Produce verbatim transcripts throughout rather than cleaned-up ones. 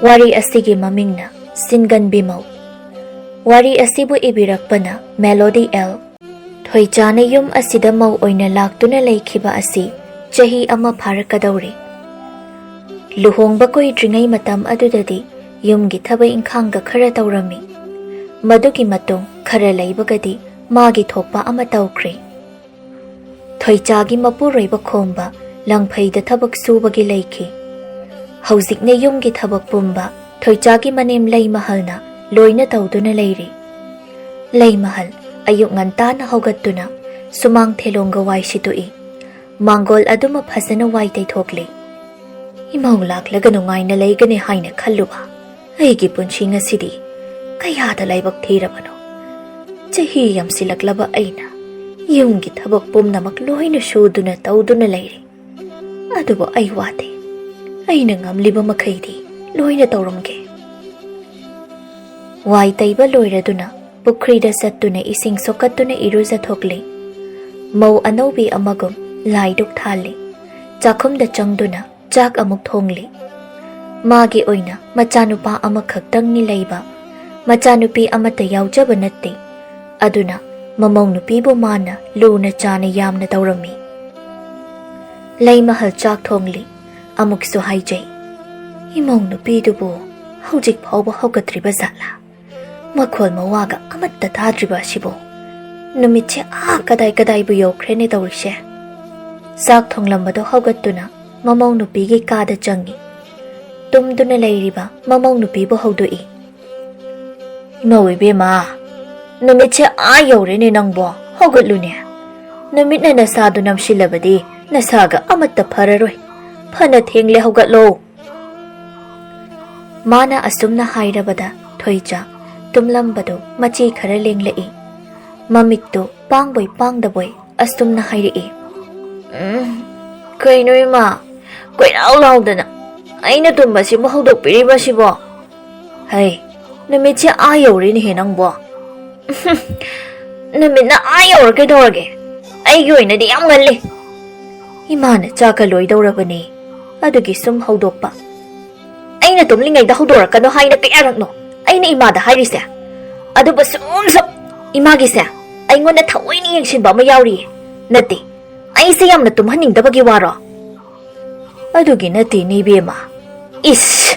ꯋꯥꯔꯤ ꯑꯁꯤꯒꯤ ꯃꯃꯤꯡꯅ ꯁꯤꯟꯒꯟꯕꯤ ꯃꯧ꯫ ꯋꯥꯔꯤ ꯑꯁꯤꯕꯨ ꯏꯕꯤꯔꯛꯄꯅ ꯃꯦꯂꯣꯗꯤ ꯑꯦꯜ꯫ ꯊꯣꯏꯆꯥꯅ ꯌꯨꯝ ꯑꯁꯤꯗ ꯃꯧ ꯑꯣꯏꯅ ꯂꯥꯛꯇꯨꯅ ꯂꯩꯈꯤꯕ ꯑꯁꯤ ꯆꯍꯤ ꯑꯃ ꯐꯥꯔꯛꯀꯗꯧꯔꯦ꯫ ꯂꯨꯍꯣꯡꯕ ꯀꯨꯏꯗ꯭ꯔꯤꯉꯩ ꯃꯇꯝ ꯑꯗꯨꯗꯗꯤ ꯌꯨꯝꯒꯤ ꯊꯕꯛ ꯏꯪꯈꯥꯡꯒ ꯈꯔ ꯇꯧꯔꯝꯃꯤ꯫ ꯃꯗꯨꯒꯤ ꯃꯇꯨꯡ ꯈꯔ ꯂꯩꯕꯒꯗꯤ ꯃꯥꯒꯤ ꯊꯣꯛꯄ ꯑꯃ ꯇꯧꯈ꯭ꯔꯦ꯫ ꯊꯣꯏꯆꯥꯒꯤ ꯃꯄꯨꯔꯣꯏꯕ ꯈꯣꯝꯕ ꯂꯪꯐꯩꯗ ꯊꯕꯛ ꯁꯨꯕꯒꯤ ꯂꯩꯈꯤ꯫ ꯍꯧꯖꯤꯛꯅ ꯌꯨꯝꯒꯤ ꯊꯕꯛ ꯄꯨꯝꯕ ꯊꯣꯏꯆꯥꯒꯤ ꯃꯅꯦꯝ ꯂꯩꯃꯍꯜꯅ ꯂꯣꯏꯅ ꯇꯧꯗꯨꯅ ꯂꯩꯔꯤ꯫ ꯂꯩꯃꯍꯜ ꯑꯌꯨꯛ ꯉꯟꯇꯥꯅ ꯍꯧꯒꯠꯇꯨꯅ ꯁꯨꯃꯥꯡ ꯊꯦꯂꯣꯡꯒ ꯋꯥꯏ ꯁꯤꯠꯇꯣꯛꯏ꯫ ꯃꯥꯡꯒꯣꯜ ꯑꯗꯨꯃ ꯐꯖꯅ ꯋꯥꯏ ꯇꯩꯊꯣꯛꯂꯤ꯫ ꯏꯃꯧ ꯂꯥꯛꯂꯒ ꯅꯨꯡꯉꯥꯏꯅ ꯂꯩꯒꯅꯤ ꯍꯥꯏꯅ ꯈꯜꯂꯨꯕ ꯑꯩꯒꯤ ꯄꯨꯟꯁꯤ ꯉꯁꯤꯗꯤ ꯀꯌꯥꯗ ꯂꯥꯏꯕꯛ ꯊꯤꯔꯕꯅꯣ꯫ ꯆꯍꯤ ꯌꯥꯝꯁꯤꯜꯂꯛꯂꯕ ꯑꯩꯅ ꯌꯨꯝꯒꯤ ꯊꯕꯛ ꯄꯨꯝꯅꯃꯛ ꯂꯣꯏꯅ ꯁꯨꯗꯨꯅ ꯇꯧꯗꯨꯅ ꯂꯩꯔꯦ꯫ ꯑꯗꯨꯕꯨ ꯑꯩ ꯋꯥꯗꯦ꯫ ꯑꯩꯅ ꯉꯝꯂꯤꯕ ꯃꯈꯩꯗꯤ ꯂꯣꯏꯅ ꯇꯧꯔꯝꯒꯦ꯫ ꯋꯥꯏ ꯇꯩꯕ ꯂꯣꯏꯔꯗꯨꯅ ꯄꯨꯈ꯭ꯔꯤꯗ ꯆꯠꯇꯨꯅ ꯏꯁꯤꯡ ꯁꯣꯛꯀꯠꯇꯨꯅ ꯏꯔꯨꯖꯊꯣꯛꯂꯤ꯫ ꯃꯧ ꯑꯅꯧꯕꯤ ꯑꯃꯒꯨꯝ ꯂꯥꯏꯗꯨꯛ ꯊꯥꯜꯂꯤ꯫ ꯆꯥꯛꯈꯨꯝꯗ ꯆꯪꯗꯨꯅ ꯆꯥꯛ ꯑꯃꯨꯛ ꯊꯣꯡꯂꯤ꯫ ꯃꯥꯒꯤ ꯑꯣꯏꯅ ꯃꯆꯥꯅꯨꯄꯥ ꯑꯃꯈꯛꯇꯪꯅꯤ ꯂꯩꯕ꯫ ꯃꯆꯥꯅꯨꯄꯤ ꯑꯃꯠꯇ ꯌꯥꯎꯖꯕ ꯅꯠꯇꯦ꯫ ꯑꯗꯨꯅ ꯃꯃꯧ ꯅꯨꯄꯤꯕꯨ ꯃꯥꯅ ꯂꯨꯅ ꯆꯥꯅ ꯌꯥꯝꯅ ꯇꯧꯔꯝꯃꯤ꯫ ꯂꯩꯃꯍꯜ ꯆꯥꯛ ꯊꯣꯡꯂꯤ꯫ ꯑꯃꯨꯛꯁꯨ ꯍꯥꯏꯖꯩ, "ꯏꯃꯧ ꯅꯨꯄꯤꯗꯨꯕꯨ ꯍꯧꯖꯤꯛ ꯐꯥꯎꯕ ꯍꯧꯒꯠꯇ꯭ꯔꯤꯕ ꯖꯥꯠꯂꯥ? ꯃꯈꯣꯜ ꯃꯋꯥꯒ ꯑꯃꯠꯇ ꯇꯥꯗ꯭ꯔꯤꯕ ꯑꯁꯤꯕꯨ? ꯅꯨꯃꯤꯠꯁꯦ ꯑꯥ ꯀꯗꯥꯏ ꯀꯗꯥꯏꯕꯨ ꯌꯧꯈ꯭ꯔꯦꯅꯦ ꯇꯧꯔꯤꯁꯦ?" ꯆꯥꯛ ꯊꯣꯡꯂꯝꯕꯗꯣ ꯍꯧꯒꯠꯇꯨꯅ ꯃꯃꯧ ꯅꯨꯄꯤꯒꯤ ꯀꯥꯗ ꯆꯪꯉꯤ꯫ ꯇꯨꯝꯗꯨꯅ ꯂꯩꯔꯤꯕ ꯃꯃꯧ ꯅꯨꯄꯤꯕꯨ ꯍꯧꯗꯣꯛꯏ꯫ "ꯏꯃꯧ ꯏꯕꯦꯝꯃ, ꯅꯨꯃꯤꯠꯁꯦ ꯑꯥ ꯌꯧꯔꯦꯅꯦ ꯅꯪꯕꯣ, ꯍꯧꯒꯠꯂꯨꯅꯦ꯫ ꯅꯨꯃꯤꯠꯅ ꯅꯁꯥꯗꯨ ꯅꯝꯁꯤꯜꯂꯕꯗꯤ ꯅꯁꯥꯒ ꯑꯃꯠꯇ ꯐꯔꯔꯣꯏ꯫ ꯐꯅ ꯊꯦꯡꯂꯦ, ꯍꯧꯒꯠꯂꯣ꯫" ꯃꯥꯅ ꯑꯁꯨꯝꯅ ꯍꯥꯏꯔꯕꯗ ꯊꯣꯏꯆꯥ ꯇꯨꯝꯂꯝꯕꯗꯨ ꯃꯆꯤ ꯈꯔ ꯂꯦꯡꯂꯛꯏ꯫ ꯃꯃꯤꯠꯇꯨ ꯄꯥꯡꯕꯣꯏ ꯄꯥꯡꯗꯕꯣꯏ ꯑꯁꯨꯝꯅ ꯍꯥꯏꯔꯛꯏ, "ꯎꯝ, ꯀꯩꯅꯣ ꯏꯃꯥ, ꯀꯣꯏꯂꯥꯎ ꯂꯥꯎꯗꯅ ꯑꯩꯅ ꯇꯨꯝꯕꯁꯤꯕꯨ ꯍꯧꯗꯣꯛꯄꯤꯔꯤꯕꯁꯤꯕꯣ? ꯍꯩ, ꯅꯨꯃꯤꯠꯁꯦ ꯑꯥ ꯌꯧꯔꯦꯅꯦꯍꯦ ꯅꯪꯕꯣ꯫" "ꯅꯨꯃꯤꯠꯅ ꯑꯥ ꯌꯧꯔ ꯀꯩꯗꯧꯔꯒꯦ? ꯑꯩꯒꯤ ꯑꯣꯏꯅꯗꯤ ꯌꯥꯝ ꯉꯜꯂꯤ꯫" ꯏꯃꯥꯅ ꯆꯥꯛꯀ ꯂꯣꯏꯗꯧꯔꯕꯅꯤ, ꯑꯗꯨꯒꯤ ꯁꯨꯝ ꯍꯧꯗꯣꯛꯄ꯫ ꯑꯩꯅ ꯇꯨꯝꯂꯤꯉꯩꯗ ꯍꯧꯗꯣꯔꯛꯀꯅꯣ ꯍꯥꯏꯅ ꯀꯌꯥꯔꯛꯅꯣ ꯑꯩꯅ ꯏꯃꯥꯗ ꯍꯥꯏꯔꯤꯁꯦ? ꯑꯗꯨꯕꯨ ꯁꯨꯝ ꯁꯨꯝ ꯏꯃꯥꯒꯤꯁꯦ ꯑꯩꯉꯣꯟꯗ ꯊꯑꯣꯏꯅ ꯌꯦꯡꯁꯤꯟꯕ ꯑꯃ ꯌꯥꯎꯔꯤꯌꯦ꯫ ꯅꯠꯇꯦ, ꯑꯩꯁꯦ ꯌꯥꯝꯅ ꯇꯨꯝꯍꯟꯅꯤꯡꯗꯕꯒꯤ ꯋꯥꯔꯣ? ꯑꯗꯨꯒꯤ ꯅꯠꯇꯦꯅꯦ ꯏꯕꯦꯝꯃ꯫ ꯏꯁ,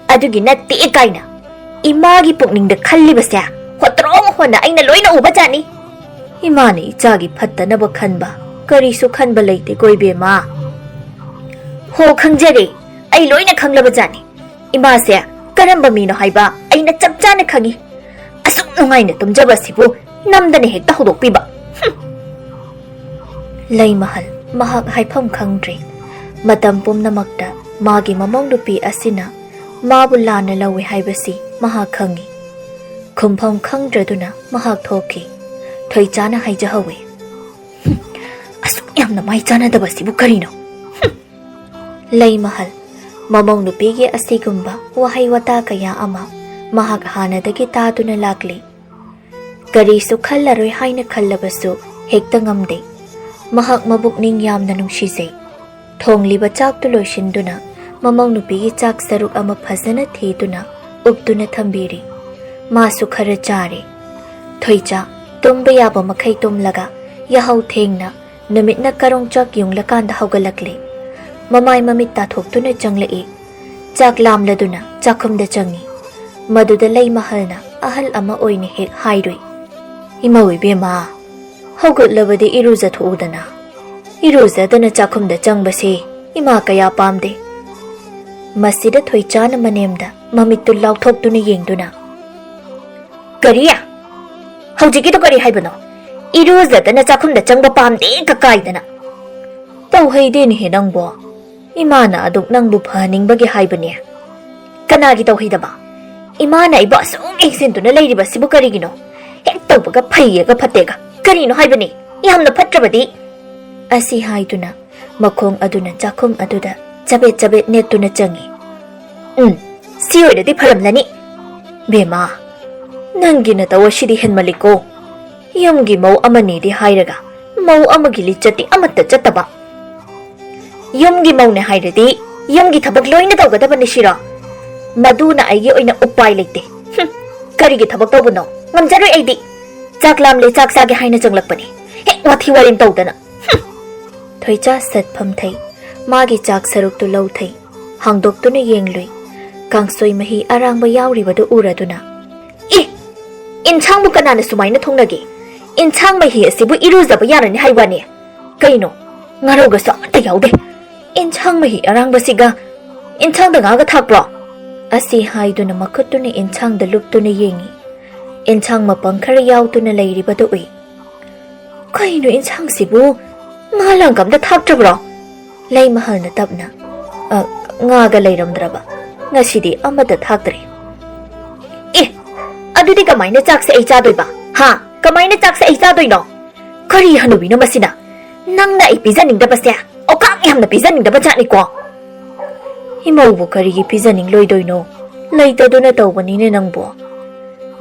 ꯑꯗꯨꯒꯤ ꯅꯠꯇꯦ ꯀꯥꯏꯅ꯫ ꯏꯃꯥꯒꯤ ꯄꯨꯛꯅꯤꯡꯗ ꯈꯜꯂꯤꯕꯁꯦ ꯍꯣꯇ꯭ꯔꯣꯡ ꯍꯣꯟꯅ ꯑꯩꯅ ꯂꯣꯏꯅ ꯎꯕ ꯖꯥꯠꯅꯤ꯫ ꯏꯃꯥꯅ ꯏꯆꯥꯒꯤ ꯐꯠꯇꯅꯕ ꯈꯟꯕ ꯀꯔꯤꯁꯨ ꯈꯟꯕ ꯂꯩꯇꯦꯀꯣ ꯏꯕꯦꯝꯃ꯫ ꯍꯣ, ꯈꯪꯖꯔꯦ, ꯑꯩ ꯂꯣꯏꯅ ꯈꯪꯂꯕ ꯖꯥꯠꯅꯤ꯫ ꯏꯃꯥꯁꯦ ꯀꯔꯝꯕ ꯃꯤꯅꯣ ꯍꯥꯏꯕ ꯑꯩꯅ ꯆꯞ ꯆꯥꯅ ꯈꯪꯉꯤ꯫ ꯑꯁꯨꯛ ꯅꯨꯡꯉꯥꯏꯅ ꯇꯨꯝꯖꯕ ꯑꯁꯤꯕꯨ ꯅꯝꯗꯅ ꯍꯦꯛꯇ ꯍꯧꯗꯣꯛꯄꯤꯕ꯫ ꯍꯨꯝ꯫ ꯂꯩꯃꯍꯜ ꯃꯍꯥꯛ ꯍꯥꯏꯐꯝ ꯈꯪꯗ꯭ꯔꯦ꯫ ꯃꯇꯝ ꯄꯨꯝꯅꯃꯛꯇ ꯃꯥꯒꯤ ꯃꯃꯧ ꯅꯨꯄꯤ ꯑꯁꯤꯅ ꯃꯥꯕꯨ ꯂꯥꯟꯅ ꯂꯧꯏ ꯍꯥꯏꯕꯁꯤ ꯃꯍꯥꯛ ꯈꯪꯏ꯫ ꯈꯨꯝꯐꯝ ꯈꯪꯗ꯭ꯔꯗꯨꯅ ꯃꯍꯥꯛ ꯊꯣꯛꯈꯤ꯫ ꯊꯣꯏꯆꯥꯅ ꯍꯥꯏꯖꯍꯧꯏ, "ꯍꯨꯝ, ꯑꯁꯨꯛ ꯌꯥꯝꯅ ꯃꯥꯏ ꯆꯥꯟꯅꯗꯕꯁꯤꯕꯨ ꯀꯔꯤꯅꯣ?" ꯍꯨꯝ꯫ ꯂꯩꯃꯍꯜ ꯃꯃꯧ ꯅꯨꯄꯤꯒꯤ ꯑꯁꯤꯒꯨꯝꯕ ꯋꯥꯍꯩ ꯋꯥꯇꯥ ꯀꯌꯥ ꯑꯃ ꯃꯍꯥꯛ ꯍꯥꯟꯅꯗꯒꯤ ꯇꯥꯗꯨꯅ ꯂꯥꯛꯂꯤ꯫ ꯀꯔꯤꯁꯨ ꯈꯜꯂꯔꯣꯏ ꯍꯥꯏꯅ ꯈꯜꯂꯕꯁꯨ ꯍꯦꯛꯇ ꯉꯝꯗꯦ꯫ ꯃꯍꯥꯛ ꯃꯕꯨꯛꯅꯤꯡ ꯌꯥꯝꯅ ꯅꯨꯡꯁꯤꯖꯩ꯫ ꯊꯣꯡꯂꯤꯕ ꯆꯥꯛꯇꯨ ꯂꯣꯏꯁꯤꯟꯗꯨꯅ ꯃꯃꯧ ꯅꯨꯄꯤꯒꯤ ꯆꯥꯛ ꯁꯔꯨꯛ ꯑꯃ ꯐꯖꯅ ꯊꯤꯗꯨꯅ ꯎꯞꯇꯨꯅ ꯊꯝꯕꯤꯔꯤ꯫ ꯃꯥꯁꯨ ꯈꯔ ꯆꯥꯔꯦ꯫ ꯊꯣꯏꯆꯥ ꯇꯨꯝꯕ ꯌꯥꯕ ꯃꯈꯩ ꯇꯨꯝꯂꯒ ꯌꯥꯍꯧ ꯊꯦꯡꯅ ꯅꯨꯃꯤꯠꯅ ꯀꯔꯣꯡꯆꯥꯛ ꯌꯨꯡꯂꯀꯥꯟꯗ ꯍꯧꯒꯠꯂꯛꯂꯦ꯫ ꯃꯃꯥꯏ ꯃꯃꯤꯠ ꯇꯥꯊꯣꯛꯇꯨꯅ ꯆꯪꯂꯛꯏ꯫ ꯆꯥꯛ ꯂꯥꯝꯂꯗꯨꯅ ꯆꯥꯛꯈꯨꯝꯗ ꯆꯪꯉꯤ꯫ ꯃꯗꯨꯗ ꯂꯩꯃꯍꯜꯅ ꯑꯍꯜ ꯑꯃ ꯑꯣꯏꯅ ꯍꯦꯛ ꯍꯥꯏꯔꯨꯏ, "ꯏꯃꯧ ꯏꯕꯦꯝꯃ, ꯍꯧꯒꯠꯂꯕꯗꯤ ꯏꯔꯨꯖꯊꯣꯛꯎꯗꯅ꯫ ꯏꯔꯨꯖꯗꯅ ꯆꯥꯛꯈꯨꯝꯗ ꯆꯪꯕꯁꯦ ꯏꯃꯥ ꯀꯌꯥ ꯄꯥꯝꯗꯦ꯫" ꯃꯁꯤꯗ ꯊꯣꯏꯆꯥꯅ ꯃꯅꯦꯝꯗ ꯃꯃꯤꯠꯇꯨ ꯂꯥꯎꯊꯣꯛꯇꯨꯅ ꯌꯦꯡꯗꯨꯅ, "ꯀꯔꯤ? ꯍꯧꯖꯤꯛꯀꯤꯗꯣ ꯀꯔꯤ ꯍꯥꯏꯕꯅꯣ? ꯏꯔꯨꯖꯗꯅ ꯆꯥꯛꯈꯨꯝꯗ ꯆꯪꯕ ꯄꯥꯝꯗꯦ ꯀꯀꯥꯏꯗꯅ?" "ꯇꯧꯍꯩꯗꯦꯅꯦꯍꯦ ꯅꯪꯕꯣ꯫ ꯏꯃꯥꯅ ꯑꯗꯨꯛ ꯅꯪꯕꯨ ꯐꯍꯟꯅꯤꯡꯕꯒꯤ ꯍꯥꯏꯕꯅꯦ꯫ ꯀꯅꯥꯒꯤ ꯇꯧꯍꯩꯗꯕ? ꯏꯃꯥꯅ ꯑꯩꯕꯨ ꯑꯁꯨꯛ ꯌꯦꯡꯁꯤꯟꯗꯨꯅ ꯂꯩꯔꯤꯕꯁꯤꯕꯨ ꯀꯔꯤꯒꯤꯅꯣ? ꯍꯦꯛ ꯇꯧꯕꯒ ꯐꯩꯌꯦꯒ ꯐꯠꯇꯦꯒ꯫ ꯀꯔꯤꯅꯣ ꯍꯥꯏꯕꯅꯤ? ꯌꯥꯝꯅ ꯐꯠꯇ꯭ꯔꯕꯗꯤ?" ꯑꯁꯤ ꯍꯥꯏꯗꯨꯅ ꯃꯈꯣꯡ ꯑꯗꯨꯅ ꯆꯥꯛꯈꯨꯝ ꯑꯗꯨꯗ ꯆꯕꯦꯠ ꯆꯕꯦꯠ ꯅꯦꯠꯇꯨꯅ ꯆꯪꯉꯤ꯫ "ꯎꯝ, ꯁꯤ ꯑꯣꯏꯔꯗꯤ ꯐꯔꯝꯂꯅꯤ꯫ ꯕꯦꯝꯃ, ꯅꯪꯒꯤ ꯅꯇꯧ ꯑꯁꯤꯗꯤ ꯍꯦꯟꯃꯜꯂꯤꯀꯣ꯫ ꯌꯨꯝꯒꯤ ꯃꯧ ꯑꯃꯅꯤꯗꯤ ꯍꯥꯏꯔꯒ ꯃꯧ ꯑꯃꯒꯤ ꯂꯤꯆꯠꯇꯤ ꯑꯃꯠꯇ ꯆꯠꯇꯕ꯫ ꯌꯨꯝꯒꯤ ꯃꯧꯅꯦ ꯍꯥꯏꯔꯗꯤ ꯌꯨꯝꯒꯤ ꯊꯕꯛ ꯂꯣꯏꯅ ꯇꯧꯒꯗꯕꯅꯤ ꯁꯤꯔꯣ? ꯃꯗꯨꯅ ꯑꯩꯒꯤ ꯑꯣꯏꯅ ꯎꯄꯥꯏ ꯂꯩꯇꯦ꯫ ꯍꯨꯝ, ꯀꯔꯤꯒꯤ ꯊꯕꯛ ꯇꯧꯕꯅꯣ? ꯉꯝꯖꯔꯣꯏ ꯑꯩꯗꯤ꯫ ꯆꯥꯛ ꯂꯥꯝꯂꯦ, ꯆꯥꯛ ꯆꯥꯒꯦ ꯍꯥꯏꯅ ꯆꯪꯂꯛꯄꯅꯤ꯫ ꯍꯦꯛ ꯋꯥꯊꯤ ꯋꯥꯔꯦꯝ ꯇꯧꯗꯅ꯫ ꯍꯨꯝ꯫ ꯊꯣꯏꯆꯥ ꯁꯠ ꯐꯝꯊꯩ꯫ ꯃꯥꯒꯤ ꯆꯥꯛ ꯁꯔꯨꯛꯇꯨ ꯂꯧꯊꯩ꯫ ꯍꯥꯡꯗꯣꯛꯇꯨꯅ ꯌꯦꯡꯂꯨꯏ꯫ ꯀꯥꯡꯁꯣꯏ ꯃꯍꯤ ꯑꯔꯥꯡꯕ ꯌꯥꯎꯔꯤꯕꯗꯨ ꯎꯔꯗꯨꯅ, "ꯑꯦ! ꯏꯟꯁꯥꯡꯕꯨ ꯀꯅꯥꯅ ꯁꯨꯃꯥꯏꯅ ꯊꯣꯡꯅꯒꯦ? ꯏꯟꯁꯥꯡ ꯃꯍꯤ ꯑꯁꯤꯕꯨ ꯏꯔꯨꯖꯕ ꯌꯥꯔꯅꯤ ꯍꯥꯏ ꯋꯥꯅꯤ꯫ ꯀꯩꯅꯣ? ꯉꯥꯔꯧꯒꯁꯨ ꯑꯃꯠꯇ ꯌꯥꯎꯗꯦ꯫ ꯏꯟꯁꯥꯡ ꯃꯍꯤ ꯑꯔꯥꯡꯕꯁꯤꯒ ꯏꯟꯁꯥꯡꯗ ꯉꯥꯒ ꯊꯥꯛꯄ꯭ꯔꯣ?" ꯑꯁꯤ ꯍꯥꯏꯗꯨꯅ ꯃꯈꯨꯠꯇꯨꯅ ꯏꯟꯁꯥꯡꯗ ꯂꯨꯞꯇꯨꯅ ꯌꯦꯡꯏ꯫ ꯏꯟꯁꯥꯡ ꯃꯄꯪ ꯈꯔ ꯌꯥꯎꯗꯨꯅ ꯂꯩꯔꯤꯕꯗꯨ ꯎꯏ꯫ "ꯀꯩꯅꯣ ꯏꯟꯁꯥꯡꯁꯤꯕꯨ? ꯉꯥ ꯂꯥꯡꯒ ꯑꯝꯇ ꯊꯥꯛꯇ꯭ꯔꯕ꯭ꯔꯣ?" ꯂꯩꯃꯍꯜꯅ ꯇꯞꯅ, "ꯑ, ꯉꯥꯒ ꯂꯩꯔꯝꯗ꯭ꯔꯕ꯫ ꯉꯁꯤꯗꯤ ꯑꯃꯠꯇ ꯊꯥꯛꯇ꯭ꯔꯦ꯫" "ꯑꯦ, ꯑꯗꯨꯗꯤ ꯀꯃꯥꯏꯅ ꯆꯥꯛꯁꯦ ꯑꯩ ꯆꯥꯗꯣꯏꯕ? ꯍꯥ? ꯀꯃꯥꯏꯅ ꯆꯥꯛꯁꯦ ꯑꯩ ꯆꯥꯗꯣꯏꯅꯣ? ꯀꯔꯤ ꯍꯅꯨꯕꯤꯅꯣ ꯃꯁꯤꯅ? ꯅꯪꯅ ꯑꯩ ꯄꯤꯖꯅꯤꯡꯗꯕꯁꯦ ꯑꯣꯀꯥꯛ ꯌꯥꯝꯅ ꯄꯤꯖꯅꯤꯡꯗꯕ ꯖꯥꯠꯅꯤꯀꯣ꯫" "ꯏꯃꯧꯕꯨ ꯀꯔꯤꯒꯤ ꯄꯤꯖꯅꯤꯡꯂꯣꯏꯗꯣꯏꯅꯣ? ꯂꯩꯇꯗꯨꯅ ꯇꯧꯕꯅꯤꯅꯦ ꯅꯪꯕꯨ꯫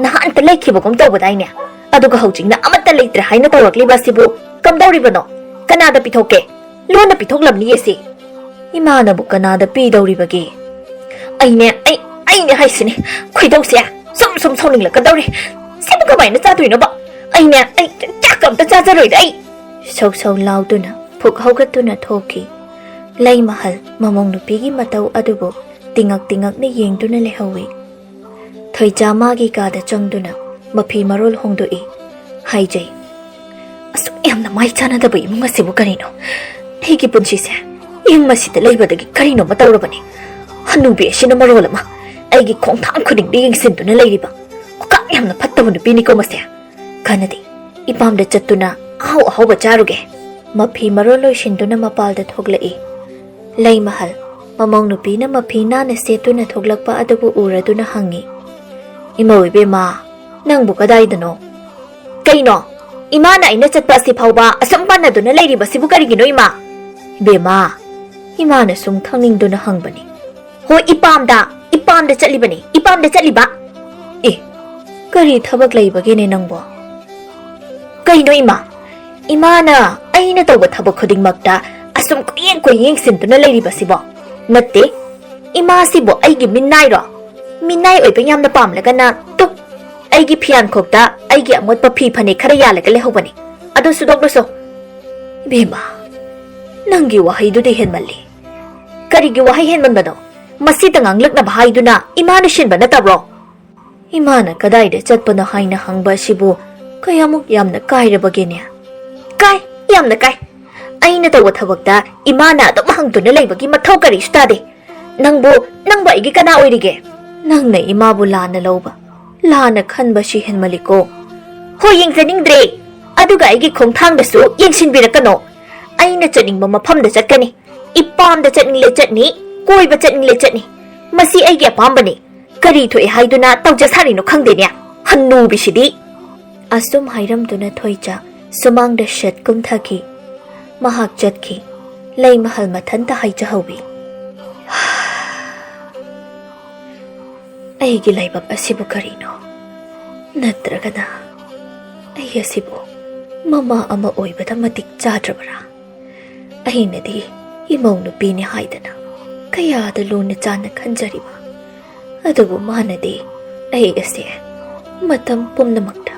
ꯅꯍꯥꯟꯇ ꯂꯩꯈꯤꯕꯒꯨꯝ ꯇꯧꯕꯗꯥꯏꯅꯦ? ꯑꯗꯨꯒ ꯍꯧꯖꯤꯛꯅ ꯑꯃꯠꯇ ꯂꯩꯇ꯭ꯔꯦ ꯍꯥꯏꯅ ꯇꯧꯔꯛꯂꯤꯕ ꯑꯁꯤꯕꯨ ꯀꯝꯗꯧꯔꯤꯕꯅꯣ? ꯀꯅꯥꯗ ꯄꯤꯊꯣꯛꯀꯦ? ꯂꯣꯟꯅ ꯄꯤꯊꯣꯛꯂꯝꯅꯤꯌꯦ ꯁꯤ꯫" "ꯏꯃꯥꯅꯕꯨ ꯀꯅꯥꯗ ꯄꯤꯗꯧꯔꯤꯕꯒꯦ?" "ꯑꯩꯅꯦ, ꯑꯩ, ꯑꯩꯅꯦ ꯍꯥꯏꯁꯤꯅꯦ꯫ ꯈꯣꯏꯗꯧꯁꯦ ꯁꯨꯝ ꯁꯨꯝ ꯁꯥꯎꯅꯤꯡꯂꯛꯀꯗꯧꯔꯦ꯫ ꯁꯤꯕꯨ ꯀꯃꯥꯏꯅ ꯆꯥꯗꯣꯏꯅꯣꯕ? ꯑꯩꯅꯦ, ꯑꯩ ꯆꯥꯛꯀ ꯑꯝꯇ ꯆꯥꯖꯔꯣꯏꯗ ꯑꯩ꯫" ꯁꯧ ꯁꯧ ꯂꯥꯎꯗꯨꯅ ꯐꯨꯛ ꯍꯧꯒꯠꯇꯨꯅ ꯊꯣꯛꯈꯤ꯫ ꯂꯩꯃꯍꯜ ꯃꯃꯧ ꯅꯨꯄꯤꯒꯤ ꯃꯇꯧ ꯑꯗꯨꯕꯨ ꯇꯤꯉꯛ ꯇꯤꯉꯛꯅ ꯌꯦꯡꯗꯨꯅ ꯂꯩꯍꯧꯏ꯫ ꯊꯣꯏꯆꯥ ꯃꯥꯒꯤ ꯀꯥꯗ ꯆꯪꯗꯨꯅ ꯃꯐꯤ ꯃꯔꯣꯜ ꯍꯣꯡꯗꯣꯛꯏ꯫ ꯍꯥꯏꯖꯩ, "ꯑꯁꯨꯛ ꯌꯥꯝꯅ ꯃꯥꯏ ꯆꯥꯟꯅꯗꯕ ꯏꯃꯨꯡ ꯑꯁꯤꯕꯨ ꯀꯔꯤꯅꯣ? ꯑꯩꯒꯤ ꯄꯨꯟꯁꯤꯁꯦ ꯌꯨꯝ ꯑꯁꯤꯗ ꯂꯩꯕꯗꯒꯤ ꯀꯔꯤꯅꯣꯃ ꯇꯧꯔꯕꯅꯤ꯫ ꯍꯅꯨꯕꯤ ꯑꯁꯤꯅ ꯃꯔꯣꯜ ꯑꯃ ꯑꯩꯒꯤ ꯈꯣꯡꯊꯥꯡ ꯈꯨꯗꯤꯡꯗ ꯌꯦꯡꯁꯤꯟꯗꯨꯅ ꯂꯩꯔꯤꯕ꯫ ꯑꯣꯀꯥꯛ ꯌꯥꯝꯅ ꯐꯠꯇꯕ ꯅꯨꯄꯤꯅꯤꯀꯣ ꯃꯁꯦ꯫" ꯈꯟꯅꯗꯤ ꯏꯄꯥꯝꯗ ꯆꯠꯇꯨꯅ ꯑꯍꯥꯎ ꯑꯍꯥꯎꯕ ꯆꯥꯔꯨꯒꯦ꯫ ꯃꯐꯤ ꯃꯔꯣꯜ ꯂꯣꯏꯁꯤꯟꯗꯨꯅ ꯃꯄꯥꯜꯗ ꯊꯣꯛꯂꯛꯏ꯫ ꯂꯩꯃꯍꯜ ꯃꯃꯧ ꯅꯨꯄꯤꯅ ꯃꯐꯤ ꯅꯥꯟꯅ ꯁꯦꯠꯇꯨꯅ ꯊꯣꯛꯂꯛꯄ ꯑꯗꯨꯕꯨ ꯎꯔꯗꯨꯅ ꯍꯪꯉꯤ, "ꯏꯃꯧ ꯏꯕꯦꯝꯃ, ꯅꯪꯕꯨ ꯀꯗꯥꯏꯗꯅꯣ?" "ꯀꯩꯅꯣ? ꯏꯃꯥꯅ ꯑꯩꯅ ꯆꯠꯄ ꯑꯁꯤ ꯐꯥꯎꯕ ꯑꯁꯨꯝ ꯄꯥꯟꯅꯗꯨꯅ ꯂꯩꯔꯤꯕꯁꯤꯕꯨ ꯀꯔꯤꯒꯤꯅꯣ, ꯏꯃꯥ?" "ꯏꯕꯦꯝꯃ, ꯏꯃꯥꯅ ꯁꯨꯝ ꯈꯪꯅꯤꯡꯗꯨꯅ ꯍꯪꯕꯅꯤ꯫" "ꯍꯣꯏ, ꯏꯄꯥꯝꯗ, ꯏꯄꯥꯝꯗ ꯆꯠꯂꯤꯕꯅꯤ, ꯏꯄꯥꯝꯗ ꯆꯠꯂꯤꯕ꯫" "ꯑꯦ, ꯀꯔꯤ ꯊꯕꯛ ꯂꯩꯕꯒꯦꯅꯦ ꯅꯪꯕꯣ?" "ꯀꯩꯅꯣ ꯏꯃꯥ? ꯏꯃꯥꯅ ꯑꯩꯅ ꯇꯧꯕ ꯊꯕꯛ ꯈꯨꯗꯤꯡꯃꯛꯇ ꯑꯁꯨꯝ ꯀꯣꯏꯌꯦꯡ ꯀꯣꯏꯌꯦꯡꯁꯤꯟꯗꯨꯅ ꯂꯩꯔꯤꯕꯁꯤꯕꯣ?" "ꯅꯠꯇꯦ, ꯏꯃꯥꯁꯤꯕꯨ ꯑꯩꯒꯤ ꯃꯤꯅꯥꯏꯔꯣ? ꯃꯤꯅꯥꯏ ꯑꯣꯏꯕ ꯌꯥꯝꯅ ꯄꯥꯝꯂꯒꯅ ꯇꯨ, ꯑꯩꯒꯤ ꯐꯤꯌꯥꯟꯈꯣꯛꯇ ꯑꯩꯒꯤ ꯑꯃꯣꯠꯄ ꯐꯤ ꯐꯅꯦꯛ ꯈꯔ ꯌꯥꯜꯂꯒ ꯂꯩꯍꯧꯕꯅꯤ꯫ ꯑꯗꯨ ꯁꯨꯗꯣꯛꯂꯨꯁꯣ꯫ ꯏꯕꯦꯝꯃ, ꯅꯪꯒꯤ ꯋꯥꯍꯩꯗꯨꯗꯤ ꯍꯦꯟꯃꯜꯂꯤ꯫ ꯀꯔꯤꯒꯤ ꯋꯥꯍꯩ ꯍꯦꯟꯃꯟꯕꯅꯣ? ꯃꯁꯤꯇ ꯉꯥꯡꯂꯛꯅꯕ ꯍꯥꯏꯗꯨꯅ ꯏꯃꯥꯅ ꯁꯤꯟꯕ ꯅꯠꯇꯕ꯭ꯔꯣ? ꯏꯃꯥꯅ ꯀꯗꯥꯏꯗ ꯆꯠꯄꯅꯣ ꯍꯥꯏꯅ ꯍꯪꯕ ꯑꯁꯤꯕꯨ ꯀꯌꯥꯃꯨꯛ ꯌꯥꯝꯅ ꯀꯥꯏꯔꯕꯒꯦꯅꯦ? ꯀꯥꯏ, ꯌꯥꯝꯅ ꯀꯥꯏ꯫ ꯑꯩꯅ ꯇꯧꯕ ꯊꯕꯛꯇ ꯏꯃꯥꯅ ꯑꯗꯨꯝ ꯍꯪꯗꯨꯅ ꯂꯩꯕꯒꯤ ꯃꯊꯧ ꯀꯔꯤꯁꯨ ꯇꯥꯗꯦ꯫ ꯅꯪꯕꯨ, ꯅꯪꯕꯨ ꯑꯩꯒꯤ ꯀꯅꯥ ꯑꯣꯏꯔꯤꯒꯦ? ꯅꯪꯅ ꯏꯃꯥꯕꯨ ꯂꯥꯟꯅ ꯂꯧꯕ, ꯂꯥꯟꯅ ꯈꯟꯕꯁꯤ ꯍꯦꯟꯃꯜꯂꯤꯀꯣ꯫ ꯍꯣꯏ, ꯌꯦꯡꯖꯅꯤꯡꯗ꯭ꯔꯦ꯫ ꯑꯗꯨꯒ ꯑꯩꯒꯤ ꯈꯣꯡꯊꯥꯡꯗꯁꯨ ꯌꯦꯡꯁꯤꯟꯕꯤꯔꯛꯀꯅꯣ꯫ ꯑꯩꯅ ꯆꯠꯅꯤꯡꯕ ꯃꯐꯝꯗ ꯆꯠꯀꯅꯤ꯫ ꯏꯄꯥꯝꯗ ꯆꯠꯅꯤꯡꯂꯦ ꯆꯠꯅꯤ, ꯀꯣꯏꯕ ꯆꯠꯅꯤꯡꯂꯦ ꯆꯠꯅꯤ꯫ ꯃꯁꯤ ꯑꯩꯒꯤ ꯑꯄꯥꯝꯕꯅꯤ꯫ ꯀꯔꯤ ꯊꯣꯛꯑꯦ ꯍꯥꯏꯗꯨꯅ ꯇꯧꯖ ꯁꯥꯔꯤꯅꯣ ꯈꯪꯗꯦꯅꯦ, ꯍꯟꯅꯨꯕꯤꯁꯤꯗꯤ꯫ ꯑꯁꯨꯝ ꯍꯥꯏꯔꯝꯗꯨꯅ ꯊꯣꯏꯆꯥ ꯁꯨꯃꯥꯡꯗ ꯁꯠ ꯀꯨꯝꯊꯈꯤ꯫ ꯃꯍꯥꯛ ꯆꯠꯈꯤ꯫ ꯂꯩꯃꯍꯜ ꯃꯊꯟꯇ ꯍꯥꯏꯖꯍꯧꯏ꯫ ꯑꯩꯒꯤ ꯂꯥꯏꯕꯛ ꯑꯁꯤꯕꯨ ꯀꯔꯤꯅꯣ? ꯅꯠꯇ꯭ꯔꯒꯅ ꯑꯩ ꯑꯁꯤꯕꯨ ꯃꯃꯥ ꯑꯃ ꯑꯣꯏꯕꯗ ꯃꯇꯤꯛ ꯆꯥꯗ꯭ꯔꯕꯔꯥ? ꯑꯩꯅꯗꯤ ꯏꯃꯧ ꯅꯨꯄꯤꯅꯤ ꯍꯥꯏꯗꯅ ꯀꯌꯥꯗ ꯂꯨꯅ ꯆꯥꯟꯅ ꯈꯟꯖꯔꯤꯕ, ꯑꯗꯨꯕꯨ ꯃꯥꯅꯗꯤ ꯑꯩ ꯑꯁꯦ ꯃꯇꯝ ꯄꯨꯝꯅꯃꯛꯇ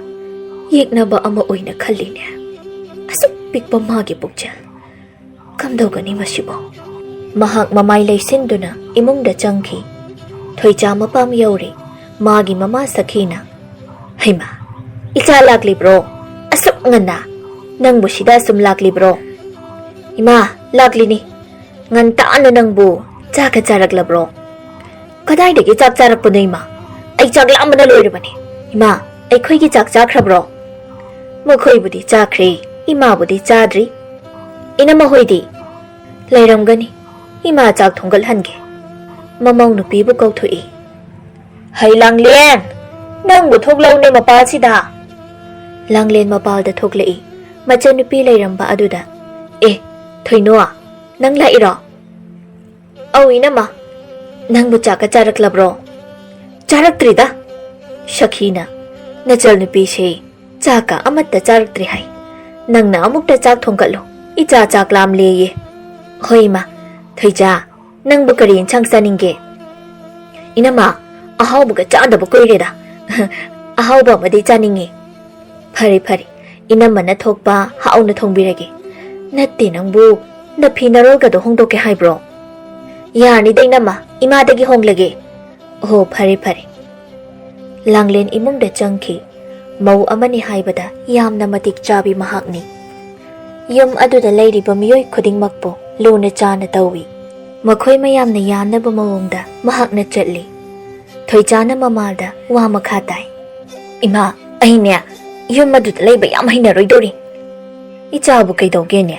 ꯌꯦꯛꯅꯕ ꯑꯃ ꯑꯣꯏꯅ ꯈꯜꯂꯤꯅꯦ꯫ ꯑꯁꯨꯛ ꯄꯤꯛꯄ ꯃꯥꯒꯤ ꯄꯨꯛꯆꯦꯜ, ꯀꯝꯗꯧꯒꯅꯤ ꯃꯁꯤꯕꯨ? ꯃꯍꯥꯛ ꯃꯃꯥꯏ ꯂꯩꯁꯤꯟꯗꯨꯅ ꯏꯃꯨꯡꯗ ꯆꯪꯈꯤ꯫ ꯊꯣꯏꯆꯥ ꯃꯄꯥꯝ ꯌꯧꯔꯦ꯫ ꯃꯥꯒꯤ ꯃꯃꯥ ꯁꯈꯤꯅ, "ꯍꯩꯃꯥ, ꯏꯆꯥ ꯂꯥꯛꯂꯤꯕ꯭ꯔꯣ? ꯑꯁꯨꯛ ꯉꯟꯅ? ꯅꯪꯕꯨ ꯁꯤꯗ ꯑꯁꯨꯝ ꯂꯥꯛꯂꯤꯕ꯭ꯔꯣ?" "ꯏꯃꯥ, ꯂꯥꯛꯂꯤꯅꯤ꯫ ꯉꯟꯇꯥꯅ ꯅꯪꯕꯨ ꯆꯥꯒ ꯆꯥꯔꯛꯂꯕ꯭ꯔꯣ?" "ꯀꯗꯥꯏꯗꯒꯤ ꯆꯥꯛ ꯆꯥꯔꯛꯄꯅꯣ ꯏꯃꯥ? ꯑꯩ ꯆꯥꯛ ꯂꯥꯝꯕꯅ ꯂꯣꯏꯔꯕꯅꯤ꯫ ꯏꯃꯥ, ꯑꯩꯈꯣꯏꯒꯤ ꯆꯥꯛ ꯆꯥꯈ꯭ꯔꯕ꯭ꯔꯣ?" "ꯃꯈꯣꯏꯕꯨꯗꯤ ꯆꯥꯈ꯭ꯔꯦ, ꯏꯃꯥꯕꯨꯗꯤ ꯆꯥꯗ꯭ꯔꯤ꯫ ꯏꯅꯝꯃ ꯍꯣꯏꯗꯤ?" "ꯂꯩꯔꯝꯒꯅꯤ꯫ ꯏꯃꯥ ꯆꯥꯛ ꯊꯣꯡꯒꯠꯍꯟꯒꯦ꯫" ꯃꯃꯧ ꯅꯨꯄꯤꯕꯨ ꯀꯧꯊꯣꯛꯏ꯫ "ꯍꯩ ꯂꯥꯡꯂꯦꯟ, ꯅꯪꯕꯨ ꯊꯣꯛꯂꯛꯎꯅꯦ ꯃꯄꯥꯜꯁꯤꯗ꯫" ꯂꯥꯡꯂꯦꯟ ꯃꯄꯥꯜꯗ ꯊꯣꯛꯂꯛꯏ꯫ ꯃꯆꯟꯅꯨꯄꯤ ꯂꯩꯔꯝꯕ ꯑꯗꯨꯗ, "ꯑꯦ, ꯊꯣꯏꯅꯣ, ꯅꯪ ꯂꯥꯛꯏꯔꯣ?" "ꯑꯧ, ꯏꯅꯝꯃ꯫ ꯅꯪꯕꯨ ꯆꯥꯛꯀ ꯆꯥꯔꯛꯂꯕ꯭ꯔꯣ?" "ꯆꯥꯔꯛꯇ꯭ꯔꯤꯗ꯫" ꯁꯈꯤꯅ, "ꯅꯆꯜ ꯅꯨꯄꯤꯁꯦ ꯆꯥꯛꯀ ꯑꯃꯠꯇ ꯆꯥꯔꯛꯇ꯭ꯔꯤ ꯍꯥꯏ꯫ ꯅꯪꯅ ꯑꯃꯨꯛꯇ ꯆꯥꯛ ꯊꯣꯡꯒꯠꯂꯨ꯫ ꯏꯆꯥ ꯆꯥꯛ ꯂꯥꯝꯂꯦꯌꯦ꯫" "ꯍꯣꯏ, ꯏꯃꯥ꯫ ꯊꯣꯏꯆꯥ, ꯅꯪꯕꯨ ꯀꯔꯤ ꯏꯟꯁꯥꯡ ꯆꯥꯅꯤꯡꯒꯦ? ꯏꯅꯝꯃ, ꯑꯍꯥꯎꯕꯒ ꯆꯥꯗꯕ ꯀꯨꯏꯔꯦꯗ꯫ ꯑꯍꯥꯎꯕ ꯑꯃꯗꯤ ꯆꯥꯅꯤꯡꯉꯤ꯫ ꯐꯔꯦ, ꯐꯔꯦ꯫ ꯏꯅꯝꯃꯅ ꯊꯣꯛꯄ ꯍꯥꯎꯅ ꯊꯣꯡꯕꯤꯔꯒꯦ꯫ ꯅꯠꯇꯦ, ꯅꯪꯕꯨ ꯅꯐꯤ ꯅꯔꯣꯜꯒꯗꯣ ꯍꯣꯡꯗꯣꯛꯀꯦ ꯍꯥꯏꯕ꯭ꯔꯣ? ꯌꯥꯔꯅꯤꯗ ꯏꯅꯝꯃ, ꯏꯃꯥꯗꯒꯤ ꯍꯣꯡꯂꯒꯦ꯫ ꯑꯣꯍꯣ, ꯐꯔꯦ, ꯐꯔꯦ꯫ ꯂꯥꯡꯂꯦꯟ ꯏꯃꯨꯡꯗ ꯆꯪꯈꯤ꯫ ꯃꯧ ꯑꯃꯅꯤ ꯍꯥꯏꯕꯗ ꯌꯥꯝꯅ ꯃꯇꯤꯛ ꯆꯥꯕꯤ ꯃꯍꯥꯛꯅꯤ꯫ ꯌꯨꯝ ꯑꯗꯨꯗ ꯂꯩꯔꯤꯕ ꯃꯤꯑꯣꯏ ꯈꯨꯗꯤꯡꯃꯛꯄꯨ ꯂꯨꯅ ꯆꯥꯅ ꯇꯧꯏ꯫ ꯃꯈꯣꯏ ꯃꯌꯥꯝꯅ ꯌꯥꯅꯕ ꯃꯑꯣꯡꯗ ꯃꯍꯥꯛꯅ ꯆꯠꯂꯤ꯫ ꯊꯣꯏꯆꯥꯅ ꯃꯃꯥꯗ ꯋꯥ ꯃꯈꯥ ꯇꯥꯏ꯫ "ꯏꯃꯥ, ꯑꯩꯅꯦ ꯌꯨꯝ ꯑꯗꯨꯗ ꯂꯩꯕ ꯌꯥꯝ ꯍꯩꯅꯔꯣꯏꯗꯧꯔꯤ꯫ ꯏꯆꯥꯕꯨ ꯀꯩꯗꯧꯒꯦꯅꯦ?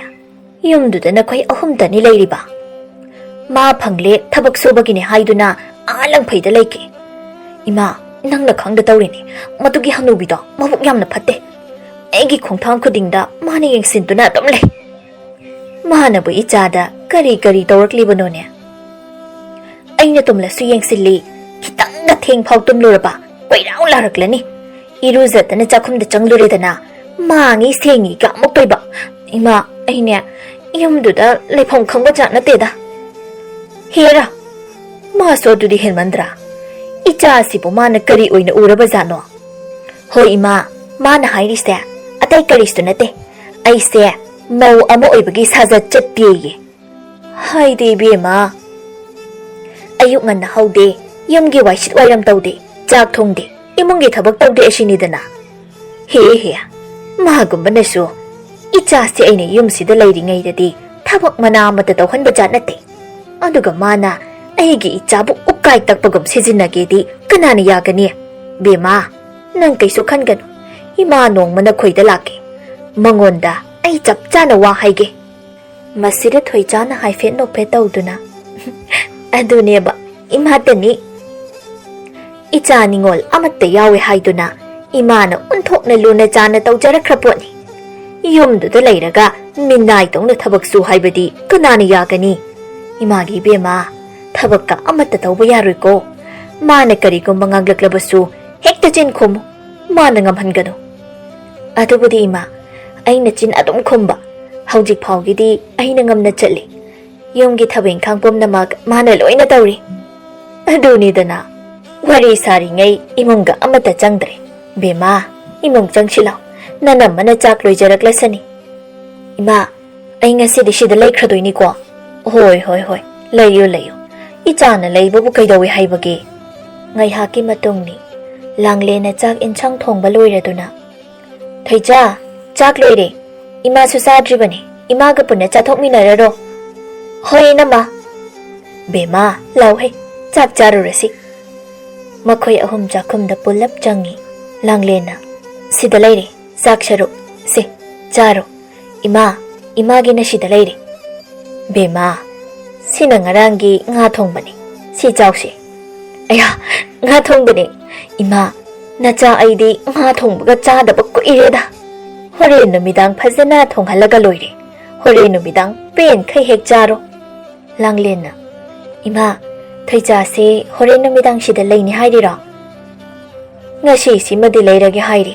ꯌꯨꯝꯗꯨꯗ ꯅꯈꯣꯏ ꯑꯍꯨꯝꯇꯅꯤ ꯂꯩꯔꯤꯕ꯫ ꯃꯥ ꯐꯪꯂꯦ ꯊꯕꯛ ꯁꯨꯕꯒꯤꯅꯦ ꯍꯥꯏꯗꯨꯅ ꯑꯥ ꯂꯪꯐꯩꯗ ꯂꯩꯈꯤ꯫ ꯏꯃꯥ, ꯅꯪꯅ ꯈꯪꯗ ꯇꯧꯔꯤꯅꯦ꯫ ꯃꯗꯨꯒꯤ ꯍꯅꯨꯕꯤꯗꯣ ꯃꯕꯨꯛ ꯌꯥꯝꯅ ꯐꯠꯇꯦ꯫ ꯑꯩꯒꯤ ꯈꯣꯡꯊꯥꯡ ꯈꯨꯗꯤꯡꯗ ꯃꯥꯅ ꯌꯦꯡꯁꯤꯟꯗꯨꯅ ꯑꯗꯨꯝ ꯂꯩ꯫ ꯃꯥꯅꯕꯨ ꯏꯆꯥꯗ ꯀꯔꯤ ꯀꯔꯤ ꯇꯧꯔꯛꯂꯤꯕꯅꯣꯅꯦ? ꯑꯩꯅ ꯇꯨꯝꯂꯁꯨ ꯌꯦꯡꯁꯤꯜꯂꯤ꯫ ꯈꯤꯇꯪꯗ ꯊꯦꯡ ꯐꯥꯎ ꯇꯨꯝꯂꯨꯔꯕ ꯀꯣꯏꯔꯥꯎ ꯂꯥꯎꯔꯛꯂꯅꯤ꯫ ꯏꯔꯨꯖꯗꯅ ꯆꯥꯛꯈꯨꯝꯗ ꯆꯪꯂꯨꯔꯦꯗꯅ, ꯃꯥꯡꯉꯤ ꯁꯦꯡꯉꯤꯒ ꯑꯃꯨꯛ ꯇꯣꯏꯕ꯫ ꯏꯃꯥ, ꯑꯩꯅꯦ ꯌꯨꯝꯗꯨꯗ ꯂꯩꯐꯝ ꯈꯪꯕ ꯖꯥꯠ ꯅꯠꯇꯦꯗ꯫ ꯍꯦꯔꯥ, ꯃꯥꯁꯨ ꯑꯗꯨꯗꯤ ꯍꯦꯟꯃꯟꯗ꯭ꯔꯥ? ꯏꯆꯥꯁꯤꯕꯨ ꯃꯥꯅ ꯀꯔꯤ ꯑꯣꯏꯅ ꯎꯔꯕ ꯖꯥꯠꯅꯣ? ꯍꯣꯏ ꯏꯃꯥ, ꯃꯥꯅ ꯍꯥꯏꯔꯤꯁꯦ ꯑꯇꯩ ꯀꯔꯤꯁꯨ ꯅꯠꯇꯦ꯫ ꯑꯩꯁꯦ ꯃꯧ ꯑꯃ ꯑꯣꯏꯕꯒꯤ ꯁꯥꯖꯠ ꯆꯠꯇꯦꯌꯦ꯫ ꯍꯥꯏꯗꯤ ꯏꯕꯦꯝꯃ, ꯑꯌꯨꯛ ꯉꯟꯅ ꯍꯧꯗꯦ, ꯌꯨꯝꯒꯤ ꯋꯥꯏꯁꯤꯠ ꯋꯥꯏꯔꯝ ꯇꯧꯗꯦ, ꯆꯥꯛ ꯊꯣꯡꯗꯦ, ꯏꯃꯨꯡꯒꯤ ꯊꯕꯛ ꯇꯧꯗꯦ ꯑꯁꯤꯅꯤꯗꯅ꯫ ꯍꯦ ꯍꯦ, ꯃꯥꯒꯨꯝꯕꯅꯁꯨ ꯏꯆꯥꯁꯦ ꯑꯩꯅ ꯌꯨꯝꯁꯤꯗ ꯂꯩꯔꯤꯉꯩꯗꯗꯤ ꯊꯕꯛ ꯃꯅꯥ ꯑꯃꯠꯇ ꯇꯧꯍꯟꯕ ꯖꯥꯠ ꯅꯠꯇꯦ꯫ ꯑꯗꯨꯒ ꯃꯥꯅ ꯑꯩꯒꯤ ꯏꯆꯥꯕꯨ ꯎꯀꯥꯏ ꯇꯛꯄꯒꯨꯝ ꯁꯤꯖꯤꯟꯅꯒꯦꯗꯤ ꯀꯅꯥꯅ ꯌꯥꯒꯅꯤ? ꯕꯦꯝꯃ, ꯅꯪ ꯀꯩꯁꯨ ꯈꯟꯒꯅꯨ꯫ ꯏꯃꯥ ꯅꯣꯡꯃ ꯅꯈꯣꯏꯗ ꯂꯥꯛꯀꯦ꯫ ꯃꯉꯣꯟꯗ ꯑꯩ ꯆꯞ ꯆꯥꯅ ꯋꯥ ꯍꯥꯏꯒꯦ꯫ ꯃꯁꯤꯗ ꯊꯣꯏꯆꯥꯅ ꯍꯥꯏꯐꯦꯠ ꯅꯣꯛꯐꯦꯠ ꯇꯧꯗꯨꯅ, "ꯑꯗꯨꯅꯦꯕ, ꯏꯃꯥꯇꯅꯤ꯫ ꯏꯆꯥ ꯅꯤꯉꯣꯜ ꯑꯃꯠꯇ ꯌꯥꯎꯋꯦ ꯍꯥꯏꯗꯨꯅ ꯏꯃꯥꯅ ꯑꯣꯟꯊꯣꯛꯅ ꯂꯨꯅ ꯆꯥꯅ ꯇꯧꯖꯔꯛꯈ꯭ꯔ ꯄꯣꯠꯅꯤ꯫ ꯌꯨꯝꯗꯨꯗ ꯂꯩꯔꯒ ꯃꯤꯅꯥꯏꯗꯧꯅ ꯊꯕꯛ ꯁꯨ ꯍꯥꯏꯕꯗꯤ ꯀꯅꯥꯅ ꯌꯥꯒꯅꯤ? ꯏꯃꯥꯒꯤ ꯏꯕꯦꯝꯃ, ꯊꯕꯛꯀ ꯑꯃꯠꯇ ꯇꯧꯕ ꯌꯥꯔꯣꯏꯀꯣ꯫ ꯃꯥꯅ ꯀꯔꯤꯒꯨꯝꯕ ꯉꯥꯡꯂꯛꯂꯕꯁꯨ ꯍꯦꯛꯇ ꯆꯤꯟ ꯈꯨꯝꯃꯨ꯫ ꯃꯥꯅ ꯉꯝꯍꯟꯒꯅꯨ꯫" "ꯑꯗꯨꯕꯨꯗꯤ ꯏꯃꯥ, ꯑꯩꯅ ꯆꯤꯟ ꯑꯗꯨꯝ ꯈꯨꯝꯕ꯫ ꯍꯧꯖꯤꯛ ꯐꯥꯎꯒꯤꯗꯤ ꯑꯩꯅ ꯉꯝꯅ ꯆꯠꯂꯤ꯫ ꯌꯨꯝꯒꯤ ꯊꯕꯛ ꯏꯪꯈꯥꯡ ꯄꯨꯝꯅꯃꯛ ꯃꯥꯅ ꯂꯣꯏꯅ ꯇꯧꯔꯤ꯫ ꯑꯗꯨꯅꯤꯗꯅ, ꯋꯥꯔꯤ ꯁꯥꯔꯤꯉꯩ ꯏꯃꯨꯡꯒ ꯑꯃꯠꯇ ꯆꯪꯗ꯭ꯔꯦ꯫ ꯕꯦꯝꯃ, ꯏꯃꯨꯡ ꯆꯪꯁꯤꯜꯂꯣ꯫ ꯅꯅꯝꯃꯅ ꯆꯥꯛ ꯂꯣꯏꯖꯔꯛꯂꯁꯅꯤ꯫ ꯏꯃꯥ, ꯑꯩ ꯉꯁꯤꯗꯤ ꯁꯤꯗ ꯂꯩꯈ꯭ꯔꯗꯣꯏꯅꯤꯀꯣ꯫ ꯍꯣꯏ, ꯍꯣꯏ, ꯍꯣꯏ, ꯂꯩꯌꯨ, ꯂꯩꯌꯨ꯫ ꯏꯆꯥꯅ ꯂꯩꯕꯕꯨ ꯀꯩꯗꯧꯏ ꯍꯥꯏꯕꯒꯦ? ꯉꯥꯏꯍꯥꯛꯀꯤ ꯃꯇꯨꯡꯅꯤ꯫ ꯂꯥꯡꯂꯦꯟꯅ ꯆꯥꯛ ꯏꯟꯁꯥꯡ ꯊꯣꯡꯕ ꯂꯣꯏꯔꯗꯨꯅ, "ꯊꯣꯏꯖꯥ, ꯆꯥꯛ ꯂꯣꯏꯔꯦ꯫ ꯏꯃꯥꯁꯨ ꯆꯥꯗ꯭ꯔꯤꯕꯅꯤ꯫ ꯏꯃꯥꯒ ꯄꯨꯟꯅ ꯆꯥꯊꯣꯛꯃꯤꯟꯅꯔꯔꯣ꯫" "ꯍꯣꯏ, ꯏꯅꯝꯃ꯫" "ꯕꯦꯝꯃ, ꯂꯥꯎꯍꯦ, ꯆꯥꯛ ꯆꯥꯔꯨꯔꯁꯤ꯫" ꯃꯈꯣꯏ ꯑꯍꯨꯝ ꯆꯥꯛꯈꯨꯝꯗ ꯄꯨꯜꯂꯞ ꯆꯪꯉꯤ꯫ ꯂꯥꯡꯂꯦꯟꯅ, "ꯁꯤꯗ ꯂꯩꯔꯦ, ꯆꯥꯛ ꯁꯔꯨꯛ꯫ ꯁꯦ, ꯆꯥꯔꯣ꯫ ꯏꯃꯥ, ꯏꯃꯥꯒꯤꯅ ꯁꯤꯗ ꯂꯩꯔꯦ꯫" "ꯕꯦꯝꯃ, ꯁꯤꯅ ꯉꯔꯥꯡꯒꯤ ꯉꯥ ꯊꯣꯡꯕꯅꯤ꯫ ꯁꯤ ꯆꯥꯎꯁꯦ꯫" "ꯑꯌꯥ, ꯉꯥ ꯊꯣꯡꯕꯅꯦ꯫ ꯏꯃꯥ, ꯅꯆꯥ ꯑꯩꯗꯤ ꯉꯥ ꯊꯣꯡꯕꯒ ꯆꯥꯗꯕ ꯀꯨꯏꯔꯦꯗ꯫ ꯍꯣꯔꯦꯟ ꯅꯨꯃꯤꯗꯥꯡ ꯐꯖꯅ ꯊꯣꯡꯍꯜꯂꯒ ꯂꯣꯏꯔꯦ꯫ ꯍꯣꯔꯦꯟ ꯅꯨꯃꯤꯗꯥꯡ ꯄꯦꯟꯈꯩ ꯍꯦꯛ ꯆꯥꯔꯣ꯫" ꯂꯥꯡꯂꯦꯟꯅ, "ꯏꯃꯥ, ꯊꯣꯏꯖꯥꯁꯦ ꯍꯣꯔꯦꯟ ꯅꯨꯃꯤꯗꯥꯡ ꯁꯤꯗ ꯂꯩꯅꯤ ꯍꯥꯏꯔꯤꯔꯣ?" "ꯉꯁꯤꯁꯤꯃꯗꯤ ꯂꯩꯔꯒꯦ ꯍꯥꯏꯔꯤ꯫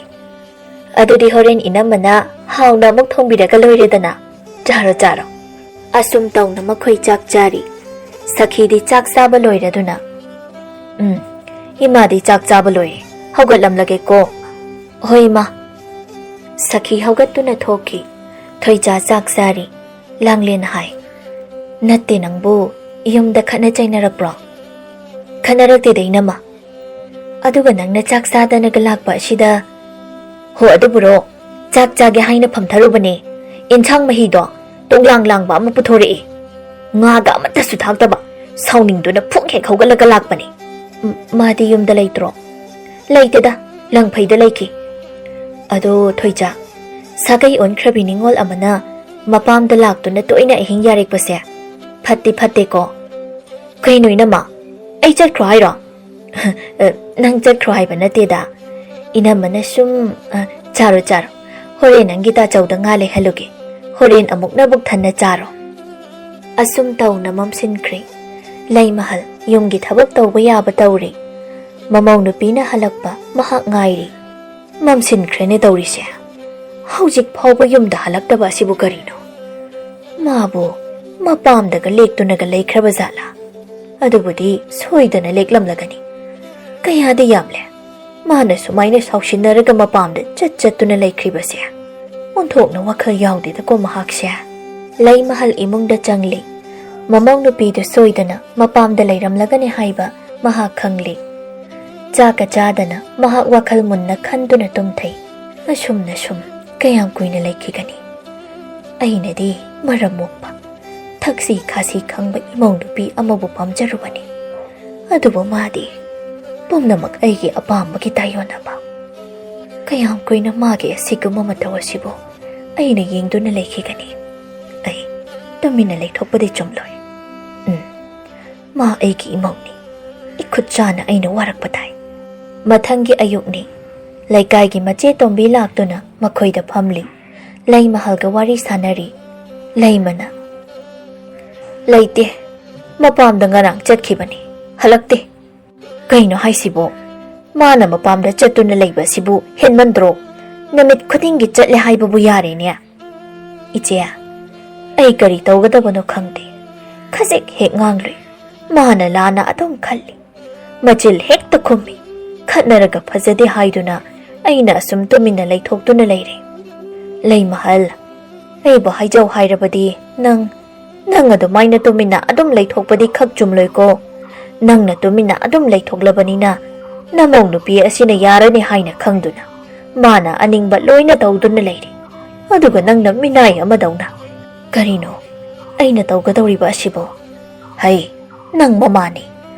ꯑꯗꯨꯗꯤ ꯍꯣꯔꯦꯟ ꯏꯅꯝꯃꯅ ꯍꯥꯎꯅ ꯑꯃꯨꯛ ꯊꯣꯡꯕꯤꯔꯒ ꯂꯣꯏꯔꯦꯗꯅ꯫ ꯆꯥꯔꯣ, ꯆꯥꯔꯣ꯫" ꯑꯁꯨꯝ ꯇꯧꯅ ꯃꯈꯣꯏ ꯆꯥꯛ ꯆꯥꯔꯤ꯫ ꯁꯈꯤꯗꯤ ꯆꯥꯛ ꯆꯥꯕ ꯂꯣꯏꯔꯗꯨꯅ, "ꯎꯝ, ꯏꯃꯥꯗꯤ ꯆꯥꯛ ꯆꯥꯕ ꯂꯣꯏꯔꯦ꯫ ꯍꯧꯒꯠꯂꯝꯂꯒꯦꯀꯣ꯫" "ꯍꯣꯏ, ꯏꯃꯥ꯫" ꯁꯈꯤ ꯍꯧꯒꯠꯇꯨꯅ ꯊꯣꯛꯈꯤ꯫ ꯊꯣꯏꯖꯥ ꯆꯥꯛ ꯆꯥꯔꯤ꯫ ꯂꯥꯡꯂꯦꯟ ꯍꯥꯏ, "ꯅꯠꯇꯦ ꯅꯪꯕꯨ, ꯌꯨꯝꯗ ꯈꯠꯅ ꯆꯩꯅꯔꯛꯄ꯭ꯔꯣ?" "ꯈꯠꯅꯔꯛꯇꯦꯗ, ꯏꯅꯝꯃ꯫ ꯑꯗꯨꯒ ꯅꯪꯅ ꯆꯥꯛ ꯆꯥꯗꯅꯒ ꯂꯥꯛꯄ ꯑꯁꯤꯗ꯫" "ꯍꯣ, ꯑꯗꯨꯕꯨꯔꯣ, ꯆꯥꯛ ꯆꯥꯒꯦ ꯍꯥꯏꯅ ꯐꯝꯊꯔꯨꯕꯅꯦ꯫ ꯏꯟꯁꯥꯡ ꯃꯍꯤꯗꯣ ꯇꯣꯡꯂꯥꯡ ꯂꯥꯡꯕ ꯑꯃ ꯄꯨꯊꯣꯔꯛꯏ꯫ ꯉꯥꯒ ꯑꯃꯠꯇꯁꯨ ꯊꯥꯛꯇꯕ꯫ ꯁꯥꯎꯅꯤꯡꯗꯨꯅ ꯐꯨꯛ ꯍꯦꯛ ꯍꯧꯒꯠꯂꯒ ꯂꯥꯛꯄꯅꯦ꯫" "ꯎꯝ, ꯃꯥꯗꯤ ꯌꯨꯝꯗ ꯂꯩꯇ꯭ꯔꯣ?" "ꯂꯩꯇꯦꯗ, ꯂꯪꯐꯩꯗ ꯂꯩꯈꯤ꯫" "ꯑꯗꯣ ꯊꯣꯏꯖꯥ, ꯁꯥꯒꯩ ꯑꯣꯟꯈ꯭ꯔꯕꯤ ꯅꯤꯉꯣꯜ ꯑꯃꯅ ꯃꯄꯥꯝꯗ ꯂꯥꯛꯇꯨꯅ ꯇꯣꯏꯅ ꯑꯍꯤꯡ ꯌꯥꯔꯦꯛꯄꯁꯦ ꯐꯠꯇꯤ ꯐꯠꯇꯦꯀꯣ꯫" "ꯀꯩꯅꯣ ꯏꯅꯝꯃ, ꯑꯩ ꯆꯠꯈ꯭ꯔꯣ ꯍꯥꯏꯔꯣ?" "ꯑ, ꯅꯪ ꯆꯠꯈ꯭ꯔꯣ ꯍꯥꯏꯕ ꯅꯠꯇꯦꯗ꯫ ꯏꯅꯝꯃꯅ ꯁꯨꯝ, ꯑ, ꯆꯥꯔꯣ, ꯆꯥꯔꯣ꯫ ꯍꯣꯔꯦꯟ ꯅꯪꯒꯤ ꯇꯥꯆꯧꯗ ꯉꯥ ꯂꯩꯍꯜꯂꯨꯒꯦ꯫ ꯍꯣꯔꯦꯟ ꯑꯃꯨꯛ ꯅꯕꯨꯛ ꯊꯟꯅ ꯆꯥꯔꯣ꯫" ꯑꯁꯨꯝ ꯇꯧꯅ ꯃꯝꯁꯤꯟꯈ꯭ꯔꯦ꯫ ꯂꯩꯃꯍꯜ ꯌꯨꯝꯒꯤ ꯊꯕꯛ ꯇꯧꯕ ꯌꯥꯕ ꯇꯧꯔꯤ꯫ ꯃꯃꯧ ꯅꯨꯄꯤꯅ ꯍꯜꯂꯛꯄ ꯃꯍꯥꯛ ꯉꯥꯏꯔꯤ꯫ ꯃꯝꯁꯤꯟꯈ꯭ꯔꯦꯅꯦ ꯇꯧꯔꯤꯁꯦ꯫ ꯍꯧꯖꯤꯛ ꯐꯥꯎꯕ ꯌꯨꯝꯗ ꯍꯜꯂꯛꯇꯕ ꯑꯁꯤꯕꯨ ꯀꯔꯤꯅꯣ? ꯃꯥꯕꯨ ꯃꯄꯥꯝꯗꯒ ꯂꯦꯛꯇꯨꯅꯒ ꯂꯩꯈ꯭ꯔꯕ ꯖꯥꯠꯂꯥ? ꯑꯗꯨꯕꯨꯗꯤ ꯁꯣꯏꯗꯅ ꯂꯦꯛꯂꯝꯂꯒꯅꯤ꯫ ꯀꯌꯥꯗꯤ ꯌꯥꯝꯂꯦ꯫ ꯃꯥꯅ ꯁꯨꯃꯥꯏꯅ ꯁꯥꯎꯁꯤꯟꯅꯔꯒ ꯃꯄꯥꯝꯗ ꯆꯠ ꯆꯠꯇꯨꯅ ꯂꯩꯈ꯭ꯔꯤꯕꯁꯦ꯫ ꯑꯣꯟꯊꯣꯛꯅ ꯋꯥꯈꯜ ꯌꯥꯎꯗꯦꯗꯀꯣ ꯃꯍꯥꯛꯁꯦ꯫ ꯂꯩꯃꯍꯜ ꯏꯃꯨꯡꯗ ꯆꯪꯂꯤ꯫ ꯃꯃꯧ ꯅꯨꯄꯤꯗꯨ ꯁꯣꯏꯗꯅ ꯃꯄꯥꯝꯗ ꯂꯩꯔꯝꯂꯒꯅꯤ ꯍꯥꯏꯕ ꯃꯍꯥꯛ ꯈꯪꯂꯤ꯫ ꯆꯥꯛꯀ ꯆꯥꯗꯅ ꯃꯍꯥꯛ ꯋꯥꯈꯜ ꯃꯨꯟꯅ ꯈꯟꯗꯨꯅ ꯇꯨꯝꯊꯩ꯫ ꯑꯁꯨꯝꯅ ꯁꯨꯝ ꯀꯌꯥꯝ ꯀꯨꯏꯅ ꯂꯩꯈꯤꯒꯅꯤ? ꯑꯩꯅꯗꯤ ꯃꯔꯝ ꯃꯣꯛꯄ, ꯊꯛꯁꯤ ꯈꯥꯁꯤ ꯈꯪꯕ ꯏꯃꯧ ꯅꯨꯄꯤ ꯑꯃꯕꯨ ꯄꯥꯝꯖꯔꯨꯕꯅꯤ꯫ ꯑꯗꯨꯕꯨ ꯃꯥꯗꯤ ꯄꯨꯝꯅꯃꯛ ꯑꯩꯒꯤ ꯑꯄꯥꯝꯕꯒꯤ ꯇꯥꯏꯌꯣꯟꯅꯕ꯫ ꯀꯌꯥꯝ ꯀꯨꯏꯅ ꯃꯥꯒꯤ ꯑꯁꯤꯒꯨꯝꯕ ꯃꯇꯧ ꯑꯁꯤꯕꯨ ꯑꯩꯅ ꯌꯦꯡꯗꯨꯅ ꯂꯩꯈꯤꯒꯅꯤ? ꯑꯩ ꯇꯨꯃꯤꯟꯅ ꯂꯩꯊꯣꯛꯄꯗꯤ ꯆꯨꯝꯂꯣꯏ꯫ ꯎꯝ, ꯃꯥ ꯑꯩꯒꯤ ꯏꯃꯧꯅꯤ꯫ ꯏꯈꯨꯠ ꯆꯥꯅ ꯑꯩꯅ ꯋꯥꯔꯛꯄ ꯇꯥꯏ꯫ ꯃꯊꯪꯒꯤ ꯑꯌꯨꯛꯅꯤ꯫ ꯂꯩꯀꯥꯏꯒꯤ ꯃꯆꯦ ꯇꯣꯝꯕꯤ ꯂꯥꯛꯇꯨꯅ ꯃꯈꯣꯏꯗ ꯐꯝꯂꯤ꯫ ꯂꯩꯃꯍꯜꯒ ꯋꯥꯔꯤ ꯁꯥꯟꯅꯔꯤ꯫ ꯂꯩꯃꯅ, "ꯂꯩꯇꯦ꯫ ꯃꯄꯥꯝꯗ ꯉꯔꯥꯡ ꯆꯠꯈꯤꯕꯅꯤ꯫ ꯍꯜꯂꯛꯇꯦ꯫" "ꯀꯩꯅꯣ ꯍꯥꯏꯁꯤꯕꯣ? ꯃꯥꯅ ꯃꯄꯥꯝꯗ ꯆꯠꯇꯨꯅ ꯂꯩꯕ ꯑꯁꯤꯕꯨ ꯍꯦꯟꯃꯟꯗ꯭ꯔꯣ? ꯅꯨꯃꯤꯠ ꯈꯨꯗꯤꯡꯒꯤ ꯆꯠꯂꯦ ꯍꯥꯏꯕꯕꯨ ꯌꯥꯔꯦꯅꯦ꯫" "ꯏꯆꯦ, ꯑꯩ ꯀꯔꯤ ꯇꯧꯒꯗꯕꯅꯣ ꯈꯪꯗꯦ꯫ ꯈꯖꯤꯛ ꯍꯦꯛ ꯉꯥꯡꯂꯨꯏ꯫ ꯃꯥꯅ ꯂꯥꯟꯅ ꯑꯗꯨꯝ ꯈꯜꯂꯤ꯫ ꯃꯆꯤꯜ ꯍꯦꯛꯇ ꯈꯨꯝꯃꯤ꯫ ꯈꯠꯅꯔꯒ ꯐꯖꯗꯦ ꯍꯥꯏꯗꯨꯅ ꯑꯩꯅ ꯑꯁꯨꯝ ꯇꯨꯃꯤꯟꯅ ꯂꯩꯊꯣꯛꯇꯨꯅ ꯂꯩꯔꯦ꯫" "ꯂꯩꯃꯍꯜ, ꯑꯩꯕꯨ ꯍꯥꯏꯖꯧ ꯍꯥꯏꯔꯕꯗꯤ ꯅꯪ, ꯅꯪ ꯑꯗꯨꯃꯥꯏꯅ ꯇꯨꯃꯤꯟꯅ ꯑꯗꯨꯝ ꯂꯩꯊꯣꯛꯄꯗꯤ ꯈꯛ ꯆꯨꯝꯂꯣꯏꯀꯣ꯫ ꯅꯪꯅ ꯇꯨꯃꯤꯟꯅ ꯑꯗꯨꯝ ꯂꯩꯊꯣꯛꯂꯕꯅꯤꯅ ꯅꯃꯧ ꯅꯨꯄꯤ ꯑꯁꯤꯅ ꯌꯥꯔꯅꯤ ꯍꯥꯏꯅ ꯈꯪꯗꯨꯅ ꯃꯥꯅ ꯑꯅꯤꯡꯕ ꯂꯣꯏꯅ ꯇꯧꯗꯨꯅ ꯂꯩꯔꯦ꯫ ꯑꯗꯨꯒ ꯅꯪꯅ ꯃꯤꯅꯥꯏ ꯑꯃꯗꯧꯅ꯫ ꯀꯔꯤꯅꯣ ꯑꯩꯅ ꯇꯧꯒꯗꯧꯔꯤꯕ ꯑꯁꯤꯕꯣ? ꯍꯩ, ꯅꯪ ꯃꯃꯥꯅꯤ꯫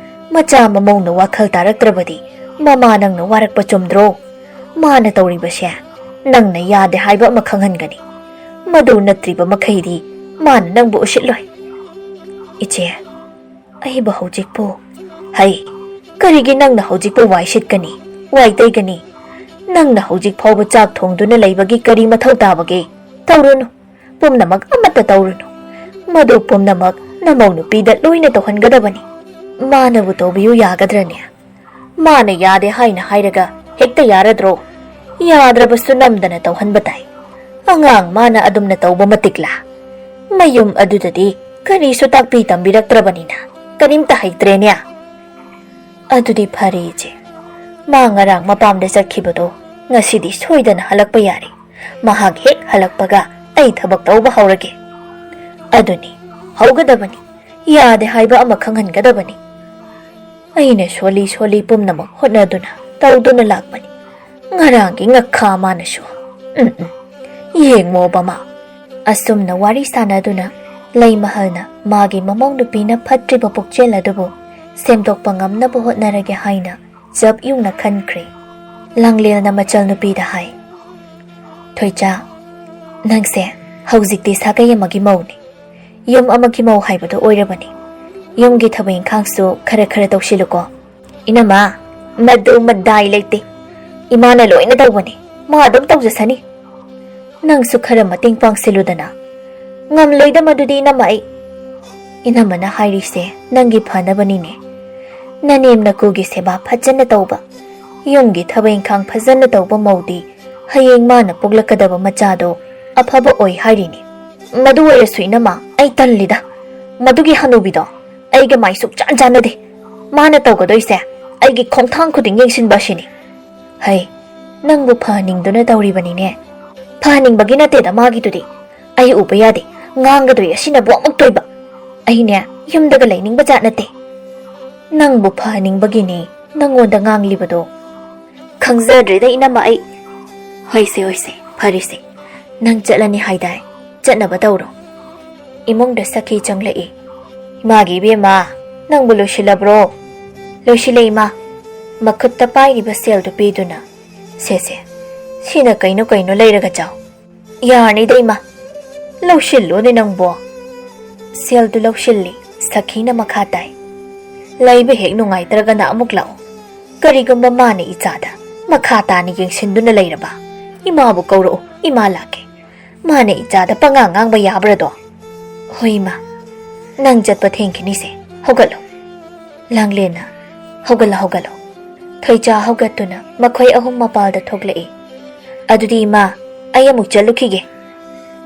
ꯃꯆꯥ ꯃꯃꯧꯅ ꯋꯥꯈꯜ ꯇꯥꯔꯛꯇ꯭ꯔꯕꯗꯤ ꯃꯃꯥ ꯅꯪꯅ ꯋꯥꯔꯛꯄ ꯆꯨꯝꯗ꯭ꯔꯣ? ꯃꯥꯅ ꯇꯧꯔꯤꯕꯁꯦ ꯅꯪꯅ ꯌꯥꯗꯦ ꯍꯥꯏꯕ ꯑꯃ ꯈꯪꯍꯟꯒꯅꯤ꯫ ꯃꯗꯨ ꯅꯠꯇ꯭ꯔꯤꯕ ꯃꯈꯩꯗꯤ ꯃꯥꯅ ꯅꯪꯕꯨ ꯎꯁꯤꯠꯂꯣꯏ꯫" "ꯏꯆꯦ, ꯑꯩꯕꯨ ꯍꯧꯖꯤꯛꯄꯨ?" "ꯍꯩ, ꯀꯔꯤꯒꯤ ꯅꯪꯅ ꯍꯧꯖꯤꯛꯄꯨ ꯋꯥꯏ ꯁꯤꯠꯀꯅꯤ, ꯋꯥꯏ ꯇꯩꯒꯅꯤ? ꯅꯪꯅ ꯍꯧꯖꯤꯛ ꯐꯥꯎꯕ ꯆꯥꯛ ꯊꯣꯡꯗꯨꯅ ꯂꯩꯕꯒꯤ ꯀꯔꯤ ꯃꯊꯧ ꯇꯥꯕꯒꯦ? ꯇꯧꯔꯨꯅꯨ, ꯄꯨꯝꯅꯃꯛ ꯑꯃꯠꯇ ꯇꯧꯔꯨꯅꯨ꯫ ꯃꯗꯨ ꯄꯨꯝꯅꯃꯛ ꯅꯃꯧ ꯅꯨꯄꯤꯗ ꯂꯣꯏꯅ ꯇꯧꯍꯟꯒꯗꯕꯅꯤ꯫ ꯃꯥꯅꯕꯨ ꯇꯧꯕꯤꯌꯨ ꯌꯥꯒꯗ꯭ꯔꯅꯦ? ꯃꯥꯅ ꯌꯥꯗꯦ ꯍꯥꯏꯅ ꯍꯥꯏꯔꯒ ꯍꯦꯛꯇ ꯌꯥꯔꯗ꯭ꯔꯣ? ꯌꯥꯗ꯭ꯔꯕꯁꯨ ꯅꯝꯗꯅ ꯇꯧꯍꯟꯕ ꯇꯥꯏ꯫ ꯑꯉꯥꯡ ꯃꯥꯅ ꯑꯗꯨꯝꯅ ꯇꯧꯕ ꯃꯇꯤꯛꯂꯥ? ꯃꯌꯨꯝ ꯑꯗꯨꯗꯗꯤ ꯀꯔꯤꯁꯨ ꯇꯥꯛꯄꯤ ꯇꯝꯕꯤꯔꯛꯇ꯭ꯔꯕꯅꯤꯅ ꯀꯔꯤꯝꯇ ꯍꯩꯇ꯭ꯔꯦꯅꯦ꯫ ꯑꯗꯨꯗꯤ ꯐꯔꯦ ꯏꯆꯦ, ꯃꯥ ꯉꯔꯥꯡ ꯃꯄꯥꯝꯗ ꯆꯠꯈꯤꯕꯗꯣ ꯉꯁꯤꯗꯤ ꯁꯣꯏꯗꯅ ꯍꯜꯂꯛꯄ ꯌꯥꯔꯦ꯫ ꯃꯍꯥꯛ ꯍꯦꯛ ꯍꯜꯂꯛꯄꯒ ꯑꯩ ꯊꯕꯛ ꯇꯧꯕ ꯍꯧꯔꯒꯦ꯫ ꯑꯗꯨꯅꯤ, ꯍꯧꯒꯗꯕꯅꯤ, ꯌꯥꯗꯦ ꯍꯥꯏꯕ ꯑꯃ ꯈꯪꯍꯟꯒꯗꯕꯅꯤ꯫ ꯑꯩꯅ ꯁꯣꯜꯂꯤ ꯁꯣꯜꯂꯤ ꯄꯨꯝꯅꯃꯛ ꯍꯣꯠꯅꯗꯨꯅ ꯇꯧꯗꯨꯅ ꯂꯥꯛꯄꯅꯤ꯫ ꯉꯔꯥꯡꯒꯤ ꯉꯛꯈꯥ ꯃꯥꯅꯁꯨ꯫ ꯎꯝ, ꯎꯝ꯫ ꯌꯦꯡꯉꯣꯕ ꯃꯥ꯫ ꯑꯁꯨꯝꯅ ꯋꯥꯔꯤ ꯁꯥꯟꯅꯗꯨꯅ ꯂꯩꯃꯍꯜꯅ ꯃꯥꯒꯤ ꯃꯃꯧ ꯅꯨꯄꯤꯅ ꯐꯠꯇ꯭ꯔꯤꯕ ꯄꯨꯛꯆꯦꯜ ꯑꯗꯨꯕꯨ ꯁꯦꯝꯗꯣꯛꯄ ꯉꯝꯅꯕ ꯍꯣꯠꯅꯔꯒꯦ ꯍꯥꯏꯅ ꯆꯞ ꯌꯨꯡꯅ ꯈꯟꯈ꯭ꯔꯦ꯫ ꯂꯥꯡꯂꯦꯜꯅ ꯃꯆꯜ ꯅꯨꯄꯤꯗ ꯍꯥꯏ, "ꯊꯣꯏꯆꯥ, ꯅꯪꯁꯦ ꯍꯧꯖꯤꯛꯇꯤ ꯁꯥꯒꯩ ꯑꯃꯒꯤ ꯃꯧꯅꯤ꯫ ꯌꯨꯝ ꯑꯃꯒꯤ ꯃꯧ ꯍꯥꯏꯕꯗꯣ ꯑꯣꯏꯔꯕꯅꯤ꯫ ꯌꯨꯝꯒꯤ ꯊꯕꯛ ꯏꯪꯈꯥꯡꯁꯨ ꯈꯔ ꯈꯔ ꯇꯧꯁꯤꯜꯂꯨꯀꯣ꯫" "ꯏꯅꯝꯃ, ꯃꯗꯨ ꯃꯗꯥꯏ ꯂꯩꯇꯦ꯫ ꯏꯃꯥꯅ ꯂꯣꯏꯅ ꯇꯧꯕꯅꯤ꯫ ꯃꯥ ꯑꯗꯨꯝ ꯇꯧꯖꯁꯅꯤ꯫ ꯅꯪꯁꯨ ꯈꯔ ꯃꯇꯦꯡ ꯄꯥꯡꯁꯤꯜꯂꯨꯗꯅ꯫" "ꯉꯝꯂꯣꯏꯗ ꯃꯗꯨꯗꯤ, ꯏꯅꯝꯃ, ꯑꯩ꯫" "ꯏꯅꯝꯃꯅ ꯍꯥꯏꯔꯤꯁꯦ ꯅꯪꯒꯤ ꯐꯅꯕꯅꯤꯅꯦ꯫ ꯅꯅꯦꯝ ꯅꯀꯨꯒꯤ ꯁꯦꯕꯥ ꯐꯖꯅ ꯇꯧꯕ, ꯌꯨꯝꯒꯤ ꯊꯕꯛ ꯏꯪꯈꯥꯡ ꯐꯖꯅ ꯇꯧꯕ ꯃꯧꯗꯤ ꯍꯌꯦꯡ ꯃꯥꯅ ꯄꯣꯛꯂꯛꯀꯗꯕ ꯃꯆꯥꯗꯣ ꯑꯐꯕ ꯑꯣꯏ ꯍꯥꯏꯔꯤꯅꯤ꯫" "ꯃꯗꯨ ꯑꯣꯏꯔꯁꯨ, ꯏꯅꯝꯃ, ꯑꯩ ꯇꯜꯂꯤꯗ꯫ ꯃꯗꯨꯒꯤ ꯍꯅꯨꯕꯤꯗꯣ ꯑꯩꯒ ꯃꯥꯏ ꯁꯨꯛꯆꯥꯟ ꯆꯥꯟꯅꯗꯦ꯫ ꯃꯥꯅ ꯇꯧꯒꯗꯣꯏꯁꯦ ꯑꯩꯒꯤ ꯈꯣꯡꯊꯥꯡ ꯈꯨꯗꯤꯡ ꯌꯦꯡꯁꯤꯟꯕ ꯑꯁꯤꯅꯤ꯫" "ꯍꯩ, ꯅꯪꯕꯨ ꯐꯍꯟꯅꯤꯡꯗꯨꯅ ꯇꯧꯔꯤꯕꯅꯤꯅꯦ꯫" "ꯐꯍꯟꯅꯤꯡꯕꯒꯤ ꯅꯠꯇꯦꯗ ꯃꯥꯒꯤꯗꯨꯗꯤ꯫ ꯑꯩ ꯎꯕ ꯌꯥꯗꯦ꯫ ꯉꯥꯡꯒꯗꯣꯏ ꯑꯁꯤꯅꯕꯨ ꯑꯃꯨꯛꯇꯣꯏꯕ꯫ ꯑꯩꯅꯦ, ꯌꯨꯝꯗꯒ ꯂꯩꯅꯤꯡꯕ ꯖꯥꯠ ꯅꯠꯇꯦ꯫ ꯅꯪꯕꯨ ꯐꯍꯟꯅꯤꯡꯕꯒꯤꯅꯦ ꯅꯪꯉꯣꯟꯗ ꯉꯥꯡꯂꯤꯕꯗꯣ꯫" "ꯈꯪꯖꯗ꯭ꯔꯦꯗ, ꯏꯅꯝꯃ, ꯑꯩ꯫" "ꯍꯣꯏꯁꯦ, ꯍꯣꯏꯁꯦ, ꯐꯔꯦꯁꯦ꯫ ꯅꯪ ꯆꯠꯂꯅꯤ ꯍꯥꯏꯗꯥꯏ? ꯆꯠꯅꯕ ꯇꯧꯔꯣ꯫" ꯏꯃꯨꯡꯗ ꯁꯈꯤ ꯆꯪꯂꯛꯏ꯫ "ꯏꯃꯥꯒꯤ ꯏꯕꯦꯝꯃ, ꯅꯪꯕꯨ ꯂꯣꯏꯁꯤꯜꯂꯕ꯭ꯔꯣ?" "ꯂꯣꯏꯁꯤꯜꯂꯦ, ꯏꯃꯥ꯫" ꯃꯈꯨꯠꯇ ꯄꯥꯏꯔꯤꯕ ꯁꯦꯜꯗꯨ ꯄꯤꯗꯨꯅ, "ꯁꯦ, ꯁꯦ, ꯁꯤꯅ ꯀꯩꯅꯣ ꯀꯩꯅꯣ ꯂꯩꯔꯒ ꯆꯥꯎ꯫" "ꯌꯥꯔꯅꯤꯗ, ꯏꯃꯥ꯫ ꯂꯧꯁꯤꯜꯂꯨꯅꯦ ꯅꯪꯕꯣ꯫" ꯁꯦꯜꯗꯨ ꯂꯧꯁꯤꯜꯂꯤ꯫ ꯁꯈꯤꯅ ꯃꯈꯥ ꯇꯥꯏ, "ꯂꯩꯕ ꯍꯦꯛ ꯅꯨꯡꯉꯥꯏꯇ꯭ꯔꯒꯅ ꯑꯃꯨꯛ ꯂꯥꯛꯑꯣ꯫ ꯀꯔꯤꯒꯨꯝꯕ ꯃꯥꯅ ꯏꯆꯥꯗ ꯃꯈꯥ ꯇꯥꯅ ꯌꯦꯡꯁꯤꯟꯗꯨꯅ ꯂꯩꯔꯕ, ꯏꯃꯥꯕꯨ ꯀꯧꯔꯛꯎ, ꯏꯃꯥ ꯂꯥꯛꯀꯦ꯫ ꯃꯥꯅ ꯏꯆꯥꯗ ꯄꯉꯥꯡ ꯉꯥꯡꯕ ꯌꯥꯕ꯭ꯔꯗꯣ?" "ꯍꯣꯏ, ꯏꯃꯥ꯫ ꯅꯪ ꯆꯠꯄ ꯊꯦꯡꯈꯤꯅꯤꯁꯦ꯫ ꯍꯧꯒꯠꯂꯣ꯫" ꯂꯥꯡꯂꯦꯟꯅ, "ꯍꯧꯒꯠꯂꯣ, ꯍꯧꯒꯠꯂꯣ꯫" ꯊꯣꯏꯆꯥ ꯍꯧꯒꯠꯇꯨꯅ ꯃꯈꯣꯏ ꯑꯍꯨꯝ ꯃꯄꯥꯜꯗ ꯊꯣꯛꯂꯛꯏ꯫ "ꯑꯗꯨꯗꯤ ꯏꯃꯥ, ꯑꯩ ꯑꯃꯨꯛ ꯆꯠꯂꯨꯈꯤꯒꯦ꯫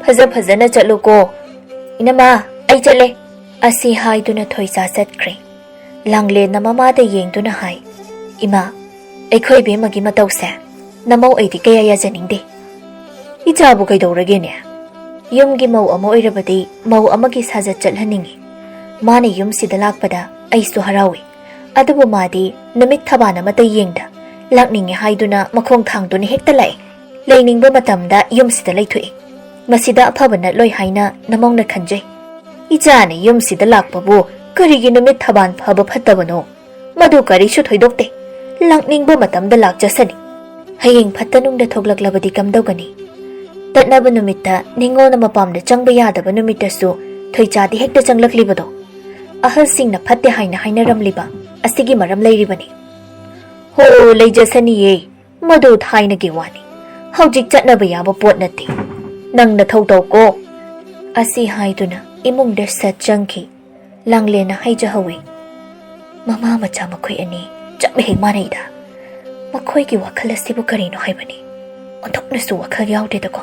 ꯐꯖ ꯐꯖꯅ ꯆꯠꯂꯨꯀꯣ꯫ ꯏꯅꯝꯃ, "ꯑꯩ ꯆꯠꯂꯦ!" ꯑꯁꯤ ꯍꯥꯏꯗꯨꯅ ꯊꯣꯏꯆꯥ ꯆꯠꯈ꯭ꯔꯦ꯫ ꯂꯥꯡꯂꯦꯟꯅ ꯃꯃꯥꯗ ꯌꯦꯡꯗꯨꯅ ꯍꯥꯏ, "ꯏꯃꯥ, ꯑꯩꯈꯣꯏ ꯏꯕꯦꯝꯃꯒꯤ ꯃꯇꯧꯁꯦ ꯅꯃꯧ ꯑꯩꯗꯤ ꯀꯌꯥ ꯌꯥꯖꯅꯤꯡꯗꯦ꯫ ꯏꯆꯥꯕꯨ ꯀꯩꯗꯧꯔꯒꯦꯅꯦ? ꯌꯨꯝꯒꯤ ꯃꯧ ꯑꯃ ꯑꯣꯏꯔꯕꯗꯤ ꯃꯧ ꯑꯃꯒꯤ ꯁꯥꯖꯠ ꯆꯠꯍꯟꯅꯤꯡꯉꯤ꯫ ꯃꯥꯅ ꯌꯨꯝꯁꯤꯗ ꯂꯥꯛꯄꯗ ꯑꯩꯁꯨ ꯍꯔꯥꯎꯏ꯫ ꯑꯗꯨꯕꯨ ꯃꯥꯗꯤ ꯅꯨꯃꯤꯠ ꯊꯕꯥꯟ ꯑꯃꯠꯇ ꯌꯦꯡꯗ ꯂꯥꯛꯅꯤꯡꯉꯤ ꯍꯥꯏꯗꯨꯅ ꯃꯈꯣꯡ ꯊꯥꯡꯗꯨꯅ ꯍꯦꯛꯇ ꯂꯥꯛꯏ꯫ ꯂꯩꯅꯤꯡꯕ ꯃꯇꯝꯗ ꯌꯨꯝꯁꯤꯗ ꯂꯩꯊꯣꯛꯏ꯫ ꯃꯁꯤꯗ ꯑꯐꯕ ꯅꯠꯂꯣꯏ ꯍꯥꯏꯅ ꯅꯃꯧꯅ ꯈꯟꯖꯩ꯫ ꯏꯆꯥꯅ ꯌꯨꯝꯁꯤꯗ ꯂꯥꯛꯄꯕꯨ ꯀꯔꯤꯒꯤ ꯅꯨꯃꯤꯠ ꯊꯕꯥꯟ ꯐꯕ ꯐꯠꯇꯕꯅꯣ? ꯃꯗꯨ ꯀꯔꯤꯁꯨ ꯊꯣꯏꯗꯣꯛꯇꯦ꯫ ꯂꯥꯛꯅꯤꯡꯕ ꯃꯇꯝꯗ ꯂꯥꯛꯆꯁꯅꯤ꯫ ꯍꯌꯦꯡ ꯐꯠꯇ ꯅꯨꯡꯗ ꯊꯣꯛꯂꯛꯂꯕꯗꯤ ꯀꯝꯗꯧꯒꯅꯤ? ꯇꯠꯅꯕ ꯅꯨꯃꯤꯠꯇ ꯅꯤꯉꯣꯜꯅ ꯃꯄꯥꯝꯗ ꯆꯪꯕ ꯌꯥꯗꯕ ꯅꯨꯃꯤꯠꯇꯁꯨ ꯊꯣꯏꯆꯥꯗꯤ ꯍꯦꯛꯇ ꯆꯪꯂꯛꯂꯤꯕꯗꯣ꯫ ꯑꯍꯜꯁꯤꯡꯅ ꯐꯠꯇꯦ ꯍꯥꯏꯅ ꯍꯥꯏꯅꯔꯝꯂꯤꯕ ꯑꯁꯤꯒꯤ ꯃꯔꯝ ꯂꯩꯔꯤꯕꯅꯤ꯫" "ꯍꯣ, ꯂꯩꯖꯁꯅꯤꯌꯦ꯫ ꯃꯗꯨ ꯊꯥꯏꯅꯒꯤ ꯋꯥꯅꯤ꯫ ꯍꯧꯖꯤꯛ ꯆꯠꯅꯕ ꯌꯥꯕ ꯄꯣꯠ ꯅꯠꯇꯦ꯫ ꯅꯪ ꯅꯊꯧ ꯇꯧꯀꯣ꯫" ꯑꯁꯤ ꯍꯥꯏꯗꯨꯅ ꯏꯃꯨꯡꯗ ꯁꯠ ꯆꯪꯈꯤ꯫ ꯂꯥꯡꯂꯦꯟꯅ ꯍꯥꯏꯖꯍꯧꯏ, "ꯃꯃꯥ ꯃꯆꯥ ꯃꯈꯣꯏ ꯑꯅꯤ ꯆꯞ ꯍꯦꯛ ꯃꯥꯟꯅꯩꯗ꯫ ꯃꯈꯣꯏꯒꯤ ꯋꯥꯈꯜ ꯑꯁꯤꯕꯨ ꯀꯔꯤꯅꯣ ꯍꯥꯏꯕꯅꯤ? ꯑꯣꯟꯊꯣꯛꯅꯁꯨ ꯋꯥꯈꯜ ꯌꯥꯎꯗꯦꯗꯀꯣ꯫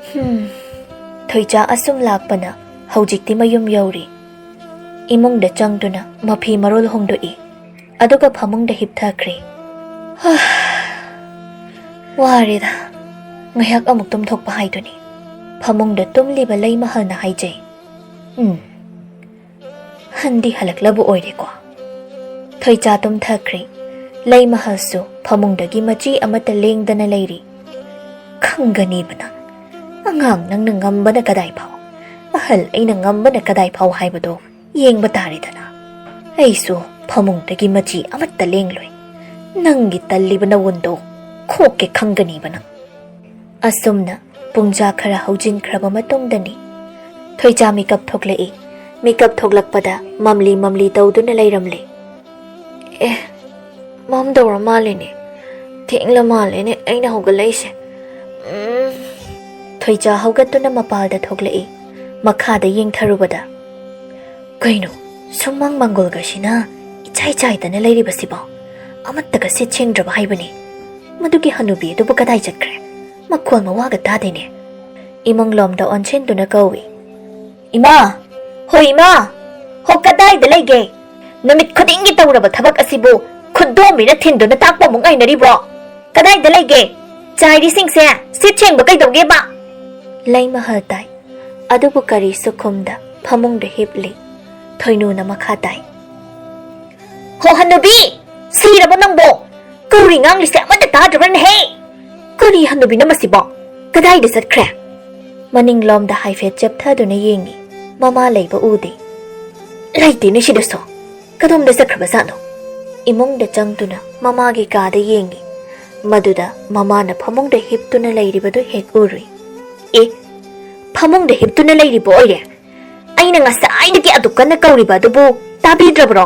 ꯍꯝ꯫" ꯊꯣꯏꯆꯥ ꯑꯁꯨꯝ ꯂꯥꯛꯄꯅ ꯍꯧꯖꯤꯛꯇꯤ ꯃꯌꯨꯝ ꯌꯧꯔꯤ꯫ ꯏꯃꯨꯡꯗ ꯆꯪꯗꯨꯅ ꯃꯐꯤ ꯃꯔꯣꯜ ꯍꯣꯡꯗꯣꯛꯏ꯫ ꯑꯗꯨꯒ ꯐꯃꯨꯡꯗ ꯍꯤꯞꯊꯈ꯭ꯔꯦ꯫ ꯍꯥ, ꯋꯥꯔꯦꯗ꯫ ꯉꯥꯏꯍꯥꯛ ꯑꯃꯨꯛ ꯇꯨꯝꯊꯣꯛꯄ ꯍꯥꯏꯗꯨꯅꯤ꯫ ꯐꯃꯨꯡꯗ ꯇꯨꯝꯂꯤꯕ ꯂꯩꯃꯍꯜꯅ ꯍꯥꯏꯖꯩ꯫ "ꯎꯝ, ꯍꯟꯗꯤ ꯍꯜꯂꯛꯂꯕ ꯑꯣꯏꯔꯦꯀꯣ꯫" ꯊꯣꯏꯆꯥ ꯇꯨꯝꯊꯈ꯭ꯔꯦ꯫ ꯂꯩꯃꯍꯜꯁꯨ ꯐꯃꯨꯡꯗꯒꯤ ꯃꯆꯤ ꯑꯃꯠꯇ ꯂꯦꯡꯗꯅ ꯂꯩꯔꯤ꯫ "ꯈꯪꯒꯅꯤꯕ ꯅꯪ꯫ ꯑꯉꯥꯡ ꯅꯪꯅ ꯉꯝꯕꯅ ꯀꯗꯥꯏ ꯐꯥꯎ, ꯑꯍꯜ ꯑꯩꯅ ꯉꯝꯕꯅ ꯀꯗꯥꯏ ꯐꯥꯎ ꯍꯥꯏꯕꯗꯣ ꯌꯦꯡꯕ ꯇꯥꯔꯦꯗꯅ꯫ ꯑꯩꯁꯨ ꯐꯃꯨꯡꯗꯒꯤ ꯃꯆꯤ ꯑꯃꯠꯇ ꯂꯦꯡꯂꯣꯏ꯫ ꯅꯪꯒꯤ ꯇꯜꯂꯤꯕ ꯅꯋꯨꯟꯗꯣ ꯈꯣꯛꯀꯦ ꯈꯪꯒꯅꯤꯕ ꯅꯪ꯫" ꯑꯁꯨꯝꯅ ꯄꯨꯡꯖꯥ ꯈꯔ ꯍꯧꯖꯤꯟꯈ꯭ꯔꯕ ꯃꯇꯨꯡꯗꯅꯤ ꯊꯣꯏꯆꯥ ꯃꯤꯀꯞ ꯊꯣꯛꯂꯛꯏ꯫ ꯃꯤꯀꯞ ꯊꯣꯛꯂꯛꯄꯗ ꯃꯝꯂꯤ ꯃꯝꯂꯤ ꯇꯧꯗꯨꯅ ꯂꯩꯔꯝꯂꯦ꯫ "ꯑꯦ, ꯃꯝꯗꯧꯔ ꯃꯥꯜꯂꯦꯅꯦ꯫ ꯊꯦꯡꯂ ꯃꯥꯜꯂꯦꯅꯦ ꯑꯩꯅ ꯍꯧꯒꯠꯂꯛꯏꯁꯦ꯫ ꯎꯝ꯫" ꯊꯣꯏꯆꯥ ꯍꯧꯒꯠꯇꯨꯅ ꯃꯄꯥꯜꯗ ꯊꯣꯛꯂꯛꯏ꯫ ꯃꯈꯥꯗ ꯌꯦꯡꯊꯔꯨꯕꯗ, "ꯀꯩꯅꯣ, ꯁꯨꯃꯥꯡ ꯃꯪꯒꯣꯜꯒꯁꯤꯅ ꯏꯆꯥꯏ ꯆꯥꯏꯗꯅ ꯂꯩꯔꯤꯕꯁꯤꯕꯣ? ꯑꯃꯠꯇꯒ ꯁꯤꯠ ꯁꯦꯡꯗ꯭ꯔꯕ ꯍꯥꯏꯕꯅꯤ꯫ ꯃꯗꯨꯒꯤ ꯍꯅꯨꯕꯤ ꯑꯗꯨꯕꯨ ꯀꯗꯥꯏ ꯆꯠꯈ꯭ꯔꯦ? ꯃꯈꯣꯜ ꯃꯋꯥꯒ ꯇꯥꯗꯦꯅꯦ꯫" ꯏꯃꯨꯡꯂꯣꯝꯗ ꯑꯣꯟꯁꯤꯟꯗꯨꯅ ꯀꯧꯏ, "ꯏꯃꯥ, ꯍꯣꯏ ꯏꯃꯥ, ꯍꯣ ꯀꯗꯥꯏꯗ ꯂꯩꯒꯦ? ꯅꯨꯃꯤꯠ ꯈꯨꯗꯤꯡꯒꯤ ꯇꯧꯔꯕ ꯊꯕꯛ ꯑꯁꯤꯕꯨ ꯈꯨꯗꯣꯝꯕꯤꯅ ꯊꯤꯟꯗꯨꯅ ꯇꯥꯛꯄ ꯑꯃꯨꯛ ꯉꯥꯏꯅꯔꯤꯕ꯭ꯔꯣ? ꯀꯗꯥꯏꯗ ꯂꯩꯒꯦ? ꯆꯥꯏꯔꯤꯁꯤꯡꯁꯦ ꯁꯤꯠ ꯁꯦꯡꯕ ꯀꯩꯗꯧꯒꯦꯕ? ꯂꯩꯃꯍꯜ ꯇꯥꯏ, ꯑꯗꯨꯕꯨ ꯀꯔꯤꯁꯨ ꯈꯨꯝꯗ ꯐꯃꯨꯡꯗ ꯍꯤꯞꯂꯤ꯫ ꯊꯣꯏꯅꯨꯅ ꯃꯈꯥ ꯇꯥꯏ꯫ ꯍꯣ ꯍꯅꯨꯕꯤ! ꯁꯤꯔꯕꯣ ꯅꯪꯕꯣ? ꯀꯧꯔꯤ ꯉꯥꯡꯂꯤꯁꯦ ꯑꯃꯠꯇ ꯇꯥꯗ꯭ꯔꯕ꯭ꯔꯅꯦꯍꯦ? ꯀꯔꯤ ꯍꯅꯨꯕꯤꯅꯣ ꯃꯁꯤꯕꯣ? ꯀꯗꯥꯏꯗ ꯆꯠꯈ꯭ꯔꯦ? ꯃꯅꯤꯡꯂꯣꯝꯗ ꯍꯥꯏꯐꯦꯠ ꯆꯦꯞꯊꯗꯨꯅ ꯌꯦꯡꯉꯤ꯫ ꯃꯃꯥ ꯂꯩꯕ ꯎꯗꯦ꯫ ꯂꯩꯇꯦꯅꯦ ꯁꯤꯗꯁꯨ꯫ ꯀꯗꯣꯝꯗ ꯆꯠꯈ꯭ꯔꯕꯖꯥꯠꯅꯣ? ꯏꯃꯨꯡꯗ ꯆꯪꯗꯨꯅ ꯃꯃꯥꯒꯤ ꯀꯥꯗ ꯌꯦꯡꯉꯤ꯫ ꯃꯗꯨꯗ ꯃꯃꯥꯅ ꯐꯃꯨꯡꯗ ꯍꯤꯞꯇꯨꯅ ꯂꯩꯔꯤꯕꯗꯨ ꯍꯦꯛ ꯎꯔꯨꯏ꯫ ꯑꯦ, ꯐꯃꯨꯡꯗ ꯍꯤꯞꯇꯨꯅ ꯂꯩꯔꯤꯕ ꯑꯣꯏꯔꯦ? ꯑꯩꯅ ꯉꯁꯥꯏꯗꯒꯤ ꯑꯗꯨꯛ ꯀꯟꯅ ꯀꯧꯔꯤꯕ ꯑꯗꯨꯕꯨ ꯇꯥꯕꯤꯗ꯭ꯔꯕ꯭ꯔꯣ?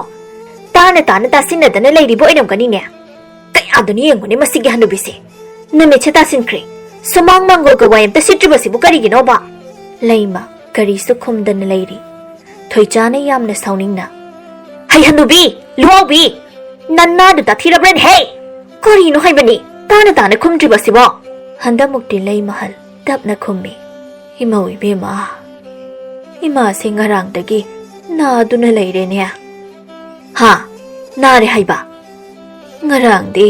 ꯇꯥꯅ ꯇꯥꯅ ꯇꯥꯁꯤꯟꯅꯗꯅ ꯂꯩꯔꯤꯕ ꯑꯣꯏꯔꯝꯒꯅꯤꯅꯦ꯫ ꯀꯌꯥꯗꯨꯅ ꯌꯦꯡꯉꯨꯅꯦ ꯃꯁꯤꯒꯤ ꯍꯅꯨꯕꯤꯁꯦ꯫ ꯅꯨꯃꯤꯠꯁꯦ ꯇꯥꯁꯤꯟꯈ꯭ꯔꯦ꯫ ꯁꯨꯃꯥꯡ ꯃꯥꯡꯒꯣꯜꯒ ꯋꯥꯏ ꯑꯝꯇ ꯁꯤꯠꯇ꯭ꯔꯤꯕꯁꯤꯕꯨ ꯀꯔꯤꯒꯤꯅꯣꯕ? ꯂꯩꯃ ꯀꯔꯤꯁꯨ ꯈꯨꯝꯗꯅ ꯂꯩꯔꯤ꯫ ꯊꯣꯏꯆꯥꯅ ꯌꯥꯝꯅ ꯁꯥꯎꯅꯤꯡꯅ, "ꯍꯩ ꯍꯅꯨꯕꯤ, ꯂꯨꯍꯥꯎꯕꯤ, ꯅꯅꯥꯗꯨ ꯇꯥꯊꯤꯔꯕ꯭ꯔꯅꯦꯍꯦ? ꯀꯔꯤꯅꯣ ꯍꯥꯏꯕꯅꯤ ꯇꯥꯅ ꯇꯥꯅ ꯈꯨꯝꯗ꯭ꯔꯤꯕꯁꯤꯕꯣ?" ꯍꯟꯗꯛꯃꯨꯛꯇꯤ ꯂꯩꯃꯍꯜ ꯇꯞꯅ ꯈꯨꯝꯃꯤ꯫ "ꯏꯃꯧ ꯏꯕꯦꯝꯃ, ꯏꯃꯥꯁꯦ ꯉꯔꯥꯡꯗꯒꯤ ꯅꯥꯗꯨꯅ ꯂꯩꯔꯦꯅꯦ꯫" "ꯍꯥ? ꯅꯥꯔꯦ ꯍꯥꯏꯕ?" "ꯉꯔꯥꯡꯗꯤ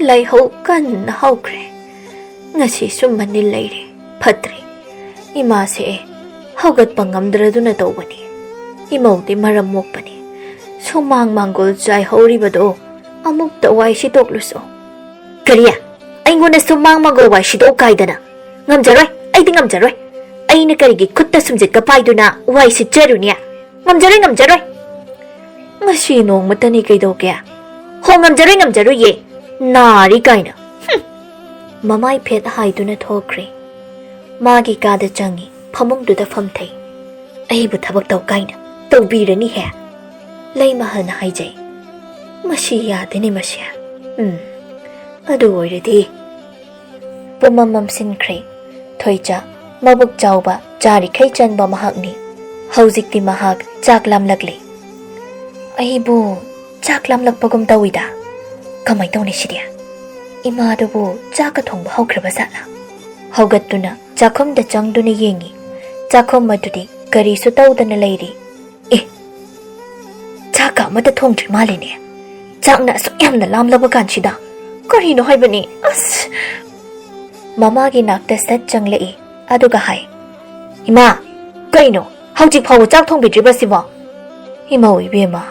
ꯂꯥꯏꯍꯧ ꯀꯟꯅ ꯍꯧꯈ꯭ꯔꯦ꯫ ꯉꯁꯤꯁꯨ ꯃꯅꯤꯜ ꯂꯩꯔꯦ꯫ ꯐꯠꯇ꯭ꯔꯦ꯫ ꯏꯃꯥꯁꯦ ꯍꯧꯒꯠꯄ ꯉꯝꯗ꯭ꯔꯗꯨꯅ ꯇꯧꯕꯅꯤ꯫ ꯏꯃꯧꯗꯤ ꯃꯔꯝ ꯃꯣꯛꯄꯅꯤ꯫ ꯁꯨꯃꯥꯡ ꯃꯥꯡꯒꯣꯜ ꯆꯥꯏꯍꯧꯔꯤꯕꯗꯣ ꯑꯃꯨꯛꯇ ꯋꯥꯏ ꯁꯤꯠꯇꯣꯛꯂꯨꯁꯣ꯫" "ꯀꯔꯤ? ꯑꯩꯉꯣꯟꯗ ꯁꯨꯃꯥꯡ ꯃꯥꯡꯒꯣꯜ ꯋꯥꯏ ꯁꯤꯠꯇꯣꯛꯎ ꯀꯥꯏꯗꯅ? ꯉꯝꯖꯔꯣꯏ, ꯑꯩꯗꯤ ꯉꯝꯖꯔꯣꯏ꯫ ꯑꯩꯅ ꯀꯔꯤꯒꯤ ꯈꯨꯠꯇ ꯁꯨꯝꯖꯤꯠꯀ ꯄꯥꯏꯗꯨꯅ ꯋꯥꯏ ꯁꯤꯠꯆꯔꯨꯅꯤ? ꯉꯝꯖꯔꯣꯏ, ꯉꯝꯖꯔꯣꯏ꯫ ꯉꯁꯤ ꯅꯣꯡꯃꯇꯅꯤ ꯀꯩꯗꯧꯒꯦ? ꯍꯣ, ꯉꯝꯖꯔꯣꯏ, ꯉꯝꯖꯔꯣꯏꯌꯦ꯫ ꯅꯥꯔꯤ ꯀꯥꯏꯅ꯫ ꯍꯨꯝ!" ꯃꯃꯥꯏ ꯐꯦꯠ ꯍꯥꯏꯗꯨꯅ ꯊꯣꯛꯈ꯭ꯔꯦ꯫ ꯃꯥꯒꯤ ꯀꯥꯗ ꯆꯪꯉꯤ, ꯐꯃꯨꯡꯗꯨꯗ ꯐꯝꯊꯩ꯫ "ꯑꯩꯕꯨ ꯊꯕꯛ ꯇꯧ ꯀꯥꯏꯅ ꯇꯧꯕꯤꯔꯅꯤꯍꯦ꯫" ꯂꯩꯃꯍꯜꯅ ꯍꯥꯏꯖꯩ꯫ "ꯃꯁꯤ ꯌꯥꯗꯦꯅꯦ ꯃꯁꯤ꯫ ꯎꯝ, ꯑꯗꯨ ꯑꯣꯏꯔꯗꯤ꯫" ꯄꯨꯝꯃꯝ ꯃꯝꯁꯤꯟꯈ꯭ꯔꯦ꯫ ꯊꯣꯏꯆꯥ, ꯃꯕꯨꯛ ꯆꯥꯎꯕ, ꯆꯥꯔꯤꯈꯩ ꯆꯟꯕ ꯃꯍꯥꯛꯅꯤ꯫ ꯍꯧꯖꯤꯛꯇꯤ ꯃꯍꯥꯛ ꯆꯥꯛ ꯂꯥꯝꯂꯛꯂꯦ꯫ "ꯑꯩꯕꯨ ꯆꯥꯛ ꯂꯥꯝꯂꯛꯄꯒꯨꯝ ꯇꯧꯏꯗ꯫ ꯀꯃꯥꯏ ꯇꯧꯅꯤ ꯁꯤꯗꯤ? ꯏꯃꯥꯗꯨꯕꯨ ꯆꯥꯛꯀ ꯊꯣꯡꯕ ꯍꯧꯈ꯭ꯔꯕ ꯖꯥꯠꯂꯥ?" ꯍꯧꯒꯠꯇꯨꯅ ꯆꯥꯛꯈꯨꯝꯗ ꯆꯪꯗꯨꯅ ꯌꯦꯡꯉꯤ꯫ ꯆꯥꯛꯈꯨꯝ ꯑꯗꯨꯗꯤ ꯀꯔꯤꯁꯨ ꯇꯧꯗꯅ ꯂꯩꯔꯤ꯫ ꯑꯦ, ꯆꯥꯛꯀ ꯑꯃꯠꯇ ꯊꯣꯡꯗ꯭ꯔꯤ ꯃꯥꯜꯂꯦꯅꯦ꯫ ꯆꯥꯛꯅ ꯑꯁꯨꯛ ꯌꯥꯝꯅ ꯂꯥꯝꯂꯕ ꯀꯥꯟꯁꯤꯗ꯫ ꯀꯔꯤꯅꯣ ꯍꯥꯏꯕꯅꯤ? ꯑꯁ! ꯃꯃꯥꯒꯤ ꯅꯥꯛꯇ ꯁꯠ ꯆꯪꯂꯛꯏ꯫ ꯑꯗꯨꯒ ꯍꯥꯏ, "ꯏꯃꯥ, ꯀꯩꯅꯣ? ꯍꯧꯖꯤꯛ ꯐꯥꯎꯕ ꯆꯥꯛ ꯊꯣꯡꯕꯤꯗ꯭ꯔꯤꯕꯁꯤꯕꯣ?" "ꯏꯃꯧ ꯏꯕꯦꯝꯃ,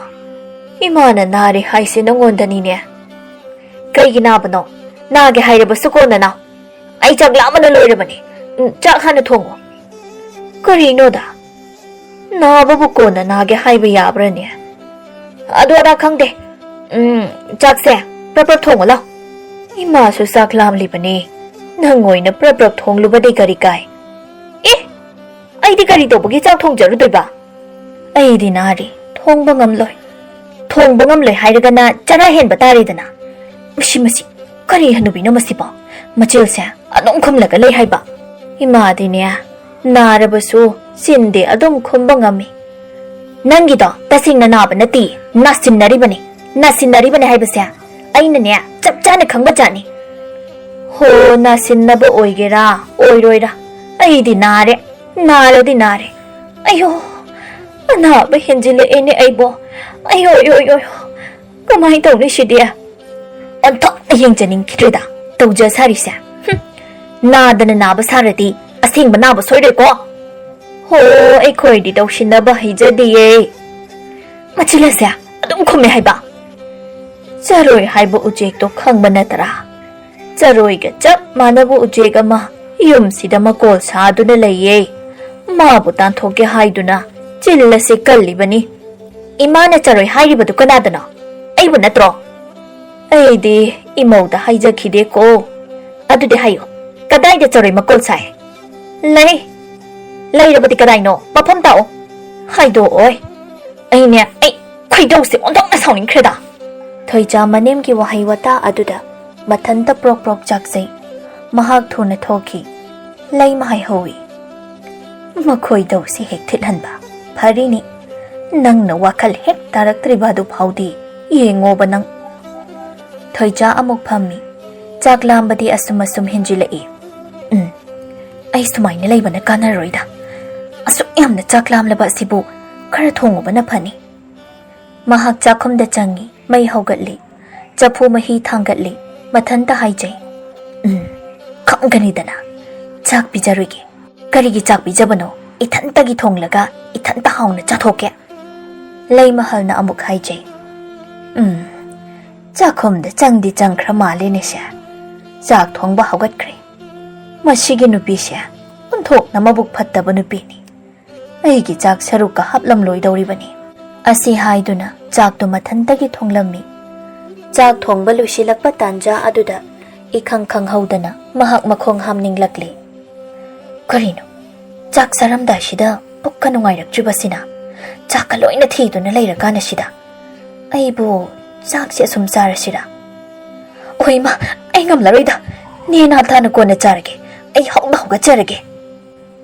ꯏꯃꯥꯅ ꯅꯥꯔꯦ ꯍꯥꯏꯁꯦ ꯅꯉꯣꯟꯗꯅꯤꯅꯦ꯫ ꯀꯩꯒꯤ ꯅꯥꯕꯅꯣ? ꯅꯥꯒꯦ ꯍꯥꯏꯔꯕꯁꯨ ꯀꯣꯟꯅ ꯅꯥꯎ꯫ ꯑꯩ ꯆꯥꯛ ꯂꯥꯝꯕꯅ ꯂꯣꯏꯔꯕꯅꯤ꯫ ꯎꯝ, ꯆꯥꯛ ꯍꯥꯟꯅ ꯊꯣꯡꯉꯨ꯫" "ꯀꯔꯤꯅꯣꯗ? ꯅꯥꯕꯕꯨ ꯀꯣꯟꯅ ꯅꯥꯒꯦ ꯍꯥꯏꯕ ꯌꯥꯕ꯭ꯔꯅꯦ? ꯑꯗꯨ ꯑꯗꯥ ꯈꯪꯗꯦ꯫ ꯎꯝ, ꯆꯥꯛꯁꯦ ꯄ꯭ꯔꯞ ꯄ꯭ꯔꯞ ꯊꯣꯡꯉꯨ ꯂꯥꯎ꯫" "ꯏꯃꯥꯁꯨ ꯆꯥꯛ ꯂꯥꯝꯂꯤꯕꯅꯤ꯫ ꯅꯪ ꯑꯣꯏꯅ ꯄ꯭ꯔꯞ ꯄ꯭ꯔꯞ ꯊꯣꯡꯂꯨꯕꯗꯤ ꯀꯔꯤ ꯀꯥꯏ?" "ꯑꯦ, ꯑꯩꯗꯤ ꯀꯔꯤ ꯇꯧꯕꯒꯤ ꯆꯥꯛ ꯊꯣꯡꯖꯔꯨꯗꯣꯏꯕ? ꯑꯩꯗꯤ ꯅꯥꯔꯤ, ꯊꯣꯡꯕ ꯉꯝꯂꯣꯏ꯫" "ꯊꯣꯡꯕ ꯉꯝꯂꯣꯏ ꯍꯥꯏꯔꯒꯅ ꯆꯔꯥ ꯍꯦꯟꯕ ꯇꯥꯔꯦꯗꯅ꯫" ꯃꯁꯤ, ꯃꯁꯤ, ꯀꯔꯤ ꯍꯅꯨꯕꯤꯅꯣ ꯃꯁꯤꯕꯣ? ꯃꯆꯤꯜꯁꯦ ꯑꯗꯨꯝ ꯈꯨꯝꯂꯒ ꯂꯩ ꯍꯥꯏꯕ꯫ ꯏꯃꯥꯗꯤꯅꯦ, ꯅꯥꯔꯕꯁꯨ ꯆꯤꯟꯗꯤ ꯑꯗꯨꯝ ꯈꯨꯝꯕ ꯉꯝꯃꯤ꯫ "ꯅꯪꯒꯤꯗꯣ ꯇꯁꯦꯡꯅ ꯅꯥꯕ ꯅꯠꯇꯦ, ꯅꯥꯁꯤꯟꯅꯔꯤꯕꯅꯤ꯫ ꯅꯥꯁꯤꯟꯅꯔꯤꯕꯅꯤ ꯍꯥꯏꯕꯁꯦ ꯑꯩꯅꯅꯦ ꯆꯞ ꯆꯥꯅ ꯈꯪꯕ ꯖꯥꯠꯅꯤ꯫" "ꯍꯣ, ꯅꯥꯁꯤꯟꯅꯕ ꯑꯣꯏꯒꯦꯔꯥ ꯑꯣꯏꯔꯣꯏꯔꯥ, ꯑꯩꯗꯤ ꯅꯥꯔꯦ, ꯅꯥꯔꯗꯤ ꯅꯥꯔꯦ꯫ ꯑꯌꯣ, ꯑꯅꯥꯕ ꯍꯦꯟꯖꯤꯜꯂꯛꯑꯦꯅꯦ ꯑꯩꯕꯣ꯫ ꯑꯌꯣ, ꯑꯌꯣ, ꯑꯌꯣ, ꯑꯌꯣ, ꯀꯃꯥꯏꯅ ꯇꯧꯅꯤ ꯁꯤꯗꯤ? ꯑꯣꯟꯊꯣꯛꯅ ꯌꯦꯡꯖꯅꯤꯡꯈꯤꯗ꯭ꯔꯦꯗ ꯇꯧꯖ ꯁꯥꯔꯤꯁꯦ꯫ ꯍꯨꯝ, ꯅꯥꯗꯅ ꯅꯥꯕ ꯁꯥꯔꯗꯤ ꯑꯁꯦꯡꯕ ꯅꯥꯕ ꯁꯣꯏꯔꯣꯏꯀꯣ꯫ ꯍꯣ, ꯑꯩꯈꯣꯏꯗꯤ ꯇꯧꯁꯤꯟꯅꯕ ꯍꯩꯖꯗꯤꯌꯦ꯫" ꯃꯆꯤꯜ ꯑꯁꯦ ꯑꯗꯨꯝ ꯈꯨꯝꯃꯦ ꯍꯥꯏꯕ꯫ ꯆꯔꯣꯏ ꯍꯥꯏꯕ ꯎꯆꯦꯛꯇꯣ ꯈꯪꯕ ꯅꯠꯇ꯭ꯔꯥ? ꯆꯔꯣꯏꯒ ꯆꯞ ꯃꯥꯟꯅꯕ ꯎꯆꯦꯛ ꯑꯃ ꯌꯨꯝꯁꯤꯗ ꯃꯀꯣꯜ ꯁꯥꯗꯨꯅ ꯂꯩꯌꯦ꯫ ꯃꯥꯕꯨ ꯇꯥꯟꯊꯣꯛꯀꯦ ꯍꯥꯏꯗꯨꯅ ꯆꯤꯜ ꯑꯁꯤ ꯀꯜꯂꯤꯕꯅꯤ꯫ ꯏꯃꯥꯅ ꯆꯔꯣꯏ ꯍꯥꯏꯔꯤꯕꯗꯨ ꯀꯅꯥꯗꯅꯣ? ꯑꯩꯕꯨ ꯅꯠꯇ꯭ꯔꯣ? ꯑꯩꯗꯤ ꯏꯃꯧꯗ ꯍꯥꯏꯖꯈꯤꯗꯦꯀꯣ꯫ ꯑꯗꯨꯗꯤ ꯍꯥꯏꯌꯨ, ꯀꯗꯥꯏꯗ ꯆꯔꯣꯏ ꯃꯀꯣꯜ ꯁꯥꯏ? ꯂꯩ꯫ ꯂꯩꯔꯕꯗꯤ ꯀꯗꯥꯏꯅꯣ? ꯃꯐꯝ ꯇꯥꯛꯑꯣ꯫ ꯍꯥꯏꯗꯣꯛꯑꯣꯏ꯫ ꯑꯩꯅꯦ, ꯑꯩ ꯈꯣꯏꯗꯧꯁꯦ ꯑꯣꯟꯊꯣꯛꯅ ꯁꯥꯎꯅꯤꯡꯈ꯭ꯔꯦꯗ꯫ ꯊꯣꯏꯆꯥ ꯃꯅꯦꯝꯒꯤ ꯋꯥꯍꯩ ꯋꯥꯇꯥ ꯑꯗꯨꯗ ꯃꯊꯟꯇ ꯄ꯭ꯔꯣꯛ ꯄ꯭ꯔꯣꯛ ꯆꯥꯛꯆꯩ꯫ ꯃꯍꯥꯛ ꯊꯨꯅ ꯊꯣꯛꯈꯤ꯫ ꯂꯩꯃ ꯍꯥꯏꯍꯧꯏ, "ꯃꯈꯣꯏꯗꯧꯁꯤ ꯍꯦꯛ ꯊꯤꯠꯍꯟꯕ ꯐꯔꯤꯅꯤ꯫ ꯅꯪꯅ ꯋꯥꯈꯜ ꯍꯦꯛ ꯇꯥꯔꯛꯇ꯭ꯔꯤꯕ ꯑꯗꯨ ꯐꯥꯎꯗꯤ ꯌꯦꯡꯉꯣꯕ ꯅꯪ꯫" ꯊꯣꯏꯆꯥ ꯑꯃꯨꯛ ꯐꯝꯃꯤ꯫ ꯆꯥꯛ ꯂꯥꯝꯕꯗꯤ ꯑꯁꯨꯝ ꯑꯁꯨꯝ ꯍꯦꯟꯖꯤꯜꯂꯛꯏ꯫ "ꯎꯝ, ꯑꯩ ꯁꯨꯃꯥꯏꯅ ꯂꯩꯕꯅ ꯀꯥꯟꯅꯔꯣꯏꯗ꯫ ꯑꯁꯨꯛ ꯌꯥꯝꯅ ꯆꯥꯛ ꯂꯥꯝꯂꯕ ꯑꯁꯤꯕꯨ ꯈꯔ ꯊꯣꯡꯉꯨꯕꯅ ꯐꯅꯤ꯫ ꯃꯍꯥꯛ ꯆꯥꯛꯈꯨꯝꯗ ꯆꯪꯉꯤ, ꯃꯩ ꯍꯧꯒꯠꯂꯤ, ꯆꯐꯨ ꯃꯍꯤ ꯊꯥꯡꯒꯠꯂꯤ, ꯃꯊꯟꯇ ꯍꯥꯏꯖꯩ, "ꯎꯝ, ꯈꯪꯒꯅꯤꯗꯅ, ꯆꯥꯛ ꯄꯤꯖꯔꯣꯏꯒꯦ꯫ ꯀꯔꯤꯒꯤ ꯆꯥꯛ ꯄꯤꯖꯕꯅꯣ? ꯏꯊꯟꯇꯒꯤ ꯊꯣꯡꯂꯒ ꯏꯊꯟꯇ ꯍꯥꯎꯅ ꯆꯥꯊꯣꯛꯀꯦ꯫" ꯂꯩꯃꯍꯜꯅ ꯑꯃꯨꯛ ꯍꯥꯏꯖꯩ, "ꯎꯝ, ꯆꯥꯛꯈꯨꯝꯗ ꯆꯪꯗꯤ ꯆꯪꯈ꯭ꯔ ꯃꯥꯜꯂꯦꯅꯦꯁꯦ꯫ ꯆꯥꯛ ꯊꯣꯡꯕ ꯍꯧꯒꯠꯈ꯭ꯔꯦ꯫ ꯃꯁꯤꯒꯤ ꯅꯨꯄꯤꯁꯦ ꯑꯣꯟꯊꯣꯛꯅ ꯃꯕꯨꯛ ꯐꯠꯇꯕ ꯅꯨꯄꯤꯅꯤ꯫ ꯑꯩꯒꯤ ꯆꯥꯛ ꯁꯔꯨꯛꯀ ꯍꯥꯞꯂꯝꯂꯣꯏꯗꯧꯔꯤꯕꯅꯤ꯫" ꯑꯁꯤ ꯍꯥꯏꯗꯨꯅ ꯆꯥꯛꯇꯨ ꯃꯊꯟꯇꯒꯤ ꯊꯣꯡꯂꯝꯃꯤ꯫ ꯆꯥꯛ ꯊꯣꯡꯕ ꯂꯣꯏꯁꯤꯜꯂꯛꯄ ꯇꯥꯟꯖꯥ ꯑꯗꯨꯗ ꯏꯈꯪ ꯈꯪꯍꯧꯗꯅ ꯃꯍꯥꯛ ꯃꯈꯣꯡ ꯍꯥꯝꯅꯤꯡꯂꯛꯂꯦ꯫ "ꯀꯔꯤꯅꯣ, ꯆꯥꯛ ꯆꯥꯔꯝꯗꯥꯏꯁꯤꯗ ꯄꯨꯛꯀ ꯅꯨꯡꯉꯥꯏꯔꯛꯇ꯭ꯔꯤꯕꯁꯤꯅ? ꯆꯥꯛꯀ ꯂꯣꯏꯅ ꯊꯤꯗꯨꯅ ꯂꯩꯔꯀꯥꯟꯁꯤꯗ? ꯑꯩꯕꯨ ꯆꯥꯛꯁꯦ ꯑꯁꯨꯝ ꯆꯥꯔꯁꯤꯔꯥ? ꯑꯣꯏ ꯏꯃꯥ, ꯑꯩ ꯉꯝꯂꯔꯣꯏꯗ꯫ ꯅꯦ ꯅꯥꯊꯥꯅ ꯀꯣꯟꯅ ꯆꯥꯔꯒꯦ꯫ ꯑꯩ ꯍꯧꯅ ꯍꯧꯒꯠꯆꯔꯒꯦ꯫"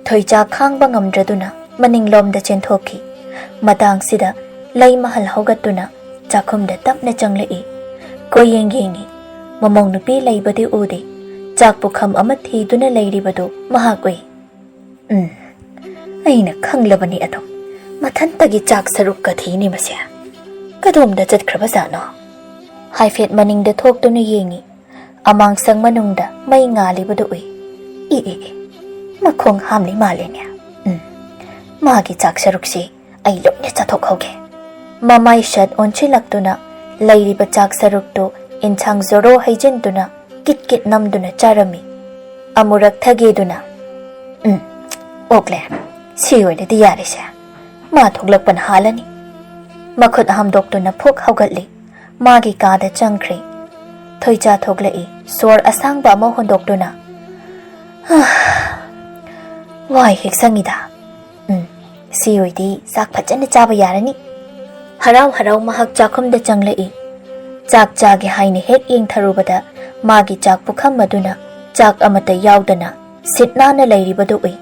ꯊꯣꯏꯆꯥ ꯈꯥꯡꯕ ꯉꯝꯗ꯭ꯔꯗꯨꯅ ꯃꯅꯤꯡꯂꯣꯝꯗ ꯆꯦꯟꯊꯣꯛꯈꯤ꯫ ꯃꯇꯥꯡꯁꯤꯗ ꯂꯩꯃꯍꯜ ꯍꯧꯒꯠꯇꯨꯅ ꯆꯥꯛꯈꯨꯝꯗ ꯇꯞꯅ ꯆꯪꯂꯛꯏ꯫ ꯀꯣꯏꯌꯦꯡ ꯌꯦꯡꯉꯤ꯫ ꯃꯃꯧ ꯅꯨꯄꯤ ꯂꯩꯕꯗꯤ ꯎꯗꯦ꯫ ꯆꯥꯛ ꯄꯨꯈꯝ ꯑꯃ ꯊꯤꯗꯨꯅ ꯂꯩꯔꯤꯕꯗꯨ ꯃꯍꯥꯛ ꯎꯏ꯫ "ꯎꯝ, ꯑꯩꯅ ꯈꯪꯂꯕꯅꯤ ꯑꯗꯨꯝ꯫ ꯃꯊꯟꯇꯒꯤ ꯆꯥꯛ ꯁꯔꯨꯛꯀ ꯊꯤꯅꯤ ꯃꯁꯦ꯫ ꯀꯗꯣꯝꯗ ꯆꯠꯈ꯭ꯔꯕꯖꯥꯠꯅꯣ?" ꯍꯥꯏꯐꯦꯠ ꯃꯅꯤꯡꯗ ꯊꯣꯛꯇꯨꯅ ꯌꯦꯡꯉꯤ꯫ ꯑꯃꯥꯡꯁꯪ ꯃꯅꯨꯡꯗ ꯃꯩ ꯉꯥꯜꯂꯤꯕꯗꯨ ꯎꯏ꯫ "ꯏ, ꯏ, ꯏ, ꯃꯈꯣꯡ ꯍꯥꯝꯂꯤ ꯃꯥꯜꯂꯦꯅꯦ꯫ ꯎꯝ, ꯃꯥꯒꯤ ꯆꯥꯛ ꯁꯔꯨꯛꯁꯤ ꯑꯩ ꯂꯣꯏꯅ ꯆꯥꯊꯣꯛꯍꯧꯒꯦ꯫" ꯃꯃꯥꯏ ꯁꯠ ꯑꯣꯟꯁꯤꯜꯂꯛꯇꯨꯅ ꯂꯩꯔꯤꯕ ꯆꯥꯛ ꯁꯔꯨꯛꯇꯨ ꯏꯟꯁꯥꯡ ꯖꯣꯔꯣ ꯍꯩꯖꯤꯟꯗꯨꯅ ꯀꯤꯠ ꯀꯤꯠ ꯅꯝꯗꯨꯅ ꯆꯥꯔꯝꯃꯤ꯫ ꯑꯃꯨꯔꯛ ꯊꯒꯦꯗꯨꯅ, "ꯎꯝ, ꯑꯣꯛꯂꯦ꯫ ꯁꯤ ꯑꯣꯏꯔꯗꯤ ꯌꯥꯔꯦꯁꯦ꯫ ꯃꯥ ꯊꯣꯛꯂꯛꯄꯅ ꯍꯥꯜꯂꯅꯤ꯫" ꯃꯈꯨꯠ ꯍꯥꯝꯗꯣꯛꯇꯨꯅ ꯐꯨꯛ ꯍꯧꯒꯠꯂꯤ꯫ ꯃꯥꯒꯤ ꯀꯥꯗ ꯆꯪꯈ꯭ꯔꯦ꯫ ꯊꯣꯏꯆꯥ ꯊꯣꯛꯂꯛꯏ, ꯁꯣꯔ ꯑꯁꯥꯡꯕ ꯑꯃ ꯍꯣꯟꯗꯣꯛꯇꯨꯅ, "ꯍꯥ, ꯋꯥꯏ ꯍꯦꯛ ꯁꯪꯉꯤꯗ꯫ ꯎꯝ, ꯁꯤ ꯑꯣꯏꯗꯤ ꯆꯥꯛ ꯐꯖꯅ ꯆꯥꯕ ꯌꯥꯔꯅꯤ꯫" ꯍꯔꯥꯎ ꯍꯔꯥꯎ ꯃꯍꯥꯛ ꯆꯥꯛꯈꯨꯝꯗ ꯆꯪꯂꯛꯏ꯫ ꯆꯥꯛ ꯆꯥꯒꯦ ꯍꯥꯏꯅ ꯍꯦꯛ ꯌꯦꯡꯊꯔꯨꯕꯗ ꯃꯥꯒꯤ ꯆꯥꯛ ꯄꯨꯈꯝ ꯑꯗꯨꯅ ꯆꯥꯛ ꯑꯃꯠꯇ ꯌꯥꯎꯗꯅ ꯁꯤꯠ ꯅꯥꯟꯅ ꯂꯩꯔꯤꯕꯗꯨ ꯎꯏ꯫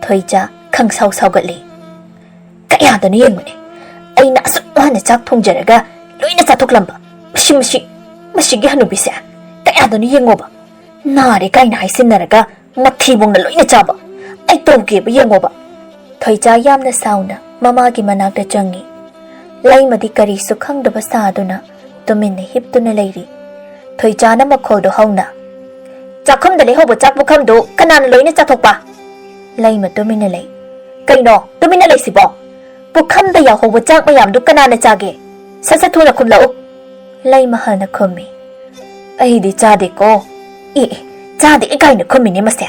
ꯊꯣꯏꯆꯥ ꯈꯪꯁꯥꯎ ꯁꯥꯎꯒꯠꯂꯤ꯫ "ꯀꯌꯥꯗꯅꯣ ꯌꯦꯡꯉꯨꯅꯦ, ꯑꯩꯅ ꯑꯁꯨꯛ ꯋꯥꯅ ꯆꯥꯛ ꯊꯣꯡꯖꯔꯒ ꯂꯣꯏꯅ ꯆꯥꯊꯣꯛꯂꯝꯕ꯫ ꯃꯁꯤ, ꯃꯁꯤ, ꯃꯁꯤꯒꯤ ꯍꯅꯨꯕꯤꯁꯦ꯫ ꯀꯌꯥꯗꯅꯣ ꯌꯦꯡꯉꯣꯕ꯫ ꯅꯥꯔꯦ ꯀꯥꯏꯅ ꯍꯥꯏꯁꯤꯟꯅꯔꯒ ꯃꯊꯤꯕꯣꯡꯅ ꯂꯣꯏꯅ ꯆꯥꯕ꯫ ꯑꯩ ꯇꯧꯒꯦꯕ ꯌꯦꯡꯉꯣꯕ꯫" ꯊꯣꯏꯆꯥ ꯌꯥꯝꯅ ꯁꯥꯎꯅ ꯃꯃꯥꯒꯤ ꯃꯅꯥꯛꯇ ꯆꯪꯉꯤ꯫ ꯂꯩꯃꯗꯤ ꯀꯔꯤꯁꯨ ꯈꯪꯗꯕ ꯁꯥꯗꯨꯅ ꯇꯨꯃꯤꯟꯅ ꯍꯤꯞꯇꯨꯅ ꯂꯩꯔꯤ꯫ ꯊꯣꯏꯆꯥꯅ ꯃꯈꯣꯜꯗꯣ ꯍꯧꯅ, "ꯆꯥꯛꯈꯨꯝꯗ ꯂꯩꯍꯧꯕ ꯆꯥꯛ ꯄꯨꯈꯝꯗꯨ ꯀꯅꯥꯅ ꯂꯣꯏꯅ ꯆꯥꯊꯣꯛꯄ?" ꯂꯩꯃ ꯇꯨꯃꯤꯟꯅ ꯂꯩ꯫ "ꯀꯩꯅꯣ ꯇꯨꯃꯤꯟꯅ ꯂꯩꯁꯤꯕꯣ? ꯄꯨꯈꯝꯗ ꯌꯥꯎꯍꯧꯕ ꯆꯥꯛ ꯃꯌꯥꯝꯗꯨ ꯀꯅꯥꯅ ꯆꯥꯒꯦ? ꯁꯠ ꯁꯠ ꯊꯨꯅ ꯈꯨꯝꯂꯛꯎ!" ꯂꯩꯃ ꯍꯟꯅ ꯈꯨꯝꯃꯤ꯫ "ꯑꯩꯗꯤ ꯆꯥꯗꯦꯀꯣ꯫" "ꯑꯦ ꯑꯦ, ꯆꯥꯗꯦ ꯀꯥꯏꯅ ꯈꯨꯝꯃꯤꯅꯦ ꯃꯁꯦ꯫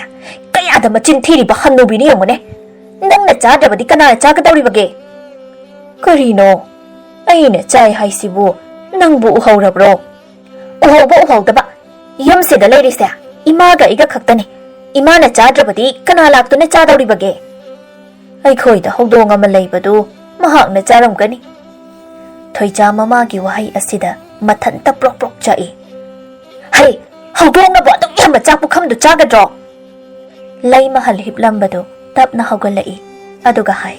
ꯀꯌꯥꯗ ꯃꯆꯤꯟ ꯊꯤꯔꯤꯕ ꯍꯟꯅꯨꯕꯤꯅꯤ ꯌꯦꯡꯉꯨꯅꯦ꯫ ꯅꯪꯅ ꯆꯥꯗ꯭ꯔꯕꯗꯤ ꯀꯅꯥꯅ ꯆꯥꯒꯗꯧꯔꯤꯕꯒꯦ?" "ꯀꯔꯤꯅꯣ? ꯑꯩꯅ ꯆꯥꯏ ꯍꯥꯏꯁꯤꯕꯨ ꯅꯪꯕꯨ ꯎꯍꯧꯔꯕ꯭ꯔꯣ?" "ꯎꯍꯧꯕ ꯎꯍꯧꯗꯕ, ꯌꯨꯝꯁꯤꯗ ꯂꯩꯔꯤꯁꯦ ꯏꯃꯥꯒ ꯑꯩꯒ ꯈꯛꯇꯅꯤ꯫ ꯏꯃꯥꯅ ꯆꯥꯗ꯭ꯔꯕꯗꯤ ꯀꯅꯥ ꯂꯥꯛꯇꯨꯅ ꯆꯥꯗꯧꯔꯤꯕꯒꯦ?" "ꯑꯩꯈꯣꯏꯗ ꯍꯧꯗꯣꯡ ꯑꯃ ꯂꯩꯕꯗꯨ ꯃꯍꯥꯛꯅ ꯆꯥꯔꯝꯒꯅꯤ꯫" ꯊꯣꯏꯆꯥ ꯃꯃꯥꯒꯤ ꯋꯥꯍꯩ ꯑꯁꯤꯗ ꯃꯊꯟꯇ ꯄ꯭ꯔꯣꯛ ꯄ꯭ꯔꯣꯛ ꯆꯥꯛꯏ꯫ "ꯍꯩ, ꯍꯧꯗꯣꯡꯅꯕꯨ ꯑꯗꯨꯛ ꯌꯥꯝꯕ ꯆꯥꯛ ꯄꯨꯈꯝꯗꯨ ꯆꯥꯒꯗ꯭ꯔꯣ?" ꯂꯩꯃꯍꯜ ꯍꯤꯞꯂꯝꯕꯗꯨ ꯇꯞꯅ ꯍꯧꯒꯠꯂꯛꯏ, ꯑꯗꯨꯒ ꯍꯥꯏ,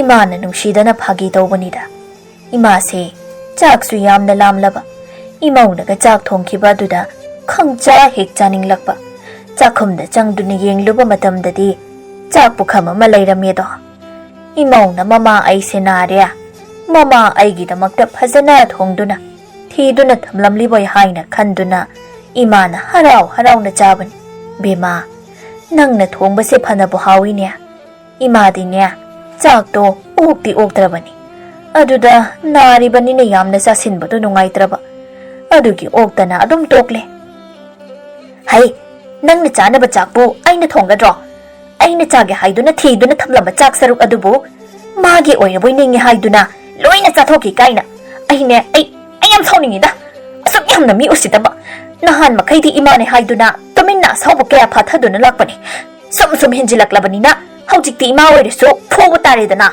"ꯏꯃꯥꯅ ꯅꯨꯡꯁꯤꯗꯅ ꯐꯥꯒꯤ ꯇꯧꯕꯅꯤꯗ꯫ ꯏꯃꯥꯁꯦ ꯆꯥꯛꯁꯨ ꯌꯥꯝꯅ ꯂꯥꯝꯂꯕ, ꯏꯃꯧꯅꯒ ꯆꯥꯛ ꯊꯣꯡꯈꯤꯕ ꯑꯗꯨꯗ ꯈꯪꯆꯥ ꯍꯦꯛ ꯆꯥꯅꯤꯡꯂꯛꯄ꯫ ꯆꯥꯛꯈꯨꯝꯗ ꯆꯪꯗꯨꯅ ꯌꯦꯡꯂꯨꯕ ꯃꯇꯝꯗꯗꯤ ꯆꯥꯛ ꯄꯨꯈꯝ ꯑꯃ ꯂꯩꯔꯝꯃꯦꯗꯣ꯫ ꯏꯃꯧꯅ ꯃꯃꯥ ꯑꯩꯁꯦ ꯅꯥꯔꯦ, ꯃꯃꯥ ꯑꯩꯒꯤꯗꯃꯛꯇ ꯐꯖꯅ ꯊꯣꯡꯗꯨꯅ, ꯊꯤꯗꯨꯅ ꯊꯝꯂꯝꯂꯤꯕꯣꯏ ꯍꯥꯏꯅ ꯈꯟꯗꯨꯅ ꯏꯃꯥꯅ ꯍꯔꯥꯎ ꯍꯔꯥꯎꯅ ꯆꯥꯕꯅꯤ꯫ ꯕꯦꯝꯃ, ꯅꯪꯅ ꯊꯣꯡꯕꯁꯦ ꯐꯅꯕꯨ ꯍꯥꯎꯏꯅꯦ꯫ ꯏꯃꯥꯗꯤꯅꯦ, ꯆꯥꯛꯇꯣ ꯑꯣꯛꯇꯤ ꯑꯣꯛꯇ꯭ꯔꯕꯅꯤ꯫ ꯑꯗꯨꯗ ꯅꯥꯔꯤꯕꯅꯤꯅ ꯌꯥꯝꯅ ꯆꯥꯁꯤꯟꯕꯗꯣ ꯅꯨꯡꯉꯥꯏꯇ꯭ꯔꯕ꯫ ꯑꯗꯨꯒꯤ ꯑꯣꯛꯇꯅ ꯑꯗꯨꯝ ꯇꯣꯛꯂꯦ꯫" "ꯍꯩ, ꯅꯪꯅ ꯆꯥꯅꯕ ꯆꯥꯛꯄꯨ ꯑꯩꯅ ꯊꯣꯡꯒꯗ꯭ꯔꯣ? ꯑꯩꯅ ꯆꯥꯒꯦ ꯍꯥꯏꯗꯨꯅ ꯊꯤꯗꯨꯅ ꯊꯝꯂꯝꯕ ꯆꯥꯛ ꯁꯔꯨꯛ ꯑꯗꯨꯕꯨ ꯃꯥꯒꯤ ꯑꯣꯏꯔꯕꯣꯏ ꯅꯤꯡꯉꯤ ꯍꯥꯏꯗꯨꯅ ꯂꯣꯏꯅ ꯆꯥꯊꯣꯛꯈꯤ ꯀꯥꯏꯅ꯫ ꯑꯩꯅꯦ, ꯑꯩ, ꯑꯩ ꯌꯥꯝ ꯁꯥꯎꯅꯤꯡꯉꯤꯗ꯫ ꯑꯁꯨꯛ ꯌꯥꯝꯅ ꯃꯤ ꯎꯁꯤꯠꯇꯕ꯫ ꯅꯍꯥꯟ ꯃꯈꯩꯗꯤ ꯏꯃꯥꯅꯦ ꯍꯥꯏꯗꯨꯅ ꯇꯨꯃꯤꯟꯅ ꯑꯁꯥꯎꯕ ꯀꯌꯥ ꯐꯥꯊꯗꯨꯅ ꯂꯥꯛꯄꯅꯦ꯫ ꯁꯨꯝ ꯁꯨꯝ ꯍꯦꯟꯖꯤꯜꯂꯛꯂꯕꯅꯤꯅ ꯍꯧꯖꯤꯛꯇꯤ ꯏꯃꯥ ꯑꯣꯏꯔꯁꯨ ꯐꯨꯕ ꯇꯥꯔꯦꯗꯅ꯫"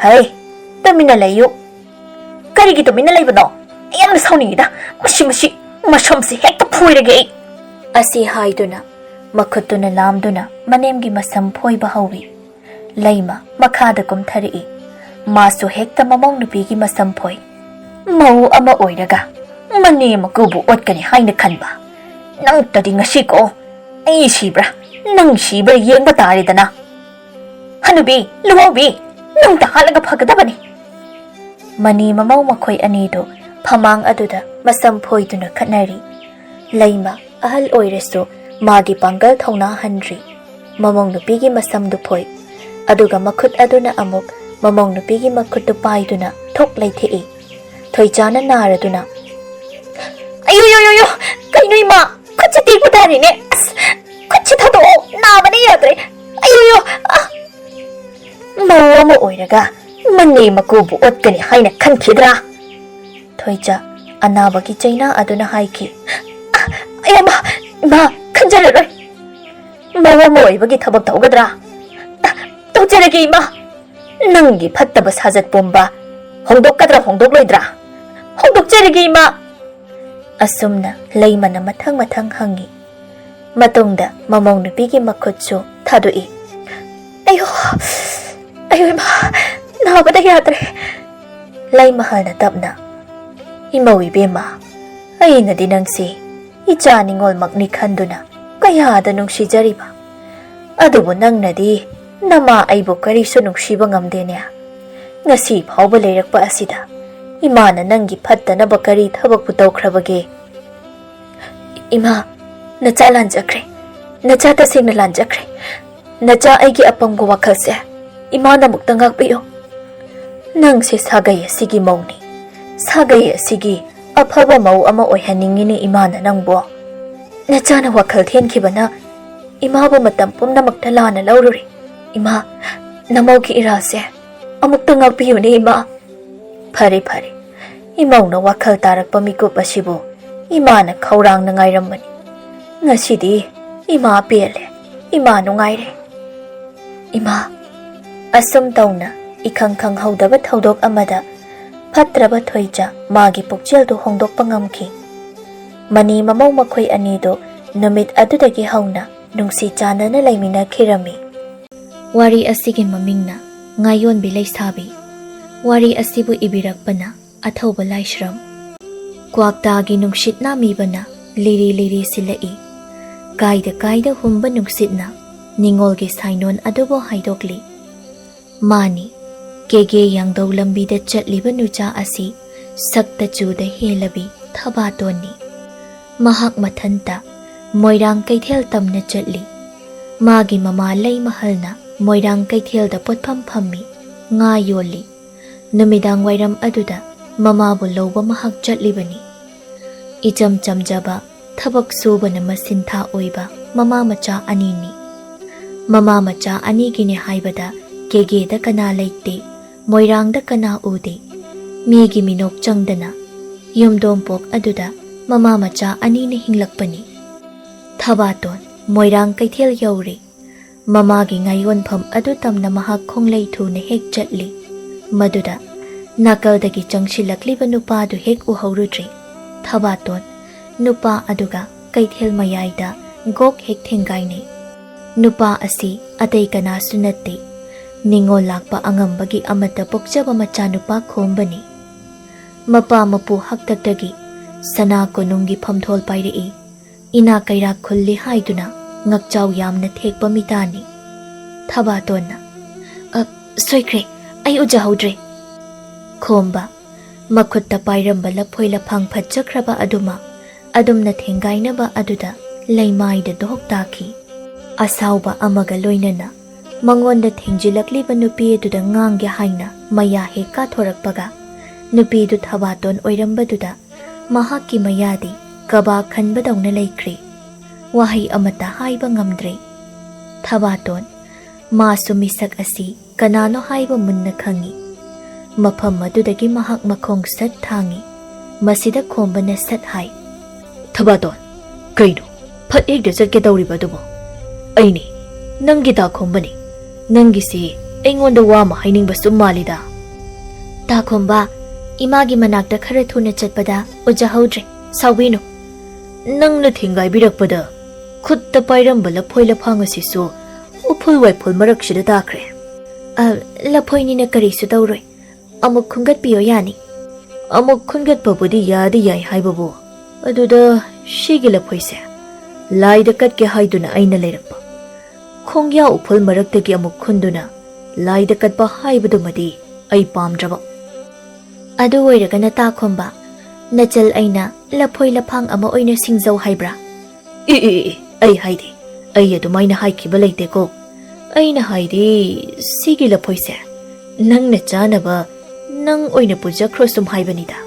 "ꯍꯩ, ꯇꯨꯃꯤꯟꯅ ꯂꯩꯌꯨ꯫" "ꯀꯔꯤꯒꯤ ꯇꯨꯃꯤꯟꯅ ꯂꯩꯕꯅꯣ? ꯑꯩ ꯌꯥꯝꯅ ꯁꯥꯎꯅꯤꯡꯉꯤꯗ꯫ ꯃꯁꯤ, ꯃꯁꯤ, ꯃꯁꯝꯁꯤ ꯍꯦꯛꯇ ꯐꯣꯏꯔꯒꯦ ꯑꯩ꯫" ꯑꯁꯤ ꯍꯥꯏꯗꯨꯅ ꯃꯈꯨꯠꯇꯨꯅ ꯂꯥꯝꯗꯨꯅ ꯃꯅꯦꯝꯒꯤ ꯃꯁꯝ ꯐꯣꯏꯕ ꯍꯧꯏ꯫ ꯂꯩꯃ ꯃꯈꯥꯗ ꯀꯨꯝꯊꯔꯛꯏ꯫ ꯃꯥꯁꯨ ꯍꯦꯛꯇ ꯃꯃꯧ ꯅꯨꯄꯤꯒꯤ ꯃꯁꯝ ꯐꯣꯏ꯫ "ꯃꯧ ꯑꯃ ꯑꯣꯏꯔꯒ ꯃꯅꯦꯝ ꯃꯀꯨꯕꯨ ꯑꯣꯠꯀꯅꯤ ꯍꯥꯏꯅ ꯈꯟꯕ꯫ ꯅꯪꯇꯗꯤ ꯉꯁꯤꯀꯣ ꯑꯩ ꯁꯤꯕ꯭ꯔꯥ ꯅꯪ ꯁꯤꯕ꯭ꯔꯥ ꯌꯦꯡꯕ ꯇꯥꯔꯦꯗꯅ꯫" "ꯑꯅꯨꯕꯤ, ꯂꯨꯍꯧꯕꯤ, ꯅꯨꯡꯇ ꯍꯥꯠꯂꯒ ꯐꯒꯗꯕꯅꯤ!" ꯃꯅꯤ ꯃꯃꯧ ꯃꯈꯣꯏ ꯑꯅꯤꯗꯨ ꯐꯃꯥꯡ ꯑꯗꯨꯗ ꯃꯁꯝ ꯐꯣꯏꯗꯨꯅ ꯈꯠꯅꯔꯤ꯫ ꯂꯩꯃ ꯑꯍꯜ ꯑꯣꯏꯔꯁꯨ ꯃꯥꯒꯤ ꯄꯥꯡꯒꯜ ꯊꯧꯅꯥ ꯍꯟꯗ꯭ꯔꯤ꯫ ꯃꯃꯧ ꯅꯨꯄꯤꯒꯤ ꯃꯁꯝꯗꯨ ꯐꯣꯏ, ꯑꯗꯨꯒ ꯃꯈꯨꯠ ꯑꯗꯨꯅ ꯑꯃꯨꯛ ꯃꯃꯧ ꯅꯨꯄꯤꯒꯤ ꯃꯈꯨꯠꯇꯨ ꯄꯥꯏꯗꯨꯅ ꯊꯣꯛ ꯂꯩꯊꯦꯛꯏ꯫ ꯊꯣꯏꯆꯥꯅ ꯅꯥꯔꯗꯨꯅ, "ꯑꯌꯣ, ꯌꯣ, ꯌꯣ, ꯌꯣ! ꯀꯩꯅꯣ ꯏꯃꯥ? ꯈꯨꯠꯁꯤ ꯇꯦꯛꯄ ꯇꯥꯔꯦꯅꯦ! ꯑꯁ, ꯈꯨꯠꯁꯤ ꯊꯥꯗꯣꯛꯑꯣ! ꯅꯥꯕꯅ ꯌꯥꯗ꯭ꯔꯦ! ꯑꯌꯣ, ꯌꯣ! ꯑꯥ!" "ꯃꯧ ꯑꯃ ꯑꯣꯏꯔꯒ ꯃꯅꯦ ꯃꯀꯨꯕꯨ ꯑꯣꯠꯀꯅꯤ ꯍꯥꯏꯅ ꯈꯟꯈꯤꯗ꯭ꯔꯥ?" ꯊꯣꯏꯆꯥ ꯑꯅꯥꯕꯒꯤ ꯆꯩꯅꯥ ꯑꯗꯨꯅ ꯍꯥꯏꯈꯤ꯫ "ꯑ, ꯑꯌꯥ, ꯃꯥ, ꯃꯥ, ꯈꯟꯖꯔꯔꯣꯏ꯫ ꯃꯧ ꯑꯃ ꯑꯣꯏꯕꯒꯤ ꯊꯕꯛ ꯇꯧꯒꯗ꯭ꯔꯥ? ꯑ, ꯇꯧꯖꯔꯒꯦ, ꯏꯃꯥ꯫ ꯅꯪꯒꯤ ꯐꯠꯇꯕ ꯁꯥꯖꯠ ꯄꯨꯝꯕ ꯍꯣꯡꯗꯣꯛꯀꯗ꯭ꯔꯥ, ꯍꯣꯡꯗꯣꯛꯂꯣꯏꯗ꯭ꯔꯥ?" "ꯍꯣꯡꯗꯣꯛꯆꯔꯒꯦ, ꯏꯃꯥ!" ꯑꯁꯨꯝꯅ ꯂꯩꯃꯅ ꯃꯊꯪ ꯃꯊꯪ ꯍꯪꯉꯤ꯫ ꯃꯇꯨꯡꯗ ꯃꯃꯧ ꯅꯨꯄꯤꯒꯤ ꯃꯈꯨꯠꯁꯨ ꯊꯥꯗꯣꯛꯏ꯫ "ꯑꯌꯣ, ꯑꯌꯣ ꯏꯃꯥ, ꯅꯥꯕꯗ ꯌꯥꯗ꯭ꯔꯦ!" ꯂꯩꯃꯍꯜꯅ ꯇꯞꯅ, "ꯏꯃꯧ ꯏꯕꯦꯝꯃ, ꯑꯩꯅꯗꯤ ꯅꯪꯁꯤ ꯏꯆꯥ ꯅꯤꯉꯣꯜꯃꯛꯅꯤ ꯈꯟꯗꯨꯅ ꯀꯌꯥꯗ ꯅꯨꯡꯁꯤꯖꯔꯤꯕ꯫ ꯑꯗꯨꯕꯨ ꯅꯪꯅꯗꯤ ꯅꯃꯥ ꯑꯩꯕꯨ ꯀꯔꯤꯁꯨ ꯅꯨꯡꯁꯤꯕ ꯉꯝꯗꯦꯅꯦ꯫ ꯉꯁꯤ ꯐꯥꯎꯕ ꯂꯩꯔꯛꯄ ꯑꯁꯤꯗ ꯏꯃꯥꯅ ꯅꯪꯒꯤ ꯐꯠꯇꯅꯕ ꯀꯔꯤ ꯊꯕꯛꯄꯨ ꯇꯧꯈ꯭ꯔꯕꯒꯦ?" "ꯏꯃꯥ, ꯅꯆꯥ ꯂꯥꯟꯖꯈ꯭ꯔꯦ꯫ ꯅꯆꯥ ꯇꯁꯦꯡꯅ ꯂꯥꯟꯖꯈ꯭ꯔꯦ꯫ ꯅꯆꯥ ꯑꯩꯒꯤ ꯑꯄꯪꯕ ꯋꯥꯈꯜꯁꯦ ꯏꯃꯥꯅ ꯑꯃꯨꯛꯇ ꯉꯥꯛꯄꯤꯌꯨ꯫ ꯅꯪꯁꯦ ꯁꯥꯒꯩ ꯑꯁꯤꯒꯤ ꯃꯧꯅꯤ꯫ ꯁꯥꯒꯩ ꯑꯁꯤꯒꯤ ꯑꯐꯕ ꯃꯧ ꯑꯃ ꯑꯣꯏꯍꯟꯅꯤꯡꯉꯤꯅꯦ ꯏꯃꯥꯅ ꯅꯪꯕꯨ꯫ ꯅꯆꯥꯅ ꯋꯥꯈꯜ ꯊꯦꯟꯈꯤꯕꯅ ꯏꯃꯥꯕꯨ ꯃꯇꯝ ꯄꯨꯝꯅꯃꯛꯇ ꯂꯥꯟꯅ ꯂꯧꯔꯨꯔꯦ꯫ ꯏꯃꯥ, ꯅꯃꯧꯒꯤ ꯏꯔꯥꯜꯁꯦ ꯑꯃꯨꯛꯇ ꯉꯥꯛꯄꯤꯌꯨꯅꯦ ꯏꯃꯥ꯫" "ꯐꯔꯦ, ꯐꯔꯦ꯫ ꯏꯃꯧꯅ ꯋꯥꯈꯜ ꯇꯥꯔꯛꯄ ꯃꯤꯀꯨꯞ ꯑꯁꯤꯕꯨ ꯏꯃꯥꯅ ꯈꯧꯔꯥꯡꯅ ꯉꯥꯏꯔꯝꯕꯅꯤ꯫ ꯉꯁꯤꯗꯤ ꯏꯃꯥ ꯄꯦꯜꯂꯦ, ꯏꯃꯥ ꯅꯨꯡꯉꯥꯏꯔꯦ꯫ ꯏꯃꯥ꯫" ꯑꯁꯨꯝ ꯇꯧꯅ ꯏꯈꯪ ꯈꯪꯍꯧꯗꯕ ꯊꯧꯗꯣꯛ ꯑꯃꯗ ꯐꯠꯇ꯭ꯔꯕ ꯊꯣꯏꯆꯥ ꯃꯥꯒꯤ ꯄꯨꯛꯆꯦꯜꯗꯨ ꯍꯣꯡꯗꯣꯛꯄ ꯉꯝꯈꯤ꯫ ꯃꯅꯤ ꯃꯃꯧ ꯃꯈꯣꯏ ꯑꯅꯤꯗꯨ ꯅꯨꯃꯤꯠ ꯑꯗꯨꯗꯒꯤ ꯍꯧꯅ ꯅꯨꯡꯁꯤ ꯆꯥꯟꯅꯅ ꯂꯩꯃꯤꯟꯅꯈꯤꯔꯝꯃꯤ꯫ ꯋꯥꯔꯤ ꯑꯁꯤꯒꯤ ꯃꯃꯤꯡꯅ ꯉꯥꯌꯣꯟꯕꯤ ꯂꯩꯁꯥꯕꯤ꯫ ꯋꯥꯔꯤ ꯑꯁꯤꯕꯨ ꯏꯕꯤꯔꯛꯄꯅ ꯑꯊꯧꯕ ꯂꯥꯏꯁ꯭ꯔꯝ꯫ ꯀ꯭ꯋꯥꯛꯇꯥꯒꯤ ꯅꯨꯡꯁꯤꯠ ꯅꯥꯃꯤꯕꯅ ꯂꯤꯔꯤ ꯂꯤꯔꯤ ꯁꯤꯜꯂꯛꯏ꯫ ꯀꯥꯏꯗ ꯀꯥꯏꯗ ꯍꯨꯝꯕ ꯅꯨꯡꯁꯤꯠꯅ ꯅꯤꯉꯣꯜꯒꯤ ꯁꯥꯏꯅꯣꯟ ꯑꯗꯨꯕꯨ ꯍꯥꯏꯗꯣꯛꯂꯤ꯫ ꯃꯥꯅꯤ, ꯀꯦꯒꯦ ꯌꯥꯡꯗꯧ ꯂꯝꯕꯤꯗ ꯆꯠꯂꯤꯕ ꯅꯨꯆꯥ ꯑꯁꯤ ꯁꯛꯇ ꯆꯨꯗ ꯍꯦꯜꯂꯕꯤ ꯊꯕꯥꯇꯣꯟꯅꯤ꯫ ꯃꯍꯥꯛ ꯃꯊꯟꯇ ꯃꯣꯏꯔꯥꯡ ꯀꯩꯊꯦꯜ ꯇꯝꯅ ꯆꯠꯂꯤ꯫ ꯃꯥꯒꯤ ꯃꯃꯥ ꯂꯩꯃꯍꯜꯅ ꯃꯣꯏꯔꯥꯡ ꯀꯩꯊꯦꯜꯗ ꯄꯣꯠꯐꯝ ꯐꯝꯃꯤ, ꯉꯥ ꯌꯣꯜꯂꯤ꯫ ꯅꯨꯃꯤꯗꯥꯡ ꯋꯥꯏꯔꯝ ꯑꯗꯨꯗ ꯃꯃꯥꯕꯨ ꯂꯧꯕ ꯃꯍꯥꯛ ꯆꯠꯂꯤꯕꯅꯤ꯫ ꯏꯆꯝ ꯆꯝꯖꯕ, ꯊꯕꯛ ꯁꯨꯕꯅ ꯃꯁꯤꯟꯊꯥ ꯑꯣꯏꯕ ꯃꯃꯥ ꯃꯆꯥ ꯑꯅꯤꯅꯤ꯫ ꯃꯃꯥ ꯃꯆꯥ ꯑꯅꯤꯒꯤꯅꯦ ꯍꯥꯏꯕꯗ ꯀꯦꯒꯦꯗ ꯀꯅꯥ ꯂꯩꯇꯦ, ꯃꯣꯏꯔꯥꯡꯗ ꯀꯅꯥ ꯎꯗꯦ꯫ ꯃꯤꯒꯤ ꯃꯤꯅꯣꯛ ꯆꯪꯗꯅ ꯌꯨꯝꯗꯣꯡꯄꯣꯛ ꯑꯗꯨꯗ ꯃꯃꯥ ꯃꯆꯥ ꯑꯅꯤꯅ ꯍꯤꯡꯂꯛꯄꯅꯤ꯫ ꯊꯕꯥꯇꯣꯟ ꯃꯣꯏꯔꯥꯡ ꯀꯩꯊꯦꯜ ꯌꯧꯔꯦ꯫ ꯃꯃꯥꯒꯤ ꯉꯥꯌꯣꯟꯐꯝ ꯑꯗꯨ ꯇꯝꯅ ꯃꯍꯥꯛ ꯈꯣꯡꯂꯩ ꯊꯨꯅ ꯍꯦꯛ ꯆꯠꯂꯤ꯫ ꯃꯗꯨꯗ ꯅꯥꯀꯜꯗꯒꯤ ꯆꯪꯁꯤꯜꯂꯛꯂꯤꯕ ꯅꯨꯄꯥꯗꯨ ꯍꯦꯛ ꯎꯍꯧꯔꯨꯗ꯭ꯔꯦ꯫ ꯊꯕꯥꯇꯣꯟ ꯅꯨꯄꯥ ꯑꯗꯨꯒ ꯀꯩꯊꯦꯜ ꯃꯌꯥꯏꯗ ꯒꯣꯛ ꯍꯦꯛ ꯊꯦꯡꯒꯥꯏꯅꯩ꯫ ꯅꯨꯄꯥ ꯑꯁꯤ ꯑꯇꯩ ꯀꯅꯥꯁꯨ ꯅꯠꯇꯦ, ꯅꯤꯉꯣꯜ ꯂꯥꯛꯄ ꯑꯉꯝꯕꯒꯤ ꯑꯃꯠꯇ ꯄꯣꯛꯆꯕ ꯃꯆꯥꯅꯨꯄꯥ ꯈꯣꯝꯕꯅꯤ꯫ ꯃꯄꯥ ꯃꯄꯨ ꯍꯥꯛꯇꯛꯇꯒꯤ ꯁꯅꯥ ꯀꯣꯅꯨꯡꯒꯤ ꯐꯝꯊꯣꯜ ꯄꯥꯏꯔꯛꯏ, ꯏꯅꯥ ꯀꯩꯔꯥꯛ ꯈꯨꯜꯂꯤ ꯍꯥꯏꯗꯨꯅ ꯉꯛꯆꯥꯎ ꯌꯥꯝꯅ ꯊꯦꯛꯄ ꯃꯤꯇꯥꯅꯤ꯫ ꯊꯕꯥꯇꯣꯟꯅ, "ꯑ, ꯁꯣꯏꯈ꯭ꯔꯦ, ꯑꯩ ꯎꯖꯍꯧꯗ꯭ꯔꯦ"꯫ ꯈꯣꯝꯕ ꯃꯈꯨꯠꯇ ꯄꯥꯏꯔꯝꯕ ꯂꯐꯣꯏ ꯂꯐꯥꯡ ꯐꯠꯖꯈ꯭ꯔꯕ ꯑꯗꯨꯃꯛ ꯑꯗꯨꯝꯅ ꯊꯦꯡꯒꯥꯏꯅꯕ ꯑꯗꯨꯗ ꯂꯩꯃꯥꯏꯗ ꯗꯣꯛ ꯇꯥꯈꯤ꯫ ꯑꯁꯥꯎꯕ ꯑꯃꯒ ꯂꯣꯏꯅꯅ ꯃꯉꯣꯟꯗ ꯊꯦꯡꯖꯤꯜꯂꯛꯂꯤꯕ ꯅꯨꯄꯤ ꯑꯗꯨꯗ ꯉꯥꯡꯒꯦ ꯍꯥꯏꯅ ꯃꯌꯥ ꯍꯦꯛ ꯀꯥꯊꯣꯔꯛꯄꯒ, ꯅꯨꯄꯤꯗꯨ ꯊꯕꯥꯇꯣꯟ ꯑꯣꯏꯔꯝꯕꯗꯨꯗ ꯃꯍꯥꯛꯀꯤ ꯃꯌꯥꯗꯤ ꯀꯕꯥ ꯈꯟꯕꯗꯧꯅ ꯂꯩꯈ꯭ꯔꯦ꯫ ꯋꯥꯍꯩ ꯑꯃꯠꯇ ꯍꯥꯏꯕ ꯉꯝꯗ꯭ꯔꯦ꯫ ꯊꯕꯥꯇꯣꯟ, ꯃꯥꯁꯨ ꯃꯤꯁꯛ ꯑꯁꯤ ꯀꯅꯥꯅꯣ ꯍꯥꯏꯕ ꯃꯨꯟꯅ ꯈꯪꯏ꯫ ꯃꯐꯝ ꯑꯗꯨꯗꯒꯤ ꯃꯍꯥꯛ ꯃꯈꯣꯡ ꯁꯠ ꯊꯥꯡꯏ꯫ ꯃꯁꯤꯗ ꯈꯣꯝꯕꯅ ꯁꯠ ꯍꯥꯏ, "ꯊꯕꯥꯇꯣꯟ, ꯀꯩꯅꯣ? ꯐꯠ ꯍꯦꯛꯇ ꯆꯠꯀꯦ ꯇꯧꯔꯤꯕ ꯑꯗꯨꯕꯨ?" "ꯑꯩꯅꯤ, ꯅꯪꯒꯤ ꯇꯥꯈꯣꯝꯕꯅꯤ꯫ ꯅꯪꯒꯤꯁꯤ ꯑꯩꯉꯣꯟꯗ ꯋꯥ ꯑꯃ ꯍꯥꯏꯅꯤꯡꯕ ꯁꯨꯝ ꯃꯥꯜꯂꯤꯗ꯫" "ꯇꯥꯈꯣꯝꯕ, ꯏꯃꯥꯒꯤ ꯃꯅꯥꯛꯇ ꯈꯔ ꯊꯨꯅ ꯆꯠꯄꯗ ꯎꯖꯍꯧꯗ꯭ꯔꯦ, ꯁꯥꯎꯕꯤꯅꯨ꯫" "ꯅꯪꯅ ꯊꯤꯡꯒꯥꯏꯕꯤꯔꯛꯄꯗ ꯈꯨꯠꯇ ꯄꯥꯏꯔꯝꯕ ꯂꯐꯣꯏ ꯂꯐꯥꯡ ꯑꯁꯤꯁꯨ ꯎꯐꯨꯜ ꯋꯥꯏꯐꯨꯜ ꯃꯔꯛꯁꯤꯗ ꯇꯥꯈ꯭ꯔꯦ꯫" "ꯑ, ꯂꯐꯣꯏꯅꯤꯅ ꯀꯔꯤꯁꯨ ꯇꯧꯔꯣꯏ꯫ ꯑꯃꯨꯛ ꯈꯨꯟꯒꯠꯄꯤꯌꯣ ꯌꯥꯅꯤ꯫" "ꯑꯃꯨꯛ ꯈꯨꯟꯒꯠꯄꯕꯨꯗꯤ ꯌꯥꯗꯤ ꯌꯥꯏ ꯍꯥꯏꯕꯕꯨ, ꯑꯗꯨꯗ ꯁꯤꯒꯤ ꯂꯐꯣꯏꯁꯦ ꯂꯥꯏꯗ ꯀꯠꯀꯦ ꯍꯥꯏꯗꯨꯅ ꯑꯩꯅ ꯂꯩꯔꯛꯄ꯫ ꯈꯣꯡꯌꯥ ꯎꯐꯨꯜ ꯃꯔꯛꯇꯒꯤ ꯑꯃꯨꯛ ꯈꯨꯟꯗꯨꯅ ꯂꯥꯏꯗ ꯀꯠꯄ ꯍꯥꯏꯕꯗꯨꯃꯗꯤ ꯑꯩ ꯄꯥꯝꯗ꯭ꯔꯕ꯫ ꯑꯗꯨ ꯑꯣꯏꯔꯒꯅ ꯇꯥꯈꯣꯝꯕ, ꯅꯆꯜ ꯑꯩꯅ ꯂꯐꯣꯏ ꯂꯐꯥꯡ ꯑꯃ ꯑꯣꯏꯅ ꯁꯤꯡꯖꯧ ꯍꯥꯏꯕ꯭ꯔꯥ? ꯏ, ꯏ, ꯏ, ꯑꯩ ꯍꯥꯏꯗꯤ, ꯑꯩ ꯑꯗꯨꯃꯥꯏꯅ ꯍꯥꯏꯈꯤꯕ ꯂꯩꯇꯦꯀꯣ꯫ ꯑꯩꯅ ꯍꯥꯏꯗꯤ, ꯁꯤꯒꯤ ꯂꯐꯣꯏꯁꯦ ꯅꯪꯅ ꯆꯥꯅꯕ ꯅꯪ ꯑꯣꯏꯅ ꯄꯨꯖꯈ꯭ꯔꯣ ꯁꯨꯝ ꯍꯥꯏꯕꯅꯤꯗ꯫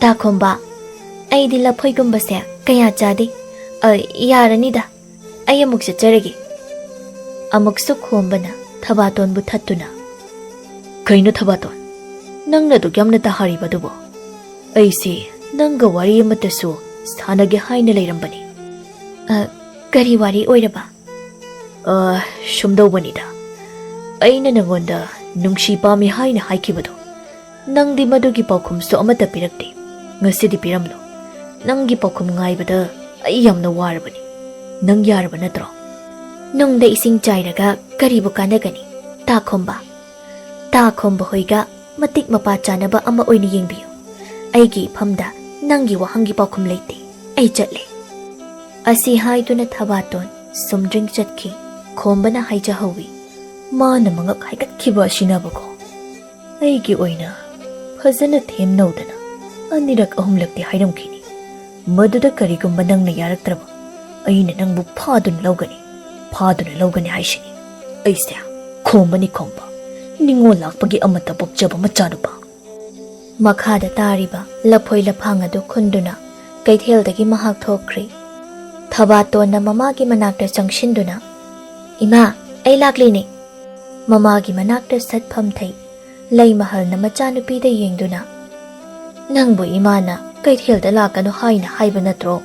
ꯇꯥꯈꯣꯝꯕ, ꯑꯩꯗꯤ ꯂꯐꯣꯏꯒꯨꯝꯕꯁꯦ ꯀꯌꯥ ꯆꯥꯗꯦ꯫ ꯑ, ꯌꯥꯔꯅꯤꯗ, ꯑꯩ ꯑꯃꯨꯛ ꯆꯠꯆꯔꯒꯦ꯫ ꯑꯃꯨꯛꯁꯨ ꯈꯣꯝꯕꯅ ꯊꯕꯥꯇꯣꯟꯕꯨ ꯊꯠꯇꯨꯅ, "ꯀꯩꯅꯣ ꯊꯕꯥꯇꯣꯟ, ꯅꯪꯅ ꯑꯗꯨꯛ ꯌꯥꯝꯅ ꯇꯥꯍꯔꯤꯕꯗꯨꯕꯣ? ꯑꯩꯁꯦ ꯅꯪꯒ ꯋꯥꯔꯤ ꯑꯃꯠꯇꯁꯨ ꯁꯥꯟꯅꯒꯦ ꯍꯥꯏꯅ ꯂꯩꯔꯝꯕꯅꯤ꯫" "ꯑ, ꯀꯔꯤ ꯋꯥꯔꯤ ꯑꯣꯏꯔꯕ?" "ꯑ, ꯁꯨꯝꯗꯧꯕꯅꯤꯗ, ꯑꯩꯅ ꯅꯉꯣꯟꯗ ꯅꯨꯡꯁꯤ ꯄꯥꯝꯃꯤ ꯍꯥꯏꯅ ꯍꯥꯏꯈꯤꯕꯗꯣ, ꯅꯪꯗꯤ ꯃꯗꯨꯒꯤ ꯄꯥꯎꯈꯨꯝꯁꯨ ꯑꯃꯠꯇ ꯄꯤꯔꯛꯇꯦ꯫ ꯉꯁꯤꯗꯤ ꯄꯤꯔꯝꯂꯣ꯫ ꯅꯪꯒꯤ ꯄꯥꯎꯈꯨꯝ ꯉꯥꯏꯕꯗ ꯑꯩ ꯌꯥꯝꯅ ꯋꯥꯔꯕꯅꯤ꯫ ꯅꯪ ꯌꯥꯔꯕ ꯅꯠꯇ꯭ꯔꯣ?" "ꯅꯨꯡꯗ ꯏꯁꯤꯡ ꯆꯥꯏꯔꯒ ꯀꯔꯤꯕꯨ ꯀꯥꯟꯅꯒꯅꯤ, ꯇꯥꯈꯣꯝꯕ? ꯇꯥꯈꯣꯝꯕ ꯍꯣꯏꯒ ꯃꯇꯤꯛ ꯃꯄꯥ ꯆꯥꯅꯕ ꯑꯃ ꯑꯣꯏꯅ ꯌꯦꯡꯕꯤꯌꯨ꯫ ꯑꯩꯒꯤ ꯏꯐꯝꯗ ꯅꯪꯒꯤ ꯋꯥꯍꯪꯒꯤ ꯄꯥꯎꯈꯨꯝ ꯂꯩꯇꯦ꯫ ꯑꯩ ꯆꯠꯂꯦ꯫" ꯑꯁꯤ ꯍꯥꯏꯗꯨꯅ ꯊꯕꯥꯇꯣꯟ ꯁꯨꯝꯗ꯭ꯔꯤꯡ ꯆꯠꯈꯤ꯫ ꯈꯣꯝꯕꯅ ꯍꯥꯏꯖꯍꯧꯋꯤ, "ꯃꯥꯅ ꯃꯉꯛ ꯍꯥꯏꯒꯠꯈꯤꯕ ꯑꯁꯤꯅꯕꯀꯣ, ꯑꯩꯒꯤ ꯑꯣꯏꯅ ꯐꯖꯅ ꯊꯦꯝꯅꯧꯗꯅ ꯑꯅꯤꯔꯛ ꯑꯍꯨꯝꯂꯛꯇꯤ ꯍꯥꯏꯔꯝꯈꯤꯅꯤ꯫ ꯃꯗꯨꯗ ꯀꯔꯤꯒꯨꯝꯕ ꯅꯪꯅ ꯌꯥꯔꯛꯇ꯭ꯔꯕ, ꯑꯩꯅ ꯅꯪꯕꯨ ꯐꯥꯗꯨꯅ ꯂꯧꯒꯅꯤ, ꯐꯥꯗꯨꯅ ꯂꯧꯒꯅꯤ ꯍꯥꯏꯁꯤꯅꯤ꯫ ꯑꯩꯁꯦ ꯈꯣꯝꯕꯅꯤ ꯈꯣꯝꯕ, ꯅꯤꯡꯉꯣꯜ ꯂꯥꯛꯄꯒꯤ ꯑꯃꯠꯇ ꯄꯣꯛꯆꯕ ꯃꯆꯥꯅꯨꯄꯥ꯫" ꯃꯈꯥꯗ ꯇꯥꯔꯤꯕ ꯂꯐꯣꯏ ꯂꯐꯥꯡ ꯑꯗꯨ ꯈꯨꯟꯗꯨꯅ ꯀꯩꯊꯦꯜꯗꯒꯤ ꯃꯍꯥꯛ ꯊꯣꯛꯈ꯭ꯔꯤ꯫ ꯊꯕꯥꯇꯣꯟꯅ ꯃꯃꯥꯒꯤ ꯃꯅꯥꯛꯇ ꯆꯪꯁꯤꯟꯗꯨꯅ, "ꯏꯃꯥ, ꯑꯩ ꯂꯥꯛꯂꯤꯅꯦ꯫" ꯃꯃꯥꯒꯤ ꯃꯅꯥꯛꯇ ꯁꯠ ꯐꯝꯊꯩ꯫ ꯂꯩꯃꯍꯜꯅ ꯃꯆꯥꯅꯨꯄꯤꯗ ꯌꯦꯡꯗꯨꯅ, "ꯅꯪꯕꯨ ꯏꯃꯥꯅ ꯀꯩꯊꯦꯜꯗ ꯂꯥꯛꯀꯅꯨ ꯍꯥꯏꯅ ꯍꯥꯏꯕ ꯅꯠꯇ꯭ꯔꯣ?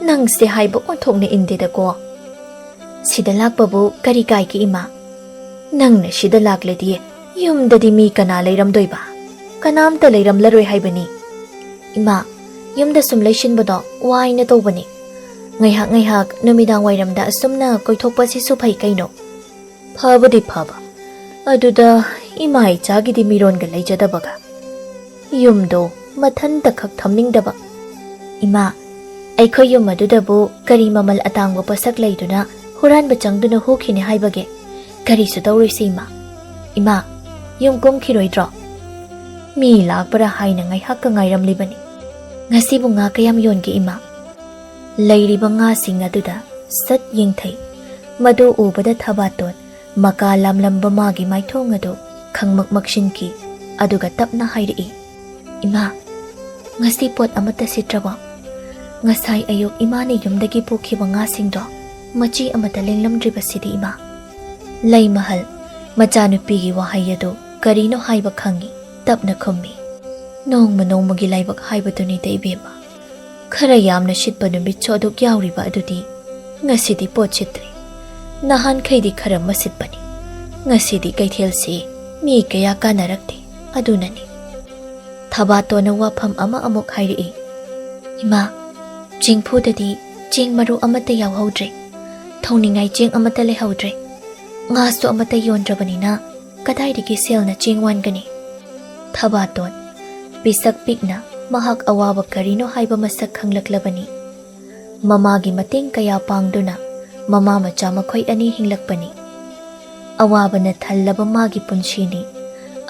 ꯅꯪꯁꯦ ꯍꯥꯏꯕ ꯑꯣꯟꯊꯣꯛꯅ ꯏꯟꯗꯦꯗꯀꯣ꯫" "ꯁꯤꯗ ꯂꯥꯛꯄꯕꯨ ꯀꯔꯤ ꯀꯥꯏꯒꯦ, ꯏꯃꯥ?" "ꯅꯪꯅ ꯁꯤꯗ ꯂꯥꯛꯂꯗꯤ ꯌꯨꯝꯗꯗꯤ ꯃꯤ ꯀꯅꯥ ꯂꯩꯔꯝꯗꯣꯏꯕ? ꯀꯅꯥꯝꯇ ꯂꯩꯔꯝꯂꯔꯣꯏ ꯍꯥꯏꯕꯅꯤ꯫" "ꯏꯃꯥ, ꯌꯨꯝꯗ ꯁꯨꯝ ꯂꯩꯁꯤꯟꯕꯗꯣ ꯋꯥꯏꯅ ꯇꯧꯕꯅꯤ꯫ ꯉꯥꯏꯍꯥꯛ ꯉꯥꯏꯍꯥꯛ ꯅꯨꯃꯤꯗꯥꯡ ꯋꯥꯏꯔꯝꯗ ꯑꯁꯨꯝꯅ ꯀꯣꯏꯊꯣꯛꯄꯁꯤꯁꯨ ꯐꯩ ꯀꯩꯅꯣ꯫" "ꯐꯕꯨꯗꯤ ꯐꯕ, ꯑꯗꯨꯗ ꯏꯃꯥ ꯏꯆꯥꯒꯤꯗꯤ ꯃꯤꯔꯣꯟꯒ ꯂꯩꯖꯗꯕꯒ꯫ ꯌꯨꯝꯗꯣ ꯃꯊꯟꯇ ꯈꯛ ꯊꯝꯅꯤꯡꯗꯕ꯫" "ꯏꯃꯥ, ꯑꯩꯈꯣꯏ ꯌꯨꯝ ꯑꯗꯨꯗꯕꯨ ꯀꯔꯤ ꯃꯃꯜ ꯑꯇꯥꯡꯕ ꯄꯣꯠꯁꯛ ꯂꯩꯗꯨꯅ ꯍꯨꯔꯥꯟꯕ ꯆꯪꯗꯨꯅ ꯍꯨꯈꯤꯅꯤ ꯍꯥꯏꯕꯒꯦ? ꯀꯔꯤꯁꯨ ꯇꯧꯔꯣꯏꯁꯤ, ꯏꯃꯥ꯫ "ꯏꯃꯥ, ꯌꯨꯝ ꯀꯨꯝꯈꯤꯔꯣꯏꯗ꯭ꯔꯣ?" "ꯃꯤ ꯂꯥꯛꯄ꯭ꯔꯥ ꯍꯥꯏꯅ ꯉꯥꯏꯍꯥꯛꯀ ꯉꯥꯏꯔꯝꯂꯤꯕꯅꯤ꯫ ꯉꯁꯤꯕꯨ ꯉꯥ ꯀꯌꯥꯝ ꯌꯣꯟꯒꯦ, ꯏꯃꯥ?" ꯂꯩꯔꯤꯕ ꯉꯥꯁꯤꯡ ꯑꯗꯨꯗ ꯁꯠ ꯌꯦꯡꯊꯩ꯫ ꯃꯗꯨ ꯎꯕꯗ ꯊꯕꯥꯇꯣꯟ ꯃꯀꯥ ꯂꯥꯝꯂꯝꯕ ꯃꯥꯒꯤ ꯃꯥꯏꯊꯣꯡ ꯑꯗꯨ ꯈꯪꯃꯛ ꯃꯛꯁꯤꯟꯈꯤ꯫ ꯑꯗꯨꯒ ꯇꯞꯅ ꯍꯥꯏꯔꯛꯏ, "ꯏꯃꯥ, ꯉꯁꯤ ꯄꯣꯠ ꯑꯃꯠꯇ ꯁꯤꯠꯇ꯭ꯔꯕꯣ? ꯉꯁꯥꯏ ꯑꯌꯨꯛ ꯏꯃꯥꯅ ꯌꯨꯝꯗꯒꯤ ꯄꯨꯈꯤꯕ ꯉꯥꯁꯤꯡꯗꯣ ꯃꯆꯤ ꯑꯃꯠꯇ ꯂꯦꯡꯂꯝꯗ꯭ꯔꯤꯕꯁꯤꯗꯤ, ꯏꯃꯥ?" ꯂꯩꯃꯍꯜ ꯃꯆꯥꯅꯨꯄꯤꯒꯤ ꯋꯥꯍꯩ ꯑꯗꯨ ꯀꯔꯤꯅꯣ ꯍꯥꯏꯕ ꯈꯪꯏ꯫ ꯇꯞꯅ ꯈꯨꯝꯃꯤ, "ꯅꯣꯡꯃ ꯅꯣꯡꯃꯒꯤ ꯂꯥꯏꯕꯛ ꯍꯥꯏꯕꯗꯨꯅꯤꯗ, ꯏꯕꯦꯝꯃ꯫ ꯈꯔ ꯌꯥꯝꯅ ꯁꯤꯠꯄ ꯅꯨꯃꯤꯠꯁꯨ ꯑꯗꯨꯛ ꯌꯥꯎꯔꯤꯕ ꯑꯗꯨꯗꯤ ꯉꯁꯤꯗꯤ ꯄꯣꯠ ꯁꯤꯠꯇ꯭ꯔꯦ꯫ ꯅꯍꯥꯟꯈꯩꯗꯤ ꯈꯔ ꯃꯁꯤꯠꯄꯅꯤ꯫ ꯉꯁꯤꯗꯤ ꯀꯩꯊꯦꯜꯁꯤ ꯃꯤ ꯀꯌꯥ ꯀꯥꯅꯔꯛꯇꯦ, ꯑꯗꯨꯅꯅꯤ꯫" ꯊꯕꯥꯇꯣꯟꯅ ꯋꯥꯐꯝ ꯑꯃ ꯑꯃꯨꯛ ꯍꯥꯏꯔꯛꯏ, "ꯏꯃꯥ, ꯆꯦꯡꯐꯨꯗꯗꯤ ꯆꯦꯡ ꯃꯔꯨ ꯑꯃꯠꯇ ꯌꯥꯎꯍꯧꯗ꯭ꯔꯦ꯫ ꯊꯣꯡꯅꯤꯡꯉꯥꯏ ꯆꯦꯡ ꯑꯃꯠꯇ ꯂꯩꯍꯧꯗ꯭ꯔꯦ꯫ ꯉꯥꯁꯨ ꯑꯃꯠꯇ ꯌꯣꯟꯗ꯭ꯔꯕꯅꯤꯅ ꯀꯗꯥꯏꯗꯒꯤ ꯁꯦꯜꯅ ꯆꯦꯡ ꯋꯥꯟꯒꯅꯤ?" ꯊꯕꯥꯇꯣꯟ, ꯄꯤꯁꯛ ꯄꯤꯛꯅ ꯃꯍꯥꯛ ꯑꯋꯥꯕ ꯀꯔꯤꯅꯣ ꯍꯥꯏꯕ ꯃꯁꯛ ꯈꯪꯂꯛꯂꯕꯅꯤ꯫ ꯃꯃꯥꯒꯤ ꯃꯇꯦꯡ ꯀꯌꯥ ꯄꯥꯡꯗꯨꯅ ꯃꯃꯥ ꯃꯆꯥ ꯃꯈꯣꯏ ꯑꯅꯤ ꯍꯤꯡꯂꯛꯄꯅꯤ꯫ ꯑꯋꯥꯕꯅ ꯊꯜꯂꯕ ꯃꯥꯒꯤ ꯄꯨꯟꯁꯤꯅꯤ꯫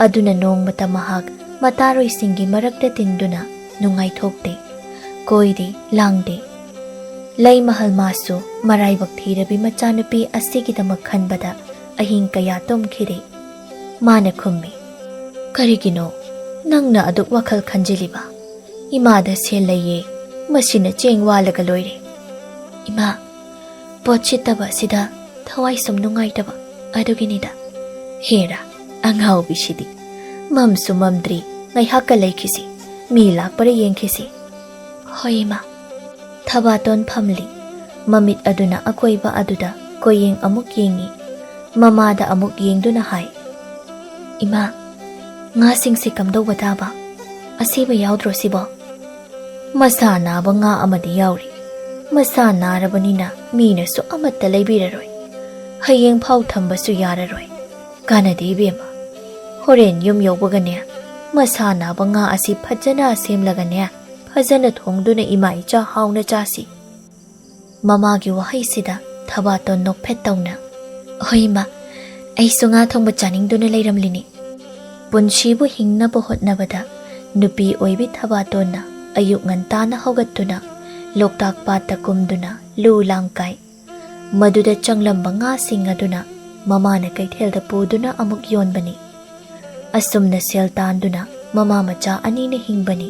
ꯑꯗꯨꯅ ꯅꯣꯡꯃꯇ ꯃꯍꯥꯛ ꯃꯇꯥꯔꯣꯏꯁꯤꯡꯒꯤ ꯃꯔꯛꯇ ꯇꯤꯟꯗꯨꯅ ꯅꯨꯡꯉꯥꯏꯊꯣꯛꯇꯦ, ꯀꯣꯏꯗꯦ, ꯂꯥꯡꯗꯦ꯫ ꯂꯩꯃꯍꯜ ꯃꯥꯁꯨ ꯃꯔꯥꯏꯕꯛ ꯊꯤꯔꯕꯤ ꯃꯆꯥꯅꯨꯄꯤ ꯑꯁꯤꯒꯤꯗꯃꯛ ꯈꯟꯕꯗ ꯑꯍꯤꯡ ꯀꯌꯥ ꯇꯨꯝꯈꯤꯗꯦ꯫ ꯃꯥꯅ ꯈꯨꯝꯃꯤ, "ꯀꯔꯤꯒꯤꯅꯣ ꯅꯪꯅ ꯑꯗꯨꯛ ꯋꯥꯈꯜ ꯈꯟꯖꯤꯜꯂꯤꯕ? ꯏꯃꯥꯗ ꯁꯦꯜ ꯂꯩꯌꯦ, ꯃꯁꯤꯅ ꯆꯦꯡ ꯋꯥꯜꯂꯒ ꯂꯣꯏꯔꯦ꯫" "ꯏꯃꯥ, ꯄꯣꯠ ꯁꯤꯠꯇꯕ ꯑꯁꯤꯗ ꯊꯋꯥꯏ ꯁꯨꯝ ꯅꯨꯡꯉꯥꯏꯇꯕ, ꯑꯗꯨꯒꯤꯅꯤꯗ꯫" "ꯍꯦꯔꯥ, ꯑꯉꯥꯎꯕꯤꯁꯤꯗꯤ꯫ ꯃꯝꯁꯨ ꯃꯝꯗ꯭ꯔꯤ, ꯉꯥꯏꯍꯥꯛꯀ ꯂꯩꯈꯤꯁꯤ꯫ ꯃꯤ ꯂꯥꯛꯄ꯭ꯔꯥ ꯌꯦꯡꯈꯤꯁꯤ꯫" "ꯍꯣꯏ, ꯏꯃꯥ꯫" ꯊꯕꯥꯇꯣꯟ ꯐꯝꯂꯤ꯫ ꯃꯃꯤꯠ ꯑꯗꯨꯅ ꯑꯀꯣꯏꯕ ꯑꯗꯨꯗ ꯀꯣꯌꯦꯡ ꯑꯃꯨꯛ ꯌꯦꯡꯉꯤ꯫ ꯃꯃꯥꯗ ꯑꯃꯨꯛ ꯌꯦꯡꯗꯨꯅ ꯍꯥꯏ, "ꯏꯃꯥ, ꯉꯥꯁꯤꯡꯁꯦ ꯀꯝꯗꯧꯕ ꯇꯥꯕ? ꯑꯁꯤꯕ ꯌꯥꯎꯗ꯭ꯔꯣ ꯁꯤꯕꯣ?" "ꯃꯁꯥ ꯅꯥꯕ ꯉꯥ ꯑꯃꯗꯤ ꯌꯥꯎꯔꯤ꯫ ꯃꯁꯥ ꯅꯥꯔꯕꯅꯤꯅ ꯃꯤꯅꯁꯨ ꯑꯃꯠꯇ ꯂꯩꯕꯤꯔꯔꯣꯏ꯫ ꯍꯌꯦꯡ ꯐꯥꯎ ꯊꯝꯕꯁꯨ ꯌꯥꯔꯔꯣꯏ꯫ ꯀꯥꯟꯅꯗꯦ ꯏꯕꯦꯝꯃ꯫ ꯍꯣꯔꯦꯟ ꯌꯨꯝ ꯌꯧꯕꯒꯅꯦ, ꯃꯁꯥ ꯅꯥꯕ ꯉꯥ ꯑꯁꯤ ꯐꯖꯅ ꯁꯦꯝꯂꯒꯅꯦ, ꯐꯖꯅ ꯊꯣꯡꯗꯨꯅ ꯏꯃꯥ ꯏꯆꯥ ꯍꯥꯎꯅ ꯆꯥꯁꯤ꯫" ꯃꯃꯥꯒꯤ ꯋꯥꯍꯩꯁꯤꯗ ꯊꯕꯥꯇꯣꯟ ꯅꯣꯛꯐꯦꯠ ꯇꯧꯅ, "ꯍꯣꯏ ꯏꯃꯥ, ꯑꯩꯁꯨ ꯉꯥ ꯊꯣꯡꯕ ꯆꯥꯅꯤꯡꯗꯨꯅ ꯂꯩꯔꯝꯂꯤꯅꯤ꯫ ꯄꯨꯟꯁꯤꯕꯨ ꯍꯤꯡꯅꯕ ꯍꯣꯠꯅꯕꯗ ꯅꯨꯄꯤ ꯑꯣꯏꯕꯤ ꯊꯕꯥꯇꯣꯟꯅ ꯑꯌꯨꯛ ꯉꯟꯇꯥꯅ ꯍꯧꯒꯠꯇꯨꯅ ꯂꯣꯛꯇꯥꯛ ꯄꯥꯠꯇ ꯀꯨꯝꯗꯨꯅ ꯂꯨ ꯂꯥꯡ ꯀꯥꯏ꯫ ꯃꯗꯨꯗ ꯆꯪꯂꯝꯕ ꯉꯥꯁꯤꯡ ꯑꯗꯨꯅ ꯃꯃꯥꯅ ꯀꯩꯊꯦꯜꯗ ꯄꯨꯗꯨꯅ ꯑꯃꯨꯛ ꯌꯣꯟꯕꯅꯤ꯫ ꯑꯁꯨꯝꯅ ꯁꯦꯜ ꯇꯥꯟꯗꯨꯅ ꯃꯃꯥ ꯃꯆꯥ ꯑꯅꯤꯅ ꯍꯤꯡꯕꯅꯤ꯫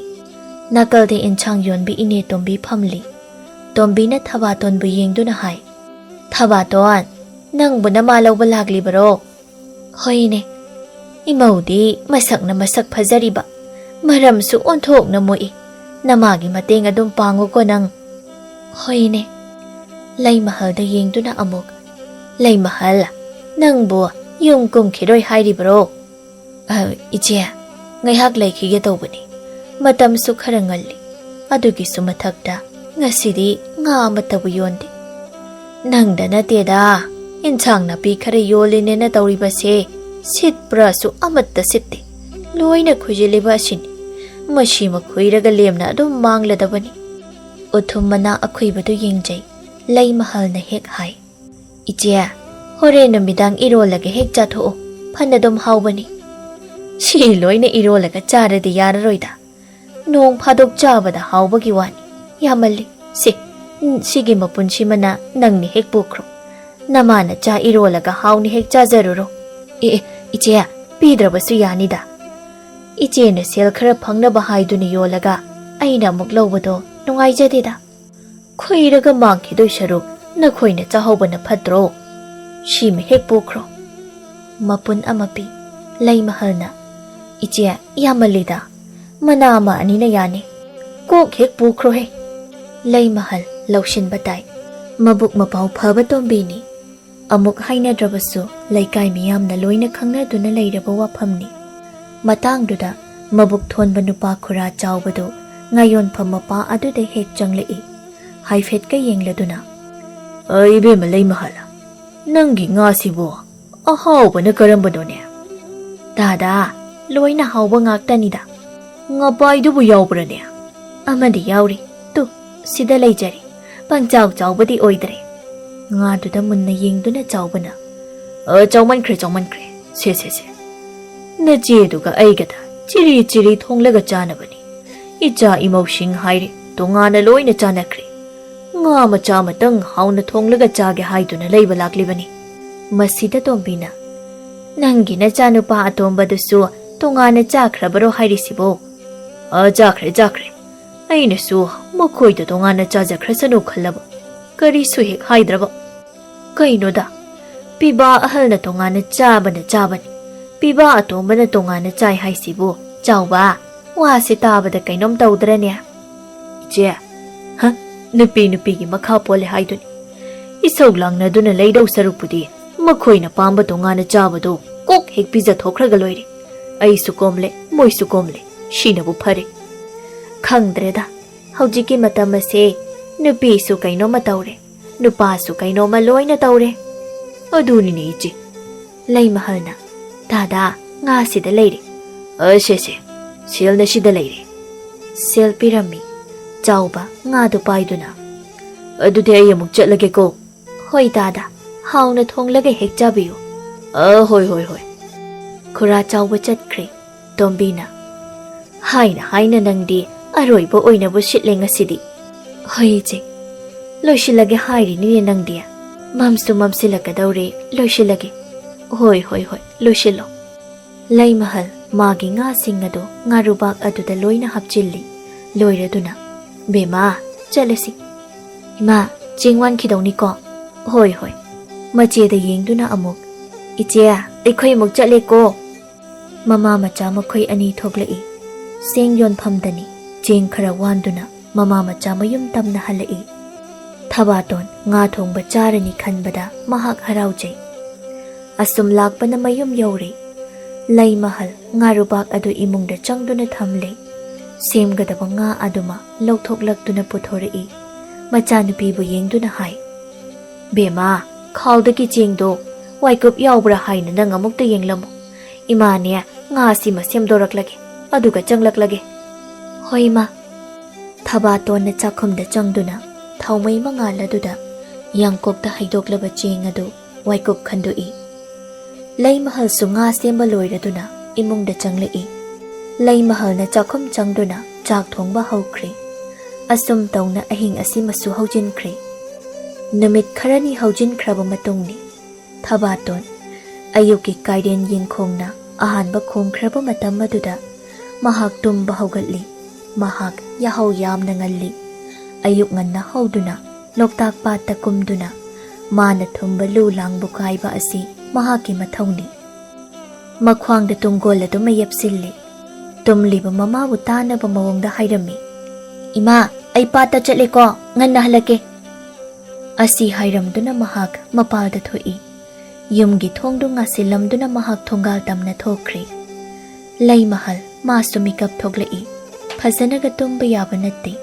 ꯅꯥꯀꯜꯗ ꯏꯟꯁꯥꯡ ꯌꯣꯟꯕꯤ ꯏꯅꯦ ꯇꯣꯝꯕꯤ ꯐꯝꯂꯤ꯫ ꯇꯣꯝꯕꯤꯅ ꯊꯕꯥꯇꯣꯟꯕꯨ ꯌꯦꯡꯗꯨꯅ ꯍꯥꯏ, "ꯊꯕꯥꯇꯣꯟ, ꯅꯪꯕꯨ ꯅꯃꯥ ꯂꯧꯕ ꯂꯥꯛꯂꯤꯕꯔꯣ?" "ꯍꯣꯏꯅꯦ꯫ ꯏꯃꯧꯗꯤ ꯃꯁꯛꯅ ꯃꯁꯛ ꯐꯖꯔꯤꯕ, ꯃꯔꯝꯁꯨ ꯑꯣꯟꯊꯣꯛꯅ ꯃꯣꯛꯏ꯫ ꯅꯃꯥꯒꯤ ꯃꯇꯦꯡ ꯑꯗꯨꯝ ꯄꯥꯡꯉꯨꯀꯣ ꯅꯪ꯫" "ꯍꯣꯏꯅꯦ꯫" ꯂꯩꯃꯍꯜꯗ ꯌꯦꯡꯗꯨꯅ ꯑꯃꯨꯛ, "ꯂꯩꯃꯍꯜ, ꯅꯪꯕꯨ ꯌꯨꯝ ꯀꯨꯝꯈꯤꯔꯣꯏ ꯍꯥꯏꯔꯤꯕꯔꯣ?" "ꯑ, ꯏꯆꯦ, ꯉꯥꯏꯍꯥꯛ ꯂꯩꯈꯤꯒꯦ ꯇꯧꯕꯅꯤ꯫ ꯃꯇꯝꯁꯨ ꯈꯔ ꯉꯜꯂꯤ꯫ ꯑꯗꯨꯒꯤꯁꯨ ꯃꯊꯛꯇ ꯉꯁꯤꯗꯤ ꯉꯥ ꯑꯃꯠꯇꯕꯨ ꯌꯣꯟꯗꯦ꯫" "ꯅꯪꯗ ꯅꯠꯇꯦꯗ, ꯏꯟꯁꯥꯡ ꯅꯥꯄꯤ ꯈꯔ ꯌꯣꯜꯂꯤꯅꯦꯅ ꯇꯧꯔꯤꯕꯁꯦ, ꯁꯤꯠꯄ꯭ꯔꯥꯁꯨ ꯑꯃꯠꯇ ꯁꯤꯠꯇꯦ꯫ ꯂꯣꯏꯅ ꯈꯨꯏꯖꯤꯜꯂꯤꯕ ꯑꯁꯤꯅꯤ꯫ ꯃꯁꯤꯃ ꯈꯨꯏꯔꯒ ꯂꯦꯝꯅ ꯑꯗꯨꯝ ꯃꯥꯡꯂꯗꯕꯅꯤ꯫" ꯎꯊꯨꯝ ꯃꯅꯥ ꯑꯈꯨꯏꯕꯗꯨ ꯌꯦꯡꯖꯩ꯫ ꯂꯩꯃꯍꯜꯅ ꯍꯦꯛ ꯍꯥꯏ, "ꯏꯆꯦ, ꯍꯣꯔꯦꯟ ꯅꯨꯃꯤꯗꯥꯡ ꯏꯔꯣꯜꯂꯒ ꯍꯦꯛ ꯆꯥꯊꯣꯛꯑꯣ, ꯐꯅꯗꯨꯝ ꯍꯥꯎꯕꯅꯤ꯫" "ꯁꯤ ꯂꯣꯏꯅ ꯏꯔꯣꯜꯂꯒ ꯆꯥꯔꯗꯤ ꯌꯥꯔꯔꯣꯏꯗ꯫ ꯅꯣꯡ ꯐꯥꯗꯣꯛ ꯆꯥꯕꯗ ꯍꯥꯎꯕꯒꯤ ꯋꯥꯅꯤ꯫ ꯌꯥꯝꯃꯜꯂꯤ꯫ ꯁꯦ, ꯎꯝ, ꯁꯤꯒꯤ ꯃꯄꯨꯟꯁꯤꯃꯅ ꯅꯪꯅ ꯍꯦꯛ ꯄꯨꯈ꯭ꯔꯣ꯫ ꯅꯃꯥꯅ ꯆꯥ ꯏꯔꯣꯜꯂꯒ ꯍꯥꯎꯅ ꯍꯦꯛ ꯆꯥꯖꯔꯨꯔꯣ꯫" "ꯑꯦ, ꯑꯦ, ꯏꯆꯦ, ꯄꯤꯗ꯭ꯔꯕꯁꯨ ꯌꯥꯅꯤꯗ꯫ ꯏꯆꯦꯅ ꯁꯦꯜ ꯈꯔ ꯐꯪꯅꯕ ꯍꯥꯏꯗꯨꯅ ꯌꯣꯜꯂꯒ ꯑꯩꯅ ꯑꯃꯨꯛ ꯂꯧꯕꯗꯣ ꯅꯨꯡꯉꯥꯏꯖꯗꯦꯗ꯫ ꯈꯨꯏꯔꯒ ꯃꯥꯡꯈꯤꯗꯣꯏ ꯁꯔꯨꯛ ꯅꯈꯣꯏꯅ ꯆꯥꯍꯧꯕꯅ ꯐꯠꯇ꯭ꯔꯣ? ꯁꯤꯃ ꯍꯦꯛ ꯄꯨꯈ꯭ꯔꯣ꯫" ꯃꯄꯨꯟ ꯑꯃ ꯄꯤ꯫ ꯂꯩꯃꯍꯜꯅ, "ꯏꯆꯦ, ꯌꯥꯝꯃꯜꯂꯤꯗ꯫ ꯃꯅꯥ ꯑꯃ ꯑꯅꯤꯅ ꯌꯥꯅꯤ꯫ ꯀꯣꯛ ꯍꯦꯛ ꯄꯨꯈ꯭ꯔꯣꯍꯦ꯫" ꯂꯩꯃꯍꯜ ꯂꯧꯁꯤꯟꯕ ꯇꯥꯏ꯫ ꯃꯕꯨꯛ ꯃꯄꯥꯎ ꯐꯕ ꯇꯣꯝꯕꯤꯅꯤ꯫ ꯑꯃꯨꯛ ꯍꯥꯏꯅꯗ꯭ꯔꯕꯁꯨ ꯂꯩꯀꯥꯏ ꯃꯤꯌꯥꯝꯅ ꯂꯣꯏꯅ ꯈꯪꯅꯗꯨꯅ ꯂꯩꯔꯕ ꯋꯥꯐꯝꯅꯤ꯫ ꯃꯇꯥꯡꯗꯨꯗ ꯃꯕꯨꯛ ꯊꯣꯟꯕ ꯅꯨꯄꯥ ꯈꯨꯔꯥ ꯆꯥꯎꯕꯗꯨ ꯉꯥꯌꯣꯟꯐꯝ ꯃꯄꯥ ꯑꯗꯨꯗ ꯍꯦꯛ ꯆꯪꯂꯛꯏ꯫ ꯍꯥꯏꯐꯦꯠꯀ ꯌꯦꯡꯂꯗꯨꯅ, "ꯑ, ꯏꯕꯦꯝꯃ ꯂꯩꯃꯍꯜ, ꯅꯪꯒꯤ ꯉꯥꯁꯤꯕꯨ ꯑꯍꯥꯎꯕꯅ ꯀꯔꯝꯕꯅꯣꯅꯦ?" "ꯗꯥꯗꯥ, ꯂꯣꯏꯅ ꯍꯥꯎꯕ ꯉꯥꯛꯇꯅꯤꯗ꯫ ꯉꯄꯥꯏꯗꯨꯕꯨ ꯌꯥꯎꯕ꯭ꯔꯅꯦ?" "ꯑꯃꯗꯤ ꯌꯥꯎꯔꯤ꯫ ꯇꯨ, ꯁꯤꯗ ꯂꯩꯖꯔꯤ꯫ ꯄꯪꯆꯥꯎ ꯆꯥꯎꯕꯗꯤ ꯑꯣꯏꯗ꯭ꯔꯦ꯫" ꯉꯥꯗꯨꯗ ꯃꯨꯟꯅ ꯌꯦꯡꯗꯨꯅ ꯆꯥꯎꯕꯅ, ꯑ, ꯆꯥꯎꯃꯟꯈ꯭ꯔꯦ, ꯆꯥꯎꯃꯟꯈ꯭ꯔꯦ꯫ ꯁꯦ, ꯁꯦ, ꯁꯦ꯫ ꯅꯆꯦꯗꯨꯒ ꯑꯩꯒꯗ ꯆꯤꯔꯤ ꯆꯤꯔꯤ ꯊꯣꯡꯂꯒ ꯆꯥꯅꯕꯅꯤ꯫ ꯏꯆꯥ ꯏꯃꯧꯁꯤꯡ ꯍꯥꯏꯔꯦ, ꯇꯣꯉꯥꯟꯅ ꯂꯣꯏꯅ ꯆꯥꯅꯈ꯭ꯔꯦ꯫ ꯉꯥ ꯃꯆꯥ ꯑꯃꯇꯪ ꯍꯥꯎꯅ ꯊꯣꯡꯂꯒ ꯆꯥꯒꯦ ꯍꯥꯏꯗꯨꯅ ꯂꯩꯕ ꯂꯥꯛꯂꯤꯕꯅꯤ꯫ ꯃꯁꯤꯗ ꯇꯣꯝꯕꯤꯅ, "ꯅꯪꯒꯤ ꯅꯆꯥꯅꯨꯄꯥ ꯑꯇꯣꯝꯕꯗꯨꯁꯨ ꯇꯣꯉꯥꯟꯅ ꯆꯥꯈ꯭ꯔꯕꯔꯣ ꯍꯥꯏꯔꯤꯁꯤꯕꯣ?" "ꯑ, ꯆꯥꯈ꯭ꯔꯦ, ꯆꯥꯈ꯭ꯔꯦ꯫ ꯑꯩꯅꯁꯨ ꯃꯈꯣꯏꯗ ꯇꯣꯉꯥꯟꯅ ꯆꯥꯖꯈ꯭ꯔꯁꯅꯨ ꯈꯜꯂꯕ꯫ ꯀꯔꯤꯁꯨ ꯍꯦꯛ ꯍꯥꯏꯗ꯭ꯔꯕ꯫ ꯀꯩꯅꯣꯗ, ꯄꯤꯕꯥ ꯑꯍꯜꯅ ꯇꯣꯉꯥꯟꯅ ꯆꯥꯕꯅ ꯆꯥꯕꯅꯤ, ꯄꯤꯕꯥ ꯑꯇꯣꯝꯕꯅ ꯇꯣꯉꯥꯟꯅ ꯆꯥꯏ ꯍꯥꯏꯁꯤꯕꯨ, ꯆꯥꯎꯕ, ꯋꯥꯁꯦ ꯇꯥꯕꯗ ꯀꯩꯅꯣꯝ ꯇꯧꯗ꯭ꯔꯅꯦ?" "ꯏꯆꯦ, ꯍ, ꯅꯨꯄꯤ ꯅꯨꯄꯤꯒꯤ ꯃꯈꯥ ꯄꯣꯜꯂꯦ ꯍꯥꯏꯗꯨꯅꯤ꯫ ꯏꯁꯧ ꯂꯥꯡꯅꯗꯨꯅ ꯂꯩꯗꯧ ꯁꯔꯨꯛꯄꯨꯗꯤ ꯃꯈꯣꯏꯅ ꯄꯥꯝꯕ ꯇꯣꯉꯥꯟꯅ ꯆꯥꯕꯗꯨ ꯀꯣꯛ ꯍꯦꯛ ꯄꯤꯖꯊꯣꯛꯈ꯭ꯔꯒ ꯂꯣꯏꯔꯦ꯫ ꯑꯩꯁꯨ ꯀꯣꯝꯂꯦ, ꯃꯣꯏꯁꯨ ꯀꯣꯝꯂꯦ, ꯁꯤꯅꯕꯨ ꯐꯔꯦ꯫ ꯈꯪꯗ꯭ꯔꯦꯗ, ꯍꯧꯖꯤꯛꯀꯤ ꯃꯇꯝ ꯑꯁꯦ ꯅꯨꯄꯤꯁꯨ ꯀꯩꯅꯣꯝꯃ ꯇꯧꯔꯦ, ꯅꯨꯄꯥꯁꯨ ꯀꯩꯅꯣꯝꯃ ꯂꯣꯏꯅ ꯇꯧꯔꯦ꯫ ꯑꯗꯨꯅꯤꯅꯦ ꯏꯆꯦ꯫" ꯂꯩꯃꯍꯜꯅ, "ꯗꯥꯗꯥ, ꯉꯥꯁꯤꯗ ꯂꯩꯔꯦ꯫" "ꯑꯁꯦ, ꯁꯦ, ꯁꯦꯜꯅ ꯁꯤꯗ ꯂꯩꯔꯦ꯫" ꯁꯦꯜ ꯄꯤꯔꯝꯃꯤ꯫ ꯆꯥꯎꯕ ꯉꯥꯗꯨ ꯄꯥꯏꯗꯨꯅ, "ꯑꯗꯨꯗꯤ ꯑꯩ ꯑꯃꯨꯛ ꯆꯠꯂꯒꯦꯀꯣ꯫" "ꯍꯣꯏ ꯗꯥꯗꯥ, ꯍꯥꯎꯅ ꯊꯣꯡꯂꯒ ꯍꯦꯛ ꯆꯥꯕꯤꯌꯨ꯫" "ꯑ, ꯍꯣꯏ, ꯍꯣꯏ, ꯍꯣꯏ꯫" ꯈꯨꯔꯥ ꯆꯥꯎꯕ ꯆꯠꯈ꯭ꯔꯦ꯫ ꯇꯣꯝꯕꯤꯅ, "ꯍꯥꯏꯅ ꯍꯥꯏꯅ ꯅꯪꯗꯤ ꯑꯔꯣꯏꯕ ꯑꯣꯏꯅꯕꯨ ꯁꯤꯠꯂꯦ ꯉꯁꯤꯗꯤ꯫" "ꯍꯣꯏ ꯏꯆꯦ, ꯂꯣꯏꯁꯤꯜꯂꯒꯦ ꯍꯥꯏꯔꯤꯅꯤꯅꯦ ꯅꯪꯗꯤ꯫ ꯃꯝꯁꯨ ꯃꯝꯁꯤꯜꯂꯛꯀꯗꯧꯔꯦ, ꯂꯣꯏꯁꯤꯜꯂꯒꯦ꯫" "ꯍꯣꯏ, ꯍꯣꯏ, ꯍꯣꯏ, ꯂꯣꯏꯁꯤꯜꯂꯣ꯫" ꯂꯩꯃꯍꯜ ꯃꯥꯒꯤ ꯉꯥꯁꯤꯡ ꯑꯗꯨ ꯉꯥꯔꯨꯕꯥꯛ ꯑꯗꯨꯗ ꯂꯣꯏꯅ ꯍꯥꯞꯆꯤꯜꯂꯤ꯫ ꯂꯣꯏꯔꯗꯨꯅ, "ꯕꯦꯝꯃ, ꯆꯠꯂꯁꯤ꯫" "ꯏꯃꯥ, ꯆꯦꯡ ꯋꯥꯟꯈꯤꯗꯧꯅꯤꯀꯣ꯫" "ꯍꯣꯏ, ꯍꯣꯏ꯫" ꯃꯆꯦꯗ ꯌꯦꯡꯗꯨꯅ ꯑꯃꯨꯛ, "ꯏꯆꯦ, ꯑꯩꯈꯣꯏ ꯑꯃꯨꯛ ꯆꯠꯂꯦꯀꯣ꯫" ꯃꯃꯥ ꯃꯆꯥ ꯃꯈꯣꯏ ꯑꯅꯤ ꯊꯣꯛꯂꯛꯏ꯫ ꯆꯦꯡ ꯌꯣꯟꯐꯝꯗꯅꯤ꯫ ꯆꯦꯡ ꯈꯔ ꯋꯥꯟꯗꯨꯅ ꯃꯃꯥ ꯃꯆꯥ ꯃꯌꯨꯝ ꯇꯝꯅ ꯍꯜꯂꯛꯏ꯫ ꯊꯕꯥꯇꯣꯟ ꯉꯥ ꯊꯣꯡꯕ ꯆꯥꯔꯅꯤ ꯈꯟꯕꯗ ꯃꯍꯥꯛ ꯍꯔꯥꯎꯖꯩ꯫ ꯑꯁꯨꯝ ꯂꯥꯛꯄꯅ ꯃꯌꯨꯝ ꯌꯧꯔꯦ꯫ ꯂꯩꯃꯍꯜ ꯉꯥꯔꯨꯕꯥꯛ ꯑꯗꯨ ꯏꯃꯨꯡꯗ ꯆꯪꯗꯨꯅ ꯊꯝꯂꯦ꯫ ꯁꯦꯝꯒꯗꯕ ꯉꯥ ꯑꯗꯨꯃ ꯂꯧꯊꯣꯛꯂꯛꯇꯨꯅ ꯄꯨꯊꯣꯔꯛꯏ꯫ ꯃꯆꯥꯅꯨꯄꯤꯕꯨ ꯌꯦꯡꯗꯨꯅ ꯍꯥꯏ, "ꯕꯦꯝꯃ, ꯈꯥꯎꯗꯒꯤ ꯆꯦꯡꯗꯣ ꯋꯥꯏꯀꯨꯞ ꯌꯥꯎꯕ꯭ꯔꯥ ꯍꯥꯏꯅ ꯅꯪ ꯑꯃꯨꯛꯇ ꯌꯦꯡꯂꯝꯃꯨ꯫ ꯏꯃꯥꯅꯦ ꯉꯥꯁꯤꯃ ꯁꯦꯝꯗꯣꯔꯛꯂꯒꯦ, ꯑꯗꯨꯒ ꯆꯪꯂꯛꯂꯒꯦ꯫" "ꯍꯣꯏ, ꯏꯃꯥ꯫" ꯊꯕꯥꯇꯣꯟꯅ ꯆꯥꯛꯈꯨꯝꯗ ꯆꯪꯗꯨꯅ ꯊꯥꯎꯃꯩ ꯃꯉꯥꯜ ꯑꯗꯨꯗ ꯌꯥꯡꯀꯣꯛꯇ ꯍꯩꯗꯣꯛꯂꯕ ꯆꯦꯡ ꯑꯗꯨ ꯋꯥꯏꯀꯨꯞ ꯈꯟꯗꯣꯛꯏ꯫ ꯂꯩꯃꯍꯜꯁꯨ ꯉꯥ ꯁꯦꯝꯕ ꯂꯣꯏꯔꯗꯨꯅ ꯏꯃꯨꯡꯗ ꯆꯪꯂꯛꯏ꯫ ꯂꯩꯃꯍꯜꯅ ꯆꯥꯛꯈꯨꯝ ꯆꯪꯗꯨꯅ ꯆꯥꯛ ꯊꯣꯡꯕ ꯍꯧꯈ꯭ꯔꯦ꯫ ꯑꯁꯨꯝ ꯇꯧꯅ ꯑꯍꯤꯡ ꯑꯁꯤꯃꯁꯨ ꯍꯧꯖꯤꯟꯈ꯭ꯔꯦ꯫ ꯅꯨꯃꯤꯠ ꯈꯔꯅꯤ ꯍꯧꯖꯤꯟꯈ꯭ꯔꯕ ꯃꯇꯨꯡꯅꯤ꯫ ꯊꯕꯥꯇꯣꯟ ꯑꯌꯨꯛꯀꯤ ꯀꯥꯏꯔꯦꯟ ꯌꯦꯡꯈꯣꯡꯅ ꯑꯍꯥꯟꯕ ꯈꯣꯡꯈ꯭ꯔꯕ ꯃꯇꯝ ꯑꯗꯨꯗ ꯃꯍꯥꯛ ꯇꯨꯝꯕ ꯍꯧꯒꯠꯂꯤ꯫ ꯃꯍꯥꯛ ꯌꯥꯍꯧ ꯌꯥꯝꯅ ꯉꯜꯂꯤ꯫ ꯑꯌꯨꯛ ꯉꯟꯅ ꯍꯧꯗꯨꯅ ꯂꯣꯛꯇꯥꯛ ꯄꯥꯠꯇ ꯀꯨꯝꯗꯨꯅ ꯃꯥꯅ ꯊꯨꯝꯕ ꯂꯨ ꯂꯥꯡꯕꯨ ꯀꯥꯏꯕ ꯑꯁꯤ ꯃꯍꯥꯛꯀꯤ ꯃꯊꯧꯅꯤ꯫ ꯃꯈ꯭ꯋꯥꯡꯗ ꯇꯨꯡꯒꯣꯜ ꯑꯗꯨꯃ ꯌꯦꯞꯁꯤꯜꯂꯤ꯫ ꯇꯨꯝꯂꯤꯕ ꯃꯃꯥꯕꯨ ꯇꯥꯅꯕ ꯃꯑꯣꯡꯗ ꯍꯥꯏꯔꯝꯃꯤ, "ꯏꯃꯥ, ꯑꯩ ꯄꯥꯠꯇ ꯆꯠꯂꯦꯀꯣ, ꯉꯟꯅ ꯍꯜꯂꯛꯀꯦ"꯫ ꯑꯁꯤ ꯍꯥꯏꯔꯝꯗꯨꯅ ꯃꯍꯥꯛ ꯃꯄꯥꯜꯗ ꯊꯣꯛꯏ꯫ ꯌꯨꯝꯒꯤ ꯊꯣꯡꯗꯨ ꯉꯥꯁꯤꯜꯂꯝꯗꯨꯅ ꯃꯍꯥꯛ ꯊꯣꯡꯒꯥꯜ ꯇꯝꯅ ꯊꯣꯛꯈ꯭ꯔꯦ꯫ ꯂꯩꯃꯍꯜ ꯃꯥꯁꯨ ꯃꯤꯀꯞ ꯊꯣꯛꯂꯛꯏ꯫ ꯐꯖꯅꯒ ꯇꯨꯝꯕ ꯌꯥꯕ ꯅꯠꯇꯦ꯫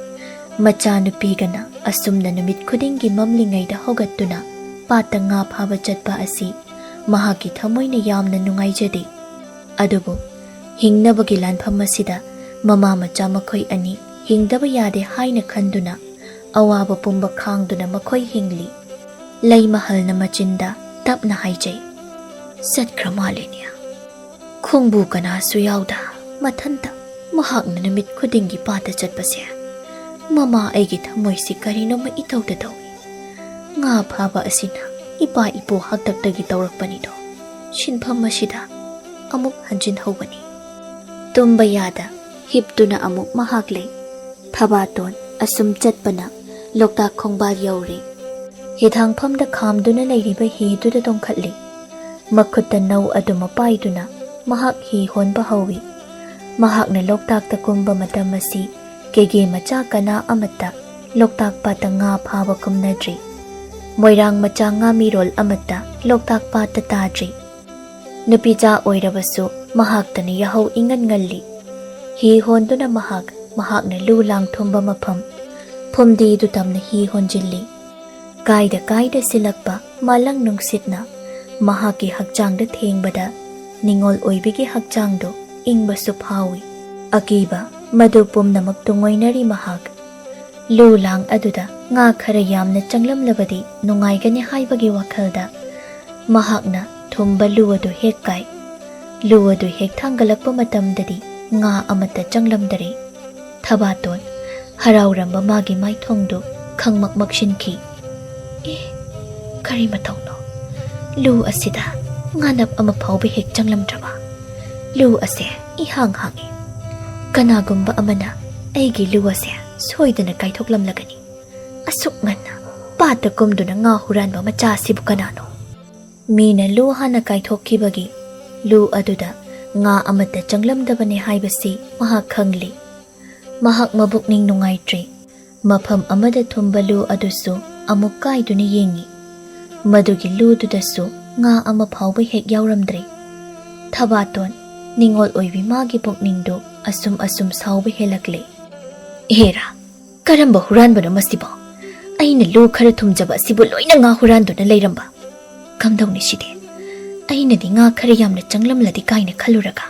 ꯃꯆꯥꯅꯨꯄꯤꯒꯅ ꯑꯁꯨꯝꯅ ꯅꯨꯃꯤꯠ ꯈꯨꯗꯤꯡꯒꯤ ꯃꯝꯂꯤꯉꯩꯗ ꯍꯧꯒꯠꯇꯨꯅ ꯄꯥꯠꯇ ꯉꯥ ꯐꯥꯕ ꯆꯠꯄ ꯑꯁꯤ ꯃꯍꯥꯛꯀꯤ ꯊꯃꯣꯏꯅ ꯌꯥꯝꯅ ꯅꯨꯡꯉꯥꯏꯖꯗꯦ꯫ ꯑꯗꯨꯕꯨ ꯍꯤꯡꯅꯕꯒꯤ ꯂꯥꯟꯐꯝ ꯑꯁꯤꯗ ꯃꯃꯥ ꯃꯆꯥ ꯃꯈꯣꯏ ꯑꯅꯤ ꯍꯤꯡꯗꯕ ꯌꯥꯗꯦ ꯍꯥꯏꯅ ꯈꯟꯗꯨꯅ ꯑꯋꯥꯕ ꯄꯨꯝꯕ ꯈꯥꯡꯗꯨꯅ ꯃꯈꯣꯏ ꯍꯤꯡꯂꯤ꯫ ꯂꯩꯃꯍꯜꯅ ꯃꯆꯤꯟꯗ ꯇꯞꯅ ꯍꯥꯏꯖꯩ, "ꯆꯠꯈ꯭ꯔ ꯃꯥꯜꯂꯦꯅꯦ꯫ ꯈꯣꯡꯕꯨ ꯀꯅꯥꯁꯨ ꯌꯥꯎꯗ ꯃꯊꯟꯇ ꯃꯍꯥꯛꯅ ꯅꯨꯃꯤꯠ ꯈꯨꯗꯤꯡꯒꯤ ꯄꯥꯠꯇ ꯆꯠꯄꯁꯦ꯫ ꯃꯃꯥ, ꯑꯩꯒꯤ ꯊꯃꯣꯏꯁꯤ ꯀꯔꯤꯅꯣꯃ ꯏꯇꯧꯗ ꯇꯧꯏ꯫ ꯉꯥ ꯐꯥꯕ ꯑꯁꯤꯅ ꯏꯄꯥ ꯏꯄꯨ ꯍꯥꯛꯇꯛꯇꯒꯤ ꯇꯧꯔꯛꯄꯅꯤꯗꯣ꯫ ꯁꯤꯟꯐꯝ ꯑꯁꯤꯗ ꯑꯃꯨꯛ ꯍꯟꯖꯤꯟꯍꯧꯕꯅꯤ"꯫ ꯇꯨꯝꯕ ꯌꯥꯗ ꯍꯤꯞꯇꯨꯅ ꯑꯃꯨꯛ ꯃꯍꯥꯛ ꯂꯩ꯫ ꯊꯕꯥꯇꯣꯟ ꯑꯁꯨꯝ ꯆꯠꯄꯅ ꯂꯣꯛꯇꯥꯛ ꯈꯣꯡꯕꯥꯜ ꯌꯧꯔꯦ꯫ ꯍꯤꯊꯥꯡꯐꯝꯗ ꯈꯥꯝꯗꯨꯅ ꯂꯩꯔꯤꯕ ꯍꯤꯗꯨꯗ ꯇꯣꯡꯈꯠꯂꯤ꯫ ꯃꯈꯨꯠꯇ ꯅꯧ ꯑꯗꯨꯃ ꯄꯥꯏꯗꯨꯅ ꯃꯍꯥꯛ ꯍꯤ ꯍꯣꯟꯕ ꯍꯧꯏ꯫ ꯃꯍꯥꯛꯅ ꯂꯣꯛꯇꯥꯛꯇ ꯀꯨꯝꯕ ꯃꯇꯝ ꯑꯁꯤ ꯀꯦꯒꯦ ꯃꯆꯥ ꯀꯅꯥ ꯑꯃꯠꯇ ꯂꯣꯛꯇꯥꯛ ꯄꯥꯠꯇ ꯉꯥ ꯐꯥꯕ ꯀꯨꯝꯅꯗ꯭ꯔꯤ꯫ ꯃꯣꯏꯔꯥꯡ ꯃꯆꯥ ꯉꯥꯃꯤꯔꯣꯜ ꯑꯃꯠꯇ ꯂꯣꯛꯇꯥꯛ ꯄꯥꯠꯇ ꯇꯥꯗ꯭ꯔꯤ꯫ ꯅꯨꯄꯤꯆꯥ ꯑꯣꯏꯔꯕꯁꯨ ꯃꯍꯥꯛꯇꯅ ꯌꯥꯍꯧ ꯏꯉꯟ ꯉꯜꯂꯤ꯫ ꯍꯤ ꯍꯣꯟꯗꯨꯅ ꯃꯍꯥꯛ ꯃꯍꯥꯛꯅ ꯂꯨ ꯂꯥꯡ ꯊꯨꯝꯕ ꯃꯐꯝ ꯐꯨꯝꯗꯤꯗꯨ ꯇꯝꯅ ꯍꯤ ꯍꯣꯟꯖꯤꯜꯂꯤ꯫ ꯀꯥꯏꯗ ꯀꯥꯏꯗ ꯁꯤꯜꯂꯛꯄ ꯃꯥꯂꯪ ꯅꯨꯡꯁꯤꯠꯅ ꯃꯍꯥꯛꯀꯤ ꯍꯛꯆꯥꯡꯗ ꯊꯦꯡꯕꯗ ꯅꯤꯡꯉꯣꯜ ꯑꯣꯏꯕꯤꯒꯤ ꯍꯛꯆꯥꯡꯗꯨ ꯏꯪꯕꯁꯨ ꯐꯥꯎꯏ꯫ ꯑꯀꯤꯕ ꯃꯗꯨ ꯄꯨꯝꯅꯃꯛ ꯇꯨꯡꯑꯣꯏꯅꯔꯤ ꯃꯍꯥꯛ꯫ ꯂꯨ ꯂꯥꯡ ꯑꯗꯨꯗ ꯉꯥ ꯈꯔ ꯌꯥꯝꯅ ꯆꯪꯂꯝꯂꯕꯗꯤ ꯅꯨꯡꯉꯥꯏꯒꯅꯤ ꯍꯥꯏꯕꯒꯤ ꯋꯥꯈꯜꯗ ꯃꯍꯥꯛꯅ ꯊꯨꯝꯕ ꯂꯨ ꯑꯗꯨ ꯍꯦꯛ ꯀꯥꯏ꯫ ꯂꯨ ꯑꯗꯨ ꯍꯦꯛ ꯊꯥꯡꯒꯠꯂꯛꯄ ꯃꯇꯝꯗꯗꯤ ꯉꯥ ꯑꯃꯠꯇ ꯆꯪꯂꯝꯗꯔꯦ꯫ ꯊꯕꯥꯇꯣꯟ ꯍꯔꯥꯎꯔꯝꯕ ꯃꯥꯒꯤ ꯃꯥꯏꯊꯣꯡꯗꯨ ꯈꯪꯃꯛ ꯃꯛꯁꯤꯟꯈꯤ꯫ "ꯑꯦ, ꯀꯔꯤ ꯃꯇꯧꯅꯣ? ꯂꯨ ꯑꯁꯤꯗ ꯉꯥꯅꯞ ꯑꯃ ꯐꯥꯎꯕ ꯍꯦꯛ ꯆꯪꯂꯝꯗ꯭ꯔꯕ? ꯂꯨ ꯑꯁꯦ ꯏꯍꯥꯡ ꯍꯥꯡꯏ꯫ ꯀꯅꯥꯒꯨꯝꯕ ꯑꯃꯅ ꯑꯩꯒꯤ ꯂꯨ ꯑꯁꯦ ꯁꯣꯏꯗꯅ ꯀꯥꯏꯊꯣꯛꯂꯝꯂꯒꯅꯤ꯫ ꯑꯁꯨꯛ ꯉꯟꯅ ꯄꯥꯠꯇ ꯀꯨꯝꯗꯨꯅ ꯉꯥ ꯍꯨꯔꯥꯟꯕ ꯃꯆꯥ ꯑꯁꯤꯕꯨ ꯀꯅꯥꯅꯣ?" ꯃꯤꯅ ꯂꯨ ꯍꯥꯟꯅ ꯀꯥꯏꯊꯣꯛꯈꯤꯕꯒꯤ ꯂꯨ ꯑꯗꯨꯗ ꯉꯥ ꯑꯃꯠꯇ ꯆꯪꯂꯝꯗꯕꯅꯤ ꯍꯥꯏꯕꯁꯤ ꯃꯍꯥꯛ ꯈꯪꯂꯤ꯫ ꯃꯍꯥꯛ ꯃꯕꯨꯛꯅꯤꯡ ꯅꯨꯡꯉꯥꯏꯇ꯭ꯔꯦ꯫ ꯃꯐꯝ ꯑꯃꯗ ꯊꯨꯝꯕ ꯂꯨ ꯑꯗꯨꯁꯨ ꯑꯃꯨꯛ ꯀꯥꯏꯗꯨꯅ ꯌꯦꯡꯉꯤ꯫ ꯃꯗꯨꯒꯤ ꯂꯨꯗꯨꯗꯁꯨ ꯉꯥ ꯑꯃ ꯐꯥꯎꯕ ꯍꯦꯛ ꯌꯥꯎꯔꯝꯗ꯭ꯔꯦ꯫ ꯊꯕꯥꯇꯣꯟ, ꯅꯤꯡꯉꯣꯜ ꯑꯣꯏꯕꯤ ꯃꯥꯒꯤ ꯄꯨꯛꯅꯤꯡꯗꯨ ꯑꯁꯨꯝ ꯑꯁꯨꯝ ꯁꯥꯎꯕ ꯍꯦꯜꯂꯛꯂꯦ꯫ "ꯍꯦꯔꯥ, ꯀꯔꯝꯕ ꯍꯨꯔꯥꯟꯕꯅꯣ ꯃꯁꯤꯕꯣ? ꯑꯩꯅ ꯂꯨ ꯈꯔ ꯊꯨꯝꯖꯕ ꯑꯁꯤꯕꯨ ꯂꯣꯏꯅ ꯉꯥ ꯍꯨꯔꯥꯟꯗꯨꯅ ꯂꯩꯔꯝꯕ꯫ ꯀꯝꯗꯧꯅꯤ ꯁꯤꯗꯤ? ꯑꯩꯅꯗꯤ ꯉꯥ ꯈꯔ ꯌꯥꯝꯅ ꯆꯪꯂꯝꯂꯗꯤ ꯀꯥꯏꯅ ꯈꯜꯂꯨꯔꯒ꯫"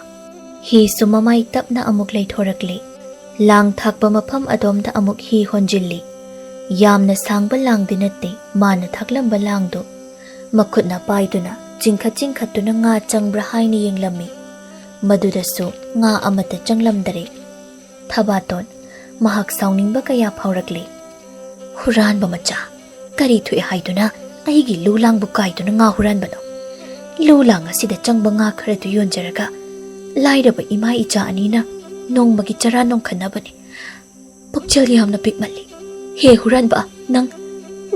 ꯍꯤꯁꯨ ꯃꯃꯥꯏ ꯇꯞꯅ ꯑꯃꯨꯛ ꯂꯩꯊꯣꯔꯛꯂꯤ꯫ ꯂꯥꯡ ꯊꯥꯛꯄ ꯃꯐꯝ ꯑꯗꯣꯝꯗ ꯑꯃꯨꯛ ꯍꯤ ꯍꯣꯟꯖꯤꯜꯂꯤ꯫ ꯌꯥꯝꯅ ꯁꯥꯡꯕ ꯂꯥꯡꯗꯤ ꯅꯠꯇꯦ, ꯃꯥꯅ ꯊꯥꯛꯂꯝꯕ ꯂꯥꯡꯗꯨ꯫ ꯃꯈꯨꯠꯅ ꯄꯥꯏꯗꯨꯅ ꯆꯤꯡꯈꯠ ꯆꯤꯡꯈꯠꯇꯨꯅ ꯉꯥ ꯆꯪꯕ꯭ꯔꯥ ꯍꯥꯏꯅ ꯌꯦꯡꯂꯝꯃꯤ꯫ ꯃꯗꯨꯗꯁꯨ ꯉꯥ ꯑꯃꯠꯇ ꯆꯪꯂꯝꯗꯔꯦ꯫ ꯊꯕꯥꯇꯣꯟ, ꯃꯍꯥꯛ ꯁꯥꯎꯅꯤꯡꯕ ꯀꯌꯥ ꯐꯥꯎꯔꯛꯂꯤ꯫ "ꯍꯨꯔꯥꯟꯕ ꯃꯆꯥ, ꯀꯔꯤ ꯊꯣꯛꯑꯦ ꯍꯥꯏꯗꯨꯅ ꯑꯩꯒꯤ ꯂꯨ ꯂꯥꯡꯕꯨ ꯀꯥꯏꯗꯨꯅ ꯉꯥ ꯍꯨꯔꯥꯟꯕꯅꯣ? ꯂꯨ ꯂꯥꯡ ꯑꯁꯤꯗ ꯆꯪꯕ ꯉꯥ ꯈꯔꯗꯨ ꯌꯣꯟꯖꯔꯒ ꯂꯥꯏꯔꯕ ꯏꯃꯥ ꯏꯆꯥ ꯑꯅꯤꯅ ꯅꯣꯡꯃꯒꯤ ꯆꯔꯥ ꯅꯣꯡꯈꯠꯅꯕꯅꯤ꯫ ꯄꯨꯛꯆꯦꯜ ꯌꯥꯝꯅ ꯄꯤꯛꯃꯜꯂꯤ꯫ ꯍꯦ ꯍꯨꯔꯥꯟꯕ, ꯅꯪ,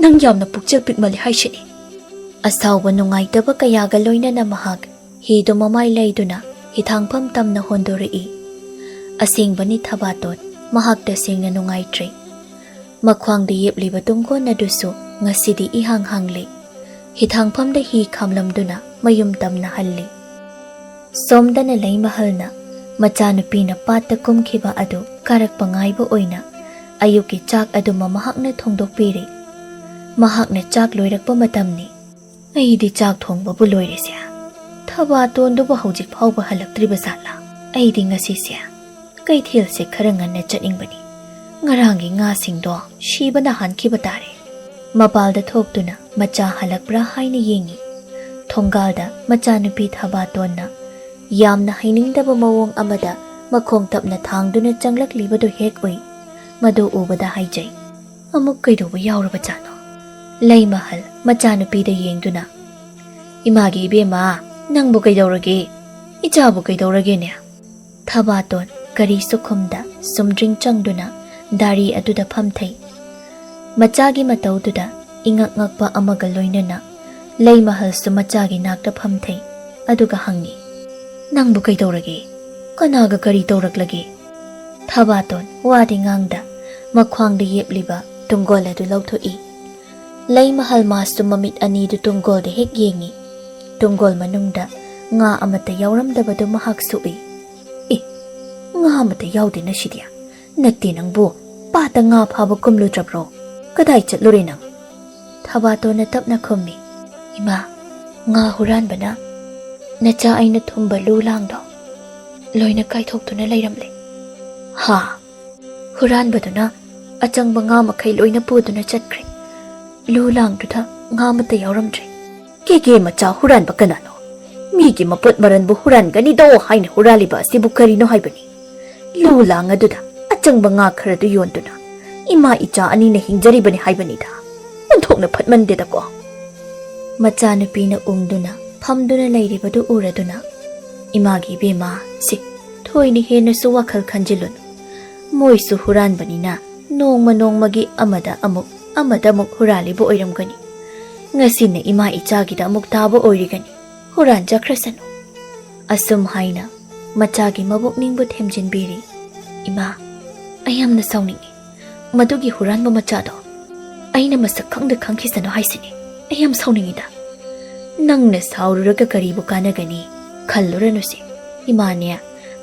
ꯅꯪ ꯌꯥꯝꯅ ꯄꯨꯛꯆꯦꯜ ꯄꯤꯛꯃꯜꯂꯤ ꯍꯥꯏꯁꯤꯅꯤ꯫" ꯑꯁꯥꯎꯕ ꯅꯨꯡꯉꯥꯏꯇꯕ ꯀꯌꯥꯒ ꯂꯣꯏꯅꯅ ꯃꯍꯥꯛ ꯍꯤꯗꯨ ꯃꯃꯥꯏ ꯂꯩꯗꯨꯅ ꯍꯤꯊꯥꯡꯐꯝ ꯇꯝꯅ ꯍꯣꯟꯗꯣꯔꯛꯏ꯫ ꯑꯁꯦꯡꯕꯅꯤ ꯊꯕꯥꯇꯣꯟ, ꯃꯍꯥꯛ ꯇꯁꯦꯡꯅ ꯅꯨꯡꯉꯥꯏꯇ꯭ꯔꯦ꯫ ꯃꯈ꯭ꯋꯥꯡꯗ ꯌꯦꯞꯂꯤꯕ ꯇꯨꯡꯒꯣꯟ ꯑꯗꯨꯁꯨ ꯉꯁꯤꯗꯤ ꯏꯍꯥꯡ ꯍꯥꯡꯂꯦ꯫ ꯍꯤꯊꯥꯡꯐꯝꯗ ꯍꯤ ꯈꯥꯝꯂꯝꯗꯨꯅ ꯃꯌꯨꯝ ꯇꯝꯅ ꯍꯜꯂꯤ꯫ ꯁꯣꯝꯗꯅ ꯂꯩꯃꯍꯜꯅ ꯃꯆꯥꯅꯨꯄꯤꯅ ꯄꯥꯠꯇ ꯀꯨꯝꯈꯤꯕ ꯑꯗꯨ ꯀꯥꯔꯛꯄ ꯉꯥꯏꯕ ꯑꯣꯏꯅ ꯑꯌꯨꯛꯀꯤ ꯆꯥꯛ ꯑꯗꯨꯃ ꯃꯍꯥꯛꯅ ꯊꯣꯡꯗꯣꯛꯄꯤꯔꯦ꯫ ꯃꯍꯥꯛꯅ ꯆꯥꯛ ꯂꯣꯏꯔꯛꯄ ꯃꯇꯝꯅꯤ꯫ "ꯑꯩꯗꯤ ꯆꯥꯛ ꯊꯣꯡꯕꯕꯨ ꯂꯣꯏꯔꯦꯁꯦ꯫ ꯊꯕꯥꯇꯣꯟꯗꯨꯕꯨ ꯍꯧꯖꯤꯛ ꯐꯥꯎꯕ ꯍꯜꯂꯛꯇ꯭ꯔꯤꯕ ꯖꯥꯠꯂꯥ? ꯑꯩꯗꯤ ꯉꯁꯤꯁꯦ ꯀꯩꯊꯦꯜꯁꯦ ꯈꯔ ꯉꯟꯅ ꯆꯠꯅꯤꯡꯕꯅꯤ꯫ ꯉꯔꯥꯡꯒꯤ ꯉꯥꯁꯤꯡꯗꯣ ꯁꯤꯕꯅ ꯍꯥꯟꯈꯤꯕ ꯇꯥꯔꯦ꯫" ꯃꯄꯥꯜꯗ ꯊꯣꯛꯇꯨꯅ ꯃꯆꯥ ꯍꯜꯂꯛꯄ꯭ꯔꯥ ꯍꯥꯏꯅ ꯌꯦꯡꯉꯤ꯫ ꯊꯣꯡꯒꯥꯜꯗ ꯃꯆꯥꯅꯨꯄꯤ ꯊꯕꯥꯇꯣꯟꯅ ꯌꯥꯝꯅ ꯍꯩꯅꯤꯡꯗꯕ ꯃꯑꯣꯡ ꯑꯃꯗ ꯃꯈꯣꯡ ꯇꯞꯅ ꯊꯥꯡꯗꯨꯅ ꯆꯪꯂꯛꯂꯤꯕꯗꯨ ꯍꯦꯛ ꯎꯏ꯫ ꯃꯗꯨ ꯎꯕꯗ ꯍꯥꯏꯖꯩ, "ꯑꯃꯨꯛ ꯀꯩꯗꯧꯕ ꯌꯥꯎꯔꯕꯖꯥꯠꯅꯣ?" ꯂꯩꯃꯍꯜ ꯃꯆꯥꯅꯨꯄꯤꯗ ꯌꯦꯡꯗꯨꯅ, "ꯏꯃꯥꯒꯤ ꯏꯕꯦꯝꯃ, ꯅꯪꯕꯨ ꯀꯩꯗꯧꯔꯒꯦ? ꯏꯆꯥꯕꯨ ꯀꯩꯗꯧꯔꯒꯦꯅꯦ?" ꯊꯕꯥꯇꯣꯟ ꯀꯔꯤꯁꯨ ꯈꯨꯝꯗ ꯁꯨꯝꯗ꯭ꯔꯤꯡ ꯆꯪꯗꯨꯅ ꯗꯥꯔꯤ ꯑꯗꯨꯗ ꯐꯝꯊꯩ꯫ ꯃꯆꯥꯒꯤ ꯃꯇꯧꯗꯨꯗ ꯏꯉꯛ ꯉꯛꯄ ꯑꯃꯒ ꯂꯣꯏꯅꯅ ꯂꯩꯃꯍꯜꯁꯨ ꯃꯆꯥꯒꯤ ꯅꯥꯛꯇ ꯐꯝꯊꯩ꯫ ꯑꯗꯨꯒ ꯍꯪꯉꯤ, "ꯅꯪꯕꯨ ꯀꯩꯗꯧꯔꯒꯦ? ꯀꯅꯥꯒ ꯀꯔꯤ ꯇꯧꯔꯛꯂꯒꯦ?" ꯊꯕꯥꯇꯣꯟ ꯋꯥꯗꯤ ꯉꯥꯡꯗ ꯃꯈ꯭ꯋꯥꯡꯗ ꯌꯦꯞꯂꯤꯕ ꯇꯨꯡꯒꯣꯜ ꯑꯗꯨ ꯂꯧꯊꯣꯛꯏ꯫ ꯂꯩꯃꯍꯜ ꯃꯥꯁꯨ ꯃꯃꯤꯠ ꯑꯅꯤꯗꯨ ꯇꯨꯡꯒꯣꯜꯗ ꯍꯦꯛ ꯌꯦꯡꯉꯤ꯫ ꯇꯨꯡꯒꯣꯜ ꯃꯅꯨꯡꯗ ꯉꯥ ꯑꯃꯠꯇ ꯌꯥꯎꯔꯝꯗꯕꯗꯨ ꯃꯍꯥꯛꯁꯨ ꯎꯏ꯫ "ꯑꯦ, ꯉꯥ ꯑꯃꯠꯇ ꯌꯥꯎꯗꯦꯅ ꯁꯤꯗꯤ꯫ ꯅꯠꯇꯦ ꯅꯪꯕꯨ, ꯄꯥꯠꯇ ꯉꯥ ꯐꯥꯕ ꯀꯨꯝꯂꯨꯗ꯭ꯔꯕ꯭ꯔꯣ? ꯀꯗꯥꯏ ꯆꯠꯂꯨꯔꯦ ꯅꯪ?" ꯊꯕꯥꯇꯣꯟꯅ ꯇꯞꯅ ꯈꯨꯝꯃꯤ, "ꯏꯃꯥ, ꯉꯥ ꯍꯨꯔꯥꯟꯕꯅ ꯅꯆꯥ ꯑꯩꯅ ꯊꯨꯝꯕ ꯂꯨ ꯂꯥꯡꯗꯣ ꯂꯣꯏꯅ ꯀꯥꯏꯊꯣꯛꯇꯨꯅ ꯂꯩꯔꯝꯂꯦ꯫" "ꯍꯥ?" "ꯍꯨꯔꯥꯟꯕꯗꯨꯅ ꯑꯆꯪꯕ ꯉꯥ ꯃꯈꯩ ꯂꯣꯏꯅ ꯄꯨꯗꯨꯅ ꯆꯠꯈ꯭ꯔꯦ꯫ ꯂꯨ ꯂꯥꯡꯗꯨꯗ ꯉꯥ ꯑꯃꯠꯇ ꯌꯥꯎꯔꯝꯗ꯭ꯔꯦ꯫" "ꯀꯦꯀꯦ ꯃꯆꯥ ꯍꯨꯔꯥꯟꯕ ꯀꯅꯥꯅꯣ? ꯃꯤꯒꯤ ꯃꯄꯣꯠ ꯃꯔꯟꯕꯨ ꯍꯨꯔꯥꯟꯒꯅꯤꯗꯣ ꯍꯥꯏꯅ ꯍꯨꯔꯥꯜꯂꯤꯕ ꯑꯁꯤꯕꯨ ꯀꯔꯤꯅꯣ ꯍꯥꯏꯕꯅꯤ? ꯂꯨ ꯂꯥꯡ ꯑꯗꯨꯗ ꯑꯆꯪꯕ ꯉꯥ ꯈꯔꯗꯨ ꯌꯣꯟꯗꯨꯅ ꯏꯃꯥ ꯏꯆꯥ ꯑꯅꯤꯅ ꯍꯤꯡꯖꯔꯤꯕꯅꯤ ꯍꯥꯏꯕꯅꯤꯗ꯫ ꯑꯣꯟꯊꯣꯛꯅ ꯐꯠꯃꯟꯗꯦꯗꯀꯣ꯫" ꯃꯆꯥꯅꯨꯄꯤꯅ ꯎꯪꯗꯨꯅ ꯐꯝꯗꯨꯅ ꯂꯩꯔꯤꯕꯗꯨ ꯎꯔꯗꯨꯅ, "ꯏꯃꯥꯒꯤ ꯏꯕꯦꯝꯃ, ꯁꯤ ꯊꯣꯏꯅ ꯍꯦꯟꯅꯁꯨ ꯋꯥꯈꯜ ꯈꯟꯖꯤꯜꯂꯨꯅꯨ꯫ ꯃꯣꯏꯁꯨ ꯍꯨꯔꯥꯟꯕꯅꯤꯅ ꯅꯣꯡꯃ ꯅꯣꯡꯃꯒꯤ ꯑꯃꯗ ꯑꯃꯨꯛ, ꯑꯃꯗ ꯑꯃꯨꯛ ꯍꯨꯔꯥꯜꯂꯤꯕ ꯑꯣꯏꯔꯝꯒꯅꯤ꯫ ꯉꯁꯤꯅ ꯏꯃꯥ ꯏꯆꯥꯒꯤꯗ ꯑꯃꯨꯛ ꯇꯥꯕ ꯑꯣꯏꯔꯤꯒꯅꯤ꯫ ꯍꯨꯔꯥꯟꯖꯈ꯭ꯔꯁꯅꯨ꯫" ꯑꯁꯨꯝ ꯍꯥꯏꯅ ꯃꯆꯥꯒꯤ ꯃꯕꯨꯛꯅꯤꯡꯕꯨ ꯊꯦꯝꯖꯤꯟꯕꯤꯔꯤ꯫ "ꯏꯃꯥ, ꯑꯩ ꯌꯥꯝꯅ ꯁꯥꯎꯅꯤꯡꯉꯤ꯫ ꯃꯗꯨꯒꯤ ꯍꯨꯔꯥꯟꯕ ꯃꯆꯥꯗꯣ ꯑꯩꯅ ꯃꯁꯛ ꯈꯪꯗ ꯈꯪꯈꯤꯁꯅꯨ ꯍꯥꯏꯁꯤꯅꯤ꯫ ꯑꯩ ꯌꯥꯝ ꯁꯥꯎꯅꯤꯡꯉꯤꯗ꯫ ꯅꯪꯅ ꯁꯥꯎꯔꯨꯔꯒ ꯀꯔꯤꯕꯨ ꯀꯥꯟꯅꯒꯅꯤ? ꯈꯜꯂꯨꯔꯅꯨꯁꯦ꯫ ꯏꯃꯥꯅꯦ,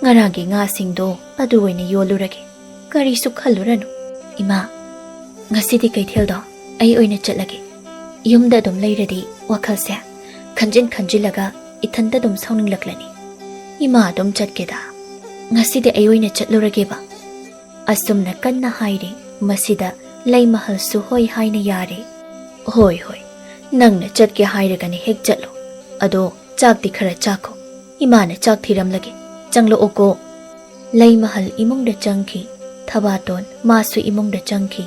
ꯉꯔꯥꯡꯒꯤ ꯉꯥꯁꯤꯡꯗꯣ ꯑꯗꯨ ꯑꯣꯏꯅ ꯌꯣꯜꯂꯨꯔꯒꯦ꯫ ꯀꯔꯤꯁꯨ ꯈꯜꯂꯨꯔꯅꯨ꯫ ꯏꯃꯥ, ꯉꯁꯤꯗꯤ ꯀꯩꯊꯦꯜꯗꯣ ꯑꯩ ꯑꯣꯏꯅ ꯆꯠꯂꯒꯦ꯫ ꯌꯨꯝꯗ ꯑꯗꯨꯝ ꯂꯩꯔꯗꯤ ꯋꯥꯈꯜꯁꯦ ꯈꯟꯖꯤꯟ ꯈꯟꯖꯤꯜꯂꯒ ꯏꯊꯟꯇ ꯑꯗꯨꯝ ꯁꯥꯎꯅꯤꯡꯂꯛꯂꯅꯤ꯫ ꯏꯃꯥ ꯑꯗꯨꯝ ꯆꯠꯀꯦꯗ꯫ ꯉꯁꯤꯗꯤ ꯑꯩ ꯑꯣꯏꯅ ꯆꯠꯂꯨꯔꯒꯦꯕ꯫" ꯑꯁꯨꯝꯅ ꯀꯟꯅ ꯍꯥꯏꯔꯤ꯫ ꯃꯁꯤꯗ ꯂꯩꯃꯍꯜꯁꯨ ꯍꯣꯏ ꯍꯥꯏꯅ ꯌꯥꯔꯦ꯫ "ꯍꯣꯏ, ꯍꯣꯏ, ꯅꯪꯅ ꯆꯠꯀꯦ ꯍꯥꯏꯔꯒꯅ ꯍꯦꯛ ꯆꯠꯂꯣ꯫ ꯑꯗꯣ ꯆꯥꯛꯇꯤ ꯈꯔ ꯆꯥꯈꯣ꯫ ꯏꯃꯥꯅ ꯆꯥꯛ ꯊꯤꯔꯝꯂꯒꯦ꯫ ꯆꯪꯂꯛꯑꯣꯀꯣ꯫" ꯂꯩꯃꯍꯜ ꯏꯃꯨꯡꯗ ꯆꯪꯈꯤ꯫ ꯊꯕꯥꯇꯣꯟ ꯃꯥꯁꯨ ꯏꯃꯨꯡꯗ ꯆꯪꯈꯤ꯫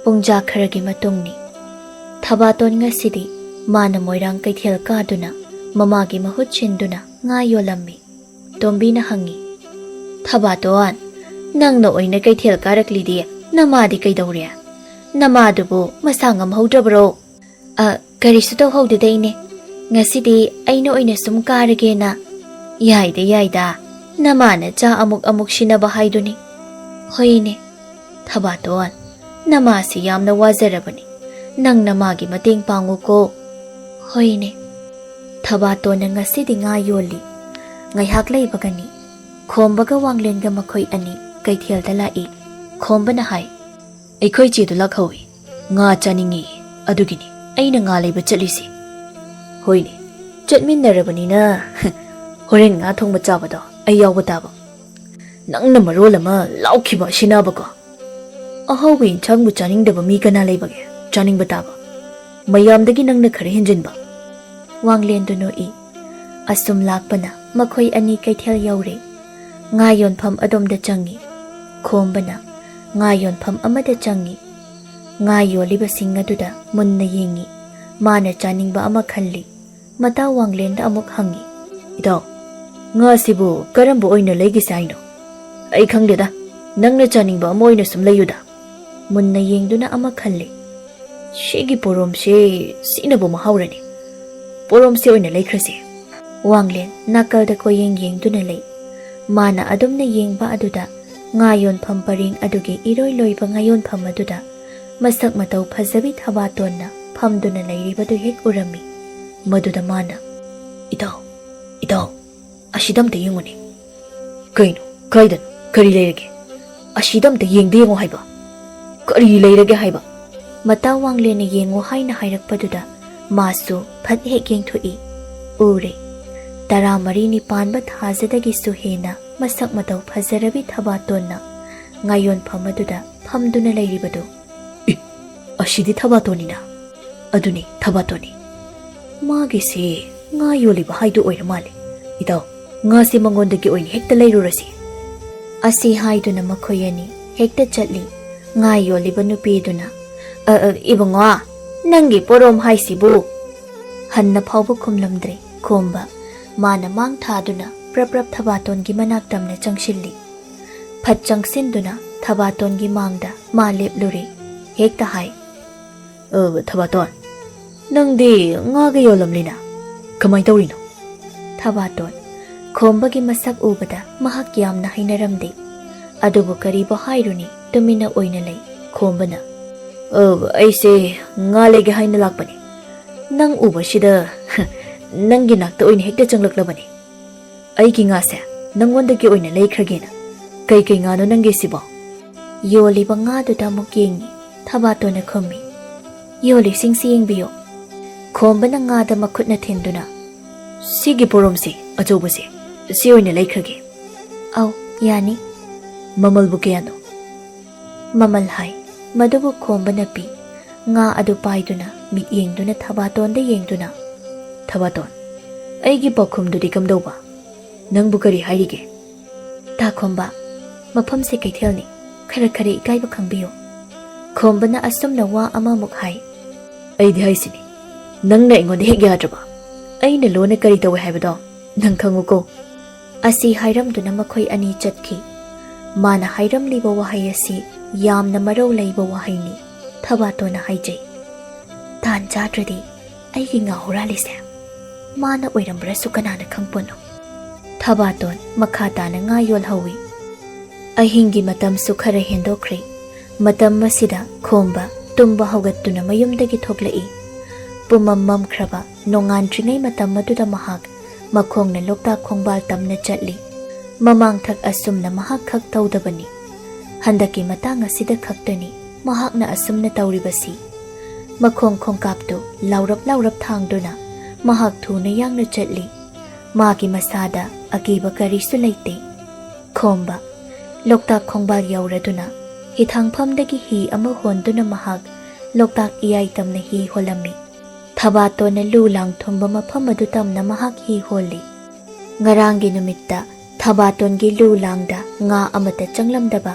ꯄꯨꯡꯖꯥ ꯈꯔꯒꯤ ꯃꯇꯨꯡꯅꯤ꯫ ꯊꯕꯥꯇꯣꯟ ꯉꯁꯤꯗꯤ ꯃꯥꯅ ꯃꯣꯏꯔꯥꯡ ꯀꯩꯊꯦꯜ ꯀꯥꯗꯨꯅ ꯃꯃꯥꯒꯤ ꯃꯍꯨꯠ ꯁꯤꯟꯗꯨꯅ ꯉꯥ ꯌꯣꯜꯂꯝꯃꯤ꯫ ꯇꯣꯝꯕꯤꯅ ꯍꯪꯉꯤ, "ꯊꯕꯥꯇꯣꯟ, ꯅꯪꯅ ꯑꯣꯏꯅ ꯀꯩꯊꯦꯜ ꯀꯥꯔꯛꯂꯤꯗꯤ, ꯅꯃꯥꯗꯤ ꯀꯩꯗꯧꯔꯦ? ꯅꯃꯥꯗꯨꯕꯨ ꯃꯁꯥ ꯉꯝꯍꯧꯗ꯭ꯔꯕꯔꯣ?" "ꯑ, ꯀꯔꯤꯁꯨ ꯇꯧꯍꯧꯗꯦꯗ, ꯏꯅꯦ꯫ ꯉꯁꯤꯗꯤ ꯑꯩꯅ ꯑꯣꯏꯅ ꯁꯨꯝ ꯀꯥꯔꯒꯦꯅ꯫" "ꯌꯥꯏꯗ, ꯌꯥꯏꯗ꯫ ꯅꯃꯥꯅ ꯆꯥ ꯑꯃꯨꯛ ꯑꯃꯨꯛ ꯁꯤꯟꯅꯕ ꯍꯥꯏꯗꯨꯅꯤ꯫" "ꯍꯣꯏꯅꯦ꯫" "ꯊꯕꯥꯇꯣꯟ, ꯅꯃꯥꯁꯤ ꯌꯥꯝꯅ ꯋꯥꯖꯔꯕꯅꯤ꯫ ꯅꯪ ꯅꯃꯥꯒꯤ ꯃꯇꯦꯡ ꯄꯥꯡꯉꯨꯀꯣ꯫" "ꯍꯣꯏꯅꯦ꯫" ꯊꯕꯥꯇꯣꯟꯅ ꯉꯁꯤꯗꯤ ꯉꯥ ꯌꯣꯜꯂꯤ꯫ ꯉꯥꯏꯍꯥꯛ ꯂꯩꯕꯒꯅꯤ꯫ ꯈꯣꯝꯕꯒ ꯋꯥꯡꯂꯦꯟꯒ ꯃꯈꯣꯏ ꯑꯅꯤ ꯀꯩꯊꯦꯜꯗ ꯂꯥꯛꯏ꯫ ꯈꯣꯝꯕꯅ ꯍꯥꯏ, "ꯑꯩꯈꯣꯏ ꯆꯦꯗꯨ ꯂꯥꯛꯍꯧꯏ꯫ ꯉꯥ ꯆꯥꯅꯤꯡꯉꯤ, ꯑꯗꯨꯒꯤꯅꯤ ꯑꯩꯅ ꯉꯥ ꯂꯩꯕ ꯆꯠꯂꯤꯁꯤ꯫" "ꯍꯣꯏꯅꯦ, ꯆꯠꯃꯤꯟꯅꯔꯕꯅꯤꯅ ꯍꯣꯔꯦꯟ ꯉꯥ ꯊꯣꯡꯕ ꯆꯥꯕꯗꯣ ꯑꯩ ꯌꯥꯎꯕ ꯇꯥꯕ꯫ ꯅꯪꯅ ꯃꯔꯣꯜ ꯑꯃ ꯂꯥꯎꯈꯤꯕ ꯑꯁꯤꯅꯕꯀꯣ꯫ ꯑꯍꯥꯎꯕ ꯏꯟꯁꯥꯡꯕꯨ ꯆꯥꯅꯤꯡꯗꯕ ꯃꯤ ꯀꯅꯥ ꯂꯩꯕꯒꯦ? ꯆꯥꯅꯤꯡꯕ ꯇꯥꯕ꯫ ꯃꯌꯥꯝꯗꯒꯤ ꯅꯪꯅ ꯈꯔ ꯍꯦꯟꯖꯤꯟꯕ꯫" ꯋꯥꯡꯂꯦꯟꯗꯨ ꯅꯣꯛꯏ꯫ ꯑꯁꯨꯝ ꯂꯥꯛꯄꯅ ꯃꯈꯣꯏ ꯑꯅꯤ ꯀꯩꯊꯦꯜ ꯌꯧꯔꯦ꯫ ꯉꯥ ꯌꯣꯟꯐꯝ ꯑꯗꯣꯝꯗ ꯆꯪꯉꯤ꯫ ꯈꯣꯝꯕꯅ ꯉꯥ ꯌꯣꯟꯐꯝ ꯑꯃꯗ ꯆꯪꯉꯤ꯫ ꯉꯥ ꯌꯣꯜꯂꯤꯕꯁꯤꯡ ꯑꯗꯨꯗ ꯃꯨꯟꯅ ꯌꯦꯡꯉꯤ꯫ ꯃꯥꯅ ꯆꯥꯅꯤꯡꯕ ꯑꯃ ꯈꯜꯂꯤ꯫ ꯃꯇꯥ ꯋꯥꯡꯂꯦꯟꯗ ꯑꯃꯨꯛ ꯍꯪꯉꯤ, "ꯏꯇꯥꯎ, ꯉꯥꯁꯤꯕꯨ ꯀꯔꯝꯕ ꯑꯣꯏꯅ ꯂꯩꯒꯦꯁꯦ ꯍꯥꯏꯅꯣ?" "ꯑꯩ ꯈꯪꯗꯦꯗ, ꯅꯪꯅ ꯆꯥꯅꯤꯡꯕ ꯑꯃ ꯑꯣꯏꯅ ꯁꯨꯝ ꯂꯩꯌꯨꯗ꯫" ꯃꯨꯟꯅ ꯌꯦꯡꯗꯨꯅ ꯑꯃ ꯈꯜꯂꯤ꯫ "ꯁꯤꯒꯤ ꯄꯣꯔꯣꯝꯁꯦ, ꯁꯤꯅꯕꯨ ꯃꯍꯥꯎꯔꯅꯤ꯫ ꯄꯣꯔꯣꯝꯁꯦ ꯑꯣꯏꯅ ꯂꯩꯈ꯭ꯔꯁꯦ꯫" ꯋꯥꯡꯂꯦꯟ ꯅꯥꯀꯜꯗ ꯀꯣꯏꯌꯦꯡ ꯌꯦꯡꯗꯨꯅ ꯂꯩ꯫ ꯃꯥꯅ ꯑꯗꯨꯝꯅ ꯌꯦꯡꯕ ꯑꯗꯨꯗ ꯉꯥ ꯌꯣꯟꯐꯝ ꯄꯔꯦꯡ ꯑꯗꯨꯒꯤ ꯏꯔꯣꯏ ꯂꯣꯏꯕ ꯉꯥ ꯌꯣꯟꯐꯝ ꯑꯗꯨꯗ ꯃꯁꯛ ꯃꯇꯧ ꯐꯖꯕꯤ ꯊꯕꯥꯇꯣꯟꯅ ꯐꯝꯗꯨꯅ ꯂꯩꯔꯤꯕꯗꯨ ꯍꯦꯛ ꯎꯔꯝꯃꯤ꯫ ꯃꯗꯨꯗ ꯃꯥꯅ, "ꯏꯇꯥꯎ, ꯏꯇꯥꯎ, ꯑꯁꯤꯗ ꯑꯝꯇ ꯌꯦꯡꯉꯨꯅꯦ꯫" "ꯀꯩꯅꯣ? ꯀꯥꯏꯗꯅꯣ? ꯀꯔꯤ ꯂꯩꯔꯒꯦ? ꯑꯁꯤꯗ ꯑꯝꯇ ꯌꯦꯡꯗ ꯌꯦꯡꯉꯣ ꯍꯥꯏꯕ꯫ ꯀꯔꯤ ꯂꯩꯔꯒꯦ ꯍꯥꯏꯕ?" ꯃꯇꯥ ꯋꯥꯡꯂꯦꯟꯅ ꯌꯦꯡꯉꯣ ꯍꯥꯏꯅ ꯍꯥꯏꯔꯛꯄꯗꯨꯗ ꯃꯥꯁꯨ ꯐꯠ ꯍꯦꯛ ꯌꯦꯡꯊꯣꯛꯏ꯫ ꯎꯔꯦ꯫ ꯇꯔꯥꯃꯔꯤꯅꯤ ꯄꯥꯟꯕ ꯊꯥꯖꯗꯒꯤꯁꯨ ꯍꯦꯟꯅ ꯃꯁꯛ ꯃꯇꯧ ꯐꯖꯔꯕꯤ ꯊꯕꯥꯇꯣꯟꯅ ꯉꯥꯌꯣꯟꯐꯝ ꯑꯗꯨꯗ ꯐꯝꯗꯨꯅ ꯂꯩꯔꯤꯕꯗꯨ꯫ "ꯑꯦ, ꯑꯁꯤꯗꯤ ꯊꯕꯥꯇꯣꯟꯅꯤꯅ꯫" "ꯑꯗꯨꯅꯤ, ꯊꯕꯥꯇꯣꯟꯅꯤ꯫ ꯃꯥꯒꯤꯁꯤ "ꯉꯥ ꯌꯣꯜꯂꯤꯕ ꯍꯥꯏꯗꯨ ꯑꯣꯏꯔ ꯃꯥꯜꯂꯦ꯫ ꯏꯇꯥꯎ, ꯉꯥꯁꯦ ꯃꯉꯣꯟꯗꯒꯤ ꯑꯣꯏꯅ ꯍꯦꯛꯇ ꯂꯩꯔꯨꯔꯁꯤ"꯫ ꯑꯁꯤ ꯍꯥꯏꯗꯨꯅ ꯃꯈꯣꯏ ꯑꯅꯤ ꯍꯦꯛꯇ ꯆꯠꯂꯤ꯫ ꯉꯥ ꯌꯣꯜꯂꯤꯕ ꯅꯨꯄꯤꯗꯨꯅ, "ꯑ, ꯑ, ꯏꯕꯨꯡꯉꯣ, ꯅꯪꯒꯤ ꯄꯣꯔꯣꯝ ꯍꯥꯏꯁꯤꯕꯨ?" ꯍꯟꯅ ꯐꯥꯎꯕ ꯈꯨꯝꯂꯝꯗ꯭ꯔꯦ ꯈꯣꯝꯕ꯫ ꯃꯥꯅ ꯃꯥꯡ ꯊꯥꯗꯨꯅ ꯄ꯭ꯔꯞ ꯄ꯭ꯔꯞ ꯊꯕꯥꯇꯣꯟꯒꯤ ꯃꯅꯥꯛ ꯇꯝꯅ ꯆꯪꯁꯤꯜꯂꯤ꯫ ꯐꯠ ꯆꯪꯁꯤꯟꯗꯨꯅ ꯊꯕꯥꯇꯣꯟꯒꯤ ꯃꯥꯡꯗ ꯃꯥ ꯂꯦꯞꯂꯨꯔꯦ꯫ ꯍꯦꯛꯇ ꯍꯥꯏ, "ꯑ, ꯊꯕꯥꯇꯣꯟ, ꯅꯪꯗꯤ ꯉꯥꯒ ꯌꯣꯜꯂꯝꯂꯤꯅ? ꯀꯃꯥꯏ ꯇꯧꯔꯤꯅꯣ?" ꯊꯕꯥꯇꯣꯟ, ꯈꯣꯝꯕꯒꯤ ꯃꯁꯛ ꯎꯕꯗ ꯃꯍꯥꯛ ꯌꯥꯝꯅ ꯍꯩꯅꯔꯝꯗꯦ꯫ ꯑꯗꯨꯕꯨ ꯀꯔꯤꯕꯨ ꯍꯥꯏꯔꯨꯅꯤ, ꯇꯨꯃꯤꯟꯅ ꯑꯣꯏꯅ ꯂꯩ꯫ ꯈꯣꯝꯕꯅ, "ꯑ, ꯑꯩꯁꯦ ꯉꯥ ꯂꯩꯒꯦ ꯍꯥꯏꯅ ꯂꯥꯛꯄꯅꯤ꯫ ꯅꯪ ꯎꯕꯁꯤꯗ ꯅꯪꯒꯤ ꯅꯥꯛꯇ ꯑꯣꯏꯅ ꯍꯦꯛꯇ ꯆꯪꯂꯛꯂꯕꯅꯤ꯫ ꯑꯩꯒꯤ ꯉꯥꯁꯦ ꯅꯪꯉꯣꯟꯗꯒꯤ ꯑꯣꯏꯅ ꯂꯩꯈ꯭ꯔꯒꯦꯅ꯫ ꯀꯩꯀꯩ ꯉꯥꯅꯣ ꯅꯪꯒꯤꯁꯤꯕꯣ?" ꯌꯣꯜꯂꯤꯕ ꯉꯥꯗꯨꯗ ꯑꯃꯨꯛ ꯌꯦꯡꯉꯤ꯫ ꯊꯕꯥꯇꯣꯟꯅ ꯈꯨꯝꯃꯤ, "ꯌꯣꯜꯂꯤꯁꯤꯡꯁꯤ ꯌꯦꯡꯕꯤꯌꯨ"꯫ ꯈꯣꯝꯕꯅ ꯉꯥꯗ ꯃꯈꯨꯠꯅ ꯊꯤꯟꯗꯨꯅ, "ꯁꯤꯒꯤ ꯄꯣꯔꯣꯝꯁꯦ, ꯑꯆꯧꯕꯁꯦ, ꯁꯤ ꯑꯣꯏꯅ ꯂꯩꯈ꯭ꯔꯒꯦ"꯫ "ꯑꯧ, ꯌꯥꯅꯤ"꯫ "ꯃꯃꯜꯕꯨ ꯀꯌꯥꯅꯣ?" ꯃꯃꯜ ꯍꯥꯏ꯫ ꯃꯗꯨꯕꯨ ꯈꯣꯝꯕꯅ ꯄꯤ꯫ ꯉꯥ ꯑꯗꯨ ꯄꯥꯏꯗꯨꯅ, ꯃꯤꯠ ꯌꯦꯡꯗꯨꯅ ꯊꯕꯥꯇꯣꯟꯗ ꯌꯦꯡꯗꯨꯅ, "ꯊꯕꯥꯇꯣꯟ, ꯑꯩꯒꯤ ꯄꯥꯎꯈꯨꯝꯗꯨꯗꯤ ꯀꯝꯗꯧꯕ? ꯅꯪꯕꯨ ꯀꯔꯤ ꯍꯥꯏꯔꯤꯒꯦ?" "ꯇꯥ ꯈꯣꯝꯕ, ꯃꯐꯝꯁꯦ ꯀꯩꯊꯦꯜꯅꯤ, ꯈꯔ ꯈꯔ ꯏꯀꯥꯏꯕ ꯈꯪꯕꯤꯌꯨ"꯫ ꯈꯣꯝꯕꯅ ꯑꯁꯨꯝꯅ ꯋꯥ ꯑꯃꯃꯨꯛ ꯍꯥꯏ꯫ "ꯑꯩꯗꯤ ꯍꯥꯏꯁꯤꯅꯤ, ꯅꯪꯅ ꯑꯩꯉꯣꯟꯗ ꯍꯦꯛ ꯌꯥꯗ꯭ꯔꯕ? ꯑꯩꯅ ꯂꯣꯟꯅ ꯀꯔꯤ ꯇꯧꯏ ꯍꯥꯏꯕꯗꯣ ꯅꯪ ꯈꯪꯉꯨꯀꯣ"꯫ ꯑꯁꯤ ꯍꯥꯏꯔꯝꯗꯨꯅ ꯃꯈꯣꯏ ꯑꯅꯤ ꯆꯠꯈꯤ꯫ ꯃꯥꯅ ꯍꯥꯏꯔꯝꯂꯤꯕ ꯋꯥꯍꯩ ꯑꯁꯤ ꯌꯥꯝꯅ ꯃꯔꯧ ꯂꯩꯕ ꯋꯥꯍꯩꯅꯤ꯫ ꯊꯕꯥꯇꯣꯟꯅ ꯍꯥꯏꯖꯩ, "ꯇꯥꯟ ꯆꯥꯗ꯭ꯔꯗꯤ ꯑꯩꯒꯤ ꯉꯥ ꯍꯨꯔꯥꯜꯂꯤꯁꯦ ꯃꯥꯅ ꯑꯣꯏꯔꯝꯕ꯭ꯔꯁꯨ ꯀꯅꯥꯅ ꯈꯪꯄꯣꯠꯅꯣ?" ꯊꯕꯥꯇꯣꯟ ꯃꯈꯥ ꯇꯥꯅ ꯉꯥ ꯌꯣꯜꯍꯧꯏ꯫ ꯑꯍꯤꯡꯒꯤ ꯃꯇꯝꯁꯨ ꯈꯔ ꯍꯦꯟꯗꯣꯛꯈ꯭ꯔꯦ꯫ ꯃꯇꯝ ꯑꯁꯤꯗ ꯈꯣꯝꯕ ꯇꯨꯝꯕ ꯍꯧꯒꯠꯇꯨꯅ ꯃꯌꯨꯝꯗꯒꯤ ꯊꯣꯛꯂꯛꯏ꯫ ꯄꯨꯃꯝ ꯃꯝꯈ꯭ꯔꯕ ꯅꯣꯡꯉꯥꯟꯗ꯭ꯔꯤꯉꯩ ꯃꯇꯝ ꯑꯗꯨꯗ ꯃꯍꯥꯛ ꯃꯈꯣꯡꯅ ꯂꯣꯛꯇꯥꯛ ꯈꯣꯡꯕꯥꯜ ꯇꯝꯅ ꯆꯠꯂꯤ꯫ ꯃꯃꯥꯡꯊꯛ ꯑꯁꯨꯝꯅ ꯃꯍꯥꯛ ꯈꯛ ꯇꯧꯗꯕꯅꯤ꯫ ꯍꯟꯗꯛꯀꯤ ꯃꯇꯥꯡ ꯑꯁꯤꯗ ꯈꯛꯇꯅꯤ ꯃꯍꯥꯛꯅ ꯑꯁꯨꯝꯅ ꯇꯧꯔꯤꯕꯁꯤ꯫ ꯃꯈꯣꯡ ꯈꯣꯡꯀꯥꯞꯇꯨ ꯂꯥꯎꯔꯞ ꯂꯥꯎꯔꯞ ꯊꯥꯡꯗꯨꯅ ꯃꯍꯥꯛ ꯊꯨꯅ ꯌꯥꯡꯅ ꯆꯠꯂꯤ꯫ ꯃꯥꯒꯤ ꯃꯁꯥꯗ ꯑꯀꯤꯕ ꯀꯔꯤꯁꯨ ꯂꯩꯇꯦ꯫ ꯈꯣꯝꯕ꯫ ꯂꯣꯛꯇꯥꯛ ꯈꯣꯡꯕꯥꯜ ꯌꯧꯔꯗꯨꯅ ꯍꯤꯊꯥꯡꯐꯝꯗꯒꯤ ꯍꯤ ꯑꯃ ꯍꯣꯟꯗꯨꯅ ꯃꯍꯥꯛ ꯂꯣꯛꯇꯥꯛ ꯏꯌꯥꯏ ꯇꯝꯅ ꯍꯤ ꯍꯣꯜꯂꯝꯃꯤ꯫ ꯊꯕꯥꯇꯣꯟꯅ ꯂꯨ ꯂꯥꯡ ꯊꯨꯝꯕ ꯃꯐꯝ ꯑꯗꯨ ꯇꯝꯅ ꯃꯍꯥꯛ ꯍꯤ ꯍꯣꯜꯂꯤ꯫ ꯉꯔꯥꯡꯒꯤ ꯅꯨꯃꯤꯠꯇ ꯊꯕꯥꯇꯣꯟꯒꯤ ꯂꯨ ꯂꯥꯡꯗ ꯉꯥ ꯑꯃꯠꯇ ꯆꯪꯂꯝꯗꯕ,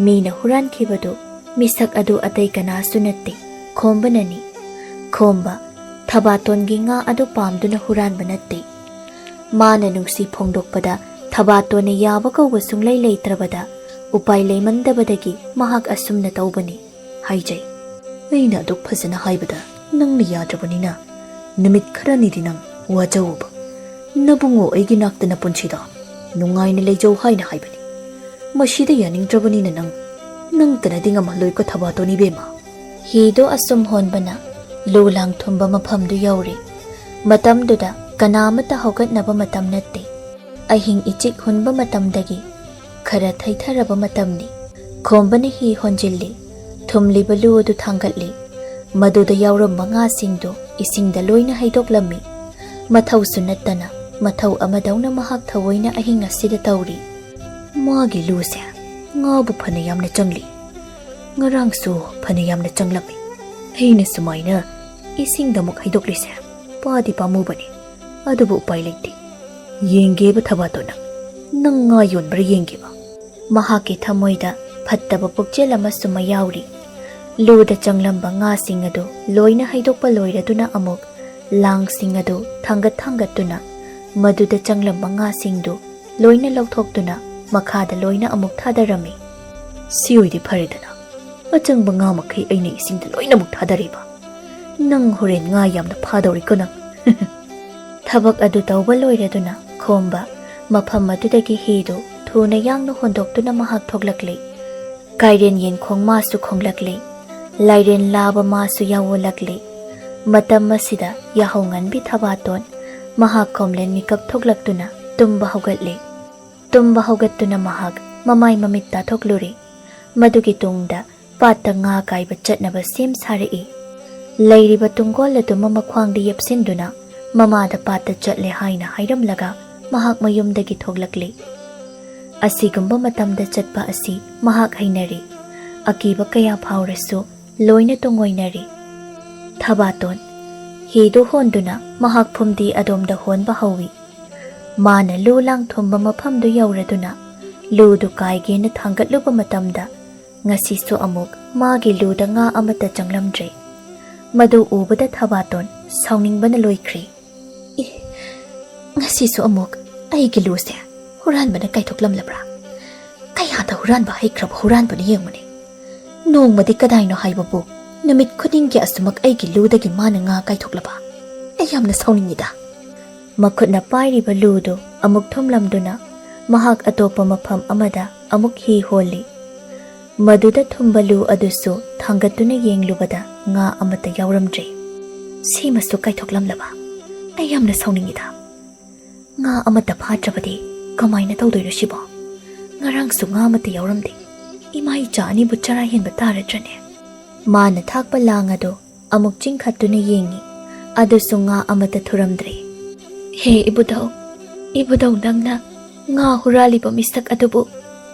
ꯃꯤꯅ ꯍꯨꯔꯥꯟꯈꯤꯕꯗꯨ ꯃꯤꯁꯛ ꯑꯗꯨ ꯑꯇꯩ ꯀꯅꯥꯁꯨ ꯅꯠꯇꯦ, ꯈꯣꯝꯕꯅꯅꯤ꯫ ꯈꯣꯝꯕ ꯊꯕꯥꯇꯣꯟꯒꯤ ꯉꯥ ꯑꯗꯨ ꯄꯥꯝꯗꯨꯅ ꯍꯨꯔꯥꯟꯕ ꯅꯠꯇꯦ꯫ ꯃꯥꯅ ꯅꯨꯡꯁꯤ ꯐꯣꯡꯗꯣꯛꯄꯗ ꯊꯕꯥꯇꯣꯟꯅ ꯌꯥꯕ ꯀꯧꯕ ꯁꯨꯡꯂꯩ ꯂꯩꯇ꯭ꯔꯕꯗ, ꯎꯄꯥꯏ ꯂꯩꯃꯟꯗꯕꯗꯒꯤ ꯃꯍꯥꯛ ꯑꯁꯨꯝꯅ ꯇꯧꯕꯅꯤ ꯍꯥꯏꯖꯩ꯫ ꯑꯩꯅ ꯑꯗꯨꯛ ꯐꯖꯅ ꯍꯥꯏꯕꯗ ꯅꯪꯅ ꯌꯥꯗ꯭ꯔꯕꯅꯤꯅ, ꯅꯨꯃꯤꯠ ꯈꯔꯅꯤꯗꯤ ꯅꯪ ꯋꯥꯖꯧꯕ꯫ ꯅꯕꯨꯡꯉꯣ ꯑꯩꯒꯤ ꯅꯥꯛꯇ ꯅꯄꯨꯟꯁꯤꯗꯣ ꯅꯨꯡꯉꯥꯏꯅ ꯂꯩꯖꯧ ꯍꯥꯏꯅ ꯍꯥꯏꯕꯅꯤ꯫ ꯃꯁꯤꯗ ꯌꯥꯅꯤꯡꯗ꯭ꯔꯕꯅꯤꯅ ꯅꯪ, ꯅꯪꯇꯅꯗꯤ ꯉꯝꯍꯜꯂꯣꯏꯀꯣ ꯊꯕꯥꯇꯣꯟ ꯏꯕꯦꯝꯃ꯫ ꯍꯤꯗꯣ ꯑꯁꯨꯝ ꯍꯣꯟꯕꯅ ꯂꯨ ꯂꯥꯡ ꯊꯨꯝꯕ ꯃꯐꯝꯗꯨ ꯌꯧꯔꯦ꯫ ꯃꯇꯝꯗꯨꯗ ꯀꯅꯥ ꯑꯃꯠꯇ ꯍꯧꯒꯠꯅꯕ ꯃꯇꯝ ꯅꯠꯇꯦ꯫ ꯑꯍꯤꯡ ꯏꯆꯤꯛ ꯍꯨꯟꯕ ꯃꯇꯝꯗꯒꯤ ꯈꯔ ꯊꯩꯊꯔꯕ ꯃꯇꯝꯅꯤ꯫ ꯈꯣꯝꯕꯅ ꯍꯤ ꯍꯣꯟꯖꯤꯜꯂꯤ꯫ ꯊꯨꯝꯂꯤꯕ ꯂꯨ ꯑꯗꯨ ꯊꯥꯡꯒꯠꯂꯤ꯫ ꯃꯗꯨꯗ ꯌꯥꯎꯔꯝꯕ ꯉꯥꯁꯤꯡꯗꯨ ꯏꯁꯤꯡꯗ ꯂꯣꯏꯅ ꯍꯩꯗꯣꯛꯂꯝꯃꯤ꯫ ꯃꯊꯧꯁꯨ ꯅꯠꯇꯅ ꯃꯊꯧ ꯑꯃꯗꯧꯅ ꯃꯍꯥꯛ ꯊꯑꯣꯏꯅ ꯑꯍꯤꯡ ꯑꯁꯤꯗ ꯇꯧꯔꯤ꯫ ꯃꯥꯒꯤ ꯂꯨꯁꯦ ꯉꯥꯕꯨ ꯐꯅ ꯌꯥꯝꯅ ꯆꯪꯂꯤ꯫ ꯉꯔꯥꯡꯁꯨ ꯐꯅ ꯌꯥꯝꯅ ꯆꯪꯂꯝꯃꯤ꯫ ꯑꯩꯅ ꯁꯨꯃꯥꯏꯅ ꯏꯁꯤꯡꯗ ꯑꯃꯨꯛ ꯍꯩꯗꯣꯛꯂꯤꯁꯦ ꯄꯥꯗꯤ ꯄꯥꯝꯃꯨꯕꯅꯤ, ꯑꯗꯨꯕꯨ ꯎꯄꯥꯏ ꯂꯩꯇꯦ꯫ ꯌꯦꯡꯒꯦꯕ ꯊꯕꯥꯇꯣꯟ, ꯅꯪ ꯉꯥ ꯌꯣꯟꯕ꯭ꯔꯥ ꯌꯦꯡꯒꯦꯕ꯫ ꯃꯍꯥꯛꯀꯤ ꯊꯃꯣꯏꯗ ꯐꯠꯇꯕ ꯄꯨꯛꯆꯦꯜ ꯑꯃꯁꯨ ꯃꯌꯥꯎꯔꯤ꯫ ꯂꯨꯗ ꯆꯪꯂꯝꯕ ꯉꯥꯁꯤꯡ ꯑꯗꯨ ꯂꯣꯏꯅ ꯍꯩꯗꯣꯛꯄ ꯂꯣꯏꯔꯗꯨꯅ ꯑꯃꯨꯛ ꯂꯥꯡꯁꯤꯡ ꯑꯗꯨ ꯊꯥꯡꯒꯠ ꯊꯥꯡꯒꯠꯇꯨꯅ ꯃꯗꯨꯗ ꯆꯪꯂꯝꯕ ꯉꯥꯁꯤꯡꯗꯨ ꯂꯣꯏꯅ ꯂꯧꯊꯣꯛꯇꯨꯅ ꯃꯈꯥꯗ ꯂꯣꯏꯅ ꯑꯃꯨꯛ ꯊꯥꯗꯔꯝꯃꯤ꯫ ꯁꯤ ꯑꯣꯏꯗꯤ ꯐꯔꯦꯗꯅ, ꯑꯆꯪꯕ ꯉꯥ ꯃꯈꯩ ꯑꯩꯅ ꯏꯁꯤꯡꯗ ꯂꯣꯏꯅꯃꯛ ꯊꯥꯗꯔꯤꯕ꯫ ꯅꯪ ꯍꯣꯔꯦꯟ ꯉꯥ ꯌꯥꯝꯅ ꯐꯥꯗꯧꯔꯤꯀꯣ ꯅꯪ꯫ ꯊꯕꯛ ꯑꯗꯨ ꯇꯧꯕ ꯂꯣꯏꯔꯗꯨꯅ ꯈꯣꯝꯕ ꯃꯐꯝ ꯑꯗꯨꯗꯒꯤ ꯍꯤꯗꯨ ꯊꯨꯅ ꯌꯥꯡꯅ ꯍꯣꯟꯗꯣꯛꯇꯨꯅ ꯃꯍꯥꯛ ꯊꯣꯛꯂꯛꯂꯤ꯫ ꯀꯥꯏꯔꯦꯟ ꯌꯦꯟꯈꯣꯡ ꯃꯥꯁꯨ ꯈꯣꯡꯂꯛꯂꯤ꯫ ꯂꯥꯏꯔꯦꯟ ꯂꯥꯕ ꯃꯥꯁꯨ ꯌꯥꯎꯋꯂꯛꯂꯤ꯫ ꯃꯇꯝ ꯑꯁꯤꯗ ꯌꯥꯍꯧ ꯉꯟꯕꯤ ꯊꯕꯥꯇꯣꯟ ꯃꯍꯥꯛ ꯈꯣꯝꯂꯦꯟ ꯃꯤꯀꯞ ꯊꯣꯛꯂꯛꯇꯨꯅ ꯇꯨꯝꯕ ꯍꯧꯒꯠꯂꯤ꯫ ꯇꯨꯝꯕ ꯍꯧꯒꯠꯇꯨꯅ ꯃꯍꯥꯛ ꯃꯃꯥꯏ ꯃꯃꯤꯠ ꯇꯥꯊꯣꯛꯂꯨꯔꯦ꯫ ꯃꯗꯨꯒꯤ ꯇꯨꯡꯗ ꯄꯥꯠꯇ ꯉꯥ ꯀꯥꯏꯕ ꯆꯠꯅꯕ ꯁꯦꯝ ꯁꯥꯔꯛꯏ꯫ ꯂꯩꯔꯤꯕ ꯇꯨꯡꯒꯣꯜ ꯑꯗꯨ ꯃꯃꯥ ꯈ꯭ꯋꯥꯡꯗ ꯌꯦꯞꯁꯤꯟꯗꯨꯅ ꯃꯃꯥꯗ ꯄꯥꯠꯇ ꯆꯠꯂꯦ ꯍꯥꯏꯅ ꯍꯥꯏꯔꯝꯂꯒ ꯃꯍꯥꯛ ꯃꯌꯨꯝꯗꯒꯤ ꯊꯣꯛꯂꯛꯂꯤ꯫ ꯑꯁꯤꯒꯨꯝꯕ ꯃꯇꯝꯗ ꯆꯠꯄ ꯑꯁꯤ ꯃꯍꯥꯛ ꯍꯩꯅꯔꯤ꯫ ꯑꯀꯤꯕ ꯀꯌꯥ ꯐꯥꯎꯔꯁꯨ ꯂꯣꯏꯅ ꯇꯨꯡꯑꯣꯏꯅꯔꯤ꯫ ꯊꯕꯥꯇꯣꯟ, ꯍꯤꯗꯨ ꯍꯣꯟꯗꯨꯅ ꯃꯍꯥꯛ ꯐꯨꯝꯗꯤ ꯑꯗꯣꯝꯗ ꯍꯣꯟꯕ ꯍꯧꯏ꯫ ꯃꯥꯅ ꯂꯨ ꯂꯥꯡ ꯊꯨꯝꯕ ꯃꯐꯝꯗꯨ ꯌꯧꯔꯗꯨꯅ ꯂꯨꯗꯨ ꯀꯥꯏꯒꯦꯅ ꯊꯥꯡꯒꯠꯂꯨꯕ ꯃꯇꯝꯗ, ꯉꯁꯤꯁꯨ ꯑꯃꯨꯛ ꯃꯥꯒꯤ ꯂꯨꯗ ꯉꯥ ꯑꯃꯠꯇ ꯆꯪꯂꯝꯗ꯭ꯔꯦ꯫ ꯃꯗꯨ ꯎꯕꯗ ꯊꯕꯥꯇꯣꯟ ꯁꯥꯎꯅꯤꯡꯕꯅ ꯂꯣꯏꯈ꯭ꯔꯦ꯫ "ꯑꯦ, ꯉꯁꯤꯁꯨ ꯑꯃꯨꯛ ꯑꯩꯒꯤ ꯂꯨꯁꯦ ꯍꯨꯔꯥꯟꯕꯅ ꯀꯥꯏꯊꯣꯛꯂꯝꯂꯕ꯭ꯔꯥ? ꯀꯌꯥꯗ ꯍꯨꯔꯥꯟꯕ ꯍꯩꯈ꯭ꯔꯕ ꯍꯨꯔꯥꯟꯕꯅ ꯌꯦꯡꯉꯨꯅꯦ꯫ ꯅꯣꯡꯃꯗꯤ ꯀꯗꯥꯏꯅꯣ ꯍꯥꯏꯕꯕꯨ ꯅꯨꯃꯤꯠ ꯈꯨꯗꯤꯡꯒꯤ ꯑꯁꯨꯃꯛ ꯑꯩꯒꯤ ꯂꯨꯗꯒꯤ ꯃꯥꯅ ꯉꯥ ꯀꯥꯏꯊꯣꯛꯂꯕ? ꯑꯩ ꯌꯥꯝꯅ ꯁꯥꯎꯅꯤꯡꯉꯤꯗ꯫" ꯃꯈꯨꯠꯅ ꯄꯥꯏꯔꯤꯕ ꯂꯨꯗꯨ ꯑꯃꯨꯛ ꯊꯨꯝꯂꯝꯗꯨꯅ ꯃꯍꯥꯛ ꯑꯇꯣꯞꯄ ꯃꯐꯝ ꯑꯃꯗ ꯑꯃꯨꯛ ꯍꯤ ꯍꯣꯜꯂꯤ꯫ ꯃꯗꯨꯗ ꯊꯨꯝꯕ ꯂꯨ ꯑꯗꯨꯁꯨ ꯊꯥꯡꯒꯠꯇꯨꯅ ꯌꯦꯡꯂꯨꯕꯗ ꯉꯥ ꯑꯃꯠꯇ ꯌꯥꯎꯔꯝꯗ꯭ꯔꯦ꯫ "ꯁꯤꯃꯁꯨ ꯀꯥꯏꯊꯣꯛꯂꯝꯂꯕ? ꯑꯩ ꯌꯥꯝꯅ ꯁꯥꯎꯅꯤꯡꯉꯤꯗ꯫ ꯉꯥ ꯑꯃꯠꯇ ꯐꯥꯗ꯭ꯔꯕꯗꯤ ꯀꯃꯥꯏꯅ ꯇꯧꯗꯣꯏꯅꯣ ꯁꯤꯕꯣ? ꯉꯔꯥꯡꯁꯨ ꯉꯥ ꯑꯃꯠꯇ ꯌꯥꯎꯔꯝꯗꯦ꯫ ꯏꯃꯥ ꯏꯆꯥ ꯑꯅꯤꯕꯨ ꯆꯔꯥ ꯍꯦꯟꯕ ꯇꯥꯔꯗ꯭ꯔꯅꯦ?" ꯃꯥꯅ ꯊꯥꯛꯄ ꯂꯥꯡ ꯑꯗꯨ ꯑꯃꯨꯛ ꯆꯤꯡꯈꯠꯇꯨꯅ ꯌꯦꯡꯉꯤ꯫ ꯑꯗꯨꯁꯨ ꯉꯥ ꯑꯃꯠꯇ ꯊꯨꯔꯝꯗ꯭ꯔꯦ꯫ "ꯍꯦ ꯏꯕꯨꯙꯧ, ꯏꯕꯨꯙꯧ ꯅꯪꯅ ꯉꯥ ꯍꯨꯔꯥꯜꯂꯤꯕ ꯃꯤꯁꯛ ꯑꯗꯨꯕꯨ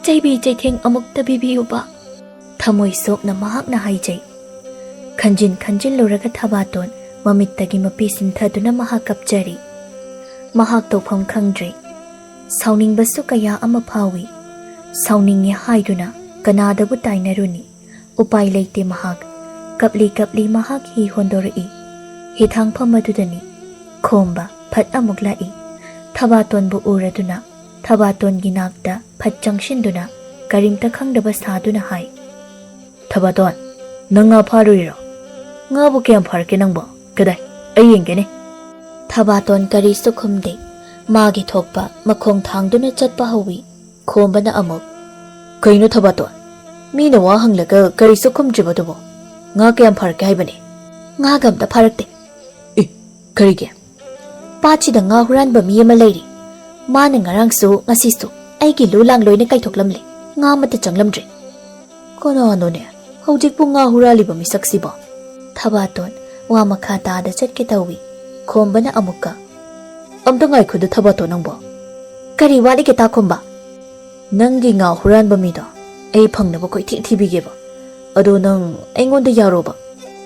ꯆꯩꯕꯤ ꯆꯩꯊꯦꯡ ꯑꯃꯨꯛꯇ ꯄꯤꯕꯤꯌꯨꯕ꯫" ꯊꯃꯣꯏ ꯁꯣꯛꯅ ꯃꯍꯥꯛꯅ ꯍꯥꯏꯖꯩ꯫ ꯈꯟꯖꯤꯟ ꯈꯟꯖꯤꯜꯂꯨꯔꯒ ꯊꯕꯥꯇꯣꯟ ꯃꯃꯤꯠꯇꯒꯤ ꯃꯄꯤ ꯁꯤꯟꯊꯗꯨꯅ ꯃꯍꯥꯛ ꯀꯞꯆꯔꯤ꯫ ꯃꯍꯥꯛ ꯇꯧꯐꯝ ꯈꯪꯗ꯭ꯔꯦ꯫ ꯁꯥꯎꯅꯤꯡꯕꯁꯨ ꯀꯌꯥ ꯑꯃ ꯐꯥꯎꯏ꯫ ꯁꯥꯎꯅꯤꯡꯉꯦ ꯍꯥꯏꯗꯨꯅ ꯀꯅꯥꯗꯕꯨ ꯇꯥꯏꯅꯔꯨꯅꯤ? ꯎꯄꯥꯏ ꯂꯩꯇꯦ ꯃꯍꯥꯛ꯫ ꯀꯞꯂꯤ ꯀꯞꯂꯤ ꯃꯍꯥꯛ ꯍꯤ ꯍꯣꯟꯗꯣꯔꯛꯏ꯫ ꯍꯤꯊꯥꯡꯐꯝ ꯑꯗꯨꯗꯅꯤ꯫ ꯈꯣꯝꯕ ꯐꯠ ꯑꯃꯨꯛ ꯂꯥꯛꯏ꯫ ꯊꯕꯥꯇꯣꯟꯕꯨ ꯎꯔꯗꯨꯅ ꯊꯕꯥꯇꯣꯟꯒꯤ ꯅꯥꯛꯇ ꯐꯠ ꯆꯪꯁꯤꯟꯗꯨꯅ ꯀꯔꯤꯝꯇ ꯈꯪꯗꯕ ꯁꯥꯗꯨꯅ ꯍꯥꯏ, "ꯊꯕꯥꯇꯣꯟ, ꯅꯪ ꯉꯥ ꯐꯥꯔꯨꯏꯔꯣ? ꯉꯥꯕꯨ ꯀꯌꯥꯝ ꯐꯥꯔꯛꯀꯦ ꯅꯪꯕꯣ? ꯀꯗꯥꯏ, ꯑꯩ ꯌꯦꯡꯒꯦꯅꯦ꯫" ꯊꯕꯥꯇꯣꯟ ꯀꯔꯤꯁꯨ ꯈꯨꯝꯗꯦ꯫ ꯃꯥꯒꯤ ꯊꯣꯛꯄ ꯃꯈꯣꯡ ꯊꯥꯡꯗꯨꯅ ꯆꯠꯄ ꯍꯧꯏ꯫ ꯈꯣꯝꯕꯅ ꯑꯃꯨꯛ, "ꯀꯩꯅꯣ ꯊꯕꯥꯇꯣꯟ? ꯃꯤꯅ ꯋꯥ ꯍꯪꯂꯒ ꯀꯔꯤꯁꯨ ꯈꯨꯝꯗ꯭ꯔꯤꯕꯗꯨꯕꯣ? ꯉꯥ ꯀꯌꯥꯝ ꯐꯥꯔꯛꯀꯦ ꯍꯥꯏꯕꯅꯦ?" "ꯉꯥꯒ ꯑꯝꯇ ꯐꯥꯔꯛꯇꯦ꯫" "ꯑꯦ, ꯀꯔꯤꯒꯤ?" "ꯄꯥꯠꯁꯤꯗ ꯉꯥ ꯍꯨꯔꯥꯟꯕ ꯃꯤ ꯑꯃ ꯂꯩꯔꯤ꯫ ꯃꯥꯅ ꯉꯔꯥꯡꯁꯨ ꯉꯁꯤꯁꯨ ꯑꯩꯒꯤ ꯂꯨ ꯂꯥꯡ ꯂꯣꯏꯅ ꯀꯥꯏꯊꯣꯛꯂꯝꯂꯦ꯫ ꯉꯥ ꯑꯃꯠꯇ ꯆꯪꯂꯝꯗ꯭ꯔꯦ꯫" "ꯀꯅꯥꯅꯣꯅꯦ ꯍꯧꯖꯤꯛꯄꯨ ꯉꯥ ꯍꯨꯔꯥꯜꯂꯤꯕ ꯃꯤꯁꯛꯁꯤꯕꯣ?" ꯊꯕꯥꯇꯣꯟ ꯋꯥ ꯃꯈꯥ ꯇꯥꯗ ꯆꯠꯀꯦ ꯇꯧꯏ꯫ ꯈꯣꯝꯕꯅ ꯑꯃꯨꯛꯀ, "ꯑꯝꯇ ꯉꯥꯏꯈꯣꯗ ꯊꯕꯥꯇꯣꯟ ꯅꯪꯕꯣ꯫" "ꯀꯔꯤ ꯋꯥꯠꯂꯤꯒꯦ ꯇꯥꯈꯣꯝꯕ?" "ꯅꯪꯒꯤ ꯉꯥ ꯍꯨꯔꯥꯟꯕ ꯃꯤꯗꯣ ꯑꯩ ꯐꯪꯅꯕ ꯀꯣꯏꯊꯤ ꯊꯤꯕꯤꯒꯦꯕ꯫ ꯑꯗꯣ ꯅꯪ ꯑꯩꯉꯣꯟꯗ ꯌꯥꯔꯣꯕ꯫"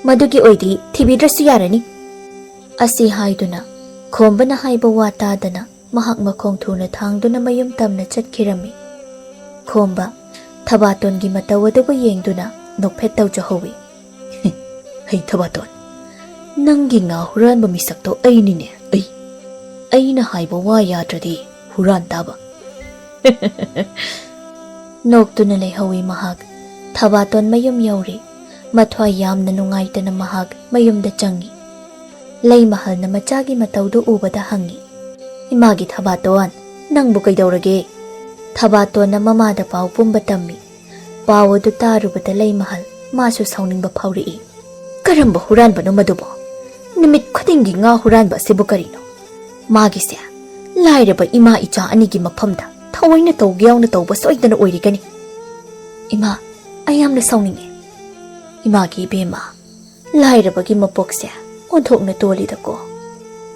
"ꯃꯗꯨꯒꯤ ꯑꯣꯏꯗꯤ ꯊꯤꯕꯤꯗ꯭ꯔꯁꯨ ꯌꯥꯔꯅꯤ꯫" ꯑꯁꯤ ꯍꯥꯏꯗꯨꯅ ꯈꯣꯝꯕꯅ ꯍꯥꯏꯕ ꯋꯥ ꯇꯥꯗꯅ ꯃꯍꯥꯛ ꯃꯈꯣꯡ ꯊꯨꯅ ꯊꯥꯡꯗꯨꯅ ꯃꯌꯨꯝ ꯇꯝꯅ ꯆꯠꯈꯤꯔꯝꯃꯤ꯫ ꯈꯣꯝꯕ ꯊꯕꯥꯇꯣꯟꯒꯤ ꯃꯇꯧ ꯑꯗꯨꯕꯨ ꯌꯦꯡꯗꯨꯅ ꯅꯣꯛꯐꯦꯠ ꯇꯧꯖꯍꯧꯏ꯫ "ꯍꯩ ꯊꯕꯥꯇꯣꯟ, ꯅꯪꯒꯤ ꯉꯥ ꯍꯨꯔꯥꯟꯕ ꯃꯤꯁꯛꯇꯣ ꯑꯩꯅꯤꯅꯦ, ꯑꯩ꯫ ꯑꯩꯅ ꯍꯥꯏꯕ ꯋꯥ ꯌꯥꯗ꯭ꯔꯗꯤ ꯍꯨꯔꯥꯟ ꯇꯥꯕ꯫" ꯅꯣꯛꯇꯨꯅ ꯂꯩꯍꯧꯏ ꯃꯍꯥꯛ꯫ ꯊꯕꯥꯇꯣꯟ ꯃꯌꯨꯝ ꯌꯧꯔꯦ꯫ ꯃꯊ꯭ꯋꯥꯏ ꯌꯥꯝꯅ ꯅꯨꯡꯉꯥꯏꯇꯅ ꯃꯍꯥꯛ ꯃꯌꯨꯝꯗ ꯆꯪꯏ꯫ ꯂꯩꯃꯍꯜꯅ ꯃꯆꯥꯒꯤ ꯃꯇꯧꯗꯨ ꯎꯕꯗ ꯍꯪꯏ, "ꯏꯃꯥꯒꯤ ꯊꯕꯥꯇꯣꯟ, ꯅꯪꯕꯨ ꯀꯩꯗꯧꯔꯒꯦ?" ꯊꯕꯥꯇꯣꯟꯅ ꯃꯃꯥꯗ ꯄꯥꯎ ꯄꯨꯝꯕ ꯇꯝꯃꯤ꯫ ꯄꯥꯎ ꯑꯗꯨ ꯇꯥꯔꯨꯕꯗ ꯂꯩꯃꯍꯜ ꯃꯥꯁꯨ ꯁꯥꯎꯅꯤꯡꯕ ꯐꯥꯎꯔꯛꯏ꯫ "ꯀꯔꯝꯕ ꯍꯨꯔꯥꯟꯕꯅꯣ ꯃꯗꯨꯕꯣ? ꯅꯨꯃꯤꯠ ꯈꯨꯗꯤꯡꯒꯤ ꯉꯥ ꯍꯨꯔꯥꯟꯕ ꯑꯁꯤꯕꯨ ꯀꯔꯤꯅꯣ? ꯃꯥꯒꯤꯁꯦ ꯂꯥꯏꯔꯕ ꯏꯃꯥ ꯏꯆꯥ ꯑꯅꯤꯒꯤ ꯃꯐꯝꯗ ꯊꯑꯣꯏꯅ ꯇꯧꯒꯦ ꯌꯥꯎꯅ ꯇꯧꯕ ꯁꯣꯏꯗꯅ ꯑꯣꯏꯔꯤꯒꯅꯤ꯫ ꯏꯃꯥ, ꯑꯩ ꯌꯥꯝꯅ ꯁꯥꯎꯅꯤꯡꯉꯦ꯫ ꯏꯃꯥꯒꯤ ꯏꯕꯦꯝꯃ, ꯂꯥꯏꯔꯕꯒꯤ ꯃꯄꯣꯛꯁꯦ ꯑꯣꯟꯊꯣꯛꯅ ꯇꯣꯜꯂꯤꯗꯀꯣ꯫"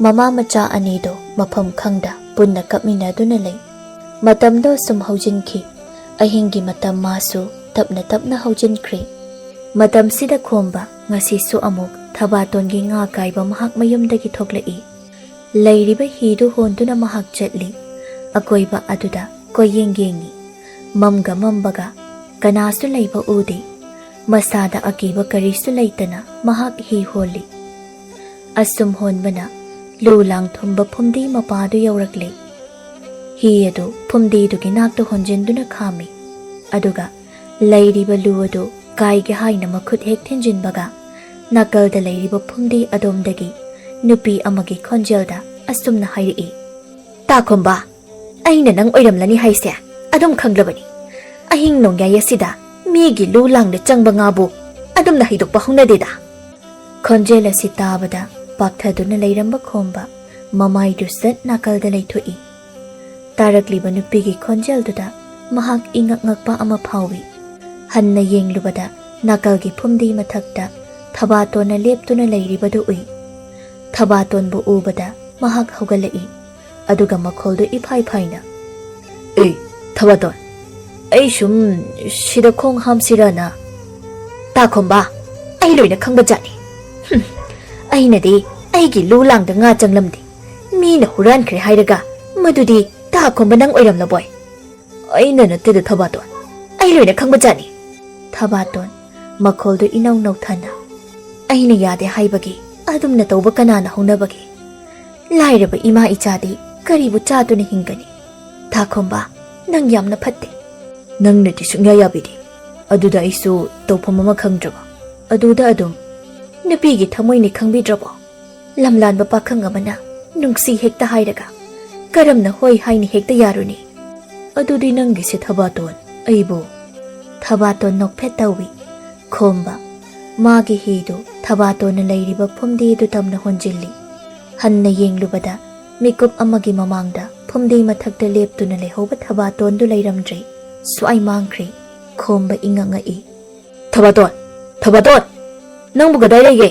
ꯃꯃꯥ ꯃꯆꯥ ꯑꯅꯤꯗꯣ ꯃꯐꯝ ꯈꯪꯗ ꯄꯨꯟꯅ ꯀꯞꯃꯤꯟꯅꯗꯨꯅ ꯂꯩ꯫ ꯃꯇꯝꯗꯣ ꯁꯨꯝ ꯍꯧꯖꯤꯟꯈꯤ꯫ ꯑꯍꯤꯡꯒꯤ ꯃꯇꯝ ꯃꯥꯁꯨ ꯇꯞꯅ ꯇꯞꯅ ꯍꯧꯖꯤꯟꯈ꯭ꯔꯦ꯫ ꯃꯇꯝꯁꯤꯗ ꯈꯣꯝꯕ ꯉꯁꯤꯁꯨ ꯑꯃꯨꯛ ꯊꯕꯥꯇꯣꯟꯒꯤ ꯉꯥ ꯀꯥꯏꯕ ꯃꯍꯥꯛ ꯃꯌꯨꯝꯗꯒꯤ ꯊꯣꯛꯂꯛꯏ꯫ ꯂꯩꯔꯤꯕ ꯍꯤꯗꯨ ꯍꯣꯟꯗꯨꯅ ꯃꯍꯥꯛ ꯆꯠꯂꯤ꯫ ꯑꯀꯣꯏꯕ ꯑꯗꯨꯗ ꯀꯣꯏꯌꯦꯡ ꯌꯦꯡꯉꯤ꯫ ꯃꯝꯒ ꯃꯝꯕꯒ ꯀꯅꯥꯁꯨ ꯂꯩꯕ ꯎꯗꯦ꯫ ꯃꯁꯥꯗ ꯑꯀꯤꯕ ꯀꯔꯤꯁꯨ ꯂꯩꯇꯅ ꯃꯍꯥꯛ ꯍꯤ ꯍꯣꯜꯂꯤ꯫ ꯑꯁꯨꯝ ꯍꯣꯟꯕꯅ ꯂꯨ ꯂꯥꯡ ꯊꯨꯝꯕ ꯐꯨꯝꯗꯤ ꯃꯄꯥꯗꯨ ꯌꯧꯔꯛꯂꯦ꯫ ꯍꯤ ꯑꯗꯨ ꯐꯨꯝꯗꯤꯗꯨꯒꯤ ꯅꯥꯛꯇ ꯍꯣꯟꯖꯤꯟꯗꯨꯅ ꯈꯥꯝꯃꯤ꯫ ꯑꯗꯨꯒ ꯂꯩꯔꯤꯕ ꯂꯨ ꯑꯗꯨ ꯀꯥꯏꯒꯦ ꯍꯥꯏꯅ ꯃꯈꯨꯠ ꯍꯦꯛ ꯊꯤꯟꯖꯤꯟꯕꯒ, ꯅꯥꯀꯜꯗ ꯂꯩꯔꯤꯕ ꯐꯨꯝꯗꯤ ꯑꯗꯣꯝꯗꯒꯤ ꯅꯨꯄꯤ ꯑꯃꯒꯤ ꯈꯣꯟꯖꯦꯜꯗ ꯑꯁꯨꯝꯅ ꯍꯥꯏꯔꯛꯏ, "ꯇꯥꯈꯣꯝꯕ, ꯑꯩꯅ ꯅꯪ ꯑꯣꯏꯔꯝꯂꯅꯤ ꯍꯥꯏꯁꯦ ꯑꯗꯨꯝ ꯈꯪꯂꯕꯅꯤ꯫ ꯑꯍꯤꯡ ꯅꯣꯡꯌꯥꯏ ꯑꯁꯤꯗ ꯃꯤꯒꯤ ꯂꯨ ꯂꯥꯡꯗ ꯆꯪꯕ ꯉꯥꯕꯨ ꯑꯗꯨꯝꯅ ꯍꯩꯗꯣꯛꯄ ꯍꯧꯅꯗꯦꯗ꯫" ꯈꯣꯟꯖꯦꯜ ꯑꯁꯤ ꯇꯥꯕꯗ ꯄꯥꯛꯊꯗꯨꯅ ꯂꯩꯔꯝꯕ ꯈꯣꯝꯕ ꯃꯃꯥꯏꯗꯨ ꯁꯠ ꯅꯥꯀꯜꯗ ꯂꯩꯊꯣꯛꯏ꯫ ꯇꯥꯔꯛꯂꯤꯕ ꯅꯨꯄꯤꯒꯤ ꯈꯣꯟꯖꯦꯜꯗꯨꯗ ꯃꯍꯥꯛ ꯏꯉꯛ ꯉꯛꯄ ꯑꯃ ꯐꯥꯎꯏ꯫ ꯍꯟꯅ ꯌꯦꯡꯂꯨꯕꯗ ꯅꯥꯀꯜꯒꯤ ꯐꯨꯝꯗꯤ ꯃꯊꯛꯇ ꯊꯕꯥꯇꯣꯟꯅ ꯂꯦꯞꯇꯨꯅ ꯂꯩꯔꯤꯕꯗꯨ ꯎꯏ꯫ ꯊꯕꯥꯇꯣꯟꯕꯨ ꯎꯕꯗ ꯃꯍꯥꯛ ꯍꯧꯒꯠꯂꯛꯏ꯫ ꯑꯗꯨꯒ ꯃꯈꯣꯜꯗꯨ ꯏꯐꯥꯏ ꯐꯥꯏꯅ, "ꯑꯦ, ꯊꯕꯥꯇꯣꯟ, ꯑꯩ ꯁꯨꯝ ꯁꯤꯗ ꯈꯣꯡ ꯍꯥꯝꯁꯤꯔꯅ꯫" "ꯇꯥꯈꯣꯝꯕ, ꯑꯩ ꯂꯣꯏꯅ ꯈꯪꯕ ꯖꯥꯠꯅꯤ꯫ ꯍꯨꯝ, ꯑꯩꯅꯗꯤ ꯑꯩꯒꯤ ꯂꯨ ꯂꯥꯡꯗ ꯉꯥ ꯆꯪꯂꯝꯗꯦ꯫ ꯃꯤꯅ ꯍꯨꯔꯥꯟꯈ꯭ꯔꯦ ꯍꯥꯏꯔꯒ ꯃꯗꯨꯗꯤ ꯇꯥ ꯈꯣꯝꯕ ꯅꯪ ꯑꯣꯏꯔꯝꯂꯕꯣꯏ?" "ꯑꯩꯅ ꯅꯠꯇꯦꯗ ꯊꯕꯥꯇꯣꯟ, ꯑꯩ ꯂꯣꯏꯅ ꯈꯪꯕꯖꯥꯠꯅꯤ꯫" ꯊꯕꯥꯇꯣꯟ, ꯃꯈꯣꯜꯗꯨ ꯏꯅꯧ ꯅꯧꯊꯅ, "ꯑꯩꯅ ꯌꯥꯗꯦ ꯍꯥꯏꯕꯒꯤ ꯑꯗꯨꯝꯅ ꯇꯧꯕ ꯀꯅꯥꯅ ꯍꯧꯅꯕꯒꯦ? ꯂꯥꯏꯔꯕ ꯏꯃꯥ ꯏꯆꯥꯗꯤ ꯀꯔꯤꯕꯨ ꯆꯥꯗꯨꯅ ꯍꯤꯡꯒꯅꯤ? ꯊꯥꯈꯣꯝꯕ, ꯅꯪ ꯌꯥꯝꯅ ꯐꯠꯇꯦ꯫" "ꯅꯪꯅꯗꯤ ꯁꯨꯡꯌꯥ ꯌꯥꯕꯤꯗꯦ꯫ ꯑꯗꯨꯗ ꯑꯩꯁꯨ ꯇꯧꯐꯝ ꯑꯃ ꯈꯪꯗ꯭ꯔꯕ꯫ ꯑꯗꯨꯗ ꯑꯗꯨꯝ ꯅꯨꯄꯤꯒꯤ ꯊꯃꯣꯏꯅꯤ ꯈꯪꯕꯤꯗ꯭ꯔꯕꯣ?" ꯂꯝꯂꯥꯟꯕ ꯄꯥꯈꯪ ꯑꯃꯅ ꯅꯨꯡꯁꯤ ꯍꯦꯛꯇ ꯍꯥꯏꯔꯒ ꯀꯔꯝꯅ ꯍꯣꯏ ꯍꯥꯏꯅ ꯍꯦꯛꯇ ꯌꯥꯔꯨꯅꯤ? "ꯑꯗꯨꯗꯤ ꯅꯪꯒꯤꯁꯦ ꯊꯕꯥꯇꯣꯟ, ꯑꯩꯕꯨ?" ꯊꯕꯥꯇꯣꯟ ꯅꯣꯛꯐꯦꯠ ꯇꯧꯏ꯫ ꯈꯣꯝꯕ, ꯃꯥꯒꯤ ꯍꯤꯗꯨ ꯊꯕꯥꯇꯣꯟꯅ ꯂꯩꯔꯤꯕ ꯐꯨꯝꯗꯤꯗꯨ ꯇꯝꯅ ꯍꯣꯟꯖꯤꯜꯂꯤ꯫ ꯍꯟꯅ ꯌꯦꯡꯂꯨꯕꯗ ꯃꯤꯀꯨꯞ ꯑꯃꯒꯤ ꯃꯃꯥꯡꯗ ꯐꯨꯝꯗꯤ ꯃꯊꯛꯇ ꯂꯦꯞꯇꯨꯅ ꯂꯩꯍꯧꯕ ꯊꯕꯥꯇꯣꯟꯗꯨ ꯂꯩꯔꯝꯗ꯭ꯔꯦ꯫ ꯁ꯭ꯋꯥꯏ ꯃꯥꯡꯈ꯭ꯔꯦ꯫ ꯈꯣꯝꯕ ꯏꯉꯛ ꯉꯛꯏ꯫ "ꯊꯕꯥꯇꯣꯟ! ꯊꯕꯥꯇꯣꯟ! ꯅꯪꯕꯨ ꯀꯗꯥꯏ ꯂꯩꯒꯦ?"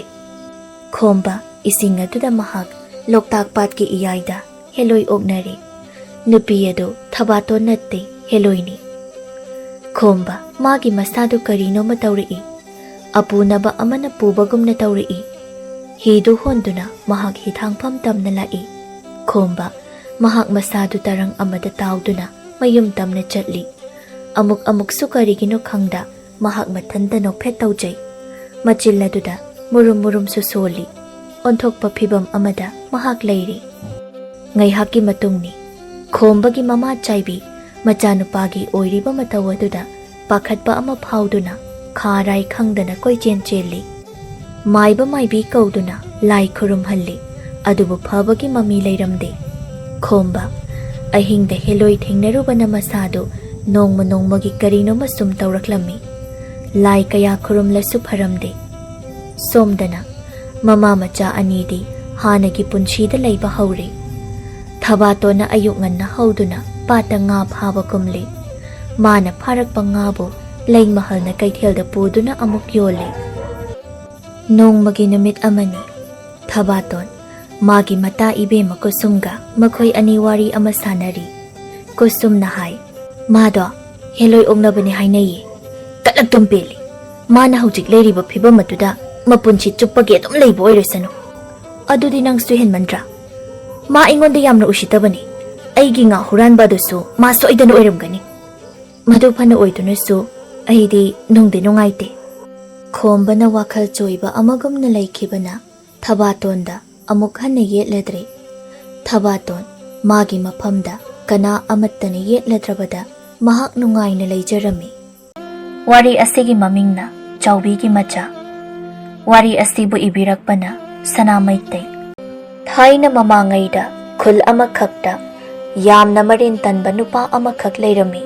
ꯈꯣꯝꯕ ꯏꯁꯤꯡ ꯑꯗꯨꯗ ꯃꯍꯥꯛ ꯂꯣꯛꯇꯥꯛ ꯄꯥꯠꯀꯤ ꯏꯌꯥꯏꯗ ꯍꯦꯂꯣꯏ ꯑꯣꯛꯅꯔꯦ꯫ ꯅꯨꯄꯤ ꯑꯗꯨ ꯊꯕꯥꯇꯣꯟ ꯅꯠꯇꯦ, ꯍꯦꯂꯣꯏꯅꯤ꯫ ꯈꯣꯝꯕ ꯃꯥꯒꯤ ꯃꯁꯥꯗꯨ ꯀꯔꯤꯅꯣꯃ ꯇꯧꯔꯛꯏ꯫ ꯑꯄꯨꯅꯕ ꯑꯃꯅ ꯄꯨꯕꯒꯨꯝꯅ ꯇꯧꯔꯛꯏ꯫ ꯍꯤꯗꯨ ꯍꯣꯟꯗꯨꯅ ꯃꯍꯥꯛ ꯍꯤꯊꯥꯡꯐꯝ ꯇꯝꯅ ꯂꯥꯛꯏ꯫ ꯈꯣꯝꯕ ꯃꯍꯥꯛ ꯃꯁꯥꯗꯨ ꯇꯔꯪ ꯑꯃꯗ ꯇꯥꯎꯗꯨꯅ ꯃꯌꯨꯝ ꯇꯝꯅ ꯆꯠꯂꯤ꯫ ꯑꯃꯨꯛ ꯑꯃꯨꯛꯁꯨ ꯀꯔꯤꯒꯤꯅꯣ ꯈꯪꯗ ꯃꯍꯥꯛ ꯃꯊꯟꯇ ꯅꯣꯛꯐꯦꯠ ꯇꯧꯖꯩ꯫ ꯃꯆꯤꯜ ꯑꯗꯨꯗ ꯃꯨꯔꯨꯝ ꯃꯨꯔꯨꯝꯁꯨ ꯁꯣꯜꯂꯤ꯫ ꯑꯣꯟꯊꯣꯛꯄ ꯐꯤꯚꯝ ꯑꯃꯗ ꯃꯍꯥꯛ ꯂꯩꯔꯤ꯫ ꯉꯥꯏꯍꯥꯛꯀꯤ ꯃꯇꯨꯡꯅꯤ꯫ ꯈꯣꯝꯕꯒꯤ ꯃꯃꯥ ꯆꯥꯏꯕꯤ ꯃꯆꯥꯅꯨꯄꯥꯒꯤ ꯑꯣꯏꯔꯤꯕ ꯃꯇꯧ ꯑꯗꯨꯗ ꯄꯥꯈꯠꯄ ꯑꯃ ꯐꯥꯎꯗꯨꯅ ꯈꯥ ꯔꯥꯏ ꯈꯪꯗꯅ ꯀꯣꯏꯆꯦꯟ ꯆꯦꯜꯂꯤ꯫ ꯃꯥꯏꯕ ꯃꯥꯏꯕꯤ ꯀꯧꯗꯨꯅ ꯂꯥꯏ ꯈꯨꯔꯨꯝꯍꯜꯂꯤ, ꯑꯗꯨꯕꯨ ꯐꯕꯒꯤ ꯃꯃꯤ ꯂꯩꯔꯝꯗꯦ꯫ ꯈꯣꯝꯕ ꯑꯍꯤꯡꯗ ꯍꯦꯂꯣꯏ ꯊꯦꯡꯅꯔꯨꯕꯅ ꯃꯁꯥꯗꯨ ꯅꯣꯡꯃ ꯅꯣꯡꯃꯒꯤ ꯀꯔꯤꯅꯣꯃ ꯁꯨꯝ ꯇꯧꯔꯛꯂꯝꯃꯤ꯫ ꯂꯥꯏ ꯀꯌꯥ ꯈꯨꯔꯨꯝꯂꯁꯨ ꯐꯔꯝꯗꯦ꯫ ꯁꯣꯝꯗꯅ ꯃꯃꯥ ꯃꯆꯥ ꯑꯅꯤꯗꯤ ꯍꯥꯟꯅꯒꯤ ꯄꯨꯟꯁꯤꯗ ꯂꯩꯕ ꯍꯧꯔꯦ꯫ ꯊꯕꯥꯇꯣꯟꯅ ꯑꯌꯨꯛ ꯉꯟꯅ ꯍꯧꯗꯨꯅ ꯄꯥꯠꯇ ꯉꯥ ꯐꯥꯕ ꯀꯨꯝꯂꯤ꯫ ꯃꯥꯅ ꯐꯥꯔꯛꯄ ꯉꯥꯕꯨ ꯂꯩꯃꯍꯜꯅ ꯀꯩꯊꯦꯜꯗ ꯄꯨꯗꯨꯅ ꯑꯃꯨꯛ ꯌꯣꯜꯂꯤ꯫ ꯅꯣꯡꯃꯒꯤ ꯅꯨꯃꯤꯠ ꯑꯃꯅꯤ꯫ ꯊꯕꯥꯇꯣꯟ ꯃꯥꯒꯤ ꯃꯇꯥ ꯏꯕꯦꯝꯃ ꯀꯨꯁꯨꯝꯒ ꯃꯈꯣꯏ ꯑꯅꯤ ꯋꯥꯔꯤ ꯑꯃ ꯁꯥꯟꯅꯔꯤ꯫ ꯀꯨꯁꯨꯝꯅ ꯍꯥꯏ, "ꯃꯥꯗꯣ ꯍꯦꯂꯣꯏ ꯑꯣꯛꯅꯕꯅꯦ ꯍꯥꯏꯅꯩꯌꯦ꯫ ꯀꯠꯂꯛꯇꯨꯝ ꯄꯦꯜꯂꯤ꯫ ꯃꯥꯅ ꯍꯧꯖꯤꯛ ꯂꯩꯔꯤꯕ ꯐꯤꯕꯝ ꯑꯗꯨꯗ ꯃꯄꯨꯟꯁꯤ ꯆꯨꯞꯄꯒꯤ ꯑꯗꯨꯝ ꯂꯩꯕ ꯑꯣꯏꯔꯁꯅꯨ꯫" ꯑꯗꯨꯗꯤ ꯅꯪꯁꯨ ꯍꯦꯟꯃꯟꯗ꯭ꯔꯥ? ꯃꯥ ꯑꯩꯉꯣꯟꯗ ꯌꯥꯝꯅ ꯎꯁꯤꯠꯇꯕꯅꯤ꯫ ꯑꯩꯒꯤ ꯉꯥ ꯍꯨꯔꯥꯟꯕ ꯑꯗꯨꯁꯨ ꯃꯥ ꯁꯣꯏꯗꯅ ꯑꯣꯏꯔꯝꯒꯅꯤ꯫ ꯃꯗꯨ ꯐꯅ ꯑꯣꯏꯗꯨꯅꯁꯨ ꯑꯩꯗꯤ ꯅꯨꯡꯗꯤ ꯅꯨꯡꯉꯥꯏꯇꯦ꯫ ꯈꯣꯝꯕꯅ ꯋꯥꯈꯜ ꯆꯣꯏꯕ ꯑꯃꯒꯨꯝꯅ ꯂꯩꯈꯤꯕꯅ ꯊꯕꯥꯇꯣꯟꯗ ꯑꯃꯨꯛ ꯍꯟꯅ ꯌꯦꯠꯂꯗ꯭ꯔꯦ꯫ ꯊꯕꯥꯇꯣꯟ ꯃꯥꯒꯤ ꯃꯐꯝꯗ ꯀꯅꯥ ꯑꯃꯠꯇꯅ ꯌꯦꯠꯂꯗ꯭ꯔꯕꯗ ꯃꯍꯥꯛ ꯅꯨꯡꯉꯥꯏꯅ ꯂꯩꯖꯔꯝꯃꯤ꯫ ꯋꯥꯔꯤ ꯑꯁꯤꯒꯤ ꯃꯃꯤꯡꯅ ꯆꯥꯎꯕꯤꯒꯤ ꯃꯆꯥ꯫ ꯋꯥꯔꯤ ꯑꯁꯤꯕꯨ ꯏꯕꯤꯔꯛꯄꯅ ꯁꯅꯥ ꯃꯩꯇꯩ꯫ ꯊꯥꯏꯅ ꯃꯃꯥꯡꯉꯩꯗ ꯈꯨꯜ ꯑꯃꯈꯛꯇ ꯌꯥꯝꯅ ꯃꯔꯤꯟ ꯇꯟꯕ ꯅꯨꯄꯥ ꯑꯃꯈꯛ ꯂꯩꯔꯝꯃꯤ꯫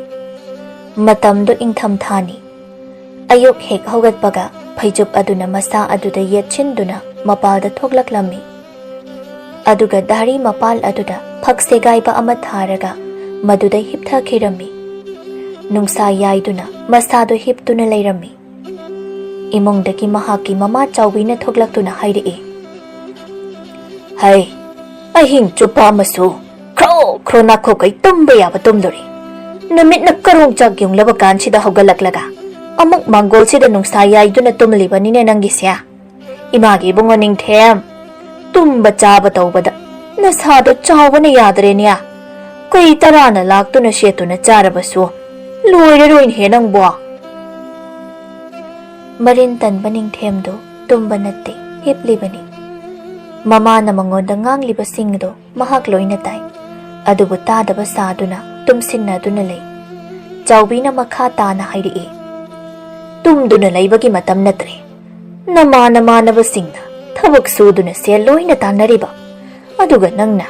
ꯃꯇꯝꯗꯨ ꯏꯪꯊꯝꯊꯥꯅꯤ꯫ ꯑꯌꯨꯛ ꯍꯦꯛ ꯍꯧꯒꯠꯄꯒ ꯐꯩꯖꯨꯞ ꯑꯗꯨꯅ ꯃꯁꯥ ꯑꯗꯨꯗ ꯌꯦꯠꯁꯤꯟꯗꯨꯅ ꯃꯄꯥꯜꯗ ꯊꯣꯛꯂꯛꯂꯝꯃꯤ꯫ ꯑꯗꯨꯒ ꯙꯥꯔꯤ ꯃꯄꯥꯜ ꯑꯗꯨꯗ ꯐꯛ ꯁꯦꯒꯥꯏꯕ ꯑꯃ ꯊꯥꯔꯒ ꯃꯗꯨꯗ ꯍꯤꯞꯊꯈꯤꯔꯝꯃꯤ꯫ ꯅꯨꯡꯁꯥ ꯌꯥꯏꯗꯨꯅ ꯃꯁꯥꯗꯨ ꯍꯤꯞꯇꯨꯅ ꯂꯩꯔꯝꯃꯤ꯫ ꯏꯃꯨꯡꯗꯒꯤ ꯃꯍꯥꯛꯀꯤ ꯃꯃꯥ ꯆꯥꯎꯕꯤꯅ ꯊꯣꯛꯂꯛꯇꯨꯅ ꯍꯥꯏꯔꯛꯏ, "ꯍꯩ, ꯑꯍꯤꯡ ꯆꯨꯞꯄ ꯑꯃꯁꯨ ꯈ꯭ꯔꯣ ꯈ꯭ꯔꯣ ꯅꯥꯈꯣꯛꯈꯩ ꯇꯨꯝꯕ ꯌꯥꯕ ꯇꯨꯝꯗꯣꯔꯤ꯫ ꯅꯨꯃꯤꯠꯅ ꯀꯔꯣꯡ ꯆꯥꯛ ꯌꯨꯡꯂꯕ ꯀꯥꯟꯁꯤꯗ ꯍꯧꯒꯠꯂꯛꯂꯒ ꯑꯃꯨꯛ ꯃꯥꯡꯒꯣꯜꯁꯤꯗ ꯅꯨꯡꯁꯥ ꯌꯥꯏꯗꯨꯅ ꯇꯨꯝꯂꯤꯕꯅꯤꯅꯦ ꯅꯪꯒꯤꯁꯦ꯫ ꯏꯃꯥꯒꯤ ꯏꯕꯨꯡꯉꯣ ꯅꯤꯡꯊꯦꯝ, ꯇꯨꯝꯕ ꯆꯥꯕ ꯇꯧꯕꯗ ꯅꯁꯥꯗꯣ ꯆꯥꯎꯕꯅ ꯌꯥꯗ꯭ꯔꯦꯅꯦ꯫ ꯀꯩ ꯇꯔꯥꯅ ꯂꯥꯛꯇꯨꯅ ꯁꯦꯠꯇꯨꯅ ꯆꯥꯔꯕꯁꯨ ꯂꯣꯏꯔꯔꯣꯏꯅꯦꯍꯦ ꯅꯪꯕꯣ"꯫ ꯃꯔꯤꯟ ꯇꯟꯕ ꯅꯤꯡꯊꯦꯝꯗꯨ ꯇꯨꯝꯕ ꯅꯠꯇꯦ, ꯍꯤꯞꯂꯤꯕꯅꯤ꯫ ꯃꯃꯥꯅ ꯃꯉꯣꯟꯗ ꯉꯥꯡꯂꯤꯕꯁꯤꯡꯗꯨ ꯃꯍꯥꯛ ꯂꯣꯏꯅ ꯇꯥꯏ꯫ ꯑꯗꯨꯕꯨ ꯇꯥꯗꯕ ꯁꯥꯗꯨꯅ ꯇꯨꯝꯁꯤꯟꯅꯗꯨꯅ ꯂꯩ꯫ ꯆꯥꯎꯕꯤꯅ ꯃꯈꯥ ꯇꯥꯅ ꯍꯥꯏꯔꯛꯏ, "ꯇꯨꯝꯗꯨꯅ ꯂꯩꯕꯒꯤ ꯃꯇꯝ ꯅꯠꯇ꯭ꯔꯦ꯫ ꯅꯃꯥꯟ ꯅꯃꯥꯟꯅꯕꯁꯤꯡꯅ ꯊꯕꯛ ꯁꯨꯗꯨꯅ ꯁꯦꯜ ꯂꯣꯏꯅ ꯇꯥꯟꯅꯔꯤꯕ, ꯑꯗꯨꯒ ꯅꯪꯅ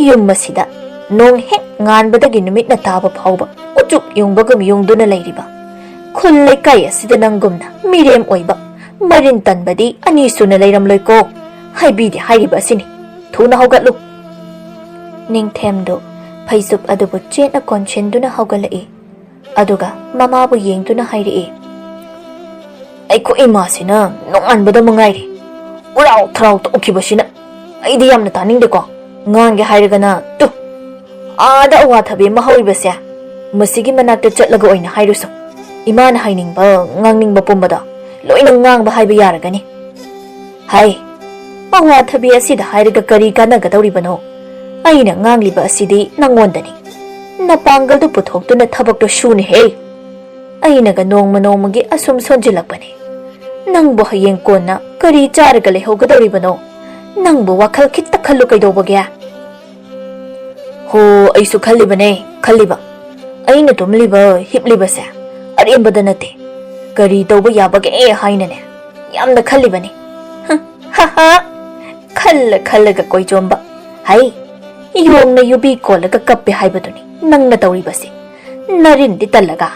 ꯌꯨꯝ ꯑꯁꯤꯗ ꯅꯣꯡ ꯍꯦꯛ ꯉꯥꯟꯕꯗꯒꯤ ꯅꯨꯃꯤꯠꯅ ꯇꯥꯕ ꯐꯥꯎꯕ ꯎꯆꯨꯛ ꯌꯨꯡꯕꯒꯨꯝ ꯌꯨꯡꯗꯨꯅ ꯂꯩꯔꯤꯕ꯫ ꯈꯨꯜ ꯂꯩꯀꯥꯏ ꯑꯁꯤꯗ ꯅꯪꯒꯨꯝꯅ ꯃꯤꯔꯦꯝ ꯑꯣꯏꯕ, ꯃꯔꯤꯟ ꯇꯟꯕꯗꯤ ꯑꯅꯤ ꯁꯨꯅ ꯂꯩꯔꯝꯂꯣꯏꯀꯣ꯫ ꯍꯥꯏꯕꯤꯗꯦ ꯍꯥꯏꯔꯤꯕ ꯑꯁꯤꯅꯤ꯫ ꯊꯨꯅ ꯍꯧꯒꯠꯂꯨ"꯫ ꯅꯤꯡꯊꯦꯝꯗꯨ ꯐꯩꯖꯨꯞ ꯑꯗꯨꯕꯨ ꯆꯦꯠꯅ ꯀꯣꯟꯁꯤꯟꯗꯨꯅ ꯍꯧꯒꯠꯂꯛꯏ꯫ ꯑꯗꯨꯒ ꯃꯃꯥꯕꯨ ꯌꯦꯡꯗꯨꯅ ꯍꯥꯏꯔꯛꯏ, "ꯑꯩꯈꯣꯏ ꯏꯃꯥꯁꯤꯅ ꯅꯣꯡꯉꯥꯟꯕꯗ ꯃꯉꯥꯏꯔꯦ ꯎꯔꯥꯎ ꯊꯔꯥꯎ ꯇꯧꯈꯤꯕꯁꯤꯅ꯫ ꯑꯩꯗꯤ ꯌꯥꯝꯅ ꯇꯥꯅꯤꯡꯗꯦꯀꯣ꯫ ꯉꯥꯡꯒꯦ ꯍꯥꯏꯔꯒꯅ ꯇꯨ, ꯑꯥꯗ ꯑꯋꯥꯊꯕꯤ ꯑꯃ ꯍꯧꯔꯤꯕꯁꯦ, ꯃꯁꯤꯒꯤ ꯃꯅꯥꯛꯇ ꯆꯠꯂꯒ ꯑꯣꯏꯅ ꯍꯥꯏꯔꯨꯁꯣ꯫ ꯏꯃꯥꯅ ꯍꯥꯏꯅꯤꯡꯕ ꯉꯥꯡꯅꯤꯡꯕ ꯄꯨꯝꯕꯗꯣ ꯂꯣꯏꯅ ꯉꯥꯡꯕ ꯍꯥꯏꯕ ꯌꯥꯔꯒꯅꯤ꯫ ꯍꯥꯏ, ꯑꯋꯥꯊꯕꯤ ꯑꯁꯤꯗ ꯍꯥꯏꯔꯒ ꯀꯔꯤ ꯀꯥꯟꯅꯒꯗꯧꯔꯤꯕꯅꯣ? ꯑꯩꯅ ꯉꯥꯡꯂꯤꯕ ꯑꯁꯤꯗꯤ ꯅꯪꯉꯣꯟꯗꯅꯤ꯫ ꯅꯄꯥꯡꯒꯜꯗꯨ ꯄꯨꯊꯣꯛꯇꯨꯅ ꯊꯕꯛꯇꯣ ꯁꯨꯅꯦꯍꯦ꯫ ꯑꯩꯅꯒ ꯅꯣꯡꯃ ꯅꯣꯡꯃꯒꯤ ꯑꯁꯨꯝ ꯁꯣꯟꯖꯤꯜꯂꯛꯄꯅꯦ꯫ ꯅꯪꯕꯨ ꯍꯌꯦꯡ ꯀꯣꯟꯅ ꯀꯔꯤ ꯆꯥꯔꯒ ꯂꯩꯍꯧꯒꯗꯧꯔꯤꯕꯅꯣ? ꯅꯪꯕꯨ ꯋꯥꯈꯜ ꯈꯤꯇ ꯈꯜꯂꯨ ꯀꯩꯗꯧꯕꯒꯦ? ꯍꯣ, ꯑꯩꯁꯨ ꯈꯜꯂꯤꯕꯅꯦ, ꯈꯜꯂꯤꯕ꯫ ꯑꯩꯅ ꯇꯨꯝꯂꯤꯕ, ꯍꯤꯞꯂꯤꯕꯁꯦ ꯑꯔꯦꯝꯕꯗ ꯅꯠꯇꯦ꯫ ꯀꯔꯤ ꯇꯧꯕ ꯌꯥꯕꯒꯦ ꯍꯥꯏꯅꯅꯦ ꯌꯥꯝꯅ ꯈꯜꯂꯤꯕꯅꯤ꯫ ꯍ, ꯍ, ꯍ꯫ ꯈꯜꯂ ꯈꯜꯂꯒ ꯀꯣꯏꯆꯣꯝꯕ꯫ ꯍꯩ, ꯌꯣꯡꯅ ꯌꯨꯕꯤ ꯀꯣꯜꯂꯒ ꯀꯞꯄꯦ ꯍꯥꯏꯕꯗꯨꯅꯤ ꯅꯪꯅ ꯇꯧꯔꯤꯕꯁꯦ꯫ ꯅꯔꯤꯟꯗꯤ ꯇꯜꯂꯒ꯫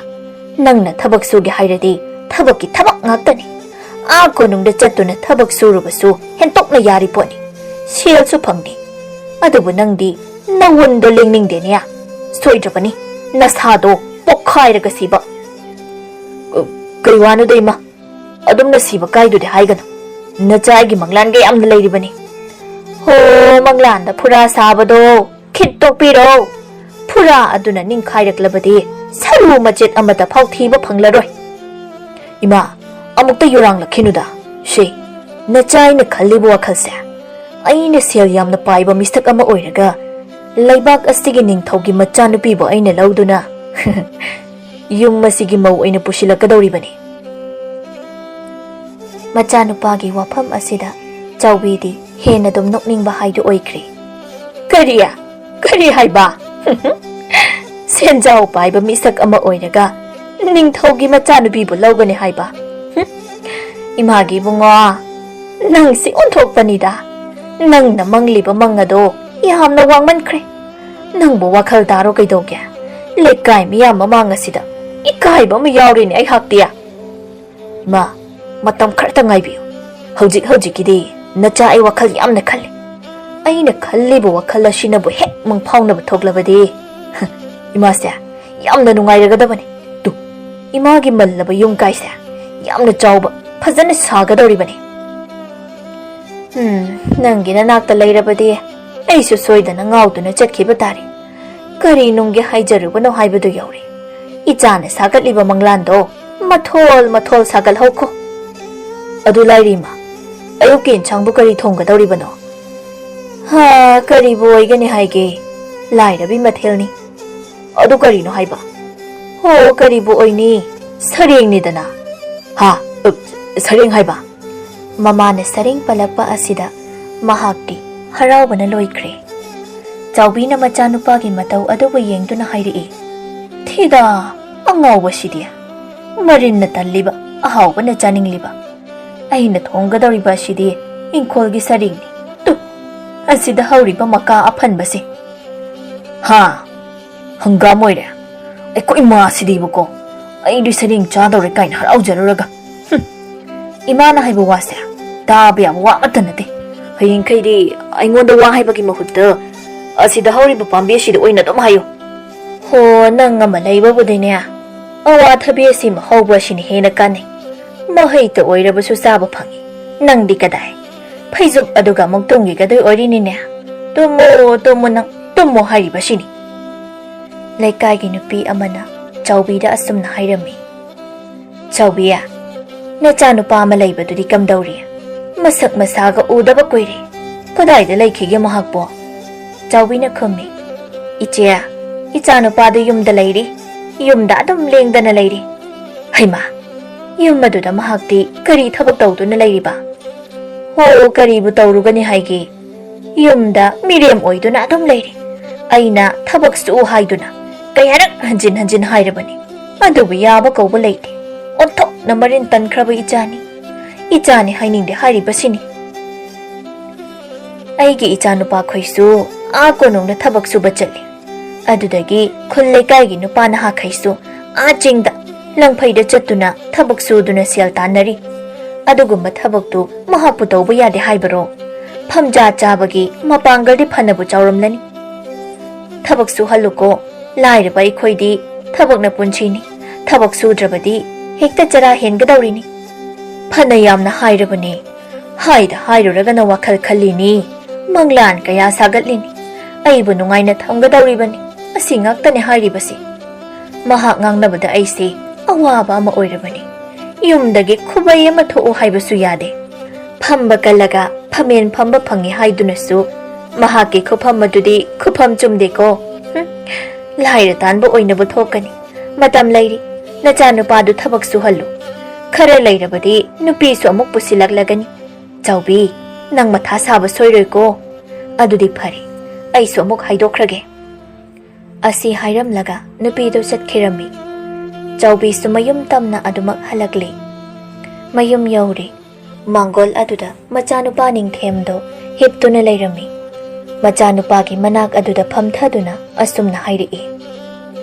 ꯅꯪꯅ ꯊꯕꯛ ꯁꯨꯒꯦ ꯍꯥꯏꯔꯗꯤ ꯊꯕꯛꯀꯤ ꯊꯕꯛ ꯉꯥꯛꯇꯅꯤ꯫ ꯑꯥ ꯀꯣꯅꯨꯡꯗ ꯆꯠꯇꯨꯅ ꯊꯕꯛ ꯁꯨꯔꯨꯕꯁꯨ ꯍꯦꯟꯇꯣꯛꯅ ꯌꯥꯔꯤ ꯄꯣꯠꯅꯤ꯫ ꯁꯦꯜꯁꯨ ꯐꯪꯅꯤ꯫ ꯑꯗꯨꯕꯨ ꯅꯪꯗꯤ ꯅꯋꯨꯟꯗꯣ ꯂꯦꯡꯅꯤꯡꯗꯦꯅꯦ꯫ ꯁꯣꯏꯗ꯭ꯔꯕꯅꯤ꯫ ꯅꯁꯥꯗꯣ ꯄꯣꯛꯈꯥꯏꯔꯒ ꯁꯤꯕ꯫ ꯀ-, ꯀꯩ ꯋꯥꯅꯣꯗ ꯏꯃꯥ? ꯑꯗꯨꯝꯅ ꯁꯤꯕ ꯀꯥꯏꯗꯨꯗꯤ ꯍꯥꯏꯒꯅꯨ꯫ ꯅꯆꯥ ꯑꯩꯒꯤ ꯃꯪꯂꯥꯟꯒ ꯌꯥꯝꯅ ꯂꯩꯔꯤꯕꯅꯤ꯫ ꯍꯣ, ꯃꯪꯂꯥꯟꯗ ꯐꯨꯔꯥ ꯁꯥꯕꯗꯣ ꯈꯤꯠꯇꯣꯛꯄꯤꯔꯣ꯫ ꯐꯨꯔꯥ ꯑꯗꯨꯅ ꯅꯤꯡꯈꯥꯏꯔꯛꯂꯕꯗꯤ ꯁꯔꯨ ꯃꯆꯦꯠ ꯑꯃꯠꯇ ꯐꯥꯎ ꯊꯤꯕ ꯐꯪꯂꯔꯣꯏ꯫ ꯏꯃꯥ, ꯑꯃꯨꯛꯇ ꯌꯨꯔꯥꯡꯂꯛꯈꯤꯅꯨꯗ꯫ ꯁꯦ, ꯅꯆꯥ ꯑꯩꯅ ꯈꯜꯂꯤꯕ ꯋꯥꯈꯜꯁꯦ꯫ ꯑꯩꯅ ꯁꯦꯜ ꯌꯥꯝꯅ ꯄꯥꯏꯕ ꯃꯤꯁꯛ ꯑꯃ ꯑꯣꯏꯔꯒ ꯂꯩꯕꯥꯛ ꯑꯁꯤꯒꯤ ꯅꯤꯡꯊꯧꯒꯤ ꯃꯆꯥꯅꯨꯄꯤꯕꯨ ꯑꯩꯅ ꯂꯧꯗꯨꯅ ꯌꯨꯝ ꯑꯁꯤꯒꯤ ꯃꯧ ꯑꯣꯏꯅ ꯄꯨꯁꯤꯜꯂꯛꯀꯗꯧꯔꯤꯕꯅꯤ꯫ ꯃꯆꯥꯅꯨꯄꯥꯒꯤ ꯋꯥꯐꯝ ꯑꯁꯤꯗ ꯆꯥꯎꯕꯤꯗꯤ ꯍꯦꯟꯅ ꯑꯗꯨꯝ ꯅꯣꯛꯅꯤꯡꯕ ꯍꯥꯏꯗꯨ ꯑꯣꯏꯈ꯭ꯔꯦ꯫ ꯀꯔꯤ? ꯀꯔꯤ ꯍꯥꯏꯕ? ꯁꯦꯟꯖꯥꯎ ꯄꯥꯏꯕ ꯃꯤꯁꯛ ꯑꯃ ꯑꯣꯏꯔꯒ ꯅꯤꯡꯊꯧꯒꯤ ꯃꯆꯥꯅꯨꯄꯤꯕꯨ ꯂꯧꯒꯅꯤ ꯍꯥꯏꯕ? ꯍꯨꯝ? ꯏꯃꯥꯒꯤ ꯏꯕꯨꯡꯉꯣ, ꯅꯪꯁꯤ ꯑꯣꯟꯊꯣꯛꯄꯅꯤꯗ꯫ ꯅꯪꯅ ꯃꯪꯂꯤꯕ ꯃꯪ ꯑꯗꯣ ꯌꯥꯝꯅ ꯋꯥꯡꯃꯟꯈ꯭ꯔꯦ꯫ ꯅꯪꯕꯨ ꯋꯥꯈꯜ ꯇꯥꯔꯣ ꯀꯩꯗꯧꯒꯦ? ꯂꯩꯀꯥꯏ ꯃꯤꯌꯥꯝ ꯃꯃꯥꯡ ꯑꯁꯤꯗ ꯏꯀꯥꯏꯕ ꯑꯃ ꯌꯥꯎꯔꯤꯅꯦ ꯑꯩꯍꯥꯛꯇꯤ꯫ ꯏꯃꯥ, ꯃꯇꯝ ꯈꯔꯇ ꯉꯥꯏꯕꯤꯌꯨ꯫ ꯍꯧꯖꯤꯛ ꯍꯧꯖꯤꯛꯀꯤꯗꯤ ꯅꯆꯥ ꯑꯩ ꯋꯥꯈꯜ ꯌꯥꯝꯅ ꯈꯜꯂꯤ꯫ ꯑꯩꯅ ꯈꯜꯂꯤꯕ ꯋꯥꯈꯜ ꯑꯁꯤꯅꯕꯨ ꯍꯦꯛ ꯃꯪꯐꯥꯎꯅꯕ ꯊꯣꯛꯂꯕꯗꯤ, ꯏꯃꯥꯁꯦ ꯌꯥꯝꯅ ꯅꯨꯡꯉꯥꯏꯔꯒꯗꯕꯅꯤ꯫ ꯇꯨ, ꯏꯃꯥꯒꯤ ꯃꯜꯂꯕ ꯌꯨꯝ ꯀꯥꯏꯁꯦ ꯌꯥꯝꯅ ꯆꯥꯎꯕ, ꯐꯖꯅ ꯁꯥꯒꯗꯧꯔꯤꯕꯅꯤ꯫ ꯎꯝ, ꯅꯪꯒꯤ ꯅꯅꯥꯛꯇ ꯂꯩꯔꯕꯗꯤ ꯑꯩꯁꯨ ꯁꯣꯏꯗꯅ ꯉꯥꯎꯗꯨꯅ ꯆꯠꯈꯤꯕ ꯇꯥꯔꯦ꯫ ꯀꯔꯤ ꯅꯨꯡꯒꯤ ꯍꯥꯏꯖꯔꯨꯕꯅꯣ ꯍꯥꯏꯕꯗꯨ ꯌꯧꯔꯦ꯫ ꯏꯆꯥꯅ ꯁꯥꯒꯠꯂꯤꯕ ꯃꯪꯂꯥꯟꯗꯣ ꯃꯊꯣꯜ ꯃꯊꯣꯜ ꯁꯥꯒꯠꯍꯧꯈꯣ꯫ ꯑꯗꯨ ꯂꯥꯏꯔꯤ ꯏꯃꯥ, ꯑꯌꯨꯛꯀꯤ ꯏꯟꯁꯥꯡꯕꯨ ꯀꯔꯤ ꯊꯣꯡꯒꯗꯧꯔꯤꯕꯅꯣ? ꯍꯥ, ꯀꯔꯤꯕꯨ ꯑꯣꯏꯒꯅꯤ ꯍꯥꯏꯒꯦ? ꯂꯥꯏꯔꯕꯤ ꯃꯊꯦꯜꯅꯤ꯫ ꯑꯗꯨ ꯀꯔꯤꯅꯣ ꯍꯥꯏꯕ? ꯍꯣ, ꯀꯔꯤꯕꯨ ꯑꯣꯏꯅꯤ? ꯁꯔꯦꯡꯅꯤꯗꯅ꯫ ꯍꯥ? ꯎꯞ, ꯁꯔꯦꯡ ꯍꯥꯏꯕ? ꯃꯃꯥꯅ ꯁꯔꯦꯡ ꯄꯜꯂꯛꯄ ꯑꯁꯤꯗ ꯃꯍꯥꯛꯇꯤ ꯍꯔꯥꯎꯕꯅ ꯂꯣꯏꯈ꯭ꯔꯦ꯫ ꯆꯥꯎꯕꯤꯅ ꯃꯆꯥꯅꯨꯄꯥꯒꯤ ꯃꯇꯧ ꯑꯗꯨꯕꯨ ꯌꯦꯡꯗꯨꯅ ꯍꯥꯏꯔꯛꯏ, "ꯊꯤꯗꯥ, ꯑꯉꯥꯎꯕꯁꯤꯗꯤ! ꯃꯔꯤꯟꯅ ꯇꯜꯂꯤꯕ, ꯑꯍꯥꯎꯕꯅ ꯆꯥꯅꯤꯡꯂꯤꯕ꯫ ꯑꯩꯅ ꯊꯣꯡꯒꯗꯧꯔꯤꯕ ꯑꯁꯤꯗꯤ ꯏꯪꯈꯣꯜꯒꯤ ꯁꯔꯦꯡꯅꯤ꯫ ꯇꯨ, ꯑꯁꯤꯗ ꯍꯧꯔꯤꯕ ꯃꯀꯥ ꯑꯐꯟꯕꯁꯦ꯫ ꯍꯥ, ꯍꯪꯒꯥꯝ ꯑꯣꯏꯔꯦ꯫ ꯑꯩꯈꯣꯏ ꯏꯃꯥꯁꯤꯗꯤꯕꯀꯣ, ꯑꯩꯗꯤ ꯁꯔꯦꯡ ꯆꯥꯗꯧꯔꯦ ꯀꯥꯏꯅ ꯍꯔꯥꯎꯖꯔꯨꯔꯒ꯫ ꯍꯨꯝ, ꯏꯃꯥꯅ ꯍꯥꯏꯕ ꯋꯥꯁꯦ ꯇꯥꯕ ꯌꯥꯕ ꯋꯥ ꯑꯃꯠꯇ ꯅꯠꯇꯦ꯫ ꯍꯌꯦꯡꯈꯩꯗꯤ ꯑꯩꯉꯣꯟꯗ ꯋꯥ ꯍꯥꯏꯕꯒꯤ ꯃꯍꯨꯠꯇ ꯑꯁꯤꯗ ꯍꯧꯔꯤꯕ ꯄꯥꯝꯕꯤ ꯑꯁꯤꯗ ꯑꯣꯏꯅ ꯑꯗꯨꯝ ꯍꯥꯏꯌꯨ꯫ ꯍꯣ, ꯅꯪ ꯑꯃ ꯂꯩꯕꯕꯨꯗꯤꯅꯦ, ꯑꯋꯥꯊꯕꯤ ꯑꯁꯤꯃ ꯍꯧꯕ ꯑꯁꯤꯅ ꯍꯦꯟꯅ ꯀꯥꯟꯅꯩ꯫ ꯃꯍꯩꯇ ꯑꯣꯏꯔꯕꯁꯨ ꯆꯥꯕ ꯐꯪꯉꯤ꯫ ꯅꯪꯗꯤ ꯀꯗꯥꯏ? ꯐꯩꯖꯨꯞ ꯑꯗꯨꯒ ꯑꯃꯨꯛ ꯇꯨꯝꯈꯤꯒꯗꯣꯏ ꯑꯣꯏꯔꯤꯅꯤꯅꯦ꯫ ꯇꯨꯝꯃꯣ, ꯇꯨꯝꯃꯣ ꯅꯪ, ꯇꯨꯝꯃꯣ ꯍꯥꯏꯔꯤꯕꯁꯤꯅꯤ꯫" ꯂꯩꯀꯥꯏꯒꯤ ꯅꯨꯄꯤ ꯑꯃꯅ ꯆꯥꯎꯕꯤꯗ ꯑꯁꯨꯝꯅ ꯍꯥꯏꯔꯝꯃꯤ, "ꯆꯥꯎꯕꯤ, ꯅꯆꯥꯅꯨꯄꯥ ꯑꯃ ꯂꯩꯕꯗꯨꯗꯤ ꯀꯝꯗꯧꯔꯤ? ꯃꯁꯛ ꯃꯁꯥꯒ ꯎꯗꯕ ꯀꯨꯏꯔꯦ꯫ ꯀꯗꯥꯏꯗ ꯂꯩꯈꯤꯒꯦ ꯃꯍꯥꯛꯄꯣ?" ꯆꯥꯎꯕꯤꯅ ꯈꯨꯝꯃꯤ, "ꯏꯆꯦ, ꯏꯆꯥꯅꯨꯄꯥꯗꯨ ꯌꯨꯝꯗ ꯂꯩꯔꯤ꯫ ꯌꯨꯝꯗ ꯑꯗꯨꯝ ꯂꯦꯡꯗꯅ ꯂꯩꯔꯤ꯫" "ꯍꯩꯃꯥ, ꯌꯨꯝ ꯑꯗꯨꯗ ꯃꯍꯥꯛꯇꯤ ꯀꯔꯤ ꯊꯕꯛ ꯇꯧꯗꯨꯅ ꯂꯩꯔꯤꯕ?" "ꯍꯣ, ꯀꯔꯤꯕꯨ ꯇꯧꯔꯨꯒꯅꯤ ꯍꯥꯏꯒꯦ? ꯌꯨꯝꯗ ꯃꯤꯔꯦꯝ ꯑꯣꯏꯗꯨꯅ ꯑꯗꯨꯝ ꯂꯩꯔꯤ꯫ ꯑꯩꯅ ꯊꯕꯛ ꯁꯨ ꯍꯥꯏꯗꯨꯅ ꯀꯌꯥꯔꯛ ꯍꯟꯖꯤꯟ ꯍꯟꯖꯤꯟ ꯍꯥꯏꯔꯕꯅꯤ, ꯑꯗꯨꯕꯨ ꯌꯥꯕ ꯀꯧꯕ ꯂꯩꯇꯦ꯫ ꯑꯣꯟꯊꯣꯛꯅ ꯃꯔꯤꯟ ꯇꯟꯈ꯭ꯔꯕ ꯏꯆꯥꯅꯤ꯫ ꯏꯆꯥꯅꯤ ꯍꯥꯏꯅꯤꯡꯗꯦ ꯍꯥꯏꯔꯤꯕꯁꯤꯅꯤ꯫" ꯑꯩꯒꯤ ꯏꯆꯥꯅꯨꯄꯥꯈꯣꯏꯁꯨ ꯑꯥ ꯀꯣꯅꯨꯡꯗ ꯊꯕꯛ ꯁꯨꯕ ꯆꯠꯂꯤ꯫ ꯑꯗꯨꯗꯒꯤ ꯈꯨꯜ ꯂꯩꯀꯥꯏꯒꯤ ꯅꯨꯄꯥ ꯅꯍꯥꯈꯩꯁꯨ ꯑꯥ ꯆꯤꯡꯗ ꯂꯪꯐꯩꯗ ꯆꯠꯇꯨꯅ ꯊꯕꯛ ꯁꯨꯗꯨꯅ ꯁꯦꯜ ꯇꯥꯟꯅꯔꯤ꯫ ꯑꯗꯨꯒꯨꯝꯕ ꯊꯕꯛꯇꯨ ꯃꯍꯥꯛꯄꯨ ꯇꯧꯕ ꯌꯥꯗꯦ ꯍꯥꯏꯕꯔꯣ? ꯐꯝꯖꯥ ꯆꯥꯕꯒꯤ ꯃꯄꯥꯡꯒꯜꯗꯤ ꯐꯅꯕꯨ ꯆꯥꯎꯔꯝꯂꯅꯤ꯫ ꯊꯕꯛ ꯁꯨꯍꯜꯂꯨꯀꯣ, ꯂꯥꯏꯔꯕ ꯑꯩꯈꯣꯏꯗꯤ ꯊꯕꯛꯅ ꯄꯨꯟꯁꯤꯅꯤ꯫ ꯊꯕꯛ ꯁꯨꯗ꯭ꯔꯕꯗꯤ ꯍꯦꯛꯇ ꯆꯔꯥ ꯍꯦꯟꯒꯗꯧꯔꯤꯅꯤ꯫ ꯐꯅ ꯌꯥꯝꯅ ꯍꯥꯏꯔꯕꯅꯤ꯫ ꯍꯥꯏꯗ ꯍꯥꯏꯔꯨꯔꯒꯅ ꯋꯥꯈꯜ ꯈꯜꯂꯤꯅꯤ, ꯃꯪꯂꯥꯟ ꯀꯌꯥ ꯁꯥꯒꯠꯂꯤꯅꯤ꯫ ꯑꯩꯕꯨ ꯅꯨꯡꯉꯥꯏꯅ ꯊꯝꯒꯗꯧꯔꯤꯕꯅꯤ꯫ ꯑꯁꯤ ꯉꯥꯛꯇꯅꯤ ꯍꯥꯏꯔꯤꯕꯁꯤ꯫ ꯃꯍꯥꯛ ꯉꯥꯡꯅꯕꯗ ꯑꯩꯁꯦ ꯑꯋꯥꯕ ꯑꯃ ꯑꯣꯏꯔꯕꯅꯤ꯫ ꯌꯨꯝꯗꯒꯤ ꯈꯨꯕꯩ ꯑꯃ ꯊꯣꯛꯎ ꯍꯥꯏꯕꯁꯨ ꯌꯥꯗꯦ꯫ ꯐꯝꯕ ꯀꯜꯂꯒ ꯐꯝꯃꯦꯟ ꯐꯝꯕ ꯐꯪꯉꯤ ꯍꯥꯏꯗꯨꯅꯁꯨ ꯃꯍꯥꯛꯀꯤ ꯈꯨꯐꯝ ꯑꯗꯨꯗꯤ ꯈꯨꯐꯝ ꯆꯨꯝꯗꯦꯀꯣ꯫ ꯍꯨꯝ, ꯂꯥꯏꯔ ꯇꯥꯟꯕ ꯑꯣꯏꯅꯕꯨ ꯊꯣꯛꯀꯅꯤ꯫ ꯃꯇꯝ ꯂꯩꯔꯤ꯫ ꯅꯆꯥꯅꯨꯄꯥꯗꯨ ꯊꯕꯛ ꯁꯨꯍꯜꯂꯨ꯫ ꯈꯔ ꯂꯩꯔꯕꯗꯤ ꯅꯨꯄꯤꯁꯨ ꯑꯃꯨꯛ ꯄꯨꯁꯤꯜꯂꯛꯂꯒꯅꯤ꯫ ꯆꯥꯎꯕꯤ, ꯅꯪ ꯃꯊꯥ ꯁꯥꯕ ꯁꯣꯏꯔꯣꯏꯀꯣ꯫ ꯑꯗꯨꯗꯤ ꯐꯔꯦ, ꯑꯩꯁꯨ ꯑꯃꯨꯛ ꯍꯥꯏꯗꯣꯛꯈ꯭ꯔꯒꯦ꯫ ꯑꯁꯤ ꯍꯥꯏꯔꯝꯂꯒ ꯅꯨꯄꯤꯗꯨ ꯆꯠꯈꯤꯔꯝꯃꯤ꯫ ꯆꯥꯎꯕꯤꯁꯨ ꯃꯌꯨꯝ ꯇꯝꯅ ꯑꯗꯨꯃꯛ ꯍꯜꯂꯛꯂꯤ꯫ ꯃꯌꯨꯝ ꯌꯧꯔꯦ꯫ ꯃꯥꯡꯒꯣꯜ ꯑꯗꯨꯗ ꯃꯆꯥꯅꯨꯄꯥ ꯅꯤꯡꯊꯦꯝꯗꯣ ꯍꯤꯞꯇꯨꯅ ꯂꯩꯔꯝꯃꯤ꯫ ꯃꯆꯥꯅꯨꯄꯥꯒꯤ ꯃꯅꯥꯛ ꯑꯗꯨꯗ ꯐꯝꯊꯗꯨꯅ ꯑꯁꯨꯝꯅ ꯍꯥꯏꯔꯛꯏ,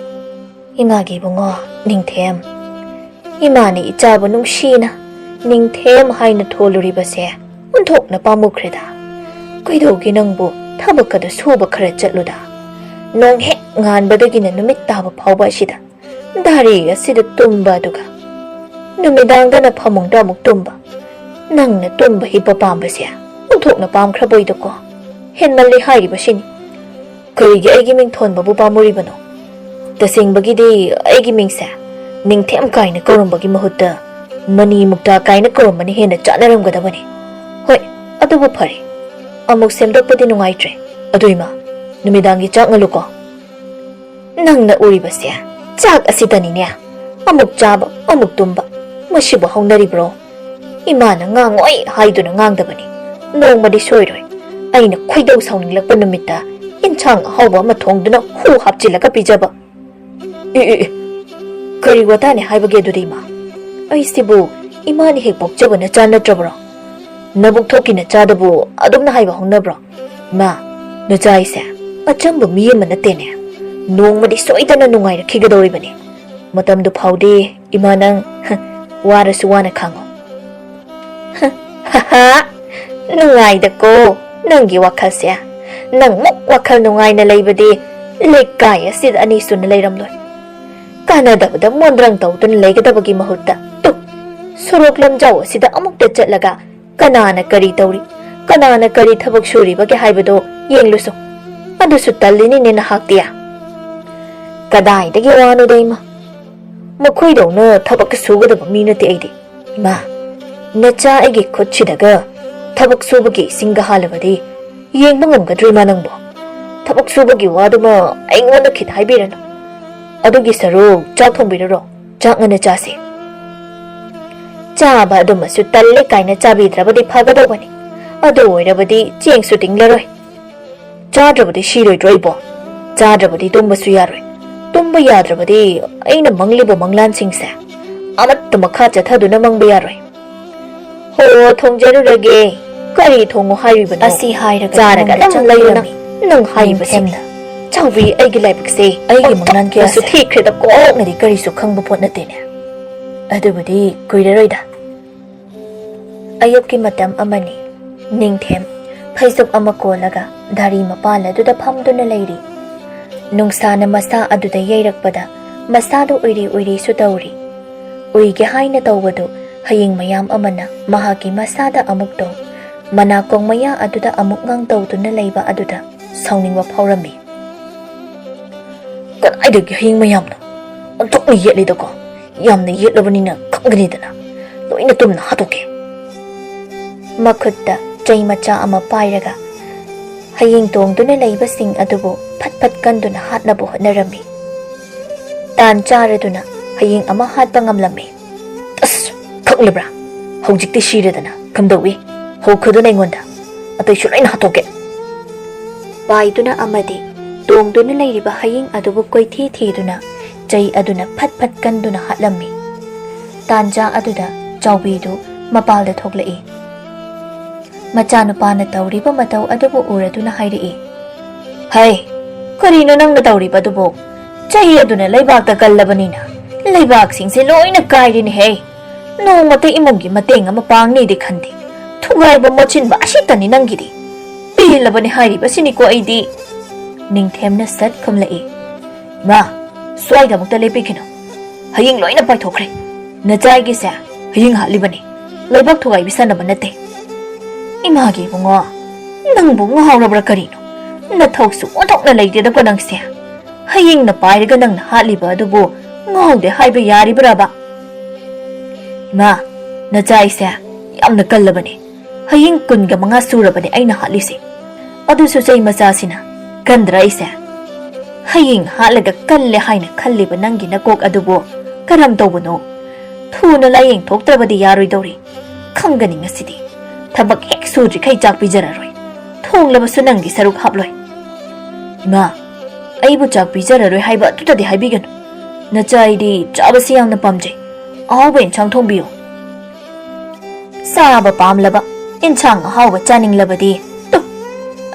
"ꯏꯃꯥꯒꯤ ꯏꯕꯨꯡꯉꯣ ꯅꯤꯡꯊꯦꯝ, ꯏꯃꯥꯅ ꯏꯆꯥꯕꯨ ꯅꯨꯡꯁꯤꯅ ꯅꯤꯡꯊꯦꯝ ꯍꯥꯏꯅ ꯊꯣꯜꯂꯨꯔꯤꯕꯁꯦ ꯑꯣꯟꯊꯣꯛꯅ ꯄꯥꯝꯃꯨꯈ꯭ꯔꯦꯗ꯫ ꯀꯩꯗꯧꯒꯦ ꯅꯪꯕꯨ ꯊꯕꯛ ꯑꯗꯨ ꯁꯨꯕ ꯈꯔ ꯆꯠꯂꯨꯗ꯫ ꯅꯣꯡ ꯍꯦꯛ ꯉꯥꯟꯕꯗꯒꯤꯅ ꯅꯨꯃꯤꯠ ꯇꯥꯕ ꯐꯥꯎꯕ ꯑꯁꯤꯗ ꯗꯥꯔꯤ ꯑꯁꯤꯗ ꯇꯨꯝꯕ ꯑꯗꯨꯒ ꯅꯨꯃꯤꯗꯥꯡꯗꯅ ꯐꯃꯨꯡꯗ ꯑꯃꯨꯛ ꯇꯨꯝꯕ꯫ ꯅꯪꯅ ꯇꯨꯝꯕ ꯍꯤꯞꯄ ꯄꯥꯝꯕꯁꯦ ꯑꯣꯟꯊꯣꯛꯅ ꯄꯥꯝꯈ꯭ꯔꯕꯣꯏꯗꯀꯣ꯫ ꯍꯦꯟꯃꯜꯂꯤ ꯍꯥꯏꯔꯤꯕꯁꯤꯅꯤ꯫ ꯀꯔꯤꯒꯤ ꯑꯩꯒꯤ ꯃꯤꯡ ꯊꯣꯟꯕꯕꯨ ꯄꯥꯝꯃꯨꯔꯤꯕꯅꯣ? ꯇꯁꯦꯡꯕꯒꯤꯗꯤ ꯑꯩꯒꯤ ꯃꯤꯡꯁꯦ ꯅꯤꯡꯊꯦꯝ ꯀꯥꯏꯅ ꯀꯧꯔꯝꯕꯒꯤ ꯃꯍꯨꯠꯇ ꯃꯅꯤ ꯃꯨꯛꯇꯥ ꯀꯥꯏꯅ ꯀꯧꯔꯝꯕꯅ ꯍꯦꯟꯅ ꯆꯥꯟꯅꯔꯝꯒꯗꯕꯅꯤ꯫ ꯍꯣꯏ, ꯑꯗꯨꯕꯨ ꯐꯔꯦ꯫ ꯑꯃꯨꯛ ꯁꯦꯝꯗꯣꯛꯄꯗꯤ ꯅꯨꯡꯉꯥꯏꯇ꯭ꯔꯦ꯫ ꯑꯗꯨ ꯏꯃꯥ, ꯅꯨꯃꯤꯗꯥꯡꯒꯤ ꯆꯥꯛ ꯉꯜꯂꯨꯀꯣ꯫ ꯅꯪꯅ ꯎꯔꯤꯕꯁꯦ ꯆꯥꯛ ꯑꯁꯤꯗꯅꯤꯅꯦ꯫ ꯑꯃꯨꯛ ꯆꯥꯕ, ꯑꯃꯨꯛ ꯇꯨꯝꯕ꯫ ꯃꯁꯤꯕꯨ ꯍꯧꯅꯔꯤꯕ꯭ꯔꯣ? ꯏꯃꯥꯅ ꯉꯥꯡꯉꯣꯏ ꯍꯥꯏꯗꯨꯅ ꯉꯥꯡꯗꯕꯅꯤ꯫ ꯅꯣꯡꯃꯗꯤ ꯁꯣꯏꯔꯣꯏ꯫ ꯑꯩꯅ ꯈꯣꯏꯗꯧ ꯁꯥꯎꯅꯤꯡꯂꯛꯄ ꯅꯨꯃꯤꯠꯇ ꯏꯟꯁꯥꯡ ꯑꯍꯥꯎꯕ ꯑꯃ ꯊꯣꯡꯗꯨꯅ ꯍꯨ ꯍꯥꯞꯆꯤꯜꯂꯒ ꯄꯤꯖꯕ꯫ ꯑꯦ, ꯑꯦ, ꯑꯦ, ꯀꯔꯤ ꯋꯥꯇꯥꯅꯤ ꯍꯥꯏꯕꯒꯦ ꯑꯗꯨꯗꯤ, ꯏꯃꯥ? ꯑꯩꯁꯤꯕꯨ ꯏꯃꯥꯅ ꯍꯦꯛ ꯄꯣꯛꯆꯕ ꯅꯆꯥ ꯅꯠꯇ꯭ꯔꯕ꯭ꯔꯣ? ꯅꯕꯨꯛ ꯊꯣꯛꯀꯤ ꯅꯆꯥꯗꯕꯨ ꯑꯗꯨꯝꯅ ꯍꯥꯏꯕ ꯍꯧꯅꯕ꯭ꯔꯣ? ꯏꯃꯥ, ꯅꯆꯥ ꯑꯩꯁꯦ ꯑꯆꯝꯕ ꯃꯤ ꯑꯃ ꯅꯠꯇꯦꯅꯦ꯫ ꯅꯣꯡꯃꯗꯤ ꯁꯣꯏꯗꯅ ꯅꯨꯡꯉꯥꯏꯔꯛꯈꯤꯒꯗꯧꯔꯤꯕꯅꯤ꯫ ꯃꯇꯝꯗꯨ ꯐꯥꯎꯗꯤ ꯏꯃꯥ ꯅꯪ ꯋꯥꯔꯁꯨ ꯋꯥꯅ ꯈꯥꯡꯉꯣ꯫ ꯍꯥ, ꯅꯨꯡꯉꯥꯏꯗꯀꯣ ꯅꯪꯒꯤ ꯋꯥꯈꯜꯁꯦ꯫ ꯅꯪꯃꯨꯛ ꯋꯥꯈꯜ ꯅꯨꯡꯉꯥꯏꯅ ꯂꯩꯕꯗꯤ ꯂꯩꯀꯥꯏ ꯑꯁꯤꯗ ꯑꯅꯤ ꯁꯨꯅ ꯂꯩꯔꯝꯂꯣꯏ꯫ ꯀꯥꯟꯅꯗꯕꯗ ꯃꯣꯟꯗ꯭ꯔꯪ ꯇꯧꯗꯨꯅ ꯂꯩꯒꯗꯕꯒꯤ ꯃꯍꯨꯠꯇ, ꯇꯨ, ꯁꯣꯔꯣꯛ ꯂꯝꯖꯥꯎ ꯑꯁꯤꯗ ꯑꯃꯨꯛꯇ ꯆꯠꯂꯒ ꯀꯅꯥꯅ ꯀꯔꯤ ꯇꯧꯔꯤ, ꯀꯅꯥꯅ ꯀꯔꯤ ꯊꯕꯛ ꯁꯨꯔꯤꯕꯒꯦ ꯍꯥꯏꯕꯗꯣ ꯌꯦꯡꯂꯨꯁꯨ꯫ ꯑꯗꯨꯁꯨ ꯇꯜꯂꯤꯅꯤꯅꯦ ꯅꯍꯥꯛꯇꯤ꯫ ꯀꯗꯥꯏꯗꯒꯤ ꯋꯥꯅꯣꯗ ꯏꯃꯥ, ꯃꯈꯣꯏꯗꯧꯅ ꯊꯕꯛ ꯁꯨꯒꯗꯕ ꯃꯤ ꯅꯠꯇꯦ ꯑꯩꯗꯤ꯫ ꯏꯃꯥ, ꯅꯆꯥ ꯑꯩꯒꯤ ꯈꯨꯠꯁꯤꯗꯒ ꯊꯕꯛ ꯁꯨꯕꯒꯤ ꯏꯁꯤꯡꯒ ꯍꯥꯜꯂꯕꯗꯤ ꯌꯦꯡꯕ ꯉꯝꯒꯗ꯭ꯔꯣ, ꯏꯃꯥ ꯅꯪꯕꯣ? ꯊꯕꯛ ꯁꯨꯕꯒꯤ ꯋꯥꯗꯨꯃ ꯑꯩꯉꯣꯟꯗ ꯈꯤꯠ ꯍꯥꯏꯕꯤꯔꯅꯨ꯫ ꯑꯗꯨꯒꯤ ꯁꯔꯨꯛ ꯆꯥꯛ ꯊꯣꯡꯕꯤꯔꯔꯣ, ꯆꯥꯛ ꯉꯟꯅ ꯆꯥꯁꯤ꯫ ꯆꯥꯕ ꯑꯗꯨꯃꯁꯨ ꯇꯜꯂꯦ ꯀꯥꯏꯅ ꯆꯥꯕꯤꯗ꯭ꯔꯕꯗꯤ ꯐꯒꯗꯧꯕꯅꯤ꯫ ꯑꯗꯨ ꯑꯣꯏꯔꯕꯗꯤ ꯆꯦꯡꯁꯨ ꯇꯤꯡꯂꯔꯣꯏ꯫ ꯆꯥꯗ꯭ꯔꯕꯗꯤ ꯁꯤꯔꯣꯏꯗ꯭ꯔꯣ ꯏꯕꯣ? ꯆꯥꯗ꯭ꯔꯕꯗꯤ ꯇꯨꯝꯕꯁꯨ ꯌꯥꯔꯣꯏ꯫ ꯇꯨꯝꯕ ꯌꯥꯗ꯭ꯔꯕꯗꯤ ꯑꯩꯅ ꯃꯪꯂꯤꯕ ꯃꯪꯂꯥꯟꯁꯤꯡꯁꯦ ꯑꯃꯠꯇ ꯃꯈꯥ ꯆꯠꯊꯗꯨꯅ ꯃꯪꯕ ꯌꯥꯔꯣꯏ꯫ ꯍꯣ, ꯊꯣꯡꯖꯔꯨꯔꯒꯦ꯫ ꯀꯔꯤ ꯊꯣꯡꯉꯨ ꯍꯥꯏꯔꯤꯕꯅꯣ? ꯑꯁꯤ ꯍꯥꯏꯔꯒ ꯆꯥꯔꯒ ꯊꯣꯡꯗ ꯑꯗꯨꯝ ꯆꯪ ꯂꯩꯌꯨ ꯅꯪ꯫ ꯂꯩꯔꯝꯃꯤ꯫ ꯅꯪ ꯍꯥꯏꯔꯤꯕꯁꯤ ꯅꯤꯡꯊꯦꯝꯅ꯫ ꯆꯥꯎꯕꯤ, ꯑꯩꯒꯤ ꯂꯥꯏꯕꯛꯁꯦ ꯆꯥꯎꯕꯤ, ꯑꯩꯒꯤ ꯃꯪꯂꯥꯟ ꯀꯌꯥꯁꯨ ꯑꯣꯟꯊꯣꯛꯅꯁꯨ ꯊꯤꯈ꯭ꯔꯦꯗꯀꯣ꯫ ꯅꯗꯤ ꯀꯔꯤꯁꯨ ꯈꯪꯕ ꯄꯣꯠ ꯅꯠꯇꯦꯅꯦ꯫ ꯑꯗꯨꯕꯨꯗꯤ ꯀꯨꯏꯔꯔꯣꯏꯗ꯫ ꯑꯌꯨꯛꯀꯤ ꯃꯇꯝ ꯑꯃꯅꯤ꯫ ꯅꯤꯡꯊꯦꯝ ꯐꯩꯖꯨꯞ ꯑꯃ ꯀꯣꯜꯂꯒ ꯙꯥꯔꯤ ꯃꯄꯥꯟ ꯑꯗꯨꯗ ꯐꯝꯗꯨꯅ ꯂꯩꯔꯤ꯫ ꯅꯨꯡꯁꯥꯅ ꯃꯁꯥ ꯑꯗꯨꯗ ꯌꯩꯔꯛꯄꯗ ꯃꯁꯥꯗꯨ ꯎꯏꯔꯤ ꯎꯏꯔꯤꯁꯨ ꯇꯧꯔꯤ꯫ ꯎꯏꯒꯦ ꯍꯥꯏꯅ ꯇꯧꯕꯗꯨ ꯍꯌꯤꯡ ꯃꯌꯥꯝ ꯑꯃꯅ ꯃꯍꯥꯛꯀꯤ ꯃꯁꯥꯗ ꯑꯃꯨꯛ ꯇꯧ, ꯃꯅꯥꯀꯣꯡ ꯃꯌꯥ ꯑꯗꯨꯗ ꯑꯃꯨꯛ ꯉꯥꯡ ꯇꯧꯗꯨꯅ ꯂꯩꯕ ꯑꯗꯨꯗ ꯁꯥꯎꯅꯤꯡꯕ ꯐꯥꯎꯔꯝꯃꯤ꯫ ꯀꯗꯥꯏꯗꯒꯤ ꯍꯌꯤꯡ ꯃꯌꯥꯝꯅꯣ? ꯑꯣꯟꯊꯣꯛꯅ ꯌꯦꯠꯂꯤꯗꯀꯣ꯫ ꯌꯥꯝꯅ ꯌꯦꯠꯂꯕꯅꯤꯅ ꯈꯪꯒꯅꯤꯗꯅ꯫ ꯂꯣꯏꯅ ꯇꯨꯝꯅ ꯍꯥꯠꯇꯣꯛꯀꯦ꯫ ꯃꯈꯨꯠꯇ ꯆꯩ ꯃꯆꯥ ꯑꯃ ꯄꯥꯏꯔꯒ ꯍꯌꯤꯡ ꯇꯣꯡꯗꯨꯅ ꯂꯩꯕꯁꯤꯡ ꯑꯗꯨꯕꯨ ꯐꯠ ꯐꯠ ꯀꯟꯗꯨꯅ ꯍꯥꯠꯅꯕ ꯍꯣꯠꯅꯔꯝꯃꯤ꯫ ꯇꯥꯟ ꯆꯥꯔꯗꯨꯅ ꯍꯌꯤꯡ ꯑꯃ ꯍꯥꯠꯄ ꯉꯝꯂꯝꯃꯤ꯫ ꯑꯁ, ꯈꯪꯂꯕ꯭ꯔꯥ? ꯍꯧꯖꯤꯛꯇꯤ ꯁꯤꯔꯦꯗꯅ ꯀꯝꯗꯧꯏ? ꯍꯧꯈꯗꯨꯅ ꯑꯩꯉꯣꯟꯗ꯫ ꯑꯇꯩꯁꯨ ꯂꯣꯏꯅ ꯍꯥꯠꯇꯣꯛꯀꯦ꯫ ꯄꯥꯏꯗꯨꯅ ꯑꯃꯗꯤ ꯇꯣꯡꯗꯨꯅ ꯂꯩꯔꯤꯕ ꯍꯌꯤꯡ ꯑꯗꯨꯕꯨ ꯀꯣꯏꯊꯤ ꯊꯤꯗꯨꯅ ꯆꯩ ꯑꯗꯨꯅ ꯐꯠ ꯐꯠ ꯀꯟꯗꯨꯅ ꯍꯥꯠꯂꯝꯃꯤ꯫ ꯇꯥꯟꯖꯥ ꯑꯗꯨꯗ ꯆꯥꯎꯕꯤꯗꯨ ꯃꯄꯥꯜꯗ ꯊꯣꯛꯂꯛꯏ꯫ ꯃꯆꯥꯅꯨꯄꯥꯅ ꯇꯧꯔꯤꯕ ꯃꯇꯧ ꯑꯗꯨꯕꯨ ꯎꯔꯗꯨꯅ ꯍꯥꯏꯔꯛꯏ, "ꯍꯩ, ꯀꯔꯤꯅꯣ ꯅꯪꯅ ꯇꯧꯔꯤꯕ ꯑꯗꯨꯕꯨ? ꯆꯩ ꯑꯗꯨꯅ ꯂꯩꯕꯥꯛꯇ ꯀꯜꯂꯕꯅꯤꯅ ꯂꯩꯕꯥꯛꯁꯤꯡꯁꯦ ꯂꯣꯏꯅ ꯀꯥꯏꯔꯦꯅꯦꯍꯦ꯫ ꯅꯣꯡꯃꯇ ꯏꯃꯨꯡꯒꯤ ꯃꯇꯦꯡ ꯑꯃ ꯄꯥꯡꯅꯤꯗꯤ ꯈꯟꯗꯦ꯫ ꯊꯨꯒꯥꯏꯕ ꯃꯣꯠꯁꯤꯟꯕ ꯑꯁꯤꯇꯅꯤ ꯅꯪꯒꯤꯗꯤ꯫ ꯄꯦꯜꯂꯕꯅꯤ ꯍꯥꯏꯔꯤꯕꯁꯤꯅꯤꯀꯣ ꯑꯩꯗꯤ꯫" ꯅꯤꯡꯊꯦꯝꯅ ꯁꯠ ꯈꯨꯝꯂꯛꯏ, "ꯏꯃꯥ, ꯁ꯭ꯋꯥꯏꯗ ꯑꯃꯨꯛꯇ ꯂꯦꯞꯄꯤꯈꯤꯅꯨ꯫ ꯍꯌꯤꯡ ꯂꯣꯏꯅ ꯄꯥꯏꯊꯣꯛꯈ꯭ꯔꯦ꯫ ꯅꯆꯥꯏꯒꯤꯁꯦ ꯍꯌꯤꯡ ꯍꯥꯠꯂꯤꯕꯅꯤ꯫ ꯂꯩꯕꯥꯛ ꯊꯨꯒꯥꯏꯕꯤ ꯁꯥꯟꯅꯕ ꯅꯠꯇꯦ꯫" "ꯏꯃꯥꯒꯤ ꯏꯕꯨꯡꯉꯣ, ꯅꯪꯕꯨ ꯉꯥꯎꯔꯕ꯭ꯔꯥ ꯀꯔꯤꯅꯣ? ꯅꯊꯧꯁꯨ ꯑꯣꯟꯊꯣꯛꯅ ꯂꯩꯇꯦꯗꯀꯣ ꯅꯪꯁꯦ꯫ ꯍꯌꯤꯡꯅ ꯄꯥꯏꯔꯒ ꯅꯪꯅ ꯍꯥꯠꯂꯤꯕ ꯑꯗꯨꯕꯨ ꯉꯥꯎꯗꯦ ꯍꯥꯏꯕ ꯌꯥꯔꯤꯕ꯭ꯔꯕ?" "ꯏꯃꯥ, ꯅꯆꯥꯏꯁꯦ ꯌꯥꯝꯅ ꯀꯜꯂꯕꯅꯤ꯫ ꯍꯌꯦꯡ ꯀꯨꯟꯒ ꯃꯉꯥ ꯁꯨꯔꯕꯅꯦ ꯑꯩꯅ ꯍꯥꯠꯂꯤꯁꯦ, ꯑꯗꯨꯁꯨ ꯆꯩ ꯃꯆꯥꯁꯤꯅ꯫ ꯀꯟꯗ꯭ꯔꯥ ꯑꯩꯁꯦ? ꯍꯌꯦꯡ ꯍꯥꯠꯂꯒ ꯀꯜꯂꯦ ꯍꯥꯏꯅ ꯈꯜꯂꯤꯕ ꯅꯪꯒꯤ ꯅꯀꯣꯛ ꯑꯗꯨꯕꯨ ꯀꯔꯝ ꯇꯧꯕꯅꯣ? ꯊꯨꯅ ꯂꯥꯏꯌꯦꯡ ꯊꯣꯛꯇ꯭ꯔꯕꯗꯤ ꯌꯥꯔꯣꯏꯗꯧꯔꯤ꯫ ꯈꯪꯒꯅꯤ ꯉꯁꯤꯗꯤ꯫ ꯊꯕꯛ ꯍꯦꯛ ꯁꯨꯗ꯭ꯔꯤꯈꯩ ꯆꯥꯛ ꯄꯤꯖꯔꯔꯣꯏ꯫ ꯊꯣꯡꯂꯕꯁꯨ ꯅꯪꯒꯤ ꯁꯔꯨꯛ ꯍꯥꯞꯂꯣꯏ꯫ ꯏꯃꯥ, ꯑꯩꯕꯨ ꯆꯥꯛ ꯄꯤꯖꯔꯔꯣꯏ ꯍꯥꯏꯕ ꯑꯗꯨꯗꯗꯤ ꯍꯥꯏꯕꯤꯒꯅꯨ꯫ ꯅꯆꯥ ꯑꯩꯗꯤ ꯆꯥꯕꯁꯤ ꯌꯥꯝꯅ ꯄꯥꯝꯖꯩ꯫ ꯑꯍꯥꯎꯕ ꯏꯟꯁꯥꯡ ꯊꯣꯡꯕꯤꯌꯨ꯫ ꯆꯥꯕ ꯄꯥꯝꯂꯕ, ꯏꯟꯁꯥꯡ ꯑꯍꯥꯎꯕ ꯆꯥꯅꯤꯡꯂꯕꯗꯤ, ꯇꯨ,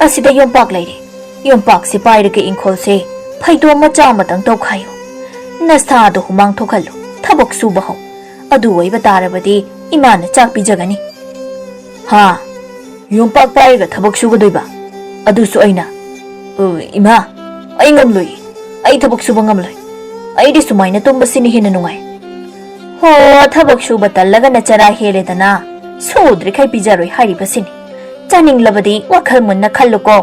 ꯑꯁꯤꯗ ꯌꯣꯝꯄꯥꯛ ꯂꯩꯔꯦ꯫ ꯌꯣꯝꯄꯥꯛꯁꯤ ꯄꯥꯏꯔꯒ ꯏꯪꯈꯣꯜꯁꯦ ꯐꯩꯗꯣꯝ ꯃꯆꯥ ꯑꯃꯇꯪ ꯇꯧꯈꯥꯏꯌꯨ꯫ ꯅꯁꯥꯗꯣ ꯍꯨꯃꯥꯡ ꯊꯣꯛꯍꯜꯂꯨ, ꯊꯕꯛ ꯁꯨꯕ ꯍꯧ꯫ ꯑꯗꯨ ꯑꯣꯏꯕ ꯇꯥꯔꯕꯗꯤ ꯏꯃꯥꯅ ꯆꯥꯛ ꯄꯤꯖꯒꯅꯤ꯫ ꯍꯥ? ꯌꯣꯝꯄꯥꯛ ꯄꯥꯏꯔꯒ ꯊꯕꯛ ꯁꯨꯒꯗꯣꯏꯕ? ꯑꯗꯨꯁꯨ ꯑꯩꯅ? ꯑ, ꯏꯃꯥ, ꯑꯩ ꯉꯝꯂꯣꯏ꯫ ꯑꯩ ꯊꯕꯛ ꯁꯨꯕ ꯉꯝꯂꯣꯏ꯫ ꯑꯩꯗꯤ ꯁꯨꯃꯥꯏꯅ ꯇꯨꯝꯕꯁꯤꯅ ꯍꯦꯟꯅ ꯅꯨꯡꯉꯥꯏ꯫ ꯍꯣ, ꯊꯕꯛ ꯁꯨꯕ ꯇꯜꯂꯒꯅ ꯆꯔꯥ ꯍꯦꯜꯂꯦꯗꯅ꯫ ꯁꯨꯗ꯭ꯔꯤꯈꯩ ꯄꯤꯖꯔꯣꯏ ꯍꯥꯏꯔꯤꯕꯁꯤꯅꯤ꯫ ꯆꯥꯅꯤꯡꯂꯕꯗꯤ ꯋꯥꯈꯜ ꯃꯨꯟꯅ ꯈꯜꯂꯨꯀꯣ꯫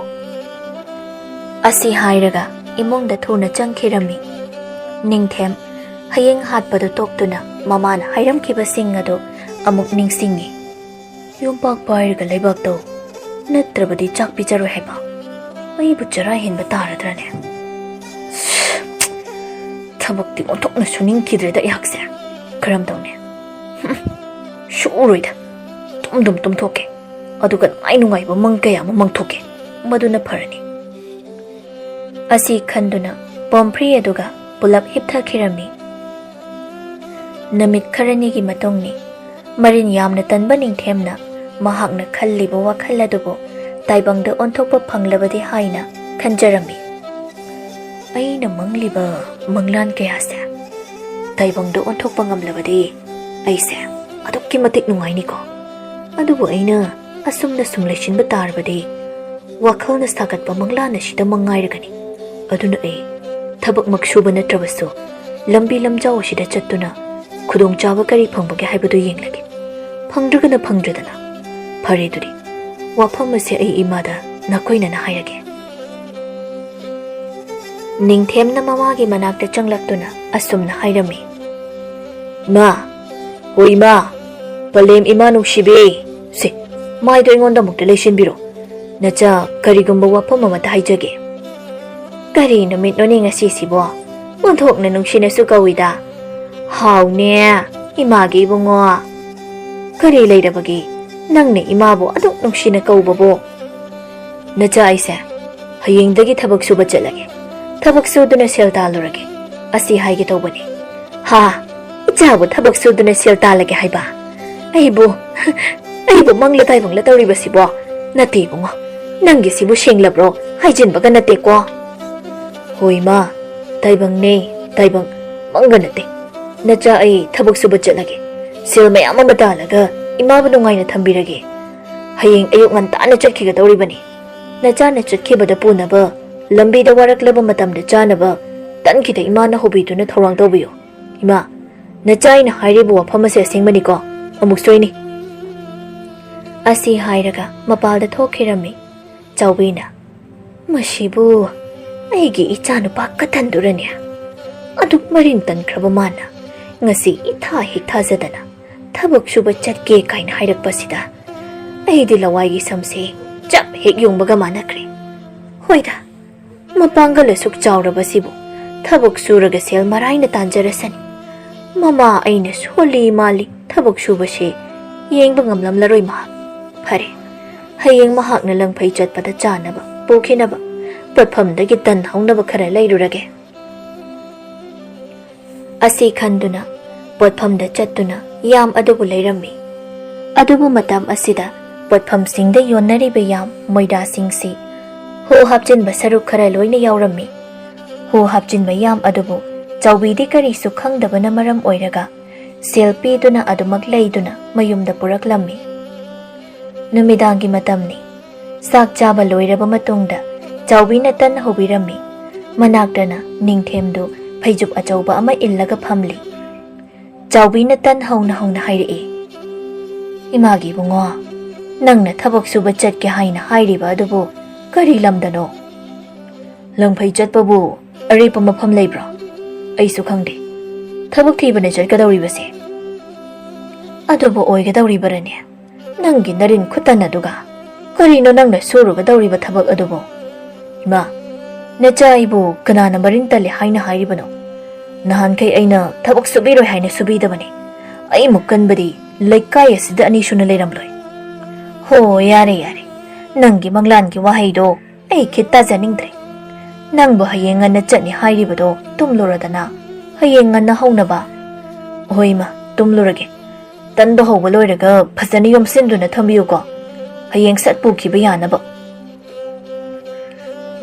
ꯑꯁꯤ ꯍꯥꯏꯔꯒ ꯏꯃꯨꯡꯗ ꯊꯨꯅ ꯆꯪꯈꯤꯔꯝꯃꯤ꯫ ꯅꯤꯡꯊꯦꯝ ꯍꯌꯦꯡ ꯍꯥꯠꯄꯗꯨ ꯇꯣꯛꯇꯨꯅ ꯃꯃꯥꯅ ꯍꯥꯏꯔꯝꯈꯤꯕꯁꯤꯡ ꯑꯗꯨ ꯑꯃꯨꯛ ꯅꯤꯡꯁꯤꯡꯉꯤ꯫ ꯌꯣꯝꯄꯥꯛ ꯄꯥꯏꯔꯒ ꯂꯩꯕꯥꯛꯇꯣ ꯅꯠꯇ꯭ꯔꯕꯗꯤ ꯆꯥꯛ ꯄꯤꯖꯔꯣꯏ ꯍꯥꯏꯕ꯫ ꯑꯩꯕꯨ ꯆꯔꯥ ꯍꯦꯟꯕ ꯇꯥꯔꯗ꯭ꯔꯅꯦ? ꯊꯕꯛꯇꯤ ꯑꯣꯟꯊꯣꯛꯅ ꯁꯨꯅꯤꯡꯈꯤꯗ꯭ꯔꯦꯗ ꯑꯩꯍꯥꯛꯁꯦ꯫ ꯀꯔꯝ ꯇꯧꯅꯤ? ꯍꯨꯝ, ꯁꯨꯔꯣꯏꯗ꯫ ꯇꯨꯝꯗꯨꯝ ꯇꯨꯝꯊꯣꯛꯀꯦ꯫ ꯑꯗꯨꯒ ꯅꯨꯡꯉꯥꯏ ꯅꯨꯡꯉꯥꯏꯕ ꯃꯪ ꯀꯌꯥ ꯑꯃ ꯃꯪꯊꯣꯛꯀꯦ꯫ ꯃꯗꯨꯅ ꯐꯔꯅꯤ꯫ ꯑꯁꯤ ꯈꯟꯗꯨꯅ ꯄꯣꯝꯐ꯭ꯔꯤ ꯑꯗꯨꯒ ꯄꯨꯂꯞ ꯍꯤꯞꯊꯈꯤꯔꯝꯃꯤ꯫ ꯅꯨꯃꯤꯠ ꯈꯔꯅꯤꯒꯤ ꯃꯇꯨꯡꯅꯤ꯫ ꯃꯔꯤꯟ ꯌꯥꯝꯅ ꯇꯟꯕ ꯅꯤꯡꯊꯦꯝꯅ ꯃꯍꯥꯛꯅ ꯈꯜꯂꯤꯕ ꯋꯥꯈꯜ ꯑꯗꯨꯕꯨ ꯇꯥꯏꯕꯪꯗ ꯑꯣꯟꯊꯣꯛꯄ ꯐꯪꯂꯕꯗꯤ ꯍꯥꯏꯅ ꯈꯟꯖꯔꯝꯃꯤ꯫ ꯑꯩꯅ ꯃꯪꯂꯤꯕ ꯃꯪꯂꯥꯟ ꯀꯌꯥꯁꯦ ꯇꯥꯏꯕꯪꯗ ꯑꯣꯟꯊꯣꯛꯄ ꯉꯝꯂꯕꯗꯤ ꯑꯩꯁꯦ ꯑꯗꯨꯛꯀꯤ ꯃꯇꯤꯛ ꯅꯨꯡꯉꯥꯏꯅꯤꯀꯣ꯫ ꯑꯗꯨꯕꯨ ꯑꯩꯅ ꯑꯁꯨꯝꯅ ꯁꯨꯝ ꯂꯩꯁꯤꯟꯕ ꯇꯥꯔꯕꯗꯤ ꯋꯥꯈꯜꯅ ꯁꯥꯒꯠꯄ ꯃꯪꯂꯥꯟ ꯑꯁꯤꯗ ꯃꯉꯥꯏꯔꯒꯅꯤ꯫ ꯑꯗꯨꯅ ꯑꯩ ꯊꯕꯛꯃꯛ ꯁꯨꯕ ꯅꯠꯇ꯭ꯔꯕꯁꯨ ꯂꯝꯕꯤ ꯂꯝꯖꯥꯎ ꯑꯁꯤꯗ ꯆꯠꯇꯨꯅ ꯈꯨꯗꯣꯡꯆꯥꯕ ꯀꯔꯤ ꯐꯪꯕꯒꯦ ꯍꯥꯏꯕꯗꯨ ꯌꯦꯡꯂꯒꯦ꯫ ꯐꯪꯗ꯭ꯔꯒꯅ ꯐꯪꯗ꯭ꯔꯦꯗꯅ꯫ ꯐꯔꯦ ꯑꯗꯨꯗꯤ, ꯋꯥꯐꯝ ꯑꯁꯦ ꯑꯩ ꯏꯃꯥꯗ ꯅꯥꯀꯣꯏꯅꯅ ꯍꯥꯏꯔꯒꯦ꯫ ꯅꯤꯡꯊꯦꯝꯅ ꯃꯃꯥꯒꯤ ꯃꯅꯥꯛꯇ ꯆꯪꯂꯛꯇꯨꯅ ꯑꯁꯨꯝꯅ ꯍꯥꯏꯔꯝꯃꯤ꯫ ꯏꯃꯥ, ꯍꯣ ꯏꯃꯥ, ꯄꯂꯦꯝ ꯏꯃꯥ ꯅꯨꯡꯁꯤꯕꯤ꯫ ꯁꯦ, ꯃꯥꯏꯗꯣ ꯑꯩꯉꯣꯟꯗ ꯑꯃꯨꯛꯇ ꯂꯩꯁꯤꯟꯕꯤꯔꯣ꯫ ꯅꯆꯥ, ꯀꯔꯤꯒꯨꯝꯕ ꯋꯥꯐꯝ ꯑꯃꯇ ꯍꯥꯏꯖꯒꯦ꯫ ꯀꯔꯤ ꯅꯨꯃꯤꯠꯅꯣꯅꯦ ꯉꯁꯤꯁꯤꯕꯣ? ꯑꯣꯟꯊꯣꯛꯅ ꯅꯨꯡꯁꯤꯅꯁꯨ ꯀꯧꯏꯗ꯫ ꯍꯥꯎꯅꯦ, ꯏꯃꯥꯒꯤ ꯏꯕꯨꯡꯉꯣ꯫ ꯀꯔꯤ ꯂꯩꯔꯕꯒꯦ? ꯅꯪꯅ ꯏꯃꯥꯕꯨ ꯑꯗꯨꯛ ꯅꯨꯡꯁꯤꯅ ꯀꯧꯕꯕꯨ? ꯅꯆꯥ, ꯑꯩꯁꯦ ꯍꯌꯦꯡꯗꯒꯤ ꯊꯕꯛ ꯁꯨꯕ ꯆꯠꯂꯒꯦ꯫ ꯊꯕꯛ ꯁꯨꯗꯨꯅ ꯁꯦꯜ ꯇꯥꯜꯂꯨꯔꯒꯦ꯫ ꯑꯁꯤ ꯍꯥꯏꯒꯦ ꯇꯧꯕꯅꯤ꯫ ꯍꯥ? ꯏꯆꯥꯕꯨ ꯊꯕꯛ ꯁꯨꯗꯨꯅ ꯁꯦꯜ ꯇꯥꯜꯂꯒꯦ ꯍꯥꯏꯕ? ꯑꯩꯕꯨ, ꯑꯩꯕꯨ ꯃꯪꯂ ꯇꯥꯏꯕꯪꯂ ꯇꯧꯔꯤꯕꯁꯤꯕꯣ? ꯅꯠꯇꯦ ꯏꯕꯨꯡꯉꯣ, ꯅꯪꯒꯤꯁꯤꯕꯨ ꯁꯦꯡꯂꯕ꯭ꯔꯣ? ꯍꯥꯏꯖꯤꯟꯕꯒ ꯅꯠꯇꯦꯀꯣ? ꯍꯣꯏ ꯏꯃꯥ, ꯇꯥꯏꯕꯪꯅꯦ, ꯇꯥꯏꯕꯪ, ꯃꯪꯒ ꯅꯠꯇꯦ꯫ ꯅꯆꯥ, ꯑꯩ ꯊꯕꯛ ꯁꯨꯕ ꯆꯠꯂꯒꯦ꯫ ꯁꯦꯜ ꯃꯌꯥꯝ ꯑꯃ ꯇꯥꯜꯂꯒ ꯏꯃꯥꯕꯨ ꯅꯨꯡꯉꯥꯏꯅ ꯊꯝꯕꯤꯔꯒꯦ꯫ ꯍꯌꯦꯡ ꯑꯌꯨꯛ ꯉꯟꯇꯥꯅ ꯆꯠꯈꯤꯒꯗꯧꯔꯤꯕꯅꯤ꯫ ꯅꯆꯥꯅ ꯆꯠꯈꯤꯕꯗ ꯄꯨꯅꯕ ꯂꯝꯕꯤꯗ ꯋꯥꯔꯛꯂꯕ ꯃꯇꯝꯗ ꯆꯥꯅꯕ ꯇꯟꯈꯤꯗ ꯏꯃꯥꯅ ꯍꯧꯕꯤꯗꯨꯅ ꯊꯧꯔꯥꯡ ꯇꯧꯕꯤꯌꯨ꯫ ꯏꯃꯥ, ꯅꯆꯥ, ꯑꯩꯅ ꯍꯥꯏꯔꯤꯕ ꯋꯥꯐꯝ ꯑꯁꯦ ꯑꯁꯦꯡꯕꯅꯤꯀꯣ? ꯑꯃꯨꯛ ꯁꯣꯏꯅꯤ꯫ ꯑꯁꯤ ꯍꯥꯏꯔꯒ ꯃꯄꯥꯜꯗ ꯊꯣꯛꯈꯤꯔꯝꯃꯤ꯫ ꯆꯥꯎꯕꯤꯅ, "ꯃꯁꯤꯕꯨ ꯑꯩꯒꯤ ꯏꯆꯥꯅꯨꯄꯥ ꯀꯇꯟꯗꯨꯔꯅꯦ? ꯑꯗꯨꯛ ꯃꯔꯤꯟ ꯇꯟꯈ꯭ꯔꯕ ꯃꯥꯅ ꯉꯁꯤ ꯏꯊꯥ ꯍꯦꯛ ꯊꯥꯖꯗꯅ ꯊꯕꯛ ꯁꯨꯕ ꯆꯠꯀꯦ ꯀꯥꯏꯅ ꯍꯥꯏꯔꯛꯄꯁꯤꯗ ꯑꯩꯗꯤ ꯂꯋꯥꯏꯒꯤ ꯁꯝꯁꯦ ꯆꯞ ꯍꯦꯛ ꯌꯨꯡꯕꯒ ꯃꯥꯟꯅꯈ꯭ꯔꯦ꯫ ꯍꯣꯏꯗ, ꯃꯄꯥꯡꯒꯜ ꯑꯁꯨꯛ ꯆꯥꯎꯔꯕꯁꯤꯕꯨ ꯊꯕꯛ ꯁꯨꯔꯒ ꯁꯦꯜ ꯃꯔꯥꯏꯅ ꯇꯥꯟꯖꯔꯁꯅꯤ꯫ ꯃꯃꯥ ꯑꯩꯅ ꯁꯣꯜꯂꯤ ꯃꯥꯜꯂꯤ ꯊꯕꯛ ꯁꯨꯕꯁꯦ ꯌꯦꯡꯕ ꯉꯝꯂꯝꯂꯔꯣꯏ ꯃꯍꯥꯛ꯫ ꯐꯔꯦ, ꯍꯌꯦꯡ ꯃꯍꯥꯛꯅ ꯂꯪꯐꯩ ꯆꯠꯄꯗ ꯆꯥꯅꯕ ꯄꯨꯈꯤꯅꯕ ꯄꯣꯠꯐꯝꯗꯒꯤ ꯇꯟ ꯍꯧꯅꯕ ꯈꯔ ꯂꯩꯔꯨꯔꯒꯦ꯫" ꯑꯁꯤ ꯈꯟꯗꯨꯅ ꯄꯣꯠꯐꯝꯗ ꯆꯠꯇꯨꯅ ꯌꯥꯝ ꯑꯗꯨꯕꯨ ꯂꯩꯔꯝꯃꯤ꯫ ꯑꯗꯨꯕꯨ ꯃꯇꯝ ꯑꯁꯤꯗ ꯄꯣꯠꯐꯝꯁꯤꯡꯗ ꯌꯣꯟꯅꯔꯤꯕ ꯌꯥꯝ ꯃꯣꯏꯗꯥꯁꯤꯡꯁꯤ ꯍꯣ ꯍꯥꯞꯆꯤꯟꯕ ꯁꯔꯨꯛ ꯈꯔ ꯂꯣꯏꯅ ꯌꯥꯎꯔꯝꯃꯤ꯫ ꯍꯣ ꯍꯥꯞꯆꯤꯟꯕ ꯌꯥꯝ ꯑꯗꯨꯕꯨ ꯆꯥꯎꯕꯤꯗꯤ ꯀꯔꯤꯁꯨ ꯈꯪꯗꯕꯅ ꯃꯔꯝ ꯑꯣꯏꯔꯒ ꯁꯦꯜ ꯄꯤꯗꯨꯅ ꯑꯗꯨꯃꯛ ꯂꯩꯗꯨꯅ ꯃꯌꯨꯝꯗ ꯄꯨꯔꯛꯂꯝꯃꯤ꯫ ꯅꯨꯃꯤꯗꯥꯡꯒꯤ ꯃꯇꯝꯅꯤ꯫ ꯆꯥꯛ ꯆꯥꯕ ꯂꯣꯏꯔꯕ ꯃꯇꯨꯡꯗ ꯆꯥꯎꯕꯤꯅ ꯇꯟ ꯍꯧꯕꯤꯔꯝꯃꯤ꯫ ꯃꯅꯥꯛꯇꯅ ꯅꯤꯡꯊꯦꯝꯗꯨ ꯐꯩꯖꯨꯞ ꯑꯆꯧꯕ ꯑꯃ ꯏꯜꯂꯒ ꯐꯝꯂꯤ꯫ ꯆꯥꯎꯕꯤꯅ ꯇꯟ ꯍꯧꯅ ꯍꯧꯅ ꯍꯥꯏꯔꯛꯏ, "ꯏꯃꯥꯒꯤ ꯏꯕꯨꯡꯉꯣ, ꯅꯪꯅ ꯊꯕꯛ ꯁꯨꯕ ꯆꯠꯀꯦ ꯍꯥꯏꯅ ꯍꯥꯏꯔꯤꯕ ꯑꯗꯨꯕꯨ ꯀꯔꯤ ꯂꯝꯗꯅꯣ?" "ꯂꯪꯐꯩ ꯆꯠꯄꯕꯨ ꯑꯔꯦꯞꯄ ꯃꯐꯝ ꯂꯩꯕ꯭ꯔꯣ? ꯑꯩꯁꯨ ꯈꯪꯗꯦ꯫ ꯊꯕꯛ ꯊꯤꯕꯅ ꯆꯠꯀꯗꯧꯔꯤꯕꯁꯦ꯫ ꯑꯗꯨꯕꯨ ꯑꯣꯏꯒꯗꯧꯔꯤꯕꯔꯅꯦ? ꯅꯪꯒꯤ ꯅꯔꯤꯟ ꯈꯨꯇꯟ ꯑꯗꯨꯒ꯫ ꯀꯔꯤꯅꯣ ꯅꯪꯅ ꯁꯨꯔꯨꯒꯗꯧꯔꯤꯕ ꯊꯕꯛ ꯑꯗꯨꯕꯨ? ꯏꯃꯥ, ꯅꯆꯥ ꯑꯩꯕꯨ ꯀꯅꯥꯅ ꯃꯔꯤꯟ ꯇꯜꯂꯤ ꯍꯥꯏꯅ ꯍꯥꯏꯔꯤꯕꯅꯣ? ꯅꯍꯥꯟꯈꯩ ꯑꯩꯅ ꯊꯕꯛ ꯁꯨꯕꯤꯔꯣꯏ ꯍꯥꯏꯅ ꯁꯨꯕꯤꯗꯕꯅꯤ꯫ ꯑꯩꯃꯨꯛ ꯀꯟꯕꯗꯤ ꯂꯩꯀꯥꯏ ꯑꯁꯤꯗ ꯑꯅꯤ ꯁꯨꯅ ꯂꯩꯔꯝꯂꯣꯏ꯫ ꯍꯣ, ꯌꯥꯔꯦ, ꯌꯥꯔꯦ꯫ ꯅꯪꯒꯤ ꯃꯪꯂꯥꯟꯒꯤ ꯋꯥꯍꯩꯗꯣ ꯑꯩ ꯈꯤꯠ ꯇꯥꯖꯅꯤꯡꯗ꯭ꯔꯦ꯫ ꯅꯪꯕꯨ ꯍꯌꯦꯡ ꯉꯟꯅ ꯆꯠꯅꯤ ꯍꯥꯏꯔꯤꯕꯗꯣ ꯇꯨꯝꯂꯨꯔꯗꯅ, ꯍꯌꯦꯡ ꯉꯟꯅ ꯍꯧꯅꯕ꯫ ꯍꯣꯏ ꯏꯃꯥ, ꯇꯨꯝꯂꯨꯔꯒꯦ꯫ ꯇꯟꯕ ꯍꯧꯕ ꯂꯣꯏꯔꯒ ꯐꯖꯅ ꯌꯣꯝꯁꯤꯟꯗꯨꯅ ꯊꯝꯕꯤꯌꯨꯀꯣ, ꯍꯌꯦꯡ ꯁꯠ ꯄꯨꯈꯤꯕ ꯌꯥꯅꯕ꯫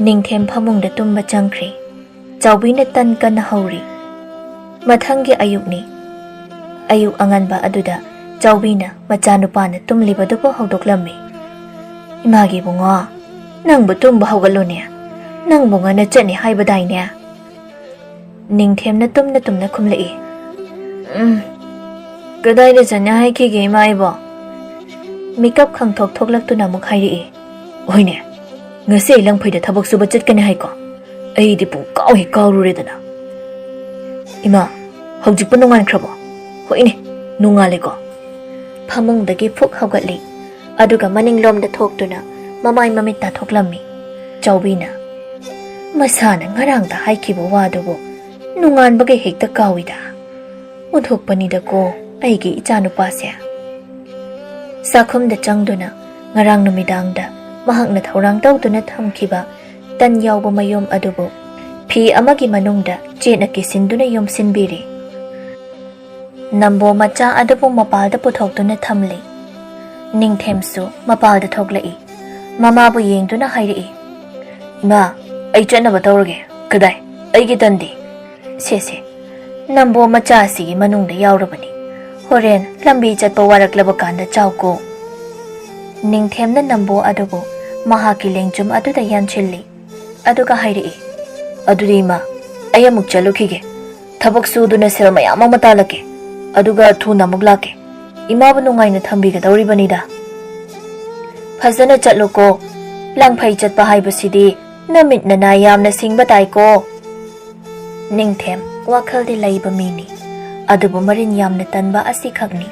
ꯅꯤꯡꯊꯦꯝ ꯐꯃꯨꯡꯗ ꯇꯨꯝꯕ ꯆꯪꯈ꯭ꯔꯦ꯫ ꯆꯥꯎꯕꯤꯅ ꯇꯟ ꯀꯟꯅ ꯍꯧꯔꯤ꯫ ꯃꯊꯪꯒꯤ ꯑꯌꯨꯛꯅꯤ꯫ ꯑꯌꯨꯛ ꯑꯉꯟꯕ ꯑꯗꯨꯗ ꯆꯥꯎꯕꯤꯅ ꯃꯆꯥꯅꯨꯄꯥꯅ ꯇꯨꯝꯂꯤꯕꯗꯨꯕꯨ ꯍꯧꯗꯣꯛꯂꯝꯃꯤ꯫ "ꯏꯃꯥꯒꯤ ꯏꯕꯨꯡꯉꯣ, ꯅꯪꯕꯨ ꯇꯨꯝꯕ ꯍꯧꯒꯠꯂꯨꯅꯦ꯫ ꯅꯪꯕꯨ ꯉꯟꯅ ꯆꯠꯅꯤ ꯍꯥꯏꯕꯗꯥꯏꯅꯦ?" ꯅꯤꯡꯊꯦꯝꯅ ꯇꯨꯝꯅ ꯇꯨꯝꯅ ꯈꯨꯝꯂꯛꯏ꯫ "ꯎꯝ, ꯀꯗꯥꯏꯗ ꯆꯠꯅꯤ ꯍꯥꯏꯈꯤꯒꯦ ꯏꯃꯥ ꯏꯕꯣ?" ꯃꯤꯀꯞ ꯈꯪꯊꯣꯛ ꯊꯣꯛꯂꯛꯇꯨꯅ ꯑꯃꯨꯛ ꯍꯥꯏꯔꯛꯏ꯫ "ꯍꯣꯏꯅꯦ, ꯉꯁꯤ ꯑꯩ ꯂꯪꯐꯩꯗ ꯊꯕꯛ ꯁꯨꯕ ꯆꯠꯀꯅꯤ ꯍꯥꯏꯀꯣ? ꯑꯩꯗꯤ ꯄꯨꯡ ꯀꯥꯎ ꯍꯦꯛ ꯀꯥꯎꯔꯨꯔꯦꯗꯅ꯫ ꯏꯃꯥ, ꯍꯧꯖꯤꯛꯄꯨ ꯅꯣꯡꯉꯥꯟꯈ꯭ꯔꯕꯣ? ꯍꯣꯏꯅꯦ, ꯅꯣꯡꯉꯥꯜꯂꯦꯀꯣ?" ꯐꯃꯨꯡꯗꯒꯤ ꯐꯨꯛ ꯍꯧꯒꯠꯂꯤ꯫ ꯑꯗꯨꯒ ꯃꯅꯤꯡꯂꯣꯝꯗ ꯊꯣꯛꯇꯨꯅ ꯃꯃꯥꯏ ꯃꯃꯤꯠ ꯇꯥꯊꯣꯛꯂꯝꯃꯤ꯫ ꯆꯥꯎꯕꯤꯅ, "ꯃꯁꯥꯅ ꯉꯔꯥꯡꯗ ꯍꯥꯏꯈꯤꯕ ꯋꯥꯗꯨꯕꯨ ꯅꯣꯡꯉꯥꯟꯕꯒ ꯍꯦꯛꯇ ꯀꯥꯎꯏꯗ꯫ ꯑꯣꯟꯊꯣꯛꯄꯅꯤꯗꯀꯣ ꯑꯩꯒꯤ ꯏꯆꯥꯅꯨꯄꯥꯁꯦ꯫" ꯆꯥꯛꯈꯨꯝꯗ ꯆꯪꯗꯨꯅ ꯉꯔꯥꯡ ꯅꯨꯃꯤꯗꯥꯡꯗ ꯃꯍꯥꯛꯅ ꯊꯧꯔꯥꯡ ꯇꯧꯗꯨꯅ ꯊꯝꯈꯤꯕ ꯇꯟ ꯌꯥꯎꯕ ꯃꯌꯣꯝ ꯑꯗꯨꯕꯨ ꯐꯤ ꯑꯃꯒꯤ ꯃꯅꯨꯡꯗ ꯆꯦꯠꯅ ꯀꯤꯁꯤꯟꯗꯨꯅ ꯌꯣꯝꯁꯤꯟꯕꯤꯔꯤ꯫ ꯅꯝꯕꯣ ꯃꯆꯥ ꯑꯗꯨꯕꯨ ꯃꯄꯥꯜꯗ ꯄꯨꯊꯣꯛꯇꯨꯅ ꯊꯝꯂꯤ꯫ ꯅꯤꯡꯊꯦꯝꯁꯨ ꯃꯄꯥꯜꯗ ꯊꯣꯛꯂꯛꯏ꯫ ꯃꯃꯥꯕꯨ ꯌꯦꯡꯗꯨꯅ ꯍꯥꯏꯔꯛꯏ, "ꯏꯃꯥ, ꯑꯩ ꯆꯠꯅꯕ ꯇꯧꯔꯒꯦ꯫ ꯀꯗꯥꯏ? ꯑꯩꯒꯤ ꯇꯟꯗꯤ?" "ꯁꯦ, ꯁꯦ, ꯅꯝꯕꯣ ꯃꯆꯥ ꯑꯁꯤꯒꯤ ꯃꯅꯨꯡꯗ ꯌꯥꯎꯔꯕꯅꯤ꯫ ꯍꯣꯔꯦꯟ ꯂꯝꯕꯤ ꯆꯠꯄ ꯋꯥꯔꯛꯂꯕ ꯀꯥꯟꯗ ꯆꯥꯎꯀꯣ꯫" ꯅꯤꯡꯊꯦꯝꯅ ꯅꯝꯕꯣ ꯑꯗꯨꯕꯨ ꯃꯍꯥꯛꯀꯤ ꯂꯦꯡꯖꯨꯝ ꯑꯗꯨꯗ ꯌꯥꯟꯁꯤꯜꯂꯤ꯫ ꯑꯗꯨꯒ ꯍꯥꯏꯔꯛꯏ, "ꯑꯗꯨꯗꯤ ꯏꯃꯥ, ꯑꯩ ꯑꯃꯨꯛ ꯆꯠꯂꯨꯈꯤꯒꯦ꯫ ꯊꯕꯛ ꯁꯨꯗꯨꯅ ꯁꯦꯜ ꯃꯌꯥꯝ ꯑꯃ ꯇꯥꯜꯂꯛꯀꯦ꯫ ꯑꯗꯨꯒ ꯊꯨꯅ ꯑꯃꯨꯛ ꯂꯥꯛꯀꯦ꯫ ꯏꯃꯥꯕꯨ ꯅꯨꯡꯉꯥꯏꯅ ꯊꯝꯕꯤꯒꯗꯧꯔꯤꯕꯅꯤꯗ꯫ ꯐꯖꯅ ꯆꯠꯂꯨꯀꯣ꯫ ꯂꯪꯐꯩ ꯆꯠꯄ ꯍꯥꯏꯕꯁꯤꯗꯤ ꯅꯃꯤꯠ ꯅꯅꯥ ꯌꯥꯝꯅ ꯁꯤꯡꯕ ꯇꯥꯏꯀꯣ꯫" ꯅꯤꯡꯊꯦꯝ ꯋꯥꯈꯜꯗꯤ ꯂꯩꯕ ꯃꯤꯅꯤ, ꯑꯗꯨꯕꯨ ꯃꯔꯤꯟ ꯌꯥꯝꯅ ꯇꯟꯕ ꯑꯁꯤꯈꯛꯅꯤ꯫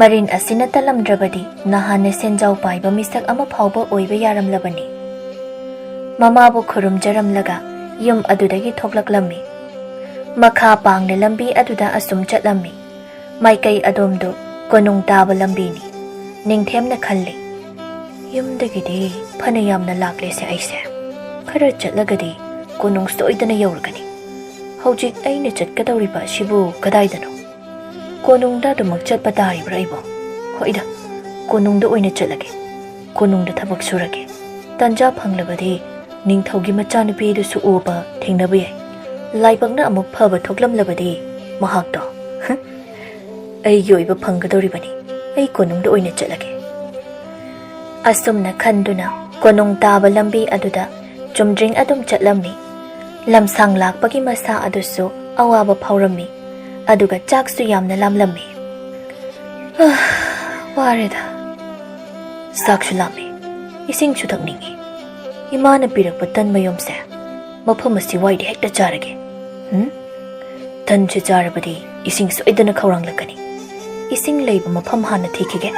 ꯃꯔꯤꯟ ꯑꯁꯤꯅ ꯇꯠꯂꯝꯗ꯭ꯔꯕꯗꯤ ꯅꯍꯥꯟꯅ ꯁꯦꯟꯖꯥꯎ ꯄꯥꯏꯕ ꯃꯤꯁꯛ ꯑꯃ ꯐꯥꯎꯕ ꯑꯣꯏꯕ ꯌꯥꯔꯝꯂꯕꯅꯤ꯫ ꯃꯃꯥꯕꯨ ꯈꯨꯔꯨꯝꯖꯔꯝꯂꯒ ꯌꯨꯝ ꯑꯗꯨꯗꯒꯤ ꯊꯣꯛꯂꯛꯂꯝꯃꯤ꯫ ꯃꯈꯥ ꯄꯥꯡꯅ ꯂꯝꯕꯤ ꯑꯗꯨꯗ ꯑꯁꯨꯝ ꯆꯠꯂꯝꯃꯤ꯫ ꯃꯥꯏꯀꯩ ꯑꯗꯣꯝꯗꯨ ꯀꯣꯅꯨꯡ ꯇꯥꯕ ꯂꯝꯕꯤꯅꯤ꯫ ꯅꯤꯡꯊꯦꯝꯅ ꯈꯜꯂꯤ, "ꯌꯨꯝꯗꯒꯤꯗꯤ ꯐꯅ ꯌꯥꯝꯅ ꯂꯥꯛꯂꯦꯁꯦ ꯑꯩꯁꯦ꯫ ꯈꯔ ꯆꯠꯂꯒꯗꯤ ꯀꯣꯅꯨꯡ ꯁꯣꯏꯗꯅ ꯌꯧꯔꯒꯅꯤ꯫ ꯍꯧꯖꯤꯛ ꯑꯩꯅ ꯆꯠꯀꯗꯧꯔꯤꯕ ꯑꯁꯤꯕꯨ ꯀꯗꯥꯏꯗꯅꯣ? ꯀꯣꯅꯨꯡꯗ ꯑꯗꯨꯃꯛ ꯆꯠꯄ ꯇꯥꯔꯤꯕ꯭ꯔꯥ ꯑꯩꯕꯣ? ꯍꯣꯏꯗ, ꯀꯣꯅꯨꯡꯗ ꯑꯣꯏꯅ ꯆꯠꯂꯒꯦ꯫ ꯀꯣꯅꯨꯡꯗ ꯊꯕꯛ ꯁꯨꯔꯒꯦ꯫ ꯇꯟꯖꯥ ꯐꯪꯂꯕꯗꯤ ꯅꯤꯡꯊꯧꯒꯤ ꯃꯆꯥꯅꯨꯄꯤꯗꯨꯁꯨ ꯎꯕ ꯊꯦꯡꯅꯕ ꯌꯥꯏ꯫ ꯂꯥꯏꯕꯛꯅ ꯑꯃꯨꯛ ꯐꯕ ꯊꯣꯛꯂꯝꯂꯕꯗꯤ ꯃꯍꯥꯛꯇꯣ, ꯍ, ꯑꯩꯒꯤ ꯑꯣꯏꯕ ꯐꯪꯒꯗꯧꯔꯤꯕꯅꯤ꯫ ꯑꯩ ꯀꯣꯅꯨꯡꯗ ꯑꯣꯏꯅ ꯆꯠꯂꯒꯦ꯫" ꯑꯁꯨꯝꯅ ꯈꯟꯗꯨꯅ ꯀꯣꯅꯨꯡ ꯇꯥꯕ ꯂꯝꯕꯤ ꯑꯗꯨꯗ ꯆꯨꯝꯗ꯭ꯔꯤꯡ ꯑꯗꯨꯝ ꯆꯠꯂꯝꯃꯤ꯫ ꯂꯝꯁꯥꯡ ꯂꯥꯛꯄꯒꯤ ꯃꯁꯥ ꯑꯗꯨꯁꯨ ꯑꯋꯥꯕ ꯐꯥꯎꯔꯝꯃꯤ꯫ ꯑꯗꯨꯒ ꯆꯥꯛꯁꯨ ꯌꯥꯝꯅ ꯂꯥꯝꯂꯝꯃꯤ꯫ "ꯑꯥ, ꯋꯥꯔꯦꯗ꯫ ꯆꯥꯛꯁꯨ ꯂꯥꯝꯃꯤ, ꯏꯁꯤꯡꯁꯨ ꯊꯛꯅꯤꯡꯉꯤ꯫ ꯏꯃꯥꯅ ꯄꯤꯔꯛꯄ ꯇꯟ ꯃꯌꯣꯝꯁꯦ ꯃꯐꯝ ꯑꯁꯤ ꯋꯥꯏꯗ ꯍꯦꯛꯇ ꯆꯥꯔꯒꯦ꯫ ꯎꯝ? ꯇꯟꯁꯦ ꯆꯥꯔꯕꯗꯤ ꯏꯁꯤꯡ ꯁꯣꯏꯗꯅ ꯈꯧꯔꯥꯡꯂꯛꯀꯅꯤ꯫ ꯏꯁꯤꯡ ꯂꯩꯕ ꯃꯐꯝ ꯍꯥꯟꯅ ꯊꯤꯈꯤꯒꯦ꯫"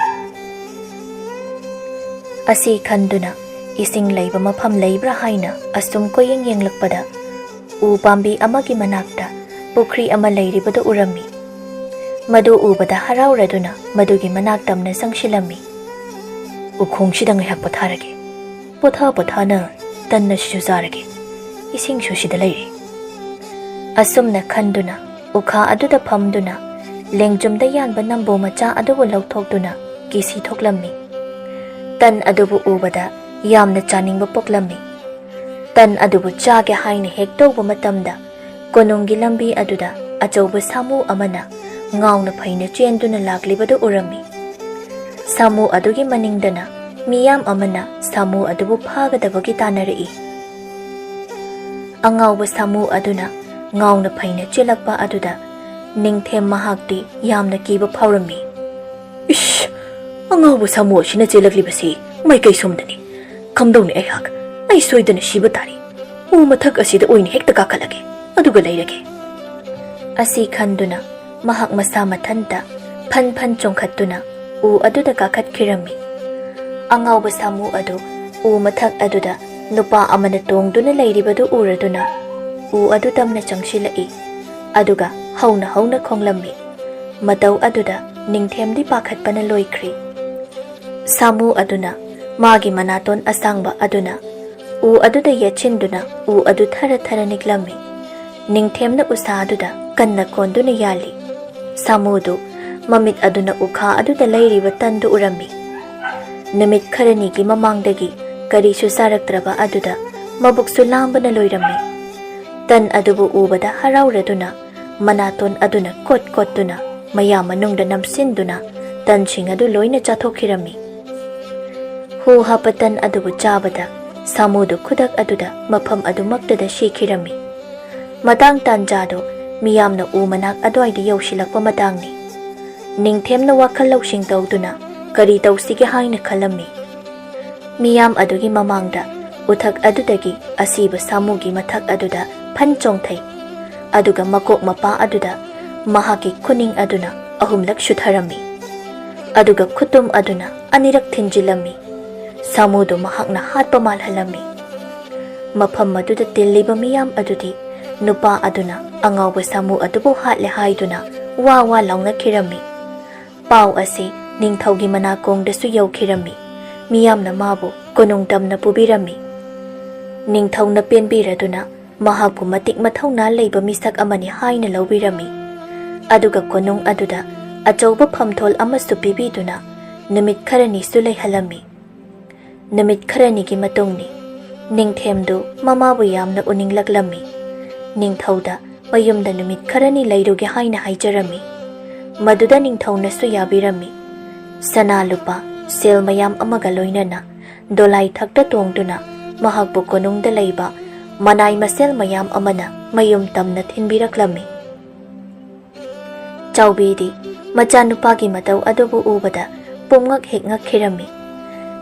ꯑꯁꯤ ꯈꯟꯗꯨꯅ ꯏꯁꯤꯡ ꯂꯩꯕ ꯃꯐꯝ ꯂꯩꯕ꯭ꯔꯥ ꯍꯥꯏꯅ ꯑꯁꯨꯝ ꯀꯣꯏꯌꯦꯡ ꯌꯦꯡꯂꯛꯄꯗ, ꯎ ꯄꯥꯝꯕꯤ ꯑꯃꯒꯤ ꯃꯅꯥꯛꯇ ꯄꯨꯈ꯭ꯔꯤ ꯑꯃ ꯂꯩꯔꯤꯕꯗꯨ ꯎꯔꯝꯃꯤ꯫ ꯃꯗꯨ ꯎꯕꯗ ꯍꯔꯥꯎꯔꯗꯨꯅ ꯃꯗꯨꯒꯤ ꯃꯅꯥꯛ ꯇꯝꯅ ꯆꯪꯁꯤꯜꯂꯝꯃꯤ꯫ "ꯎꯈꯣꯡꯁꯤꯗ ꯉꯥꯏꯍꯥꯛ ꯄꯣꯊꯥꯔꯒꯦ꯫ ꯄꯣꯊꯥ ꯄꯣꯊꯥꯅ ꯇꯟ ꯑꯁꯤꯁꯨ ꯆꯥꯔꯒꯦ꯫ ꯏꯁꯤꯡꯁꯨ ꯁꯤꯗ ꯂꯩꯔꯦ꯫" ꯑꯁꯨꯝꯅ ꯈꯟꯗꯨꯅ ꯎꯈꯥ ꯑꯗꯨꯗ ꯐꯝꯗꯨꯅ ꯂꯦꯡꯖꯨꯝꯗ ꯌꯥꯟꯕ ꯅꯝꯕꯣ ꯃꯆꯥ ꯑꯗꯨꯕꯨ ꯂꯧꯊꯣꯛꯇꯨꯅ ꯀꯤꯁꯤ ꯊꯣꯛꯂꯝꯃꯤ꯫ ꯇꯟ ꯑꯗꯨꯕꯨ ꯎꯕꯗ ꯌꯥꯝꯅ ꯆꯥꯅꯤꯡꯕ ꯄꯣꯛꯂꯝꯃꯤ꯫ ꯇꯟ ꯑꯗꯨꯕꯨ ꯆꯥꯒꯦ ꯍꯥꯏꯅ ꯍꯦꯛ ꯇꯧꯕ ꯃꯇꯝꯗ, ꯀꯣꯅꯨꯡꯒꯤ ꯂꯝꯕꯤ ꯑꯗꯨꯗ ꯑꯆꯧꯕ ꯁꯥꯃꯨ ꯑꯃꯅ ꯉꯥꯎꯅ ꯐꯩꯅ ꯆꯦꯟꯗꯨꯅ ꯂꯥꯛꯂꯤꯕꯗꯨ ꯎꯔꯝꯃꯤ꯫ ꯁꯥꯃꯨ ꯑꯗꯨꯒꯤ ꯃꯅꯤꯡꯗꯅ ꯃꯤꯌꯥꯝ ꯑꯃꯅ ꯁꯥꯃꯨ ꯑꯗꯨꯕꯨ ꯐꯥꯒꯗꯕꯒꯤ ꯇꯥꯟꯅꯔꯛꯏ꯫ ꯑꯉꯥꯎꯕ ꯁꯥꯃꯨ ꯑꯗꯨꯅ ꯉꯥꯎꯅ ꯐꯩꯅ ꯆꯦꯜꯂꯛꯄ ꯑꯗꯨꯗ ꯅꯤꯡꯊꯦꯝ ꯃꯍꯥꯛꯇꯤ ꯌꯥꯝꯅ ꯀꯤꯕ ꯐꯥꯎꯔꯝꯃꯤ꯫ "ꯏꯁ! ꯑꯉꯥꯎꯕ ꯁꯥꯃꯨ ꯑꯁꯤꯅ ꯆꯦꯜꯂꯛꯂꯤꯕꯁꯤ ꯃꯥꯏꯀꯩ ꯁꯣꯝꯗꯅꯤ꯫ ꯀꯝꯗꯧꯅꯤ ꯑꯩꯍꯥꯛ? ꯑꯩ ꯁꯣꯏꯗꯅ ꯁꯤꯕ ꯇꯥꯔꯤ꯫ ꯎ ꯃꯊꯛ ꯑꯁꯤꯗ ꯑꯣꯏꯅ ꯍꯦꯛꯇ ꯀꯥꯈꯠꯂꯒꯦ, ꯑꯗꯨꯒ ꯂꯩꯔꯒꯦ꯫" ꯑꯁꯤ ꯈꯟꯗꯨꯅ ꯃꯍꯥꯛ ꯃꯁꯥ ꯃꯊꯟꯇ ꯐꯟ ꯐꯟ ꯆꯣꯡꯈꯠꯇꯨꯅ ꯎ ꯑꯗꯨꯗ ꯀꯥꯈꯠꯈꯤꯔꯝꯃꯤ꯫ ꯑꯉꯥꯎꯕ ꯁꯥꯃꯨ ꯑꯗꯨ ꯎ ꯃꯊꯛ ꯑꯗꯨꯗ ꯅꯨꯄꯥ ꯑꯃꯅ ꯇꯣꯡꯗꯨꯅ ꯂꯩꯔꯤꯕꯗꯨ ꯎꯔꯗꯨꯅ ꯎ ꯑꯗꯨ ꯇꯝꯅ ꯆꯪꯁꯤꯜꯂꯛꯏ꯫ ꯑꯗꯨꯒ ꯍꯧꯅ ꯍꯧꯅ ꯈꯣꯡꯂꯝꯃꯤ꯫ ꯃꯇꯧ ꯑꯗꯨꯗ ꯅꯤꯡꯊꯦꯝꯗꯤ ꯄꯥꯈꯠꯄꯅ ꯂꯣꯏꯈ꯭ꯔꯤ꯫ ꯁꯥꯃꯨ ꯑꯗꯨꯅ ꯃꯥꯒꯤ ꯃꯅꯥꯇꯣꯟ ꯑꯁꯥꯡꯕ ꯑꯗꯨꯅ ꯎ ꯑꯗꯨꯗ ꯌꯦꯠꯁꯤꯟꯗꯨꯅ ꯎ ꯑꯗꯨ ꯊꯔ ꯊꯔ ꯅꯤꯛꯂꯝꯃꯤ꯫ ꯅꯤꯡꯊꯦꯝꯅ ꯎꯁꯥ ꯑꯗꯨꯗ ꯀꯟꯅ ꯀꯣꯟꯗꯨꯅ ꯌꯥꯜꯂꯤ꯫ ꯁꯥꯃꯨꯗꯨ ꯃꯃꯤꯠ ꯑꯗꯨꯅ ꯎꯈꯥ ꯑꯗꯨꯗ ꯂꯩꯔꯤꯕ ꯇꯟꯗꯨ ꯎꯔꯝꯃꯤ꯫ ꯅꯨꯃꯤꯠ ꯈꯔꯅꯤꯒꯤ ꯃꯃꯥꯡꯗꯒꯤ ꯀꯔꯤꯁꯨ ꯆꯥꯔꯛꯇ꯭ꯔꯕ ꯑꯗꯨꯗ ꯃꯕꯨꯛꯁꯨ ꯂꯥꯝꯕꯅ ꯂꯣꯏꯔꯝꯃꯤ꯫ ꯇꯟ ꯑꯗꯨꯕꯨ ꯎꯕꯗ ꯍꯔꯥꯎꯔꯗꯨꯅ ꯃꯅꯥꯇꯣꯟ ꯑꯗꯨꯅ ꯀꯣꯠ ꯀꯣꯠꯇꯨꯅ ꯃꯌꯥ ꯃꯅꯨꯡꯗ ꯅꯝꯁꯤꯟꯗꯨꯅ ꯇꯟꯁꯤꯡ ꯑꯗꯨ ꯂꯣꯏꯅ ꯆꯥꯊꯣꯛꯈꯤꯔꯝꯃꯤ꯫ ꯍꯨ ꯍꯥꯞꯄ ꯇꯟ ꯑꯗꯨꯕꯨ ꯆꯥꯕꯗ ꯁꯥꯃꯨꯗꯨ ꯈꯨꯗꯛ ꯑꯗꯨꯗ ꯃꯐꯝ ꯑꯗꯨꯃꯛꯇꯗ ꯁꯤꯈꯤꯔꯝꯃꯤ꯫ ꯃꯇꯥꯡ ꯇꯥꯟꯖꯥꯗꯨ ꯃꯤꯌꯥꯝꯅ ꯎ ꯃꯅꯥꯛ ꯑꯗꯨꯋꯥꯏꯗ ꯌꯧꯁꯤꯜꯂꯛꯄ ꯃꯇꯥꯡꯅꯤ꯫ ꯅꯤꯡꯊꯦꯝꯅ ꯋꯥꯈꯜ ꯂꯧꯁꯤꯡ ꯇꯧꯗꯨꯅ ꯀꯔꯤ ꯇꯧꯁꯤꯒꯦ ꯍꯥꯏꯅ ꯈꯜꯂꯝꯃꯤ꯫ ꯃꯤꯌꯥꯝ ꯑꯗꯨꯒꯤ ꯃꯃꯥꯡꯗ ꯎꯊꯛ ꯑꯗꯨꯗꯒꯤ ꯑꯁꯤꯕ ꯁꯥꯃꯨꯒꯤ ꯃꯊꯛ ꯑꯗꯨꯗ ꯐꯟ ꯆꯣꯡꯊꯩ꯫ ꯑꯗꯨꯒ ꯃꯀꯣꯛ ꯃꯄꯥ ꯑꯗꯨꯗ ꯃꯍꯥꯛꯀꯤ ꯈꯨꯅꯤꯡ ꯑꯗꯨꯅ ꯑꯍꯨꯝꯂꯛ ꯁꯨꯊꯔꯝꯃꯤ꯫ ꯑꯗꯨꯒ ꯈꯨꯇꯨꯝ ꯑꯗꯨꯅ ꯑꯅꯤꯔꯛ ꯊꯤꯟꯖꯤꯜꯂꯝꯃꯤ꯫ ꯁꯥꯃꯨꯗꯨ ꯃꯍꯥꯛꯅ ꯍꯥꯠꯄ ꯃꯥꯜꯍꯜꯂꯝꯃꯤ꯫ ꯃꯐꯝ ꯑꯗꯨꯗ ꯇꯤꯜꯂꯤꯕ ꯃꯤꯌꯥꯝ ꯑꯗꯨꯗꯤ ꯅꯨꯄꯥ ꯑꯗꯨꯅ ꯑꯉꯥꯎꯕ ꯁꯥꯃꯨ ꯑꯗꯨꯕꯨ ꯍꯥꯠꯂꯦ ꯍꯥꯏꯗꯨꯅ ꯋꯥ ꯋꯥ ꯂꯥꯎꯅꯈꯤꯔꯝꯃꯤ꯫ ꯄꯥꯎ ꯑꯁꯤ ꯅꯤꯡꯊꯧꯒꯤ ꯃꯅꯥꯀꯣꯡꯗꯁꯨ ꯌꯧꯈꯤꯔꯝꯃꯤ꯫ ꯃꯤꯌꯥꯝꯅ ꯃꯥꯕꯨ ꯀꯣꯅꯨꯡ ꯇꯝꯅ ꯄꯨꯕꯤꯔꯝꯃꯤ꯫ ꯅꯤꯡꯊꯧꯅ ꯄꯦꯟꯕꯤꯔꯗꯨꯅ ꯃꯍꯥꯛꯄꯨ ꯃꯇꯤꯛ ꯃꯊꯧꯅꯥ ꯂꯩꯕ ꯃꯤꯁꯛ ꯑꯃꯅꯤ ꯍꯥꯏꯅ ꯂꯧꯕꯤꯔꯝꯃꯤ꯫ ꯑꯗꯨꯒ ꯀꯣꯅꯨꯡ ꯑꯗꯨꯗ ꯑꯆꯧꯕ ꯐꯝꯊꯣꯜ ꯑꯃꯁꯨ ꯄꯤꯕꯤꯗꯨꯅ ꯅꯨꯃꯤꯠ ꯈꯔꯅꯤꯁꯨ ꯂꯩꯍꯜꯂꯝꯃꯤ꯫ ꯅꯨꯃꯤꯠ ꯈꯔꯅꯤꯒꯤ ꯃꯇꯨꯡꯅꯤ꯫ ꯅꯤꯡꯊꯦꯝꯗꯨ ꯃꯃꯥꯕꯨ ꯌꯥꯝꯅ ꯎꯅꯤꯡꯂꯛꯂꯝꯃꯤ꯫ ꯅꯤꯡꯊꯧꯗ ꯃꯌꯨꯝꯗ ꯅꯨꯃꯤꯠ ꯈꯔꯅꯤ ꯂꯩꯔꯨꯒꯦ ꯍꯥꯏꯅ ꯍꯥꯏꯖꯔꯝꯃꯤ꯫ ꯃꯗꯨꯗ ꯅꯤꯡꯊꯧꯅꯁꯨ ꯌꯥꯕꯤꯔꯝꯃꯤ꯫ ꯁꯅꯥ ꯂꯨꯄꯥ, ꯁꯦꯜ ꯃꯌꯥꯝ ꯑꯃꯒ ꯂꯣꯏꯅꯅ ꯗꯣꯂꯥꯏ ꯊꯛꯇ ꯇꯣꯡꯗꯨꯅ ꯃꯍꯥꯛꯄꯨ ꯀꯣꯅꯨꯡꯗ ꯂꯩꯕ ꯃꯅꯥꯏ ꯃꯁꯦꯜ ꯃꯌꯥꯝ ꯑꯃꯅ ꯃꯌꯨꯝ ꯇꯝꯅ ꯊꯤꯟꯕꯤꯔꯛꯂꯝꯃꯤ꯫ ꯆꯥꯎꯕꯤꯗꯤ ꯃꯆꯥꯅꯨꯄꯥꯒꯤ ꯃꯇꯧ ꯑꯗꯨꯕꯨ ꯎꯕꯗ ꯄꯨꯝꯉꯛ ꯍꯦꯛ ꯉꯛꯈꯤꯔꯝꯃꯤ꯫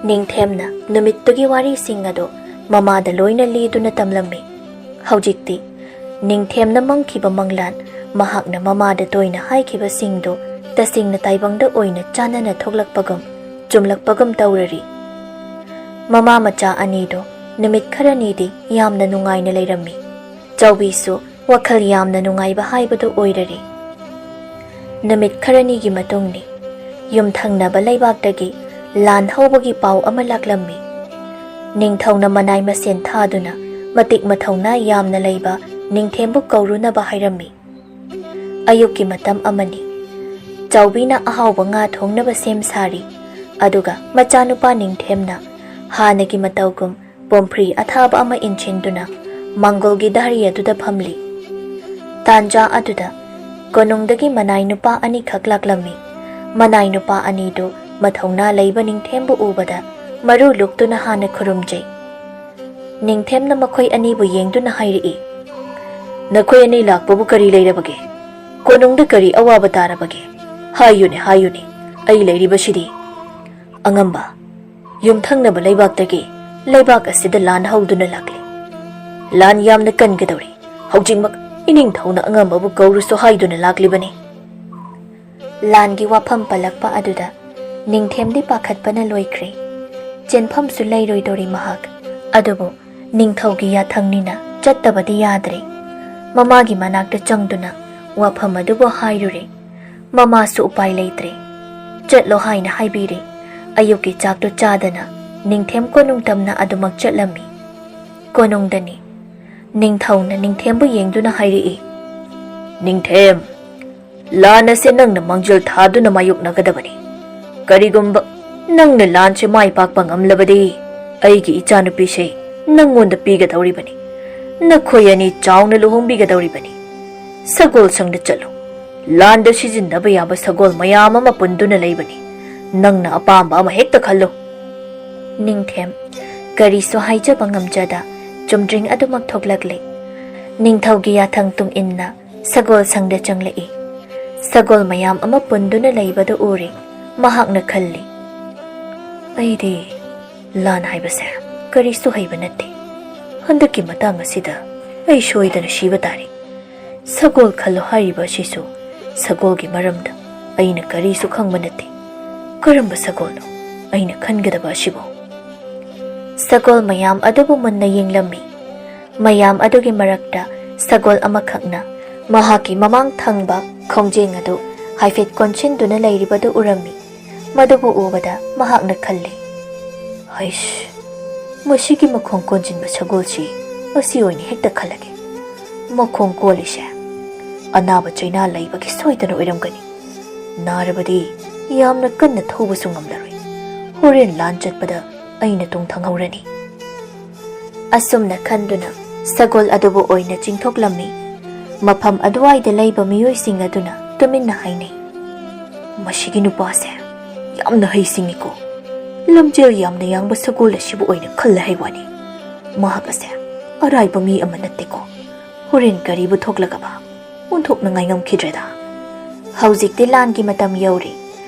ꯅꯤꯡꯊꯦꯝꯅ ꯅꯨꯃꯤꯠꯇꯨꯒꯤ ꯋꯥꯔꯤꯁꯤꯡ ꯑꯗꯨ ꯃꯃꯥꯗ ꯂꯣꯏꯅ ꯂꯤꯗꯨꯅ ꯇꯝꯂꯝꯃꯤ꯫ ꯍꯧꯖꯤꯛꯇꯤ ꯅꯤꯡꯊꯦꯝꯅ ꯃꯪꯈꯤꯕ ꯃꯪꯂꯥꯟ, ꯃꯍꯥꯛꯅ ꯃꯃꯥꯗ ꯇꯣꯏꯅ ꯍꯥꯏꯈꯤꯕꯁꯤꯡꯗꯨ ꯇꯁꯦꯡꯅ ꯇꯥꯏꯕꯪꯗ ꯑꯣꯏꯅ ꯆꯥꯟꯅꯅ ꯊꯣꯛꯂꯛꯄꯒꯨꯝ ꯆꯨꯝꯂꯛꯄꯒꯨꯝ ꯇꯧꯔꯔꯤ꯫ ꯃꯃꯥ ꯃꯆꯥ ꯑꯅꯤꯗꯣ ꯅꯨꯃꯤꯠ ꯈꯔꯅꯤꯗꯤ ꯌꯥꯝꯅ ꯅꯨꯡꯉꯥꯏꯅ ꯂꯩꯔꯝꯃꯤ꯫ ꯆꯥꯎꯕꯤꯁꯨ ꯋꯥꯈꯜ ꯌꯥꯝꯅ ꯅꯨꯡꯉꯥꯏꯕ ꯍꯥꯏꯕꯗꯨ ꯑꯣꯏꯔꯔꯤ꯫ ꯅꯨꯃꯤꯠ ꯈꯔꯅꯤꯒꯤ ꯃꯇꯨꯡꯅꯤ꯫ ꯌꯨꯝꯊꯪꯅꯕ ꯂꯩꯕꯥꯛꯇꯒꯤ ꯂꯥꯟ ꯍꯧꯕꯒꯤ ꯄꯥꯎ ꯑꯃ ꯂꯥꯛꯂꯝꯃꯤ꯫ ꯅꯤꯡꯊꯧꯅ ꯃꯅꯥꯏ ꯃꯁꯦꯟ ꯊꯥꯗꯨꯅ ꯃꯇꯤꯛ ꯃꯊꯧꯅꯥ ꯌꯥꯝꯅ ꯂꯩꯕ ꯅꯤꯡꯊꯦꯝꯕꯨ ꯀꯧꯔꯨꯅꯕ ꯍꯥꯏꯔꯝꯃꯤ꯫ ꯑꯌꯨꯛꯀꯤ ꯃꯇꯝ ꯑꯃꯅꯤ꯫ ꯆꯥꯎꯕꯤꯅ ꯑꯍꯥꯎꯕ ꯉꯥ ꯊꯣꯡꯅꯕ ꯁꯦꯝ ꯁꯥꯔꯤ꯫ ꯑꯗꯨꯒ ꯃꯆꯥꯅꯨꯄꯥ ꯅꯤꯡꯊꯦꯝꯅ ꯍꯥꯟꯅꯒꯤ ꯃꯇꯧꯒꯨꯝ ꯄꯣꯝꯐ꯭ꯔꯤ ꯑꯊꯥꯕ ꯑꯃ ꯏꯟꯁꯤꯟꯗꯨꯅ ꯃꯪꯒꯣꯜꯒꯤ ꯙꯥꯔꯤ ꯑꯗꯨꯗ ꯐꯝꯂꯤ꯫ ꯇꯥꯟꯖꯥ ꯑꯗꯨꯗ ꯀꯣꯅꯨꯡꯗꯒꯤ ꯃꯅꯥꯏ ꯅꯨꯄꯥ ꯑꯅꯤꯈꯛ ꯂꯥꯛꯂꯝꯃꯤ꯫ ꯃꯅꯥꯏ ꯅꯨꯄꯥ ꯑꯅꯤꯗꯨ ꯃꯊꯧꯅꯥ ꯂꯩꯕ ꯅꯤꯡꯊꯦꯝꯕꯨ ꯎꯕꯗ ꯃꯔꯨ ꯂꯨꯛꯇꯨꯅ ꯍꯥꯟꯅ ꯈꯨꯔꯨꯝꯖꯩ꯫ ꯅꯤꯡꯊꯦꯝꯅ ꯃꯈꯣꯏ ꯑꯅꯤꯕꯨ ꯌꯦꯡꯗꯨꯅ ꯍꯥꯏꯔꯛꯏ, "ꯅꯈꯣꯏ ꯑꯅꯤ ꯂꯥꯛꯄꯕꯨ ꯀꯔꯤ ꯂꯩꯔꯕꯒꯦ? ꯀꯣꯅꯨꯡꯗ ꯀꯔꯤ ꯑꯋꯥꯕ ꯇꯥꯔꯕꯒꯦ? ꯍꯥꯏꯌꯨꯅꯦ, ꯍꯥꯏꯌꯨꯅꯦ, ꯑꯩ ꯂꯩꯔꯤꯕꯁꯤꯗꯤ꯫" "ꯑꯉꯝꯕ, ꯌꯨꯝꯊꯪꯅꯕ ꯂꯩꯕꯥꯛꯇꯒꯤ ꯂꯩꯕꯥꯛ ꯑꯁꯤꯗ ꯂꯥꯟ ꯍꯧꯗꯨꯅ ꯂꯥꯛꯂꯤ꯫ ꯂꯥꯟ ꯌꯥꯝꯅ ꯀꯟꯒꯗꯧꯔꯤ꯫ ꯍꯧꯖꯤꯛꯃꯛ ꯏꯅꯤꯡꯊꯧꯅ ꯑꯉꯝꯕꯕꯨ ꯀꯧꯔꯨꯁꯨ ꯍꯥꯏꯗꯨꯅ ꯂꯥꯛꯂꯤꯕꯅꯤ꯫" ꯂꯥꯟꯒꯤ ꯋꯥꯐꯝ ꯄꯜꯂꯛꯄ ꯑꯗꯨꯗ ꯅꯤꯡꯊꯦꯝꯗꯤ ꯄꯥꯈꯠꯄꯅ ꯂꯣꯏꯈ꯭ꯔꯦ꯫ ꯆꯦꯟꯐꯝꯁꯨ ꯂꯩꯔꯣꯏꯗꯧꯔꯤ ꯃꯍꯥꯛ꯫ ꯑꯗꯨꯕꯨ ꯅꯤꯡꯊꯧꯒꯤ ꯌꯥꯊꯪꯅꯤꯅ ꯆꯠꯇꯕꯗꯤ ꯌꯥꯗ꯭ꯔꯦ꯫ ꯃꯃꯥꯒꯤ ꯃꯅꯥꯛꯇ ꯆꯪꯗꯨꯅ ꯋꯥꯐꯝ ꯑꯗꯨꯕꯨ ꯍꯥꯏꯔꯨꯔꯦ꯫ ꯃꯃꯥꯁꯨ ꯎꯄꯥꯏ ꯂꯩꯇ꯭ꯔꯦ꯫ "ꯆꯠꯂꯣ" ꯍꯥꯏꯅ ꯍꯥꯏꯕꯤꯔꯦ꯫ ꯑꯌꯨꯛꯀꯤ ꯆꯥꯛꯇꯨ ꯆꯥꯗꯅ ꯅꯤꯡꯊꯦꯝ ꯀꯣꯅꯨꯡ ꯇꯝꯅ ꯑꯗꯨꯃꯛ ꯆꯠꯂꯝꯃꯤ꯫ ꯀꯣꯅꯨꯡꯗꯅꯤ꯫ ꯅꯤꯡꯊꯧꯅ ꯅꯤꯡꯊꯦꯝꯕꯨ ꯌꯦꯡꯗꯨꯅ ꯍꯥꯏꯔꯛꯏ, "ꯅꯤꯡꯊꯦꯝ, ꯂꯥꯟ ꯑꯁꯤ ꯅꯪꯅ ꯃꯥꯡꯖꯤꯜ ꯊꯥꯗꯨꯅ ꯃꯥꯌꯣꯛꯅꯒꯗꯕꯅꯤ꯫ ꯀꯔꯤꯒꯨꯝꯕ ꯅꯪꯅ ꯂꯥꯟꯁꯤ ꯃꯥꯏ ꯄꯥꯛꯄ ꯉꯝꯂꯕꯗꯤ ꯑꯩꯒꯤ ꯏꯆꯥꯅꯨꯄꯤꯁꯤ ꯅꯪꯉꯣꯟꯗ ꯄꯤꯒꯗꯧꯔꯤꯕꯅꯤ꯫ ꯅꯈꯣꯏ ꯑꯅꯤ ꯆꯥꯎꯅ ꯂꯨꯍꯣꯡꯕꯤꯒꯗꯧꯔꯤꯕꯅꯤ꯫ ꯁꯒꯣꯜ ꯁꯪꯗ ꯆꯠꯂꯨ꯫ ꯂꯥꯟꯗ ꯁꯤꯖꯤꯟꯅꯕ ꯌꯥꯕ ꯁꯒꯣꯜ ꯃꯌꯥꯝ ꯑꯃ ꯄꯨꯟꯗꯨꯅ ꯂꯩꯕꯅꯤ꯫ ꯅꯪꯅ ꯑꯄꯥꯝꯕ ꯑꯃ ꯍꯦꯛꯇ ꯈꯜꯂꯨ꯫" ꯅꯤꯡꯊꯦꯝ ꯀꯔꯤꯁꯨ ꯍꯥꯏꯖꯕ ꯉꯝꯖꯗ ꯆꯨꯝꯗ꯭ꯔꯤꯡ ꯑꯗꯨꯃꯛ ꯊꯣꯛꯂꯛꯂꯦ꯫ ꯅꯤꯡꯊꯧꯒꯤ ꯌꯥꯊꯪ ꯇꯨꯡ ꯏꯟꯅ ꯁꯒꯣꯜ ꯁꯪꯗ ꯆꯪꯂꯛꯏ꯫ ꯁꯒꯣꯜ ꯃꯌꯥꯝ ꯑꯃ ꯄꯨꯟꯗꯨꯅ ꯂꯩꯕꯗꯨ ꯎꯔꯦ꯫ ꯃꯍꯥꯛꯅ ꯈꯜꯂꯤ, "ꯑꯩꯗꯤ ꯂꯥꯟ ꯍꯥꯏꯕꯁꯦ ꯀꯔꯤꯁꯨ ꯍꯩꯕ ꯅꯠꯇꯦ꯫ ꯍꯟꯗꯛꯀꯤ ꯃꯇꯥꯡ ꯑꯁꯤꯗ ꯑꯩ ꯁꯣꯏꯗꯅ ꯁꯤꯕ ꯇꯥꯔꯦ꯫ ꯁꯒꯣꯜ ꯈꯜꯂꯣ ꯍꯥꯏꯔꯤꯕ ꯑꯁꯤꯁꯨ ꯁꯒꯣꯜꯒꯤ ꯃꯔꯝꯗ ꯑꯩꯅ ꯀꯔꯤꯁꯨ ꯈꯪꯕ ꯅꯠꯇꯦ꯫ ꯀꯔꯝꯕ ꯁꯒꯣꯜꯅꯣ ꯑꯩꯅ ꯈꯟꯒꯗꯕ ꯑꯁꯤꯕꯣ? ꯁꯒꯣꯜ ꯃꯌꯥꯝ ꯑꯗꯨꯕꯨ ꯃꯨꯟꯅ ꯌꯦꯡꯂꯝꯃꯤ꯫ ꯃꯌꯥꯝ ꯑꯗꯨꯒꯤ ꯃꯔꯛꯇ ꯁꯒꯣꯜ ꯑꯃꯈꯛꯅ ꯃꯍꯥꯛꯀꯤ ꯃꯃꯥꯡ ꯊꯪꯕ ꯈꯣꯡꯖꯦꯡ ꯑꯗꯨ ꯍꯥꯏꯐꯦꯠ ꯀꯣꯟꯁꯤꯟꯗꯨꯅ ꯂꯩꯔꯤꯕꯗꯨ ꯎꯔꯝꯃꯤ꯫ ꯃꯗꯨꯕꯨ ꯎꯕꯗ ꯃꯍꯥꯛꯅ ꯈꯜꯂꯤ, "ꯍꯩꯁ, ꯃꯁꯤꯒꯤ ꯃꯈꯣꯡ ꯀꯣꯟꯁꯤꯟꯕ ꯁꯒꯣꯜꯁꯤ ꯃꯁꯤ ꯑꯣꯏꯅ ꯍꯦꯛꯇ ꯈꯜꯂꯒꯦ꯫ ꯃꯈꯣꯡ ꯀꯣꯜꯂꯤꯁꯦ ꯑꯅꯥꯕ ꯆꯩꯅꯥ ꯂꯩꯕꯒꯤ ꯁꯣꯏꯗꯅ ꯑꯣꯏꯔꯝꯒꯅꯤ꯫ ꯅꯥꯔꯕꯗꯤ ꯌꯥꯝꯅ ꯀꯟꯅ ꯊꯧꯕꯁꯨ ꯉꯝꯂꯔꯣꯏ꯫ ꯍꯣꯔꯦꯟ ꯂꯥꯟ ꯆꯠꯄꯗ ꯑꯩꯅ ꯇꯨꯡ ꯊꯪꯍꯧꯔꯅꯤ"꯫ ꯑꯁꯨꯝꯅ ꯈꯟꯗꯨꯅ ꯁꯒꯣꯜ ꯑꯗꯨꯕꯨ ꯑꯣꯏꯅ ꯆꯤꯡꯊꯣꯛꯂꯝꯃꯤ꯫ ꯃꯐꯝ ꯑꯗꯨꯋꯥꯏꯗ ꯂꯩꯕ ꯃꯤꯑꯣꯏꯁꯤꯡ ꯑꯗꯨꯅ ꯇꯨꯃꯤꯟꯅ ꯍꯥꯏꯅꯩ, "ꯃꯁꯤꯒꯤ ꯅꯨꯄꯥꯁꯦ ꯌꯥꯝꯅ ꯍꯩꯁꯤꯡꯉꯤꯀꯣ꯫ ꯂꯝꯖꯦꯜ ꯌꯥꯝꯅ ꯌꯥꯡꯕ ꯁꯒꯣꯜ ꯑꯁꯤꯕꯨ ꯑꯣꯏꯅ ꯈꯜꯂꯦ ꯍꯥꯏ ꯋꯥꯅꯤ꯫ ꯃꯍꯥꯛ ꯑꯁꯦ ꯑꯔꯥꯏꯕ ꯃꯤ ꯑꯃ ꯅꯠꯇꯦꯀꯣ꯫ ꯍꯣꯔꯦꯟ ꯀꯔꯤꯕꯨ ꯊꯣꯛꯂꯒꯕ ꯑꯣꯟꯊꯣꯛꯅꯉꯥꯏ ꯉꯝꯈꯤꯗ꯭ꯔꯦꯗ"꯫ ꯍꯧꯖꯤꯛꯇꯤ ꯂꯥꯟꯒꯤ ꯃꯇꯝ ꯌꯧꯔꯦ꯫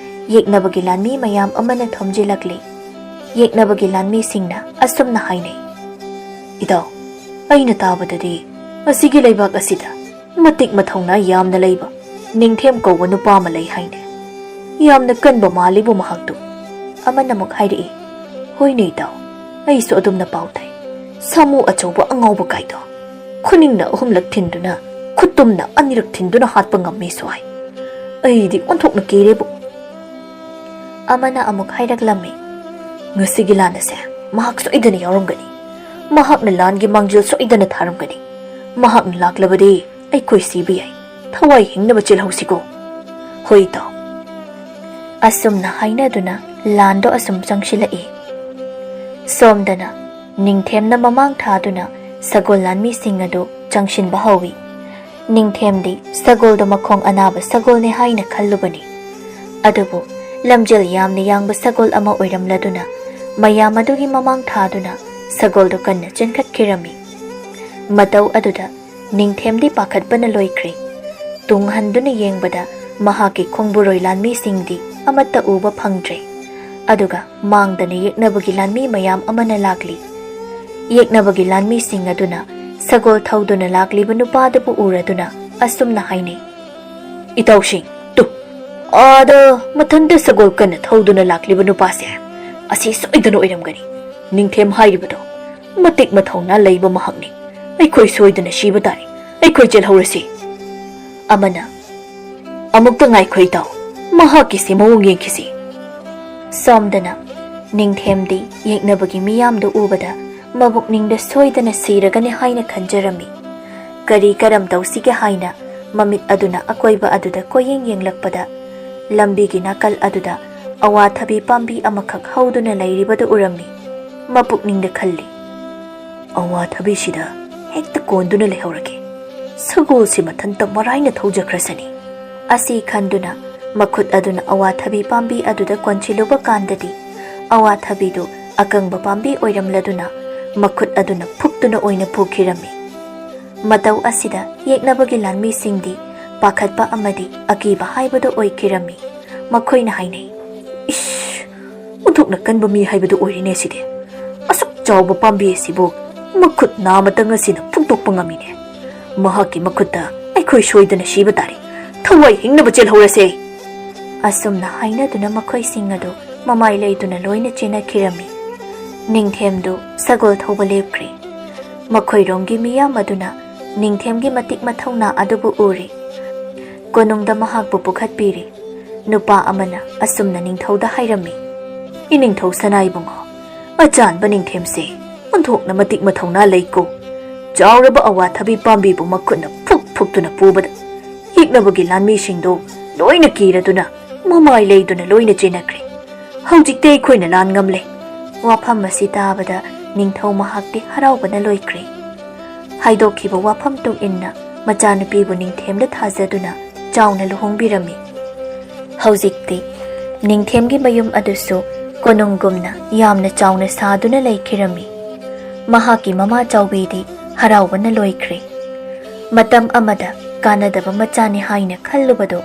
ꯌꯦꯛꯅꯕꯒꯤ ꯂꯥꯟꯃꯤ ꯃꯌꯥꯝ ꯑꯃꯅ ꯊꯣꯝꯖꯤꯜꯂꯛꯂꯦ꯫ ꯌꯦꯛꯅꯕꯒꯤ ꯂꯥꯟꯃꯤꯁꯤꯡꯅ ꯑꯁꯨꯝꯅ ꯍꯥꯏꯅꯩ, "ꯏꯇꯥꯎ, ꯑꯩꯅ ꯇꯥꯕꯗꯗꯤ ꯑꯁꯤꯒꯤ ꯂꯩꯕꯥꯛ ꯑꯁꯤꯗ ꯃꯇꯤꯛ ꯃꯊꯧꯅꯥ ꯌꯥꯝꯅ ꯂꯩꯕ ꯅꯤꯡꯊꯦꯝ ꯀꯧꯕ ꯅꯨꯄꯥ ꯑꯃ ꯂꯩ ꯍꯥꯏꯅꯦ꯫ ꯌꯥꯝꯅ ꯀꯟꯕ ꯃꯥꯜꯂꯤꯕꯨ ꯃꯍꯥꯛꯇꯨ"꯫ ꯑꯃꯅ ꯑꯃꯨꯛ ꯍꯥꯏꯔꯛꯏ, "ꯍꯣꯏꯅꯦ ꯏꯇꯥꯎ, ꯑꯩꯁꯨ ꯑꯗꯨꯝꯅ ꯄꯥꯎ ꯇꯥꯏ꯫ ꯁꯥꯃꯨ ꯑꯆꯧꯕ ꯑꯉꯥꯎꯕ ꯀꯥꯏꯗꯣ ꯈꯨꯅꯤꯡꯅ ꯑꯍꯨꯝꯂꯛ ꯊꯤꯟꯗꯨꯅ, ꯈꯨꯠꯇꯨꯝꯅ ꯑꯅꯤꯔꯛ ꯊꯤꯟꯗꯨꯅ ꯍꯥꯠꯄ ꯉꯝꯃꯤ ꯁ꯭ꯋꯥꯏ꯫ ꯑꯩꯗꯤ ꯑꯣꯟꯊꯣꯛꯅ ꯀꯤꯔꯦꯕꯨ"꯫ ꯑꯃꯅ ꯑꯃꯨꯛ ꯍꯥꯏꯔꯛꯂꯝꯃꯤ, "ꯉꯁꯤꯒꯤ ꯂꯥꯟ ꯑꯁꯦ ꯃꯍꯥꯛ ꯁꯣꯏꯗꯅ ꯌꯥꯎꯔꯝꯒꯅꯤ꯫ ꯃꯍꯥꯛꯅ ꯂꯥꯟꯒꯤ ꯃꯥꯡꯖꯤꯜ ꯁꯣꯏꯗꯅ ꯊꯥꯔꯝꯒꯅꯤ꯫ ꯃꯍꯥꯛꯅ ꯂꯥꯛꯂꯕꯗꯤ ꯑꯩꯈꯣꯏ ꯁꯤꯕ ꯌꯥꯏ꯫ ꯊꯋꯥꯏ ꯍꯤꯡꯅꯕ ꯆꯦꯜꯍꯧꯁꯤꯀꯣ"꯫ "ꯍꯣꯏ ꯏꯇꯥꯎ"꯫ ꯑꯁꯨꯝꯅ ꯍꯥꯏꯅꯗꯨꯅ ꯂꯥꯟꯗꯣ ꯑꯁꯨꯝ ꯆꯪꯁꯤꯜꯂꯛꯏ꯫ ꯁꯣꯝꯗꯅ ꯅꯤꯡꯊꯦꯝꯅ ꯃꯃꯥꯡ ꯊꯥꯗꯨꯅ ꯁꯒꯣꯜ ꯂꯥꯟꯃꯤꯁꯤꯡ ꯑꯗꯨ ꯆꯪꯁꯤꯟꯕ ꯍꯧꯏ꯫ ꯅꯤꯡꯊꯦꯝꯗꯤ ꯁꯒꯣꯜꯗꯣ ꯃꯈꯣꯡ ꯑꯅꯥꯕ ꯁꯒꯣꯜꯅꯦ ꯍꯥꯏꯅ ꯈꯜꯂꯨꯕꯅꯤ꯫ ꯑꯗꯨꯕꯨ ꯂꯝꯖꯦꯜ ꯌꯥꯝꯅ ꯌꯥꯡꯕ ꯁꯒꯣꯜ ꯑꯃ ꯑꯣꯏꯔꯝꯂꯗꯨꯅ ꯃꯌꯥꯝ ꯑꯗꯨꯒꯤ ꯃꯃꯥꯡ ꯊꯥꯗꯨꯅ ꯁꯒꯣꯜꯗꯨ ꯀꯟꯅ ꯆꯦꯟꯈꯠꯈꯤꯔꯝꯃꯤ꯫ ꯃꯇꯧ ꯑꯗꯨꯗ ꯅꯤꯡꯊꯦꯝꯗꯤ ꯄꯥꯈꯠꯄꯅ ꯂꯣꯏꯈ꯭ꯔꯦ꯫ ꯇꯨꯡ ꯍꯟꯗꯨꯅ ꯌꯦꯡꯕꯗ ꯃꯍꯥꯛꯀꯤ ꯈꯣꯡꯕꯨꯔꯣꯏ ꯂꯥꯟꯃꯤꯁꯤꯡꯗꯤ ꯑꯃꯠꯇ ꯎꯕ ꯐꯪꯗ꯭ꯔꯦ꯫ ꯑꯗꯨꯒ ꯃꯥꯡꯗꯅ ꯌꯦꯛꯅꯕꯒꯤ ꯂꯥꯟꯃꯤ ꯃꯌꯥꯝ ꯑꯃꯅ ꯂꯥꯛꯂꯤ꯫ ꯌꯦꯛꯅꯕꯒꯤ ꯂꯥꯟꯃꯤꯁꯤꯡ ꯑꯗꯨꯅ ꯁꯒꯣꯜ ꯊꯧꯗꯨꯅ ꯂꯥꯛꯂꯤꯕ ꯅꯨꯄꯥꯗꯨꯕꯨ ꯎꯔꯗꯨꯅ ꯑꯁꯨꯝꯅ ꯍꯥꯏꯅꯩ, "ꯏꯇꯥꯎꯁꯤꯡ, ꯇꯨ, ꯑꯥꯗ ꯃꯊꯟꯇ ꯁꯒꯣꯜ ꯀꯟꯅ ꯊꯧꯗꯨꯅ ꯂꯥꯛꯂꯤꯕ ꯅꯨꯄꯥꯁꯦ ꯑꯁꯤ ꯁꯣꯏꯗꯅ ꯑꯣꯏꯔꯝꯒꯅꯤ꯫ ꯅꯤꯡꯊꯦꯝ ꯍꯥꯏꯔꯤꯕꯗꯣ ꯃꯇꯤꯛ ꯃꯊꯧꯅꯥ ꯂꯩꯕ ꯃꯍꯥꯛꯅꯤ꯫ ꯑꯩꯈꯣꯏ ꯁꯣꯏꯗꯅ ꯁꯤꯕ ꯇꯥꯔꯦ꯫ ꯑꯩꯈꯣꯏ ꯆꯦꯜꯍꯧꯔꯁꯤ꯫ ꯑꯃꯅ, "ꯑꯃꯨꯛꯇ ꯉꯥꯏꯈꯣ ꯏꯇꯥꯎ, ꯃꯍꯥꯛꯀꯤꯁꯤ ꯃꯑꯣꯡ ꯌꯦꯡꯈꯤꯁꯤ꯫" ꯁꯣꯝꯗꯅ, "ꯅꯤꯡꯊꯦꯝꯗꯤ ꯌꯦꯛꯅꯕꯒꯤ ꯃꯤꯌꯥꯝꯗꯨ ꯎꯕꯗ ꯃꯕꯨꯛꯅꯤꯡꯗ ꯁꯣꯏꯗꯅ ꯁꯤꯔꯒꯅꯤ ꯍꯥꯏꯅ ꯈꯟꯖꯔꯝꯃꯤ꯫ ꯀꯔꯤ ꯀꯔꯝ ꯇꯧꯁꯤꯒꯦ ꯍꯥꯏꯅ ꯃꯃꯤꯠ ꯑꯗꯨꯅ ꯑꯀꯣꯏꯕ ꯑꯗꯨꯗ ꯀꯣꯏꯌꯦꯡ ꯌꯦꯡꯂꯛꯄꯗ, ꯂꯝꯕꯤꯒꯤ ꯅꯥꯀꯜ ꯑꯗꯨꯗ ꯑꯋꯥꯊꯕꯤ ꯄꯥꯝꯕꯤ ꯑꯃꯈꯛ ꯍꯧꯗꯨꯅ ꯂꯩꯔꯤꯕꯗꯨ ꯎꯔꯝꯃꯤ꯫ ꯃꯄꯨꯛꯅꯤꯡꯗ ꯈꯜꯂꯤ, "ꯑꯋꯥꯊꯕꯤꯁꯤꯗ ꯍꯦꯛꯇ ꯀꯣꯟꯗꯨꯅ ꯂꯩꯍꯧꯔꯒꯦ꯫ ꯁꯒꯣꯜꯁꯤ ꯃꯊꯟꯇ ꯃꯔꯥꯏꯅ ꯊꯧꯖꯈ꯭ꯔꯁꯅꯤ꯫" ꯑꯁꯤ ꯈꯟꯗꯨꯅ ꯃꯈꯨꯠ ꯑꯗꯨꯅ ꯑꯋꯥꯊꯕꯤ ꯄꯥꯝꯕꯤ ꯑꯗꯨꯗ ꯀꯣꯟꯁꯤꯜꯂꯨꯕ ꯀꯥꯟꯗꯗꯤ, ꯑꯋꯥꯊꯕꯤꯗꯨ ꯑꯀꯪꯕ ꯄꯥꯝꯕꯤ ꯑꯣꯏꯔꯝꯂꯗꯨꯅ, ꯃꯈꯨꯠ ꯑꯗꯨꯅ ꯐꯨꯛꯇꯨꯅ ꯑꯣꯏꯅ ꯄꯨꯈꯤꯔꯝꯃꯤ꯫ ꯃꯇꯧ ꯑꯁꯤꯗ ꯌꯦꯛꯅꯕꯒꯤ ꯂꯥꯟꯃꯤꯁꯤꯡꯗꯤ ꯄꯥꯈꯠꯄ ꯑꯃꯗꯤ ꯑꯀꯤꯕ ꯍꯥꯏꯕꯗꯨ ꯑꯣꯏꯈꯤꯔꯝꯃꯤ꯫ ꯃꯈꯣꯏꯅ ꯍꯥꯏꯅꯩ, "ꯏꯁ, ꯑꯣꯟꯊꯣꯛꯅ ꯀꯟꯕ ꯃꯤ ꯍꯥꯏꯕꯗꯨ ꯑꯣꯏꯔꯦꯅꯦ ꯁꯤꯗꯤ꯫ ꯑꯁꯨꯛ ꯆꯥꯎꯕ ꯄꯥꯝꯕꯤ ꯑꯁꯤꯕꯨ ꯃꯈꯨꯠ ꯅꯥꯃꯇꯪ ꯑꯁꯤꯅ ꯐꯨꯛꯇꯣꯛꯄ ꯉꯝꯃꯤꯅꯦ꯫ ꯃꯍꯥꯛꯀꯤ ꯃꯈꯨꯠꯇ ꯑꯩꯈꯣꯏ ꯁꯣꯏꯗꯅ ꯁꯤꯕ ꯇꯥꯔꯦ꯫ ꯊꯋꯥꯏ ꯍꯤꯡꯅꯕ ꯆꯦꯜꯍꯧꯔꯁꯦ꯫" ꯑꯁꯨꯝꯅ ꯍꯥꯏꯅꯗꯨꯅ ꯃꯈꯣꯏꯁꯤꯡ ꯑꯗꯨ ꯃꯃꯥꯏ ꯂꯩꯗꯨꯅ ꯂꯣꯏꯅ ꯆꯦꯟꯅꯈꯤꯔꯝꯃꯤ꯫ ꯅꯤꯡꯊꯦꯝꯗꯨ ꯁꯒꯣꯜ ꯊꯧꯕ ꯂꯦꯞꯈ꯭ꯔꯦ꯫ ꯃꯈꯣꯏꯔꯣꯝꯒꯤ ꯃꯤꯌꯥꯝ ꯑꯗꯨꯅ ꯅꯤꯡꯊꯦꯝꯒꯤ ꯃꯇꯤꯛ ꯃꯊꯧꯅꯥ ꯑꯗꯨꯕꯨ ꯎꯔꯦ꯫ ꯀꯣꯅꯨꯡꯗ ꯃꯍꯥꯛꯄꯨ ꯄꯨꯈꯠꯄꯤꯔꯦ꯫ ꯅꯨꯄꯥ ꯑꯃꯅ ꯑꯁꯨꯝꯅ ꯅꯤꯡꯊꯧꯗ ꯍꯥꯏꯔꯝꯃꯤ, "ꯏꯅꯤꯡꯊꯧ ꯁꯅꯥꯏꯕꯨꯡꯉꯣ, ꯑꯆꯥꯟꯕ ꯅꯤꯡꯊꯦꯝꯁꯦ ꯑꯣꯟꯊꯣꯛꯅ ꯃꯇꯤꯛ ꯃꯊꯧꯅꯥ ꯂꯩꯀꯣ꯫ ꯆꯥꯎꯔꯕ ꯑꯋꯥꯊꯕꯤ ꯄꯥꯝꯕꯤꯕꯨ ꯃꯈꯨꯠꯅ ꯐꯨꯛ ꯐꯨꯛꯇꯨꯅ ꯄꯨꯕꯗ ꯌꯦꯛꯅꯕꯒꯤ ꯂꯥꯟꯃꯤꯁꯤꯡꯗꯨ ꯂꯣꯏꯅ ꯀꯤꯔꯗꯨꯅ ꯃꯃꯥꯏ ꯂꯩꯗꯨꯅ ꯂꯣꯏꯅ ꯆꯦꯟꯅꯈ꯭ꯔꯦ꯫ ꯍꯧꯖꯤꯛꯇꯤ ꯑꯩꯈꯣꯏꯅ ꯂꯥꯟ ꯉꯝꯂꯦ꯫" ꯋꯥꯐꯝ ꯑꯁꯤ ꯇꯥꯕꯗ ꯅꯤꯡꯊꯧ ꯃꯍꯥꯛꯇꯤ ꯍꯔꯥꯎꯕꯅ ꯂꯣꯏꯈ꯭ꯔꯦ꯫ ꯍꯥꯏꯗꯣꯛꯈꯤꯕ ꯋꯥꯐꯝ ꯇꯨꯡ ꯏꯟꯅ ꯃꯆꯥꯅꯨꯄꯤꯕꯨ ꯅꯤꯡꯊꯦꯝꯗ ꯊꯥꯖꯗꯨꯅ ꯆꯥꯎꯅ ꯂꯨꯍꯣꯡꯕꯤꯔꯝꯃꯤ꯫ ꯍꯧꯖꯤꯛꯇꯤ ꯅꯤꯡꯊꯦꯝꯒꯤ ꯃꯌꯨꯝ ꯑꯗꯨꯁꯨ ꯀꯣꯅꯨꯡꯒꯨꯝꯅ ꯌꯥꯝꯅ ꯆꯥꯎꯅ ꯁꯥꯗꯨꯅ ꯂꯩꯈꯤꯔꯝꯃꯤ꯫ ꯃꯍꯥꯛꯀꯤ ꯃꯃꯥ ꯆꯥꯎꯕꯤꯗꯤ ꯍꯔꯥꯎꯕꯅ ꯂꯣꯏꯈ꯭ꯔꯦ꯫ ꯃꯇꯝ ꯑꯃꯗ ꯀꯥꯟꯅꯗꯕ ꯃꯆꯥꯅꯤ ꯍꯥꯏꯅ ꯈꯜꯂꯨꯕꯗꯨ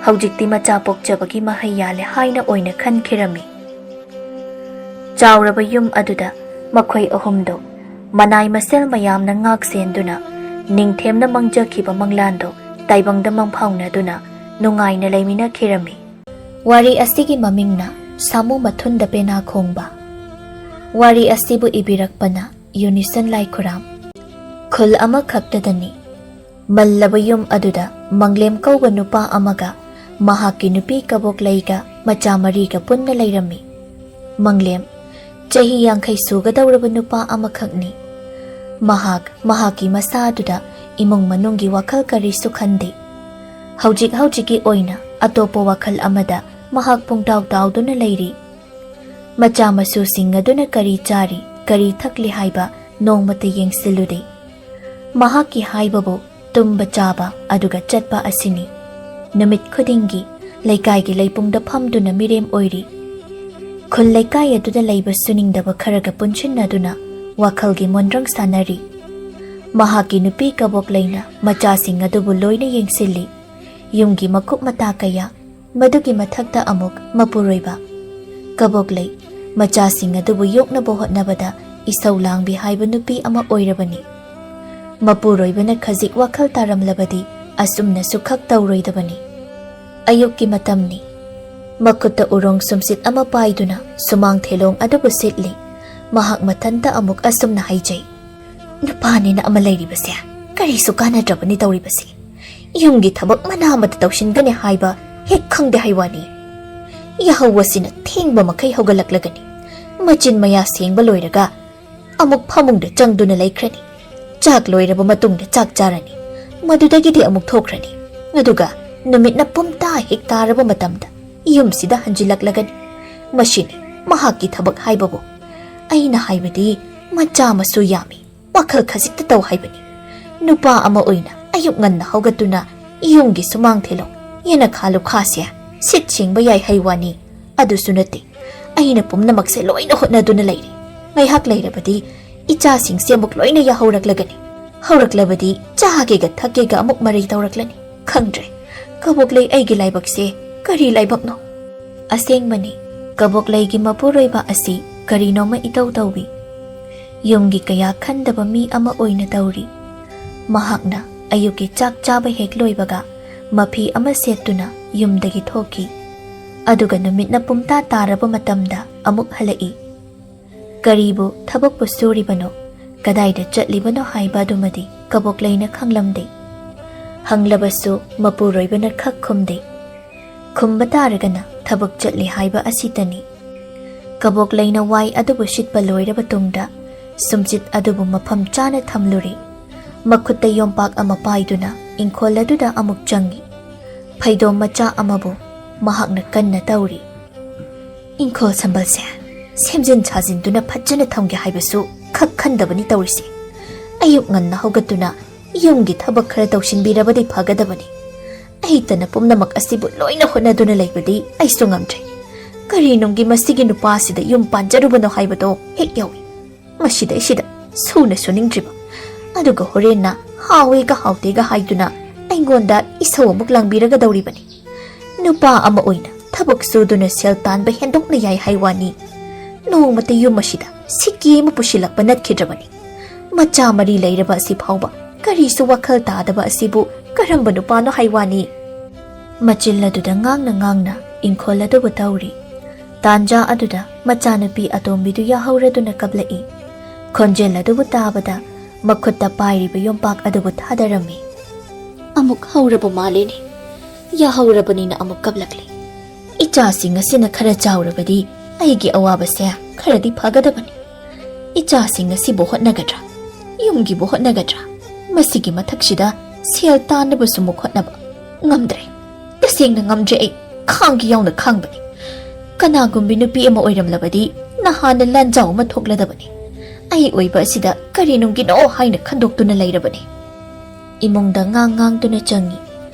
ꯍꯧꯖꯤꯛꯇꯤ ꯃꯆꯥ ꯄꯣꯛꯆꯕꯒꯤ ꯃꯍꯩ ꯌꯥꯜꯂꯦ ꯍꯥꯏꯅ ꯑꯣꯏꯅ ꯈꯟꯈꯤꯔꯝꯃꯤ꯫ ꯆꯥꯎꯔꯕ ꯌꯨꯝ ꯑꯗꯨꯗ ꯃꯈꯣꯏ ꯑꯍꯨꯝꯗꯨ ꯃꯅꯥꯏ ꯃꯁꯦꯜ ꯃꯌꯥꯝꯅ ꯉꯥꯛ ꯁꯦꯟꯗꯨꯅ ꯅꯤꯡꯊꯦꯝꯅ ꯃꯪꯖꯈꯤꯕ ꯃꯪꯂꯥꯟꯗꯨ ꯇꯥꯏꯕꯪꯗ ꯃꯪꯐꯥꯎꯅꯗꯨꯅ ꯅꯨꯡꯉꯥꯏꯅ ꯂꯩꯃꯤꯟꯅꯈꯤꯔꯝꯃꯤ꯫ ꯋꯥꯔꯤ ꯑꯁꯤꯒꯤ ꯃꯃꯤꯡꯅ ꯁꯥꯃꯨ ꯃꯊꯨꯟꯗ ꯄꯦꯅꯥ ꯈꯣꯡꯕ꯫ ꯋꯥꯔꯤ ꯑꯁꯤꯕꯨ ꯏꯕꯤꯔꯛꯄꯅ ꯌꯨꯅꯤꯁꯟ ꯂꯥꯏꯈꯨꯔꯥꯝ꯫ ꯈꯨꯜ ꯑꯃꯈꯛꯇꯗꯅꯤ꯫ ꯃꯜꯂꯕ ꯌꯨꯝ ꯑꯗꯨꯗ ꯃꯪꯂꯦꯝ ꯀꯧꯕ ꯅꯨꯄꯥ ꯑꯃꯒ ꯃꯍꯥꯛꯀꯤ ꯅꯨꯄꯤ ꯀꯕꯣꯛꯂꯩꯒ ꯃꯆꯥ ꯃꯔꯤꯒ ꯄꯨꯟꯅ ꯂꯩꯔꯝꯃꯤ꯫ ꯃꯪꯂꯦꯝ ꯆꯍꯤ ꯌꯥꯡꯈꯩ ꯁꯨꯒꯗꯧꯔꯕ ꯅꯨꯄꯥ ꯑꯃꯈꯛꯅꯤ꯫ ꯃꯍꯥꯛ ꯃꯍꯥꯛꯀꯤ ꯃꯁꯥ ꯑꯗꯨꯗ ꯏꯃꯨꯡ ꯃꯅꯨꯡꯒꯤ ꯋꯥꯈꯜ ꯀꯔꯤꯁꯨ ꯈꯟꯗꯦ꯫ ꯍꯧꯖꯤꯛ ꯍꯧꯖꯤꯛꯀꯤ ꯑꯣꯏꯅ ꯑꯇꯣꯞꯄ ꯋꯥꯈꯜ ꯑꯃꯗ ꯃꯍꯥꯛ ꯄꯨꯡꯇꯥꯎ ꯇꯥꯎꯗꯨꯅ ꯂꯩꯔꯤ꯫ ꯃꯆꯥ ꯃꯁꯨꯁꯤꯡ ꯑꯗꯨꯅ ꯀꯔꯤ ꯆꯥꯔꯤ, ꯀꯔꯤ ꯊꯛꯂꯤ ꯍꯥꯏꯕ ꯅꯣꯡꯃꯇ ꯌꯦꯡꯁꯤꯜꯂꯨꯗꯦ꯫ ꯃꯍꯥꯛꯀꯤ ꯍꯥꯏꯕꯕꯨ ꯇꯨꯝꯕ ꯆꯥꯕ ꯑꯗꯨꯒ ꯆꯠꯄ ꯑꯁꯤꯅꯤ꯫ ꯅꯨꯃꯤꯠ ꯈꯨꯗꯤꯡꯒꯤ ꯂꯩꯀꯥꯏꯒꯤ ꯂꯩꯄꯨꯡꯗ ꯐꯝꯗꯨꯅ ꯃꯤꯔꯦꯝ ꯑꯣꯏꯔꯤ꯫ ꯈꯨꯜ ꯂꯩꯀꯥꯏ ꯑꯗꯨꯗ ꯂꯩꯕ ꯁꯨꯅꯤꯡꯗꯕ ꯈꯔꯒ ꯄꯨꯟꯁꯤꯟꯅꯗꯨꯅ ꯋꯥꯈꯜꯒꯤ ꯃꯣꯟꯗ꯭ꯔꯪ ꯁꯥꯟꯅꯔꯤ꯫ ꯃꯍꯥꯛꯀꯤ ꯅꯨꯄꯤ ꯀꯕꯣꯛꯂꯩꯅ ꯃꯆꯥꯁꯤꯡ ꯑꯗꯨꯕꯨ ꯂꯣꯏꯅ ꯌꯦꯡꯁꯤꯜꯂꯤ꯫ ꯌꯨꯝꯒꯤ ꯃꯀꯨꯞ ꯃꯇꯥ ꯀꯌꯥ, ꯃꯗꯨꯒꯤ ꯃꯊꯛꯇ ꯑꯃꯨꯛ ꯃꯄꯨꯔꯣꯏꯕ꯫ ꯀꯕꯣꯛꯂꯩ ꯃꯆꯥꯁꯤꯡ ꯑꯗꯨꯕꯨ ꯌꯣꯛꯅꯕ ꯍꯣꯠꯅꯕꯗ ꯏꯁꯧ ꯂꯥꯡꯕꯤ ꯍꯥꯏꯕ ꯅꯨꯄꯤ ꯑꯃ ꯑꯣꯏꯔꯕꯅꯤ꯫ ꯃꯄꯨꯔꯣꯏꯕꯅ ꯈꯖꯤꯛ ꯋꯥꯈꯜ ꯇꯥꯔꯝꯂꯕꯗꯤ ꯑꯁꯨꯝꯅꯁꯨ ꯈꯛ ꯇꯧꯔꯣꯏꯗꯕꯅꯤ꯫ ꯑꯌꯨꯛꯀꯤ ꯃꯇꯝꯅꯤ꯫ ꯃꯈꯨꯠꯇ ꯎꯔꯣꯡ ꯁꯨꯝꯁꯤꯠ ꯑꯃ ꯄꯥꯏꯗꯨꯅ ꯁꯨꯃꯥꯡ ꯊꯦꯂꯣꯡ ꯑꯗꯨꯕꯨ ꯁꯤꯠꯂꯤ꯫ ꯃꯍꯥꯛ ꯃꯊꯟꯇ ꯑꯃꯨꯛ ꯑꯁꯨꯝꯅ ꯍꯥꯏꯖꯩ, "ꯅꯨꯄꯥꯅꯦꯅ ꯑꯃ ꯂꯩꯔꯤꯕꯁꯦ ꯀꯔꯤꯁꯨ ꯀꯥꯟꯅꯗ꯭ꯔꯕꯅꯤ ꯇꯧꯔꯤꯕꯁꯦ꯫ ꯌꯨꯝꯒꯤ ꯊꯕꯛ ꯃꯅꯥ ꯑꯃꯗ ꯇꯧꯁꯤꯟꯒꯅꯤ ꯍꯥꯏꯕ ꯍꯦꯛ ꯈꯪꯗꯦ ꯍꯥꯏ ꯋꯥꯅꯤ꯫ ꯌꯥꯍꯧ ꯑꯁꯤꯅ ꯊꯦꯡꯕ ꯃꯈꯩ ꯍꯧꯒꯠꯂꯛꯂꯒꯅꯤ꯫ ꯃꯆꯤꯟ ꯃꯌꯥ ꯁꯦꯡꯕ ꯂꯣꯏꯔꯒ ꯑꯃꯨꯛ ꯐꯃꯨꯡꯗ ꯆꯪꯗꯨꯅ ꯂꯩꯈ꯭ꯔꯅꯤ꯫ ꯆꯥꯛ ꯂꯣꯏꯔꯕ ꯃꯇꯨꯡꯗ ꯆꯥꯛ ꯆꯥꯔꯅꯤ꯫ ꯃꯗꯨꯗꯒꯤꯗꯤ ꯑꯃꯨꯛ ꯊꯣꯛꯈ꯭ꯔꯅꯤ꯫ ꯑꯗꯨꯒ ꯅꯨꯃꯤꯠꯅ ꯄꯨꯝꯇꯥ ꯍꯦꯛ ꯇꯥꯔꯕ ꯃꯇꯝꯗ ꯌꯨꯝꯁꯤꯗ ꯍꯟꯖꯤꯜꯂꯛꯂꯒꯅꯤ꯫ ꯃꯁꯤꯅꯤ ꯃꯍꯥꯛꯀꯤ ꯊꯕꯛ ꯍꯥꯏꯕꯕꯨ꯫ ꯑꯩꯅ ꯍꯥꯏꯕꯗꯤ ꯃꯆꯥ ꯃꯁꯨ ꯌꯥꯝꯃꯤ, ꯋꯥꯈꯜ ꯈꯖꯤꯛꯇ ꯇꯧ ꯍꯥꯏꯕꯅꯤ꯫ ꯅꯨꯄꯥ ꯑꯃ ꯑꯣꯏꯅ ꯑꯌꯨꯛ ꯉꯟꯅ ꯍꯧꯒꯠꯇꯨꯅ ꯌꯨꯝꯒꯤ ꯁꯨꯃꯥꯡ ꯊꯦꯂꯣꯡ, ꯌꯦꯅꯈꯥ ꯂꯨꯈꯥꯁꯦ ꯁꯤꯠ ꯁꯦꯡꯕ ꯌꯥꯏ ꯍꯥꯏ ꯋꯥꯅꯤ꯫ ꯑꯗꯨꯁꯨ ꯅꯠꯇꯦ, ꯑꯩꯅ ꯄꯨꯝꯅꯃꯛꯁꯦ ꯂꯣꯏꯅ ꯍꯣꯠꯅꯗꯨꯅ ꯂꯩꯔꯤ꯫ ꯉꯥꯏꯍꯥꯛ ꯂꯩꯔꯕꯗꯤ ꯏꯆꯥꯁꯤꯡꯁꯦ ꯑꯃꯨꯛ ꯂꯣꯏꯅ ꯌꯥꯍꯧꯔꯛꯂꯒꯅꯤ꯫ ꯍꯧꯔꯛꯂꯕꯗꯤ ꯆꯥꯒꯦꯒ ꯊꯛꯀꯦꯒ ꯑꯃꯨꯛ ꯃꯔꯩ ꯇꯧꯔꯛꯂꯅꯤ꯫ ꯈꯪꯗ꯭ꯔꯦ, ꯀꯕꯣꯛꯂꯩ, ꯑꯩꯒꯤ ꯂꯥꯏꯕꯛꯁꯦ ꯀꯔꯤ ꯂꯥꯏꯕꯛꯅꯣ?" ꯑꯁꯦꯡꯕꯅꯤ, ꯀꯕꯣꯛꯂꯩꯒꯤ ꯃꯄꯨꯔꯣꯏꯕ ꯑꯁꯤ ꯀꯔꯤꯅꯣꯃ ꯏꯇꯧ ꯇꯧꯏ꯫ ꯌꯨꯝꯒꯤ ꯀꯌꯥ ꯈꯟꯗꯕ ꯃꯤ ꯑꯃ ꯑꯣꯏꯅ ꯇꯧꯔꯤ꯫ ꯃꯍꯥꯛꯅ ꯑꯌꯨꯛꯀꯤ ꯆꯥꯛ ꯆꯥꯕ ꯍꯦꯛ ꯂꯣꯏꯕꯒ ꯃꯐꯤ ꯑꯃ ꯁꯦꯠꯇꯨꯅ ꯌꯨꯝꯗꯒꯤ ꯊꯣꯛꯈꯤ꯫ ꯑꯗꯨꯒ ꯅꯨꯃꯤꯠꯅ ꯄꯨꯝꯇꯥ ꯇꯥꯔꯕ ꯃꯇꯝꯗ ꯑꯃꯨꯛ ꯍꯜꯂꯛꯏ꯫ ꯀꯔꯤꯕꯨ ꯊꯕꯛꯄꯨ ꯁꯨꯔꯤꯕꯅꯣ, ꯀꯗꯥꯏꯗ ꯆꯠꯂꯤꯕꯅꯣ ꯍꯥꯏꯕ ꯑꯗꯨꯃꯗꯤ ꯀꯕꯣꯛꯂꯩꯅ ꯈꯪꯂꯝꯗꯦ꯫ ꯍꯪꯂꯕꯁꯨ ꯃꯄꯨꯔꯣꯏꯕꯅ ꯈꯛ ꯈꯨꯝꯗꯦ꯫ ꯈꯨꯝꯕ ꯇꯥꯔꯒꯅ ꯊꯕꯛ ꯆꯠꯂꯤ ꯍꯥꯏꯕ ꯑꯁꯤꯇꯅꯤ꯫ ꯀꯕꯣꯛꯂꯩꯅ ꯋꯥꯏ ꯑꯗꯨꯕꯨ ꯁꯤꯠꯄ ꯂꯣꯏꯔꯕ ꯇꯨꯡꯗ ꯁꯨꯝꯆꯤꯠ ꯑꯗꯨꯕꯨ ꯃꯐꯝ ꯆꯥꯅ ꯊꯝꯂꯨꯔꯦ꯫ ꯃꯈꯨꯠꯇ ꯌꯣꯝꯄꯥꯛ ꯑꯃ ꯄꯥꯏꯗꯨꯅ ꯏꯪꯈꯣꯜ ꯑꯗꯨꯗ ꯑꯃꯨꯛ ꯆꯪꯏ꯫ ꯐꯩꯗꯣꯝ ꯃꯆꯥ ꯑꯃꯕꯨ ꯃꯍꯥꯛꯅ ꯀꯟꯅ ꯇꯧꯔꯤ꯫ "ꯏꯪꯈꯣꯜ ꯁꯝꯕꯜꯁꯦ ꯁꯦꯝꯖꯤꯟ ꯁꯥꯖꯤꯟꯗꯨꯅ ꯐꯖꯅ ꯊꯝꯒꯦ ꯍꯥꯏꯕꯁꯨ ꯈꯛ ꯈꯟꯗꯕꯅꯤ ꯇꯧꯔꯤꯁꯦ꯫ ꯑꯌꯨꯛ ꯉꯟꯅ ꯍꯧꯒꯠꯇꯨꯅ ꯌꯨꯝꯒꯤ ꯊꯕꯛ ꯈꯔ ꯇꯧꯁꯤꯟꯕꯤꯔꯕꯗꯤ ꯐꯒꯗꯕꯅꯤ꯫ ꯑꯩꯇꯅ ꯄꯨꯝꯅꯃꯛ ꯑꯁꯤꯕꯨ ꯂꯣꯏꯅ ꯍꯣꯠꯅꯗꯨꯅ ꯂꯩꯕꯗꯤ ꯑꯩꯁꯨ ꯉꯝꯗ꯭ꯔꯦ꯫ ꯀꯔꯤꯅꯨꯡꯒꯤ ꯃꯁꯤꯒꯤ ꯅꯨꯄꯥꯁꯤꯗ ꯌꯨꯝ ꯄꯥꯟꯖꯔꯨꯕꯅꯣ ꯍꯥꯏꯕꯗꯣ ꯍꯦꯛ ꯌꯥꯎꯏ꯫ ꯃꯁꯤꯗꯩꯁꯤꯗ ꯁꯨꯅ ꯁꯨꯅꯤꯡꯗ꯭ꯔꯤꯕ, ꯑꯗꯨꯒ ꯍꯣꯔꯦꯟꯅ ꯍꯥꯎꯋꯦꯒ ꯍꯥꯎꯇꯦꯒ ꯍꯥꯏꯗꯨꯅ ꯑꯩꯉꯣꯟꯗ ꯏꯁꯧ ꯑꯃꯨꯛ ꯂꯥꯡꯕꯤꯔꯒꯗꯧꯔꯤꯕꯅꯤ꯫ ꯅꯨꯄꯥ ꯑꯃ ꯑꯣꯏꯅ ꯊꯕꯛ ꯁꯨꯗꯨꯅ ꯁꯦꯜ ꯇꯥꯟꯕ ꯍꯦꯟꯗꯣꯛꯅ ꯌꯥꯏ ꯍꯥꯏ ꯋꯥꯅꯤ, ꯅꯣꯡꯃꯇ ꯌꯨꯝ ꯑꯁꯤꯗ ꯁꯤꯀꯤ ꯑꯃ ꯄꯨꯁꯤꯜꯂꯛꯄ ꯅꯠꯈꯤꯗ꯭ꯔꯕꯅꯤ꯫ ꯃꯆꯥ ꯃꯔꯤ ꯂꯩꯔꯕ ꯑꯁꯤ ꯐꯥꯎꯕ ꯀꯔꯤꯁꯨ ꯋꯥꯈꯜ ꯇꯥꯗꯕ ꯑꯁꯤꯕꯨ ꯀꯔꯝꯕ ꯅꯨꯄꯥꯅꯣ ꯍꯥꯏ ꯋꯥꯅꯤ?" ꯃꯆꯤꯜ ꯑꯗꯨꯗ ꯉꯥꯡꯅ ꯉꯥꯡꯅ ꯏꯪꯈꯣꯜ ꯑꯗꯨꯕꯨ ꯇꯧꯔꯤ꯫ ꯇꯥꯟꯖꯥ ꯑꯗꯨꯗ ꯃꯆꯥꯅꯨꯄꯤ ꯑꯇꯣꯝꯕꯤꯗꯨ ꯌꯥꯍꯧꯔꯗꯨꯅ ꯀꯞꯂꯛꯏ꯫ ꯈꯣꯟꯖꯦꯜ ꯑꯗꯨꯕꯨ ꯇꯥꯕꯗ ꯃꯈꯨꯠꯇ ꯄꯥꯏꯔꯤꯕ ꯌꯣꯝꯄꯥꯛ ꯑꯗꯨꯕꯨ ꯊꯥꯗꯔꯝꯃꯤ꯫ "ꯑꯃꯨꯛ ꯍꯧꯔꯕ ꯃꯥꯜꯂꯦꯅꯦ꯫ ꯌꯥꯍꯧꯔꯕꯅꯤꯅ ꯑꯃꯨꯛ ꯀꯞꯂꯛꯂꯤ꯫ ꯏꯆꯥꯁꯤꯡ ꯑꯁꯤꯅ ꯈꯔ ꯆꯥꯎꯔꯕꯗꯤ ꯑꯩꯒꯤ ꯑꯋꯥꯕꯁꯦ ꯈꯔꯗꯤ ꯐꯒꯗꯕꯅꯤ꯫ ꯏꯆꯥꯁꯤꯡ ꯑꯁꯤꯕꯨ ꯍꯣꯠꯅꯒꯗ꯭ꯔꯥ? ꯌꯨꯝꯒꯤꯕꯨ ꯍꯣꯠꯅꯒꯗ꯭ꯔꯥ? ꯃꯁꯤꯒꯤ ꯃꯊꯛꯁꯤꯗ ꯁꯦꯜ ꯇꯥꯟꯅꯕꯁꯨ ꯑꯃꯨꯛ ꯍꯣꯠꯅꯕ꯫ ꯉꯝꯗ꯭ꯔꯦ꯫ ꯇꯁꯦꯡꯅ ꯉꯝꯗ꯭ꯔꯦ ꯑꯩ꯫ ꯈꯥꯡꯒꯤ ꯌꯥꯎꯅ ꯈꯥꯡꯕꯅꯤ꯫ ꯀꯅꯥꯒꯨꯝꯕꯤ ꯅꯨꯄꯤ ꯑꯃ ꯑꯣꯏꯔꯝꯂꯕꯗꯤ ꯅꯍꯥꯟꯅ ꯂꯥꯟꯖꯥꯎ ꯑꯃ ꯊꯣꯛꯂꯗꯕꯅꯤ꯫ ꯑꯩ ꯑꯣꯏꯕ ꯑꯁꯤꯗ ꯀꯔꯤꯅꯨꯡꯒꯤꯅꯣ ꯍꯥꯏꯅ ꯈꯟꯗꯣꯛꯇꯨꯅ ꯂꯩꯔꯕꯅꯤ꯫" ꯏꯃꯨꯡꯗ ꯉꯥꯡ ꯉꯥꯡꯗꯨꯅ ꯆꯪꯏ꯫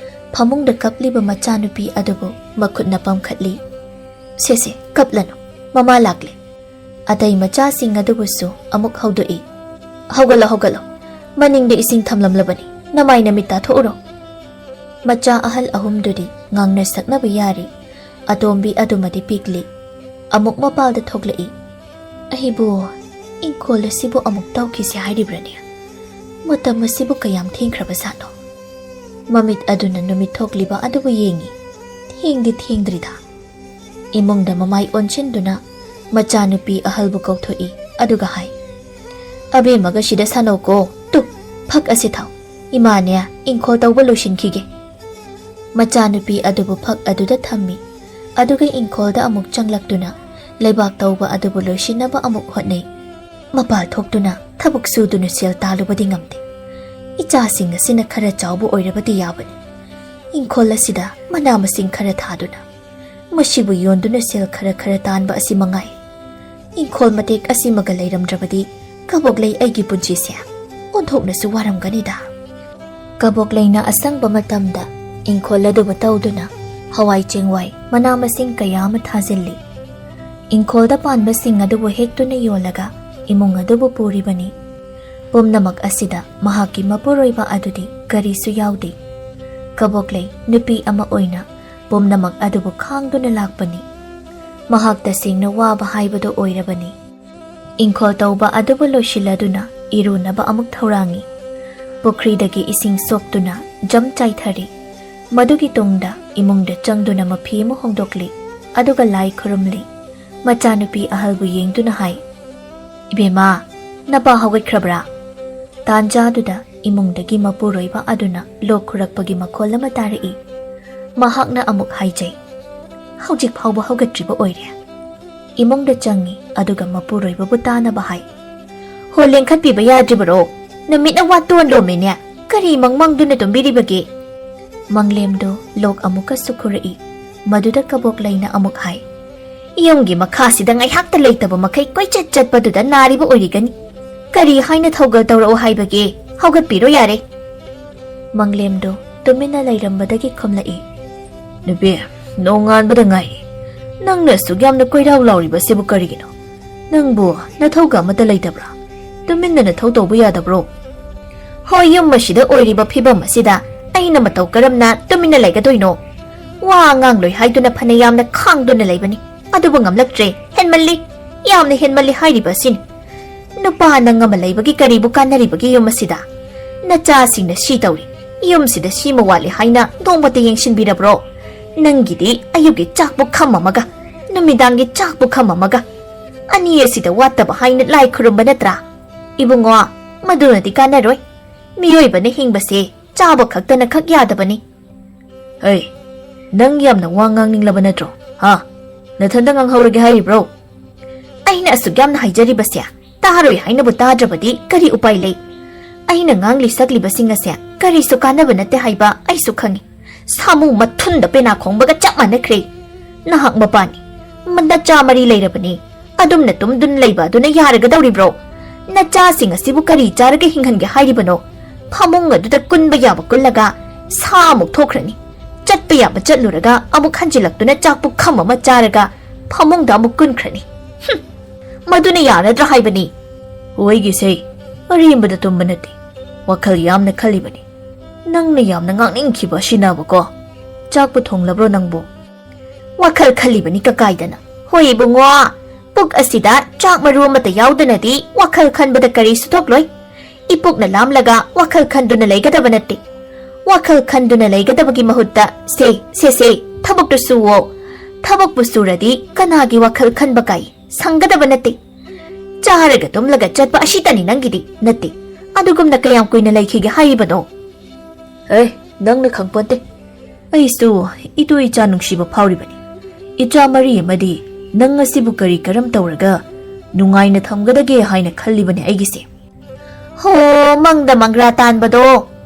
ꯐꯃꯨꯡꯗ ꯀꯞꯂꯤꯕ ꯃꯆꯥꯅꯨꯄꯤ ꯑꯗꯨꯕꯨ ꯃꯈꯨꯠꯅ ꯄꯝꯈꯠꯂꯤ꯫ "ꯁꯦ ꯁꯦ, ꯀꯞꯂꯅꯨ, ꯃꯃꯥ ꯂꯥꯛꯂꯦ꯫" ꯑꯇꯩ ꯃꯆꯥꯁꯤꯡ ꯑꯗꯨꯕꯨꯁꯨ ꯑꯃꯨꯛ ꯍꯧꯗꯣꯛꯏ꯫ "ꯍꯧꯒꯠꯂꯣ, ꯍꯧꯒꯠꯂꯣ꯫ ꯃꯅꯤꯡꯗ ꯏꯁꯤꯡ ꯊꯝꯂꯝꯂꯕꯅꯤ꯫ ꯅꯃꯥꯏ ꯅꯃꯤꯠ ꯇꯥꯊꯣꯛꯎꯔꯣ꯫" ꯃꯆꯥ ꯑꯍꯜ ꯑꯍꯨꯝꯗꯨꯗꯤ ꯉꯥꯡꯅ ꯁꯛꯅꯕ ꯌꯥꯔꯤ꯫ ꯑꯇꯣꯝꯕꯤ ꯑꯗꯨꯃꯗꯤ ꯄꯤꯛꯂꯤ꯫ ꯑꯃꯨꯛ ꯃꯄꯥꯜꯗ ꯊꯣꯛꯂꯛꯏ꯫ "ꯑꯩꯕꯨ ꯏꯪꯈꯣꯜ ꯑꯁꯤꯕꯨ ꯑꯃꯨꯛ ꯇꯧꯈꯤꯁꯤ ꯍꯥꯏꯔꯤꯕ꯭ꯔꯅꯦ? ꯃꯇꯝ ꯑꯁꯤꯕꯨ ꯀꯌꯥꯝ ꯊꯦꯡꯈ꯭ꯔꯕꯖꯥꯠꯅꯣ?" ꯃꯃꯤꯠ ꯑꯗꯨꯅ ꯅꯨꯃꯤꯠ ꯊꯣꯛꯂꯤꯕ ꯑꯗꯨꯕꯨ ꯌꯦꯡꯏ꯫ ꯊꯦꯡꯗꯤ ꯊꯦꯡꯗ꯭ꯔꯤꯗ꯫ ꯏꯃꯨꯡꯗ ꯃꯃꯥꯏ ꯑꯣꯟꯁꯤꯟꯗꯨꯅ ꯃꯆꯥꯅꯨꯄꯤ ꯑꯍꯜꯕꯨ ꯀꯧꯊꯣꯛꯏ, ꯑꯗꯨꯒ ꯍꯥꯏ, "ꯑꯕꯦꯝꯃꯒ ꯁꯤꯗ ꯁꯥꯟꯅꯧꯀꯣ꯫ ꯇꯨ, ꯐꯛ ꯑꯁꯤ ꯊꯥꯎ꯫ ꯏꯃꯥꯅꯦ, ꯏꯪꯈꯣꯜ ꯇꯧꯕ ꯂꯣꯏꯁꯤꯟꯈꯤꯒꯦ꯫" ꯃꯆꯥꯅꯨꯄꯤ ꯑꯗꯨꯕꯨ ꯐꯛ ꯑꯗꯨꯗ ꯊꯝꯃꯤ, ꯑꯗꯨꯒ ꯏꯪꯈꯣꯜꯗ ꯑꯃꯨꯛ ꯆꯪꯂꯛꯇꯨꯅ ꯂꯩꯕꯥꯛ ꯇꯧꯕ ꯑꯗꯨꯕꯨ ꯂꯣꯏꯁꯤꯟꯅꯕ ꯑꯃꯨꯛ ꯍꯣꯠꯅꯩ꯫ ꯃꯄꯥꯜ ꯊꯣꯛꯇꯨꯅ ꯊꯕꯛ ꯁꯨꯗꯨꯅ ꯁꯦꯜ ꯇꯥꯜꯂꯨꯕꯗꯤ ꯉꯝꯗꯦ꯫ ꯏꯆꯥꯁꯤꯡ ꯑꯁꯤꯅ ꯈꯔ ꯆꯥꯎꯕ ꯑꯣꯏꯔꯕꯗꯤ ꯌꯥꯕꯅꯤ꯫ ꯏꯪꯈꯣꯜ ꯑꯁꯤꯗ ꯃꯅꯥ ꯃꯁꯤꯡ ꯈꯔ ꯊꯥꯗꯨꯅ ꯃꯁꯤꯕꯨ ꯌꯣꯟꯗꯨꯅ ꯁꯦꯜ ꯈꯔ ꯈꯔ ꯇꯥꯟꯕ ꯑꯁꯤ ꯃꯉꯥꯏ꯫ ꯏꯪꯈꯣꯜ ꯃꯇꯦꯛ ꯑꯁꯤꯃꯒ ꯂꯩꯔꯝꯗ꯭ꯔꯕꯗꯤ ꯀꯕꯣꯛꯂꯩ ꯑꯩꯒꯤ ꯄꯨꯟꯁꯤꯁꯦ ꯑꯣꯟꯊꯣꯛꯅꯁꯨ ꯋꯥꯔꯝꯒꯅꯤꯗ꯫ ꯀꯕꯣꯛꯂꯩꯅ ꯑꯁꯪꯕ ꯃꯇꯝꯗ ꯏꯪꯈꯣꯜ ꯑꯗꯨꯕꯨ ꯇꯧꯗꯨꯅ ꯍꯋꯥꯏ ꯆꯦꯡꯋꯥꯏ, ꯃꯅꯥ ꯃꯁꯤꯡ ꯀꯌꯥ ꯑꯃ ꯊꯥꯖꯤꯜꯂꯤ꯫ ꯏꯪꯈꯣꯜꯗ ꯄꯥꯟꯕꯁꯤꯡ ꯑꯗꯨꯕꯨ ꯍꯦꯛꯇꯨꯅ ꯌꯣꯜꯂꯒ ꯏꯃꯨꯡ ꯑꯗꯨꯕꯨ ꯄꯨꯔꯤꯕꯅꯤ꯫ ꯄꯨꯝꯅꯃꯛ ꯑꯁꯤꯗ ꯃꯍꯥꯛꯀꯤ ꯃꯄꯨꯔꯣꯏꯕ ꯑꯗꯨꯗꯤ ꯀꯔꯤꯁꯨ ꯌꯥꯎꯗꯦ꯫ ꯀꯕꯣꯛꯂꯩ ꯅꯨꯄꯤ ꯑꯃ ꯑꯣꯏꯅ ꯄꯨꯝꯅꯃꯛ ꯑꯗꯨꯕꯨ ꯈꯥꯡꯗꯨꯅ ꯂꯥꯛꯄꯅꯤ꯫ ꯃꯍꯥꯛ ꯇꯁꯦꯡꯅ ꯋꯥꯕ ꯍꯥꯏꯕꯗꯨ ꯑꯣꯏꯔꯕꯅꯤ꯫ ꯏꯪꯈꯣꯜ ꯇꯧꯕ ꯑꯗꯨꯕꯨ ꯂꯣꯏꯁꯤꯜꯂꯗꯨꯅ ꯏꯔꯨꯅꯕ ꯑꯃꯨꯛ ꯊꯧꯔꯥꯡꯏ꯫ ꯄꯨꯈ꯭ꯔꯤꯗꯒꯤ ꯏꯁꯤꯡ ꯁꯣꯛꯇꯨꯅ ꯖꯝ ꯆꯥꯏꯊꯔꯤ꯫ ꯃꯗꯨꯒꯤ ꯇꯨꯡꯗ ꯏꯃꯨꯡꯗ ꯆꯪꯗꯨꯅ ꯃꯐꯤ ꯑꯃ ꯍꯣꯡꯗꯣꯛꯂꯤ, ꯑꯗꯨꯒ ꯂꯥꯏ ꯈꯨꯔꯨꯝꯂꯤ꯫ ꯃꯆꯥꯅꯨꯄꯤ ꯑꯍꯜꯕꯨ ꯌꯦꯡꯗꯨꯅ ꯍꯥꯏ, "ꯏꯕꯦꯝꯃ, ꯅꯄꯥ ꯍꯧꯒꯠꯈ꯭ꯔꯕ꯭ꯔꯥ?" ꯇꯥꯟꯖꯥꯗꯨꯗ ꯏꯃꯨꯡꯗꯒꯤ ꯃꯄꯨꯔꯣꯏꯕ ꯑꯗꯨꯅ ꯂꯣꯛ ꯈꯨꯔꯛꯄꯒꯤ ꯃꯈꯣꯜ ꯑꯃ ꯇꯥꯔꯛꯏ꯫ ꯃꯍꯥꯛꯅ ꯑꯃꯨꯛ ꯍꯥꯏꯖꯩ, "ꯍꯧꯖꯤꯛ ꯐꯥꯎꯕ ꯍꯧꯒꯠꯇ꯭ꯔꯤꯕ ꯑꯣꯏꯔꯦ꯫" ꯏꯃꯨꯡꯗ ꯆꯪꯏ, ꯑꯗꯨꯒ ꯃꯄꯨꯔꯣꯏꯕꯕꯨ ꯇꯥꯅꯕ ꯍꯥꯏ, "ꯍꯣ, ꯂꯦꯡꯈꯠꯄꯤꯕ ꯌꯥꯗ꯭ꯔꯤꯕꯔꯣ? ꯅꯨꯃꯤꯠꯅ ꯋꯥꯇꯣꯟ ꯂꯣꯝꯃꯤꯅꯦ꯫ ꯀꯔꯤ ꯃꯪꯃꯪꯗꯨꯅ ꯇꯨꯝꯕꯤꯔꯤꯕꯒꯦ?" ꯃꯪꯂꯦꯝꯗꯣ ꯂꯣꯛ ꯑꯃꯨꯛꯀꯁꯨ ꯈꯨꯔꯛꯏ꯫ ꯃꯗꯨꯗ ꯀꯕꯣꯛꯂꯩꯅ ꯑꯃꯨꯛ ꯍꯥꯏ, "ꯌꯨꯝꯒꯤ ꯃꯈꯥꯁꯤꯗ ꯉꯥꯏꯍꯥꯛꯇ ꯂꯩꯇꯕ ꯃꯈꯩ ꯀꯣꯏꯆꯠ ꯆꯠꯄꯗꯨꯗ ꯅꯥꯔꯤꯕ ꯑꯣꯏꯔꯤꯒꯅꯤ꯫ ꯀꯔꯤ ꯍꯥꯏꯅ ꯊꯧꯒꯜ ꯇꯧꯔꯛꯑꯣ ꯍꯥꯏꯕꯒꯦ? ꯍꯧꯒꯠꯄꯤꯔꯣ ꯌꯥꯔꯦ꯫" ꯃꯪꯂꯦꯝꯗꯣ ꯇꯨꯃꯤꯟꯅ ꯂꯩꯔꯝꯕꯗꯒꯤ ꯈꯨꯝꯂꯛꯏ, "ꯅꯨꯄꯤ, ꯅꯣꯡꯉꯥꯟꯕꯗ ꯉꯥꯏꯔꯤ꯫ ꯅꯪꯅ ꯑꯁꯨꯛ ꯌꯥꯝꯅ ꯀꯣꯏꯔꯥꯎ ꯂꯥꯎꯔꯤꯕꯁꯤꯕꯨ ꯀꯔꯤꯒꯤꯅꯣ? ꯅꯪꯕꯨ ꯅꯊꯧꯒ ꯑꯃꯠꯇ ꯂꯩꯇꯕ꯭ꯔꯥ? ꯇꯨꯃꯤꯟꯅ ꯅꯊꯧ ꯇꯧꯕ ꯌꯥꯗꯕ꯭ꯔꯣ?" "ꯍꯣꯏ, ꯌꯨꯝ ꯑꯁꯤꯗ ꯑꯣꯏꯔꯤꯕ ꯐꯤꯕꯝ ꯑꯁꯤꯗ ꯑꯩꯅ ꯃꯇꯧ ꯀꯔꯝꯅ ꯇꯨꯃꯤꯟꯅ ꯂꯩꯒꯗꯣꯏꯅꯣ? ꯋꯥ ꯉꯥꯡꯂꯣꯏ ꯍꯥꯏꯗꯨꯅ ꯐꯅ ꯌꯥꯝꯅ ꯈꯥꯡꯗꯨꯅ ꯂꯩꯕꯅꯤ, ꯑꯗꯨꯕꯨ ꯉꯝꯂꯛꯇ꯭ꯔꯦ꯫ ꯍꯦꯟꯃꯜꯂꯤ, ꯌꯥꯝꯅ ꯍꯦꯟꯃꯜꯂꯤ ꯍꯥꯏꯔꯤꯕ ꯑꯁꯤꯅꯤ꯫ ꯅꯨꯄꯥ ꯅꯪ ꯑꯃ ꯂꯩꯕꯒꯤ ꯀꯔꯤꯕꯨ ꯀꯥꯟꯅꯔꯤꯕꯒꯦ ꯌꯨꯝ ꯑꯁꯤꯗ? ꯅꯆꯥꯁꯤꯡꯅ ꯁꯤ ꯇꯧꯔꯤ, ꯌꯨꯝꯁꯤꯗ ꯁꯤꯃ ꯋꯥꯠꯂꯤ ꯍꯥꯏꯅ ꯅꯣꯡꯃꯇ ꯌꯦꯡꯁꯤꯟꯕꯤꯔꯕ꯭ꯔꯣ? ꯅꯪꯒꯤꯗꯤ ꯑꯌꯨꯛꯀꯤ ꯆꯥꯛ ꯄꯨꯈꯝ ꯑꯃꯒ ꯅꯨꯃꯤꯗꯥꯡꯒꯤ ꯆꯥꯛ ꯄꯨꯈꯝ ꯑꯃꯒ, ꯑꯅꯤ ꯑꯁꯤꯗ ꯋꯥꯠꯇꯕ ꯍꯥꯏꯅ ꯂꯥꯏ ꯈꯨꯔꯨꯝꯕ ꯅꯠꯇ꯭ꯔꯥ? ꯏꯕꯨꯡꯉꯣ, ꯃꯗꯨꯅꯗꯤ ꯀꯥꯟꯅꯔꯣꯏ꯫ ꯃꯤꯑꯣꯏꯕꯅ ꯍꯤꯡꯕꯁꯦ ꯆꯥꯕ ꯈꯛꯇꯅ ꯈꯛ ꯌꯥꯗꯕꯅꯤ꯫ ꯍꯩ, ꯅꯪ ꯌꯥꯝꯅ ꯋꯥ ꯉꯥꯡꯅꯤꯡꯂꯕ ꯅꯠꯇ꯭ꯔꯣ? ꯍꯥ? ꯅꯊꯟꯗ ꯉꯥꯡꯍꯧꯔꯒꯦ ꯍꯥꯏꯔꯤꯕ꯭ꯔꯣ? ꯑꯩꯅ ꯑꯁꯨꯛ ꯌꯥꯝꯅ ꯍꯥꯏꯖꯔꯤꯕꯁꯦ ꯇꯥꯔꯣꯏ ꯍꯥꯏꯅꯕꯨ ꯇꯥꯗ꯭ꯔꯕꯗꯤ ꯀꯔꯤ ꯎꯄꯥꯏ ꯂꯩ? ꯑꯩꯅ ꯉꯥꯡꯂꯤ ꯁꯛꯂꯤꯕꯁꯤꯡ ꯑꯁꯦ ꯀꯔꯤꯁꯨ ꯀꯥꯟꯅꯕ ꯅꯠꯇꯦ ꯍꯥꯏꯕ ꯑꯩꯁꯨ ꯈꯪꯏ꯫ ꯁꯥꯃꯨ ꯃꯊꯨꯟꯗ ꯄꯦꯅꯥ ꯈꯣꯡꯕꯒ ꯆꯞ ꯃꯥꯟꯅꯈ꯭ꯔꯦ꯫ ꯅꯍꯥꯛ ꯃꯄꯥꯅꯤ, ꯃ-, ꯅꯆꯥ ꯃꯔꯤ ꯂꯩꯔꯕꯅꯤ, ꯑꯗꯨꯝꯅ ꯇꯨꯝꯗꯨꯅ ꯂꯩꯕ ꯑꯗꯨꯅ ꯌꯥꯔꯒꯗꯧꯔꯤꯕ꯭ꯔꯣ? ꯅꯆꯥꯁꯤꯡ ꯑꯁꯤꯕꯨ ꯀꯔꯤ ꯆꯥꯔꯒ ꯍꯤꯡꯍꯟꯒꯦ ꯍꯥꯏꯔꯤꯕꯅꯣ? ꯐꯃꯨꯡ ꯑꯗꯨꯗ ꯀꯨꯟꯕ ꯌꯥꯕ ꯀꯨꯜꯂꯒ ꯁꯥ ꯑꯃꯨꯛ ꯊꯣꯛꯈ꯭ꯔꯅꯤ꯫ ꯆꯠꯄ ꯌꯥꯕ ꯆꯠꯂꯨꯔꯒ ꯑꯃꯨꯛ ꯍꯟꯖꯤꯜꯂꯛꯇꯨꯅ ꯆꯥꯛ ꯄꯨꯈꯝ ꯑꯃ ꯆꯥꯔꯒ ꯐꯃꯨꯡꯗ ꯑꯃꯨꯛ ꯀꯨꯟꯈ꯭ꯔꯅꯤ꯫ ꯍꯨꯝ! ꯃꯗꯨꯅ ꯌꯥꯔꯗ꯭ꯔꯥ ꯍꯥꯏꯕꯅꯤ꯫ ꯍꯣꯏꯒꯤꯁꯦ, ꯑꯔꯦꯝꯕꯗ ꯇꯨꯝꯕ ꯅꯠꯇꯦ, ꯋꯥꯈꯜ ꯌꯥꯝꯅ ꯈꯜꯂꯤꯕꯅꯤ꯫ ꯅꯪꯅ ꯌꯥꯝꯅ ꯉꯥꯡꯅꯤꯡꯈꯤꯕ ꯑꯁꯤꯅꯕꯀꯣ꯫ ꯆꯥꯛꯄꯨ ꯊꯣꯡꯂꯕ꯭ꯔꯣ ꯅꯪꯕꯨ? ꯋꯥꯈꯜ ꯈꯜꯂꯤꯕꯅꯤ ꯀꯀꯥꯏꯗꯅ꯫ ꯍꯣꯏ ꯏꯕꯨꯡꯉꯣ, ꯄꯨꯛ ꯑꯁꯤꯗ ꯆꯥꯛ ꯃꯔꯨ ꯑꯃꯠꯇ ꯌꯥꯎꯗꯅꯗꯤ ꯋꯥꯈꯜ ꯈꯟꯕꯗ ꯀꯔꯤꯁꯨ ꯊꯣꯛꯂꯣꯏ꯫ ꯏꯄꯨꯛꯅ ꯂꯥꯝꯂꯒ ꯋꯥꯈꯜ ꯈꯟꯗꯨꯅ ꯂꯩꯒꯗꯕ ꯅꯠꯇꯦ꯫ ꯋꯥꯈꯜ ꯈꯟꯗꯨꯅ ꯂꯩꯒꯗꯕꯒꯤ ꯃꯍꯨꯠꯇ ꯁꯦ, ꯁꯦ, ꯁꯦ, ꯊꯕꯛꯇꯨ ꯁꯨꯋꯣ꯫ ꯊꯕꯛꯄꯨ ꯁꯨꯔꯗꯤ ꯀꯅꯥꯒꯤ ꯋꯥꯈꯜ ꯈꯟꯕ ꯀꯥꯏ ꯁꯪꯒꯗꯕ ꯅꯠꯇꯦ꯫ ꯆꯥꯔꯒ ꯇꯨꯝꯂꯒ ꯆꯠꯄ ꯑꯁꯤꯇꯅꯤ ꯅꯪꯒꯤꯗꯤ꯫ ꯅꯠꯇꯦ, ꯑꯗꯨꯒꯨꯝꯅ ꯀꯌꯥꯝ ꯀꯨꯏꯅ ꯂꯩꯈꯤꯒꯦ ꯍꯥꯏꯔꯤꯕꯅꯣ? ꯑꯦ, ꯅꯪꯅ ꯈꯪꯄꯣꯟꯇꯦ꯫ ꯑꯩꯁꯨ ꯏꯇꯨ ꯏꯆꯥ ꯅꯨꯡꯁꯤꯕ ꯐꯥꯎꯔꯤꯕꯅꯤ꯫ ꯏꯆꯥ ꯃꯔꯤ ꯑꯃꯗꯤ ꯅꯪ ꯑꯁꯤꯕꯨ ꯀꯔꯤ ꯀꯔꯝ ꯇꯧꯔꯒ ꯅꯨꯡꯉꯥꯏꯅ ꯊꯝꯒꯗꯒꯦ ꯍꯥꯏꯅ ꯈꯜꯂꯤꯕꯅꯤ ꯑꯩꯒꯤꯁꯦ꯫ ꯍꯣ, ꯃꯪꯗ ꯃꯪꯒ꯭ꯔꯥ ꯇꯥꯟꯕꯗꯣ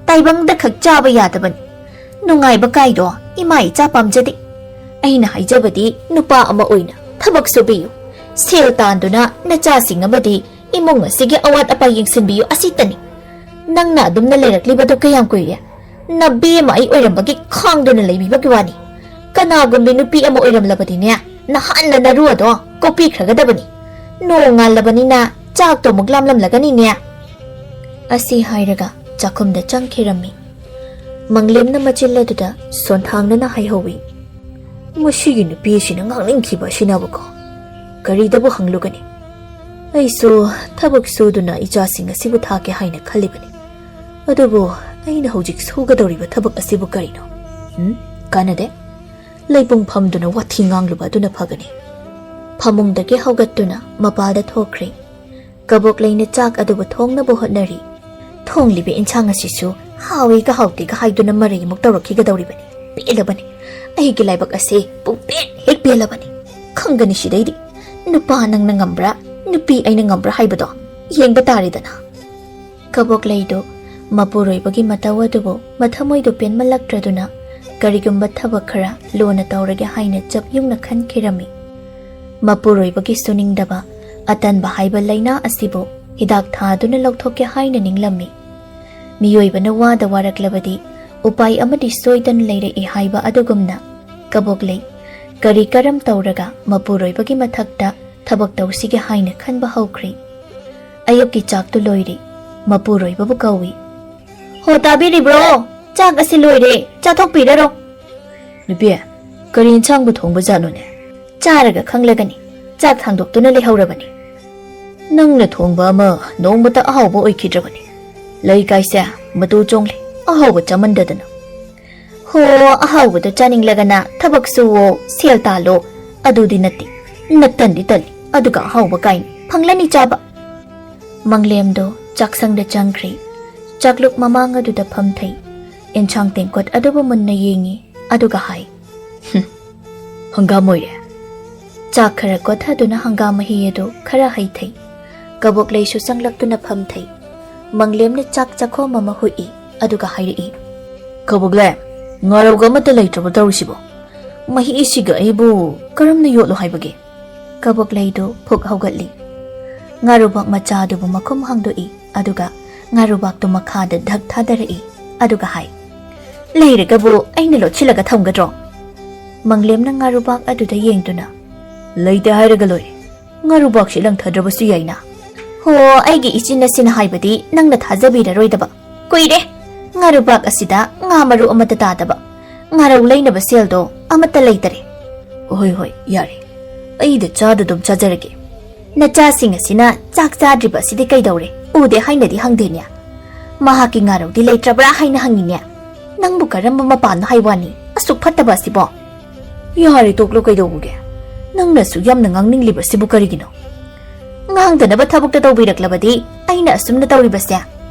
ꯇꯥꯏꯕꯪꯗ ꯈꯛ ꯆꯥꯕ ꯌꯥꯗꯕꯅꯤ꯫ ꯅꯨꯡꯉꯥꯏꯕ ꯀꯥꯏꯗꯣ ꯏꯃꯥ ꯏꯆꯥ ꯄꯥꯝꯖꯗꯦ꯫ ꯑꯩꯅ ꯍꯥꯏꯖꯕꯗꯤ ꯅꯨꯄꯥ ꯑꯃ ꯑꯣꯏꯅ ꯊꯕꯛ ꯁꯨꯕꯤꯌꯨ, ꯁꯦꯜ ꯇꯥꯟꯗꯨꯅ ꯅꯆꯥꯁꯤꯡ ꯑꯃꯗꯤ ꯏꯃꯨꯡ ꯑꯁꯤꯒꯤ ꯑꯋꯥꯠ ꯑꯄꯥ ꯌꯦꯡꯁꯤꯟꯕꯤꯌꯨ ꯑꯁꯤꯇꯅꯤ꯫ ꯅꯪꯅ ꯑꯗꯨꯝꯅ ꯂꯩꯔꯛꯂꯤꯕꯗꯨ ꯀꯌꯥꯝ ꯀꯨꯏꯔꯦ? ꯅꯕꯦꯝꯃ ꯑꯩ ꯑꯣꯏꯔꯝꯕꯒꯤ ꯈꯥꯡꯗꯨꯅ ꯂꯩꯕꯤꯕꯒꯤ ꯋꯥꯅꯤ꯫ ꯀꯅꯥꯒꯨꯝꯕꯤ ꯅꯨꯄꯤ ꯑꯃ ꯑꯣꯏꯔꯝꯂꯕꯗꯤꯅꯦ, ꯅꯍꯥꯟꯅ ꯅꯔꯨ ꯑꯗꯣ ꯀꯣꯛꯄꯤꯈ꯭ꯔꯒꯗꯕꯅꯤ꯫ ꯅꯣꯡꯉꯥꯜꯂꯕꯅꯤꯅ ꯆꯥꯛꯇꯣ ꯑꯃꯨꯛ ꯂꯥꯝꯂꯝꯂꯒꯅꯤꯅꯦ꯫ ꯑꯁꯤ ꯍꯥꯏꯔꯒ ꯆꯥꯛꯈꯨꯝꯗ ꯆꯪꯈꯤꯔꯝꯃꯤ꯫ ꯃꯪꯂꯦꯝꯅ ꯃꯆꯤꯜ ꯑꯗꯨꯗ ꯁꯣꯟꯊꯥꯡꯅꯅ ꯍꯥꯏꯍꯧꯏ, "ꯃꯁꯤꯒꯤ ꯅꯨꯄꯤ ꯑꯁꯤꯅ ꯉꯥꯡꯅꯤꯡꯈꯤꯕ ꯑꯁꯤꯅꯕꯀꯣ꯫ ꯀꯔꯤꯗꯕꯨ ꯍꯪꯂꯨꯒꯅꯤ? ꯑꯩꯁꯨ ꯊꯕꯛ ꯁꯨꯗꯨꯅ ꯏꯆꯥꯁꯤꯡ ꯑꯁꯤꯕꯨ ꯊꯥꯛꯀꯦ ꯍꯥꯏꯅ ꯈꯜꯂꯤꯕꯅꯤ꯫ ꯑꯗꯨꯕꯨ ꯑꯩꯅ ꯍꯧꯖꯤꯛ ꯁꯨꯒꯗꯧꯔꯤꯕ ꯊꯕꯛ ꯑꯁꯤꯕꯨ ꯀꯔꯤꯅꯣ? ꯎꯝ? ꯀꯥꯟꯅꯗꯦ꯫ ꯂꯩꯄꯨꯡ ꯐꯝꯗꯨꯅ ꯋꯥꯊꯤ ꯉꯥꯡꯂꯨꯕ ꯑꯗꯨꯅ ꯐꯒꯅꯤ꯫ ꯐꯃꯨꯡꯗꯒꯤ ꯍꯧꯒꯠꯇꯨꯅ ꯃꯄꯥꯜꯗ ꯊꯣꯛꯈ꯭ꯔꯦ꯫ ꯀꯕꯣꯛꯂꯩꯅ ꯆꯥꯛ ꯑꯗꯨꯕꯨ ꯊꯣꯡꯅꯕ ꯍꯣꯠꯅꯔꯤ꯫ ꯊꯣꯡꯂꯤꯕ ꯏꯟꯁꯥꯡ ꯑꯁꯤꯁꯨ ꯍꯥꯎꯏꯒ ꯍꯥꯎꯇꯦꯒ ꯍꯥꯏꯗꯨꯅ ꯃꯔꯩ ꯑꯃꯨꯛ ꯇꯧꯔꯛꯈꯤꯒꯗꯧꯔꯤꯕꯅꯤ꯫ ꯄꯦꯜꯂꯕꯅꯤ꯫ ꯑꯩꯒꯤ ꯂꯥꯏꯕꯛ ꯑꯁꯤ ꯄꯨꯡꯄꯦꯟ ꯍꯦꯛ ꯄꯦꯜꯂꯕꯅꯤ꯫ ꯈꯪꯒꯅꯤ ꯁꯤꯗꯩꯗꯤ꯫ ꯅꯨꯄꯥ ꯅꯪꯅ ꯉꯝꯕ꯭ꯔꯥ, ꯅꯨꯄꯤ ꯑꯩꯅ ꯉꯝꯕ꯭ꯔꯥ ꯍꯥꯏꯕꯗꯣ ꯌꯦꯡꯕ ꯇꯥꯔꯦꯗꯅ꯫ ꯀꯕꯣꯛꯂꯩꯗꯨ ꯃꯄꯨꯔꯣꯏꯕꯒꯤ ꯃꯇꯧ ꯑꯗꯨꯕꯨ ꯃꯊꯃꯣꯏꯗꯨ ꯄꯦꯟꯃꯜꯂꯛꯇ꯭ꯔꯗꯨꯅ ꯀꯔꯤꯒꯨꯝꯕ ꯊꯕꯛ ꯈꯔ ꯂꯨꯅ ꯇꯧꯔꯒꯦ ꯍꯥꯏꯅ ꯆꯞ ꯌꯨꯡꯅ ꯈꯟꯈꯤꯔꯝꯃꯤ꯫ ꯃꯄꯨꯔꯣꯏꯕꯒꯤ ꯁꯨꯅꯤꯡꯗꯕ ꯑꯇꯟꯕ ꯍꯥꯏꯕ ꯂꯥꯏꯅꯥ ꯑꯁꯤꯕꯨ ꯍꯤꯗꯥꯛ ꯊꯥꯗꯨꯅ ꯂꯧꯊꯣꯛꯀꯦ ꯍꯥꯏꯅ ꯅꯤꯡꯂꯝꯃꯤ꯫ ꯃꯤꯑꯣꯏꯕꯅ ꯋꯥꯗ ꯋꯥꯔꯛꯂꯕꯗꯤ ꯎꯄꯥꯏ ꯑꯃꯗꯤ ꯁꯣꯏꯗꯅ ꯂꯩꯔꯛꯏ ꯍꯥꯏꯕ ꯑꯗꯨꯒꯨꯝꯅ ꯀꯕꯣꯛꯂꯩ ꯀꯔꯤ ꯀꯔꯝ ꯇꯧꯔꯒ ꯃꯄꯨꯔꯣꯏꯕꯒꯤ ꯃꯊꯛꯇ ꯊꯕꯛ ꯇꯧꯁꯤꯒꯦ ꯍꯥꯏꯅ ꯈꯟꯕ ꯍꯧꯈ꯭ꯔꯦ꯫ ꯑꯌꯨꯛꯀꯤ ꯆꯥꯛꯇꯨ ꯂꯣꯏꯔꯦ꯫ ꯃꯄꯨꯔꯣꯏꯕꯕꯨ ꯀꯧꯏ꯫ "ꯍꯣ, ꯇꯥꯕꯤꯔꯤꯕ꯭ꯔꯣ? ꯆꯥꯛ ꯑꯁꯤ ꯂꯣꯏꯔꯦ, ꯆꯥꯊꯣꯛꯄꯤꯔꯔꯣ꯫" "ꯅꯨꯄꯤ, ꯀꯔꯤ ꯏꯟꯁꯥꯡꯕꯨ ꯊꯣꯡꯕ ꯖꯥꯠꯅꯣꯅꯦ?" "ꯆꯥꯔꯒ ꯈꯪꯂꯒꯅꯤ, ꯆꯥꯛ ꯊꯥꯡꯗꯣꯛꯇꯨꯅ ꯂꯩꯍꯧꯔꯕꯅꯤ꯫" "ꯅꯪꯅ ꯊꯣꯡꯕ ꯑꯃ ꯅꯣꯡꯃꯇ ꯑꯍꯥꯎꯕ ꯑꯣꯏꯈꯤꯗ꯭ꯔꯕꯅꯤ꯫ ꯂꯩꯀꯥꯏꯁꯦ ꯃꯇꯨ ꯆꯣꯡꯂꯦ, ꯑꯍꯥꯎꯕ ꯆꯥꯃꯟꯗꯗꯅ꯫" "ꯍꯣ, ꯑꯍꯥꯎꯕꯗꯣ ꯆꯥꯅꯤꯡꯂꯒꯅ ꯊꯕꯛ ꯁꯨꯋꯣ, ꯁꯦꯜ ꯇꯥꯜꯂꯣ, ꯑꯗꯨꯗꯤ ꯅꯠꯇꯦ꯫ ꯅꯇꯟꯗꯤ ꯇꯜꯂꯤ, ꯑꯗꯨꯒ ꯑꯍꯥꯎꯕ ꯀꯥꯏꯅ ꯐꯪꯂꯅꯤ ꯆꯥꯕ꯫" ꯃꯪꯂꯦꯝꯗꯣ ꯆꯥꯛꯁꯪꯗ ꯆꯪꯈ꯭ꯔꯦ꯫ ꯆꯥꯛꯂꯨꯛ ꯃꯃꯥꯡ ꯑꯗꯨꯗ ꯐꯝꯊꯩ꯫ ꯑꯦꯟꯁꯥꯡ ꯇꯦꯡꯀꯣꯠ ꯑꯗꯨꯕꯨ ꯃꯨꯟꯅ ꯌꯦꯡꯉꯤ, ꯑꯗꯨꯒ ꯍꯥꯏ, "ꯍꯨꯝ, ꯍꯪꯒꯥꯝ ꯑꯣꯏꯔꯦ꯫" ꯆꯥꯛ ꯈꯔ ꯀꯣꯠꯊꯗꯨꯅ ꯍꯪꯒꯥꯝ ꯃꯍꯤ ꯑꯗꯨ ꯈꯔ ꯍꯩꯊꯩ꯫ ꯀꯕꯣꯛꯂꯩꯁꯨ ꯆꯪꯂꯛꯇꯨꯅ ꯐꯝꯊꯩ꯫ ꯃꯪꯂꯦꯝꯅ ꯆꯥꯛ ꯆꯥꯛꯈꯣꯝ ꯑꯃ ꯍꯨꯏ, ꯑꯗꯨꯒ ꯍꯥꯏꯔꯛꯏ, "ꯀꯕꯣꯛꯂꯩ, ꯉꯥꯔꯧꯒ ꯑꯃꯠꯇ ꯂꯩꯇ꯭ꯔꯕ ꯇꯧꯔꯤꯁꯤꯕꯣ? ꯃꯍꯤꯁꯤꯒ ꯑꯩꯕꯨ ꯀꯔꯝꯅ ꯌꯣꯠꯂꯣ ꯍꯥꯏꯕꯒꯦ?" ꯀꯕꯣꯛꯂꯩꯗꯨ ꯐꯨꯛ ꯍꯧꯒꯠꯂꯤ꯫ ꯉꯥꯔꯨꯕꯥꯛ ꯃꯆꯥ ꯑꯗꯨꯕꯨ ꯃꯈꯨꯝ ꯍꯥꯡꯗꯣꯛꯏ, ꯑꯗꯨꯒ ꯉꯥꯔꯨꯕꯥꯛꯇꯨ ꯃꯈꯥꯗ ꯙꯛ ꯊꯥꯗꯔꯛꯏ, ꯑꯗꯨꯒ ꯍꯥꯏ, "ꯂꯩꯔꯒꯕꯨ ꯑꯩꯅ ꯂꯣꯠꯁꯤꯜꯂꯒ ꯊꯝꯒꯗ꯭ꯔꯣ?" ꯃꯪꯂꯦꯝꯅ ꯉꯥꯔꯨꯕꯥꯛ ꯑꯗꯨꯗ ꯌꯦꯡꯗꯨꯅ, "ꯂꯩꯇꯦ ꯍꯥꯏꯔꯒ ꯂꯣꯏꯔꯦ꯫ ꯉꯥꯔꯨꯕꯥꯛꯁꯤ ꯂꯪꯊꯗ꯭ꯔꯕꯁꯨ ꯌꯥꯏꯅ꯫" "ꯍꯣ, ꯑꯩꯒꯤ ꯏꯆꯤꯟ ꯑꯁꯤꯅ ꯍꯥꯏꯕꯗꯤ ꯅꯪꯅ ꯊꯥꯖꯕꯤꯔꯔꯣꯏꯗꯕ꯫ ꯀꯨꯏꯔꯦ ꯉꯥꯔꯨꯕꯥꯛ ꯑꯁꯤꯗ ꯉꯥ ꯃꯔꯨ ꯑꯃꯠꯇ ꯇꯥꯗꯕ꯫ ꯉꯥꯔꯧ ꯂꯩꯅꯕ ꯁꯦꯜꯗꯣ ꯑꯃꯠꯇ ꯂꯩꯇꯔꯦ꯫" "ꯍꯣꯏ, ꯍꯣꯏ, ꯌꯥꯔꯦ꯫ ꯑꯩꯗ ꯆꯥꯗ ꯑꯗꯨꯝ ꯆꯥꯖꯔꯒꯦ꯫" "ꯅꯆꯥꯁꯤꯡ ꯑꯁꯤꯅ ꯆꯥꯛ ꯆꯥꯗ꯭ꯔꯤꯕ ꯑꯁꯤꯗꯤ ꯀꯩꯗꯧꯔꯦ? ꯎꯗꯦ ꯍꯥꯏꯅꯗꯤ ꯍꯪꯗꯦꯅꯦ?" ꯃꯍꯥꯛꯀꯤ ꯉꯥꯔꯧꯗꯤ ꯂꯩꯇ꯭ꯔꯕ꯭ꯔꯥ ꯍꯥꯏꯅ ꯍꯪꯉꯤꯅꯦ꯫ ꯅꯪꯕꯨ ꯀꯔꯝꯕ ꯃꯄꯥꯅꯣ ꯍꯥꯏ ꯋꯥꯅꯤ, ꯑꯁꯨꯛ ꯐꯠꯇꯕ ꯑꯁꯤꯕꯣ? ꯌꯥꯔꯦ, ꯇꯣꯛꯂꯣ, ꯀꯩꯗꯧꯕꯒꯦ? ꯅꯪꯅ ꯑꯁꯨꯛ ꯌꯥꯝꯅ ꯉꯥꯡꯅꯤꯡꯂꯤꯕꯁꯤꯕꯨ ꯀꯔꯤꯒꯤꯅꯣ? ꯉꯥꯡꯗꯅꯕ ꯊꯕꯛꯇ ꯇꯧꯕꯤꯔꯛꯂꯕꯗꯤ ꯑꯩꯅ ꯑꯁꯨꯝꯅ ꯇꯧꯔꯤꯕꯁꯦ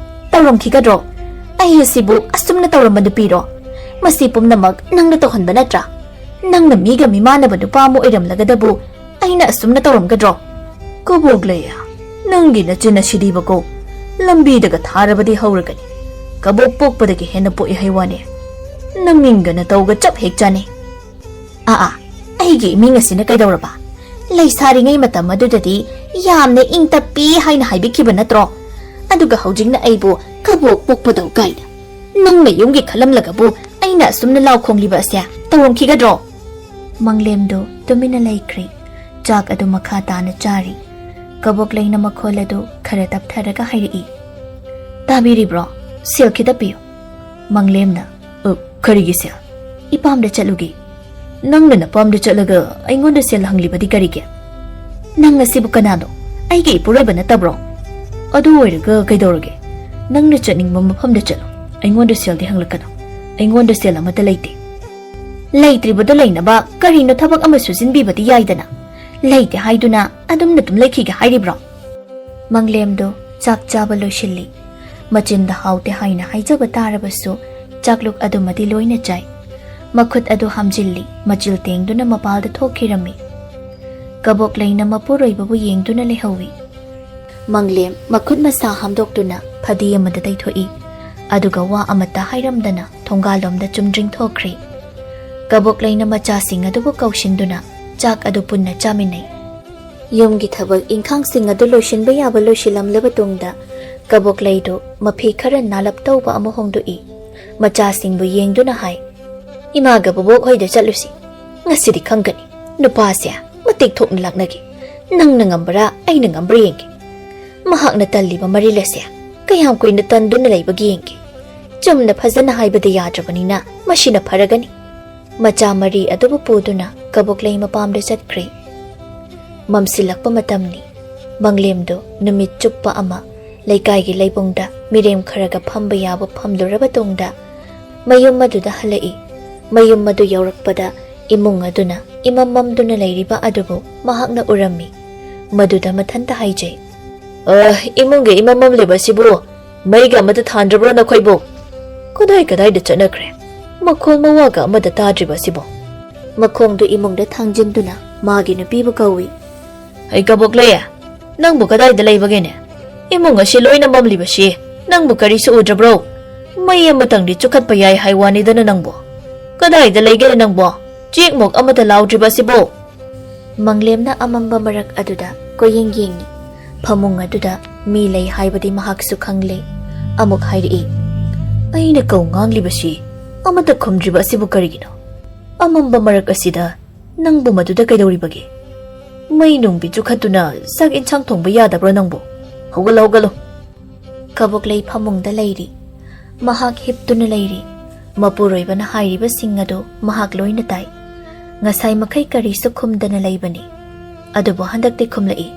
ꯇꯧꯔꯝꯈꯤꯒꯗ꯭ꯔꯣ? ꯑꯩ ꯑꯁꯤꯕꯨ ꯑꯁꯨꯝꯅ ꯇꯧꯔꯝꯕ ꯅꯨꯄꯤꯔꯣ? ꯃꯁꯤ ꯄꯨꯝꯅꯃꯛ ꯅꯪꯅ ꯇꯧꯍꯟꯕ ꯅꯠꯇ꯭ꯔꯥ? ꯅꯪꯅ ꯃꯤꯒ ꯃꯤꯃꯥꯟꯅꯕ ꯅꯨꯄꯥ ꯑꯃ ꯑꯣꯏꯔꯝꯂꯒꯗꯕꯨ ꯑꯩꯅ ꯑꯁꯨꯝꯅ ꯇꯧꯔꯝꯒꯗ꯭ꯔꯣ? ꯀꯕꯣꯛꯂꯩ, ꯅꯪꯒꯤ ꯅꯆꯤꯟ ꯑꯁꯤꯗꯤꯕꯀꯣ, ꯂꯝꯕꯤꯗꯒ ꯊꯥꯔꯕꯗꯤ ꯍꯧꯔꯒꯅꯤ꯫ ꯀꯕꯣꯛ ꯄꯣꯛꯄꯗꯒꯤ ꯍꯦꯟꯅ ꯄꯣꯛꯏ ꯍꯥꯏ ꯋꯥꯅꯦ꯫ ꯅꯃꯤꯡꯒ ꯅꯇꯧꯒ ꯆꯞ ꯍꯦꯛ ꯆꯥꯅꯩ꯫ ꯑꯥ ꯑꯥ, ꯑꯩꯒꯤ ꯏꯃꯤꯡ ꯑꯁꯤꯅ ꯀꯩꯗꯧꯔꯕ? ꯂꯩꯁꯥꯔꯤꯉꯩ ꯃꯇꯝ ꯑꯗꯨꯗꯗꯤ ꯌꯥꯝꯅ ꯏꯪ ꯇꯞꯄꯤ ꯍꯥꯏꯅ ꯍꯥꯏꯕꯤꯈꯤꯕ ꯅꯠꯇ꯭ꯔꯣ? ꯑꯗꯨꯒ ꯍꯧꯖꯤꯛꯅ ꯑꯩꯕꯨ ꯀꯕꯣꯛ ꯄꯣꯛꯄꯗꯧ ꯀꯥꯏꯅ꯫ ꯅꯪꯅ ꯌꯨꯝꯒꯤ ꯈꯜꯂꯝꯂꯒꯕꯨ ꯑꯩꯅ ꯑꯁꯨꯝꯅ ꯂꯥꯎ ꯈꯣꯡꯂꯤꯕ ꯑꯁꯦ ꯇꯧꯔꯝꯈꯤꯒꯗ꯭ꯔꯣ? ꯃꯪꯂꯦꯝꯗꯨ ꯇꯨꯃꯤꯟꯅ ꯂꯩꯈ꯭ꯔꯦ꯫ ꯆꯥꯛ ꯑꯗꯨ ꯃꯈꯥ ꯇꯥꯅ ꯆꯥꯔꯤ꯫ ꯀꯕꯣꯛꯂꯩꯅ ꯃꯈꯣꯜ ꯑꯗꯨ ꯈꯔ ꯇꯞꯊꯔꯒ ꯍꯥꯏꯔꯛꯏ, "ꯇꯥꯕꯤꯔꯤꯕ꯭ꯔꯣ? ꯁꯦꯜ ꯈꯤꯇ ꯄꯤꯌꯨ꯫" ꯃꯪꯂꯦꯝꯅ, "ꯑ, ꯀꯔꯤꯒꯤ ꯁꯦꯜ? ꯏꯄꯥꯝꯗ ꯆꯠꯂꯨꯒꯦ꯫" "ꯅꯪꯅ ꯅꯄꯥꯝꯗ ꯆꯠꯂꯒ ꯑꯩꯉꯣꯟꯗ ꯁꯦꯜ ꯍꯪꯂꯤꯕꯗꯤ ꯀꯔꯤꯒꯤ? ꯅꯪ ꯑꯁꯤꯕꯨ ꯀꯅꯥꯅꯣ? ꯑꯩꯒꯤ ꯏꯄꯨꯔꯣꯏꯕ ꯅꯠꯇꯕ꯭ꯔꯣ? ꯑꯗꯨ ꯑꯣꯏꯔꯒ ꯀꯩꯗꯧꯔꯒꯦ? ꯅꯪꯅ ꯆꯠꯅꯤꯡꯕ ꯃꯐꯝꯗ ꯆꯠꯂꯣ꯫ ꯑꯩꯉꯣꯟꯗ ꯁꯦꯜꯗꯤ ꯍꯪꯂꯛꯀꯅꯨ꯫ ꯑꯩꯉꯣꯟꯗ ꯁꯦꯜ ꯑꯃꯠꯇ ꯂꯩꯇꯦ꯫" "ꯂꯩꯇ꯭ꯔꯤꯕꯗꯣ ꯂꯩꯅꯕ ꯀꯔꯤꯅꯣ ꯊꯕꯛ ꯑꯃ ꯁꯨꯖꯤꯟꯕꯤꯕꯗꯤ ꯌꯥꯏꯗꯅ꯫ ꯂꯩꯇꯦ ꯍꯥꯏꯗꯨꯅ ꯑꯗꯨꯝꯅ ꯑꯗꯨꯝ ꯂꯩꯈꯤꯒꯦ ꯍꯥꯏꯔꯤꯕ꯭ꯔꯣ?" ꯃꯪꯂꯦꯝꯗꯣ ꯆꯥꯛ ꯆꯥꯕ ꯂꯣꯏꯁꯤꯜꯂꯤ꯫ ꯃꯆꯤꯟꯗ ꯍꯥꯎꯇꯦ ꯍꯥꯏꯅ ꯍꯥꯏꯖꯕ ꯇꯥꯔꯕꯁꯨ ꯆꯥꯛꯂꯨꯛ ꯑꯗꯨꯃꯗꯤ ꯂꯣꯏꯅ ꯆꯥꯏ꯫ ꯃꯈꯨꯠ ꯑꯗꯨ ꯍꯥꯝꯖꯤꯜꯂꯤ, ꯃꯆꯤꯜ ꯇꯦꯡꯗꯨꯅ ꯃꯄꯥꯜꯗ ꯊꯣꯛꯈꯤꯔꯝꯃꯤ꯫ ꯀꯕꯣꯛꯂꯩꯅ ꯃꯄꯨꯔꯣꯏꯕꯕꯨ ꯌꯦꯡꯗꯨꯅ ꯂꯩꯍꯧꯏ꯫ ꯃꯪꯂꯦꯝ ꯃꯈꯨꯠ ꯃꯁꯥ ꯍꯥꯝꯗꯣꯛꯇꯨꯅ ꯐꯗꯤ ꯑꯃꯗ ꯇꯩꯊꯣꯛꯏ꯫ ꯑꯗꯨꯒ ꯋꯥ ꯑꯃꯠꯇ ꯍꯥꯏꯔꯝꯗꯅ ꯊꯣꯡꯒꯥꯜꯂꯣꯝꯗ ꯆꯨꯝꯗ꯭ꯔꯤꯡ ꯊꯣꯛꯈ꯭ꯔꯦ꯫ ꯀꯕꯣꯛꯂꯩꯅ ꯃꯆꯥꯁꯤꯡ ꯑꯗꯨꯕꯨ ꯀꯧꯁꯤꯟꯗꯨꯅ ꯆꯥꯛ ꯑꯗꯨ ꯄꯨꯟꯅ ꯆꯥꯃꯤꯟꯅꯩ꯫ ꯌꯨꯝꯒꯤ ꯊꯕꯛ ꯏꯪꯈꯥꯡꯁꯤꯡ ꯑꯗꯨ ꯂꯣꯏꯁꯤꯟꯕ ꯌꯥꯕ ꯂꯣꯏꯁꯤꯜꯂꯝꯂꯕ ꯇꯨꯡꯗ ꯀꯕꯣꯛꯂꯩꯗꯨ ꯃꯐꯤ ꯈꯔ ꯅꯥꯂꯞ ꯇꯧꯕ ꯑꯃ ꯍꯣꯡꯗꯣꯛꯏ꯫ ꯃꯆꯥꯁꯤꯡꯕꯨ ꯌꯦꯡꯗꯨꯅ ꯍꯥꯏ, "ꯏꯃꯥꯒ ꯕꯣꯕꯣꯛ ꯍꯣꯏꯗ ꯆꯠꯂꯨꯁꯤ꯫ ꯉꯁꯤꯗꯤ ꯈꯪꯒꯅꯤ꯫ ꯅꯨꯄꯥꯁꯦ ꯃꯇꯤꯛ ꯊꯣꯛꯅ ꯂꯥꯛꯅꯒꯦ꯫ ꯅꯪꯅ ꯉꯝꯕ꯭ꯔꯥ, ꯑꯩꯅ ꯉꯝꯕ꯭ꯔꯥ ꯌꯦꯡꯒꯦ꯫ ꯃꯍꯥꯛꯅ ꯇꯜꯂꯤꯕ ꯃꯔꯤꯜ ꯑꯁꯦ ꯀꯌꯥꯝ ꯀꯨꯏꯅ ꯇꯟꯗꯨꯅ ꯂꯩꯕꯒꯦ ꯌꯦꯡꯒꯦ꯫ ꯆꯨꯝꯅ ꯐꯖꯅ ꯍꯥꯏꯕꯗ ꯌꯥꯗ꯭ꯔꯕꯅꯤꯅ ꯃꯁꯤꯅ ꯐꯔꯒꯅꯤ꯫" ꯃꯆꯥ ꯃꯔꯤ ꯑꯗꯨꯕꯨ ꯄꯨꯗꯨꯅ ꯀꯕꯣꯛꯂꯩ ꯃꯄꯥꯝꯗ ꯆꯠꯈ꯭ꯔꯦ꯫ ꯃꯝꯁꯤꯜꯂꯛꯄ ꯃꯇꯝꯅꯤ꯫ ꯃꯪꯂꯦꯝꯗꯨ ꯅꯨꯃꯤꯠ ꯆꯨꯞꯄ ꯑꯃ ꯂꯩꯀꯥꯏꯒꯤ ꯂꯩꯕꯨꯡꯗ ꯃꯤꯔꯦꯝ ꯈꯔꯒ ꯐꯝꯕ ꯌꯥꯕ ꯐꯝꯂꯨꯔꯕ ꯇꯨꯡꯗ ꯃꯌꯨꯝ ꯑꯗꯨꯗ ꯍꯜꯂꯛꯏ꯫ ꯃꯌꯨꯝ ꯑꯗꯨ ꯌꯧꯔꯛꯄꯗ ꯏꯃꯨꯡ ꯑꯗꯨꯅ ꯏꯃꯝ ꯃꯝꯗꯨꯅ ꯂꯩꯔꯤꯕ ꯑꯗꯨꯕꯨ ꯃꯍꯥꯛꯅ ꯎꯔꯝꯃꯤ꯫ ꯃꯗꯨꯗ ꯃꯊꯟꯇ ꯍꯥꯏꯖꯩ, "ꯑ, ꯏꯃꯨꯡꯒꯤ ꯏꯃꯝ ꯃꯝꯂꯤꯕ ꯑꯁꯤꯕꯨ ꯃꯩꯒ ꯑꯃꯠꯇ ꯊꯥꯟꯗ꯭ꯔꯕ꯭ꯔꯣ ꯅꯈꯣꯏꯕꯨ? ꯀꯗꯥꯏ ꯀꯗꯥꯏꯗ ꯆꯠꯅꯈ꯭ꯔꯦ? ꯃꯈꯣꯜ ꯃꯋꯥꯒ ꯑꯃꯠꯇ ꯇꯥꯗ꯭ꯔꯤꯕ ꯑꯁꯤꯕꯨ?" ꯃꯈꯣꯡꯗꯨ ꯏꯃꯨꯡꯗ ꯊꯥꯡꯖꯤꯟꯗꯨꯅ ꯃꯥꯒꯤ ꯅꯨꯄꯤꯕꯨ ꯀꯧꯏ꯫ "ꯍꯩ ꯀꯕꯣꯛꯂꯩ, ꯅꯪꯕꯨ ꯀꯗꯥꯏꯗ ꯂꯩꯕꯒꯦꯅꯦ? ꯏꯃꯨꯡ ꯑꯁꯤ ꯂꯣꯏꯅ ꯃꯝꯂꯤꯕꯁꯤ ꯅꯪꯕꯨ ꯀꯔꯤꯁꯨ ꯎꯗ꯭ꯔꯕ꯭ꯔꯣ? ꯃꯩ ꯑꯃꯇꯪꯗꯤ ꯆꯨꯈꯠꯄ ꯌꯥꯏ ꯍꯥꯏ ꯋꯥꯅꯤꯗꯅ ꯅꯪꯕꯨ꯫ ꯀꯗꯥꯏꯗ ꯂꯩꯒꯦ ꯅꯪꯕꯣ? ꯆꯦꯛꯃꯨꯛ ꯑꯃꯠꯇ ꯂꯥꯎꯗ꯭ꯔꯤꯕ ꯑꯁꯤꯕꯨ?" ꯃꯪꯂꯦꯝꯅ ꯑꯃꯝꯕ ꯃꯔꯛ ꯑꯗꯨꯗ ꯀꯣꯏꯌꯦꯡ ꯌꯦꯡꯏ꯫ ꯐꯃꯨꯡ ꯑꯗꯨꯗ ꯃꯤ ꯂꯩ ꯍꯥꯏꯕꯗꯤ ꯃꯍꯥꯛꯁꯨ ꯈꯪꯂꯦ꯫ ꯑꯃꯨꯛ ꯍꯥꯏꯔꯛꯏ, "ꯑꯩꯅ ꯀꯧ ꯉꯥꯡꯂꯤꯕꯁꯤ ꯑꯃꯠꯇ ꯈꯨꯝꯗ꯭ꯔꯤꯕ ꯑꯁꯤꯕꯨ ꯀꯔꯤꯒꯤꯅꯣ? ꯑꯃꯝꯕ ꯃꯔꯛ ꯑꯁꯤꯗ ꯅꯪꯕꯨ ꯃꯗꯨꯗ ꯀꯩꯗꯧꯔꯤꯕꯒꯦ? ꯃꯩ ꯅꯨꯡꯕꯤ ꯆꯨꯈꯠꯇꯨꯅ ꯆꯥꯛ ꯏꯟꯁꯥꯡ ꯊꯣꯡꯕ ꯌꯥꯗꯕ꯭ꯔꯣ ꯅꯪꯕꯨ? ꯍꯧꯒꯠꯂꯣ, ꯍꯧꯒꯠꯂꯣ!" ꯀꯕꯣꯛꯂꯩ ꯐꯃꯨꯡꯗ ꯂꯩꯔꯤ꯫ ꯃꯍꯥꯛ ꯍꯤꯞꯇꯨꯅ ꯂꯩꯔꯤ꯫ ꯃꯄꯨꯔꯣꯏꯕꯅ ꯍꯥꯏꯔꯤꯕꯁꯤꯡ ꯑꯗꯨ ꯃꯍꯥꯛ ꯂꯣꯏꯅ ꯇꯥꯏ꯫ ꯉꯁꯥꯏ ꯃꯈꯩ ꯀꯔꯤꯁꯨ ꯈꯨꯝꯗꯅ ꯂꯩꯕꯅꯤ꯫ ꯑꯗꯨꯕꯨ ꯍꯟꯗꯛꯇꯤ ꯈꯨꯝꯂꯛꯏ,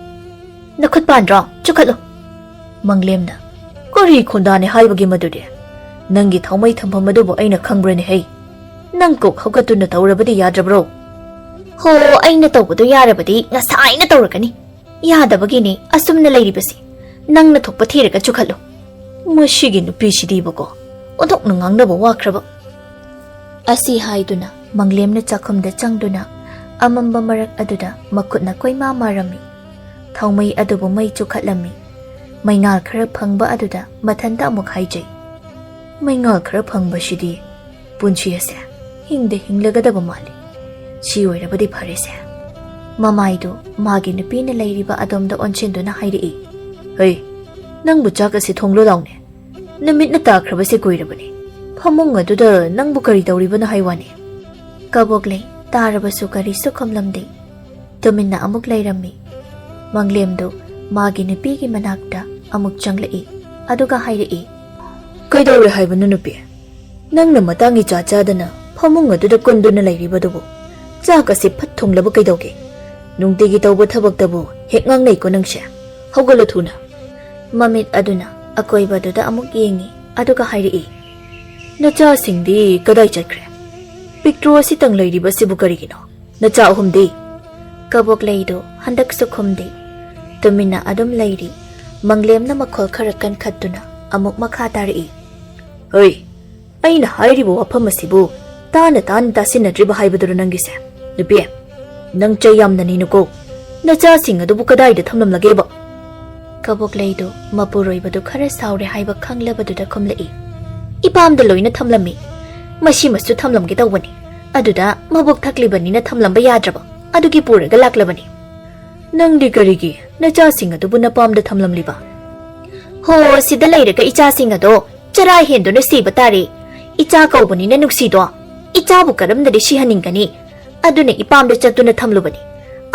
"ꯅꯈꯨꯠ ꯄꯥꯟꯗ꯭ꯔꯣ? ꯆꯨꯈꯠꯂꯨ!" ꯃꯪꯂꯦꯝꯅ, "ꯀꯔꯤ ꯈꯣꯟꯗꯥꯅꯤ ꯍꯥꯏꯕꯒꯦ ꯃꯗꯨꯗꯤ? ꯅꯪꯒꯤ ꯊꯥꯎꯃꯩ ꯊꯝꯐꯝ ꯑꯗꯨꯕꯨ ꯑꯩꯅ ꯈꯪꯕ꯭ꯔꯅꯦ ꯍꯩ? ꯅꯪ ꯀꯣꯛ ꯍꯧꯒꯠꯇꯨꯅ ꯇꯧꯔꯕꯗꯤ ꯌꯥꯗ꯭ꯔꯕ꯭ꯔꯣ?" "ꯍꯣ, ꯑꯩꯅ ꯇꯧꯕꯗꯣ ꯌꯥꯔꯕꯗꯤ ꯉꯁꯥꯏꯅ ꯇꯧꯔꯒꯅꯤ꯫ ꯌꯥꯗꯕꯒꯤꯅꯤ ꯑꯁꯨꯝꯅ ꯂꯩꯔꯤꯕꯁꯤ꯫ ꯅꯪꯅ ꯊꯣꯛꯄ ꯊꯤꯔꯒ ꯆꯨꯈꯠꯂꯨ꯫ ꯃꯁꯤꯒꯤ ꯅꯨꯄꯤꯁꯤꯗꯤꯕꯀꯣ, ꯑꯣꯟꯊꯣꯛꯅ ꯉꯥꯡꯅꯕ ꯋꯥꯈ꯭ꯔꯕ!" ꯑꯁꯤ ꯍꯥꯏꯗꯨꯅ ꯃꯪꯂꯦꯝꯅ ꯆꯥꯛꯈꯨꯝꯗ ꯆꯪꯗꯨꯅ ꯑꯃꯝꯕ ꯃꯔꯛ ꯑꯗꯨꯗ ꯃꯈꯨꯠꯅ ꯀꯣꯏꯃꯥ ꯃꯥꯔꯝꯃꯤ꯫ ꯊꯥꯎꯃꯩ ꯑꯗꯨꯕꯨ ꯃꯩ ꯆꯨꯈꯠꯂꯝꯃꯤ꯫ ꯃꯩꯉꯥꯜ ꯈꯔ ꯐꯪꯕ ꯑꯗꯨꯗ ꯃꯊꯟꯇ ꯑꯃꯨꯛ ꯍꯥꯏꯖꯩ, "ꯃꯩꯉꯥꯜ ꯈꯔ ꯐꯪꯕꯁꯤꯗꯤ ꯄꯨꯟꯁꯤ ꯑꯁꯦ ꯍꯤꯡꯗ ꯍꯤꯡꯂꯒꯗꯕ ꯃꯥꯜꯂꯤ꯫ ꯁꯤ ꯑꯣꯏꯔꯕꯗꯤ ꯐꯔꯦꯁꯦ꯫" ꯃꯃꯥꯏꯗꯨ ꯃꯥꯒꯤ ꯅꯨꯄꯤꯅ ꯂꯩꯔꯤꯕ ꯑꯗꯣꯝꯗ ꯑꯣꯟꯁꯤꯟꯗꯨꯅ ꯍꯥꯏꯔꯛꯏ, "ꯍꯩ, ꯅꯪꯕꯨ ꯆꯥꯛ ꯑꯁꯤ ꯊꯣꯡꯂꯨ ꯂꯥꯎꯅꯦ꯫ ꯅꯨꯃꯤꯠꯅ ꯇꯥꯈ꯭ꯔꯕꯁꯦ ꯀꯨꯏꯔꯕꯅꯤ꯫ ꯐꯃꯨꯡ ꯑꯗꯨꯗ ꯅꯪꯕꯨ ꯀꯔꯤ ꯇꯧꯔꯤꯕꯅꯣ ꯍꯥꯏ ꯋꯥꯅꯤ?" ꯀꯕꯣꯛꯂꯩ ꯇꯥꯔꯕꯁꯨ ꯀꯔꯤꯁꯨ ꯈꯨꯝꯂꯝꯗꯦ꯫ ꯇꯨꯃꯤꯟꯅ ꯑꯃꯨꯛ ꯂꯩꯔꯝꯃꯤ꯫ ꯃꯪꯂꯦꯝꯗꯨ ꯃꯥꯒꯤ ꯅꯨꯄꯤꯒꯤ ꯃꯅꯥꯛꯇ ꯑꯃꯨꯛ ꯆꯪꯂꯛꯏ꯫ ꯑꯗꯨꯒ ꯍꯥꯏꯔꯛꯏ, "ꯀꯩꯗꯧꯔꯦ ꯍꯥꯏꯕꯅꯣ ꯅꯨꯄꯤ? ꯅꯪꯅ ꯃꯇꯥꯡ ꯏꯆꯥ ꯆꯥꯗꯅ ꯐꯃꯨꯡ ꯑꯗꯨꯗ ꯀꯨꯟꯗꯨꯅ ꯂꯩꯔꯤꯕꯗꯨꯕꯨ? ꯆꯥꯛ ꯑꯁꯤ ꯐꯠ ꯊꯣꯡꯂꯕ ꯀꯩꯗꯧꯒꯦ? ꯅꯨꯡꯇꯤꯒꯤ ꯇꯧꯕ ꯊꯕꯛꯇꯕꯨ ꯍꯦꯛ ꯉꯥꯡꯅꯩꯀꯣ ꯅꯪꯁꯦ꯫ ꯍꯧꯒꯠꯂꯣ ꯊꯨꯅ꯫" ꯃꯃꯤꯠ ꯑꯗꯨꯅ ꯑꯀꯣꯏꯕꯗꯨꯗ ꯑꯃꯨꯛ ꯌꯦꯡꯉꯤ, ꯑꯗꯨꯒ ꯍꯥꯏꯔꯛꯏ, "ꯅꯆꯥꯁꯤꯡꯗꯤ ꯀꯗꯥꯏ ꯆꯠꯈ꯭ꯔꯦ? ꯄꯤꯛꯇ꯭ꯔꯨ ꯑꯁꯤꯇꯪ ꯂꯩꯔꯤꯕꯁꯤꯕꯨ ꯀꯔꯤꯒꯤꯅꯣ? ꯅꯆꯥ ꯑꯍꯨꯝꯗꯤ?" ꯀꯕꯣꯛꯂꯩꯗꯨ ꯍꯟꯗꯛꯁꯨ ꯈꯨꯝꯗꯦ꯫ ꯇꯨꯃꯤꯟꯅ ꯑꯗꯨꯝ ꯂꯩꯔꯤ꯫ ꯃꯪꯂꯦꯝꯅ ꯃꯈꯣꯜ ꯈꯔ ꯀꯟꯈꯠꯇꯨꯅ ꯑꯃꯨꯛ ꯃꯈꯥ ꯇꯥꯔꯛꯏ, "ꯍꯣꯏ, ꯑꯩꯅ ꯍꯥꯏꯔꯤꯕ ꯋꯥꯐꯝ ꯑꯁꯤꯕꯨ ꯇꯥꯅ ꯇꯥꯅ ꯇꯥꯁꯤꯟꯅꯗ꯭ꯔꯤꯕ ꯍꯥꯏꯕꯗꯨꯔꯣ ꯅꯪꯒꯤꯁꯦ? ꯅꯨꯄꯤ, ꯅꯪ ꯆꯩ ꯌꯥꯝꯅ ꯅꯤꯅꯨꯀꯣ꯫ ꯅꯆꯥꯁꯤꯡ ꯑꯗꯨꯕꯨ ꯀꯗꯥꯏꯗ ꯊꯝꯂꯝꯂꯒꯦꯕ?" ꯀꯕꯣꯛꯂꯩꯗꯨ ꯃꯄꯨꯔꯣꯏꯕꯗꯨ ꯈꯔ ꯁꯥꯎꯔꯦ ꯍꯥꯏꯕ ꯈꯪꯂꯕꯗꯨꯗ ꯈꯨꯝꯂꯛꯏ, "ꯏꯄꯥꯝꯗ ꯂꯣꯏꯅ ꯊꯝꯂꯝꯃꯤ꯫ ꯃꯁꯤꯃꯁꯨ ꯊꯝꯂꯝꯒꯦ ꯇꯧꯕꯅꯤ꯫ ꯑꯗꯨꯗ ꯃꯕꯣꯛ ꯊꯛꯂꯤꯕꯅꯤꯅ ꯊꯝꯂꯝꯕ ꯌꯥꯗ꯭ꯔꯕ ꯑꯗꯨꯒꯤ ꯄꯨꯔꯒ ꯂꯥꯛꯂꯕꯅꯤ꯫" "ꯅꯪꯗꯤ ꯀꯔꯤꯒꯤ ꯅꯆꯥꯁꯤꯡ ꯑꯗꯨꯕꯨ ꯅꯄꯥꯝꯗ ꯊꯝꯂꯝꯂꯤꯕ?" "ꯍꯣ, ꯁꯤꯗ ꯂꯩꯔꯒ ꯏꯆꯥꯁꯤꯡ ꯑꯗꯣ ꯆꯔꯥ ꯍꯦꯟꯗꯨꯅ ꯁꯤꯕ ꯇꯥꯔꯦ꯫ ꯏꯆꯥ ꯀꯧꯕꯅꯤꯅ ꯅꯨꯡꯁꯤꯗꯣ꯫ ꯏꯆꯥꯕꯨ ꯀꯔꯝꯅꯗꯤ ꯁꯤꯍꯟꯅꯤꯡꯒꯅꯤ? ꯑꯗꯨꯅ ꯏꯄꯥꯝꯗ ꯆꯠꯇꯨꯅ ꯊꯝꯂꯨꯕꯅꯤ꯫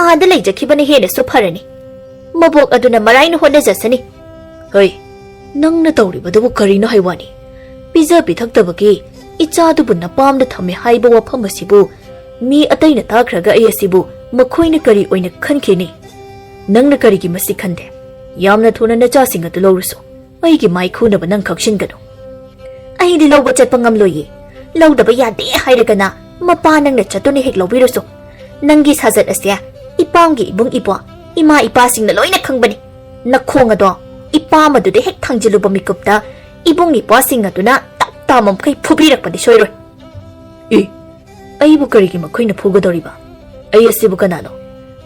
ꯑꯥꯗ ꯂꯩꯖꯈꯤꯕꯅ ꯍꯦꯟꯅꯁꯨ ꯐꯔꯅꯤ꯫ ꯃꯕꯣꯛ ꯑꯗꯨꯅ ꯃꯔꯥꯏꯅ ꯍꯣꯠꯅꯖꯁꯅꯤ꯫" "ꯍꯣꯏ, ꯅꯪꯅ ꯇꯧꯔꯤꯕꯗꯨꯕꯨ ꯀꯔꯤꯅꯣ ꯍꯥꯏ ꯋꯥꯅꯤ? ꯄꯤꯖ ꯄꯤꯊꯛꯇꯕꯒꯤ ꯏꯆꯥꯗꯨꯕꯨ ꯅꯄꯥꯝꯗ ꯊꯝꯃꯦ ꯍꯥꯏꯕ ꯋꯥꯐꯝ ꯑꯁꯤꯕꯨ ꯃꯤ ꯑꯇꯩꯅ ꯇꯥꯈ꯭ꯔꯒ ꯑꯩ ꯑꯁꯤꯕꯨ ꯃꯈꯣꯏꯅ ꯀꯔꯤ ꯑꯣꯏꯅ ꯈꯟꯈꯤꯅꯤ? ꯅꯪꯅ ꯀꯔꯤꯒꯤ ꯃꯁꯤ ꯈꯟꯗꯦ? ꯌꯥꯝꯅ ꯊꯨꯅ ꯅꯆꯥꯁꯤꯡ ꯑꯗꯨ ꯂꯧꯔꯨꯁꯨ꯫ ꯑꯩꯒꯤ ꯃꯥꯏꯈꯨꯅꯕ ꯅꯪ ꯈꯛꯁꯤꯟꯒꯅꯨ꯫" "ꯑꯩꯗꯤ ꯂꯧꯕ ꯆꯠꯄ ꯉꯝꯂꯣꯏꯌꯦ꯫ ꯂꯧꯗꯕ ꯌꯥꯗꯦ ꯍꯥꯏꯔꯒꯅ ꯃꯄꯥ ꯅꯪꯅ ꯆꯠꯇꯨꯅ ꯍꯦꯛ ꯂꯧꯕꯤꯔꯨꯁꯨ꯫ ꯅꯪꯒꯤ ꯁꯥꯖꯠ ꯑꯁꯦ ꯏꯄꯥꯝꯒꯤ ꯏꯕꯨꯡ ꯏꯄ꯭ꯋꯥ, ꯏꯃꯥ ꯏꯄꯥꯁꯤꯡꯅ ꯂꯣꯏꯅ ꯈꯪꯕꯅꯤ꯫ ꯅꯈꯣꯡ ꯑꯗꯣ ꯏꯄꯥꯝ ꯑꯗꯨꯗ ꯍꯦꯛ ꯊꯥꯡꯖꯤꯜꯂꯨꯕ ꯃꯤꯀꯨꯞꯇ ꯏꯕꯨꯡ ꯏꯄ꯭ꯋꯥꯁꯤꯡ ꯑꯗꯨꯅ ꯇꯞ ꯇꯥ ꯃꯈꯩ ꯐꯨꯕꯤꯔꯛꯄꯗꯤ ꯁꯣꯏꯔꯣꯏ꯫" "ꯑꯦ, ꯑꯩꯕꯨ ꯀꯔꯤꯒꯤ ꯃꯈꯣꯏꯅ ꯐꯨꯒꯗꯧꯔꯤꯕ? ꯑꯩ ꯑꯁꯤꯕꯨ ꯀꯅꯥꯅꯣ?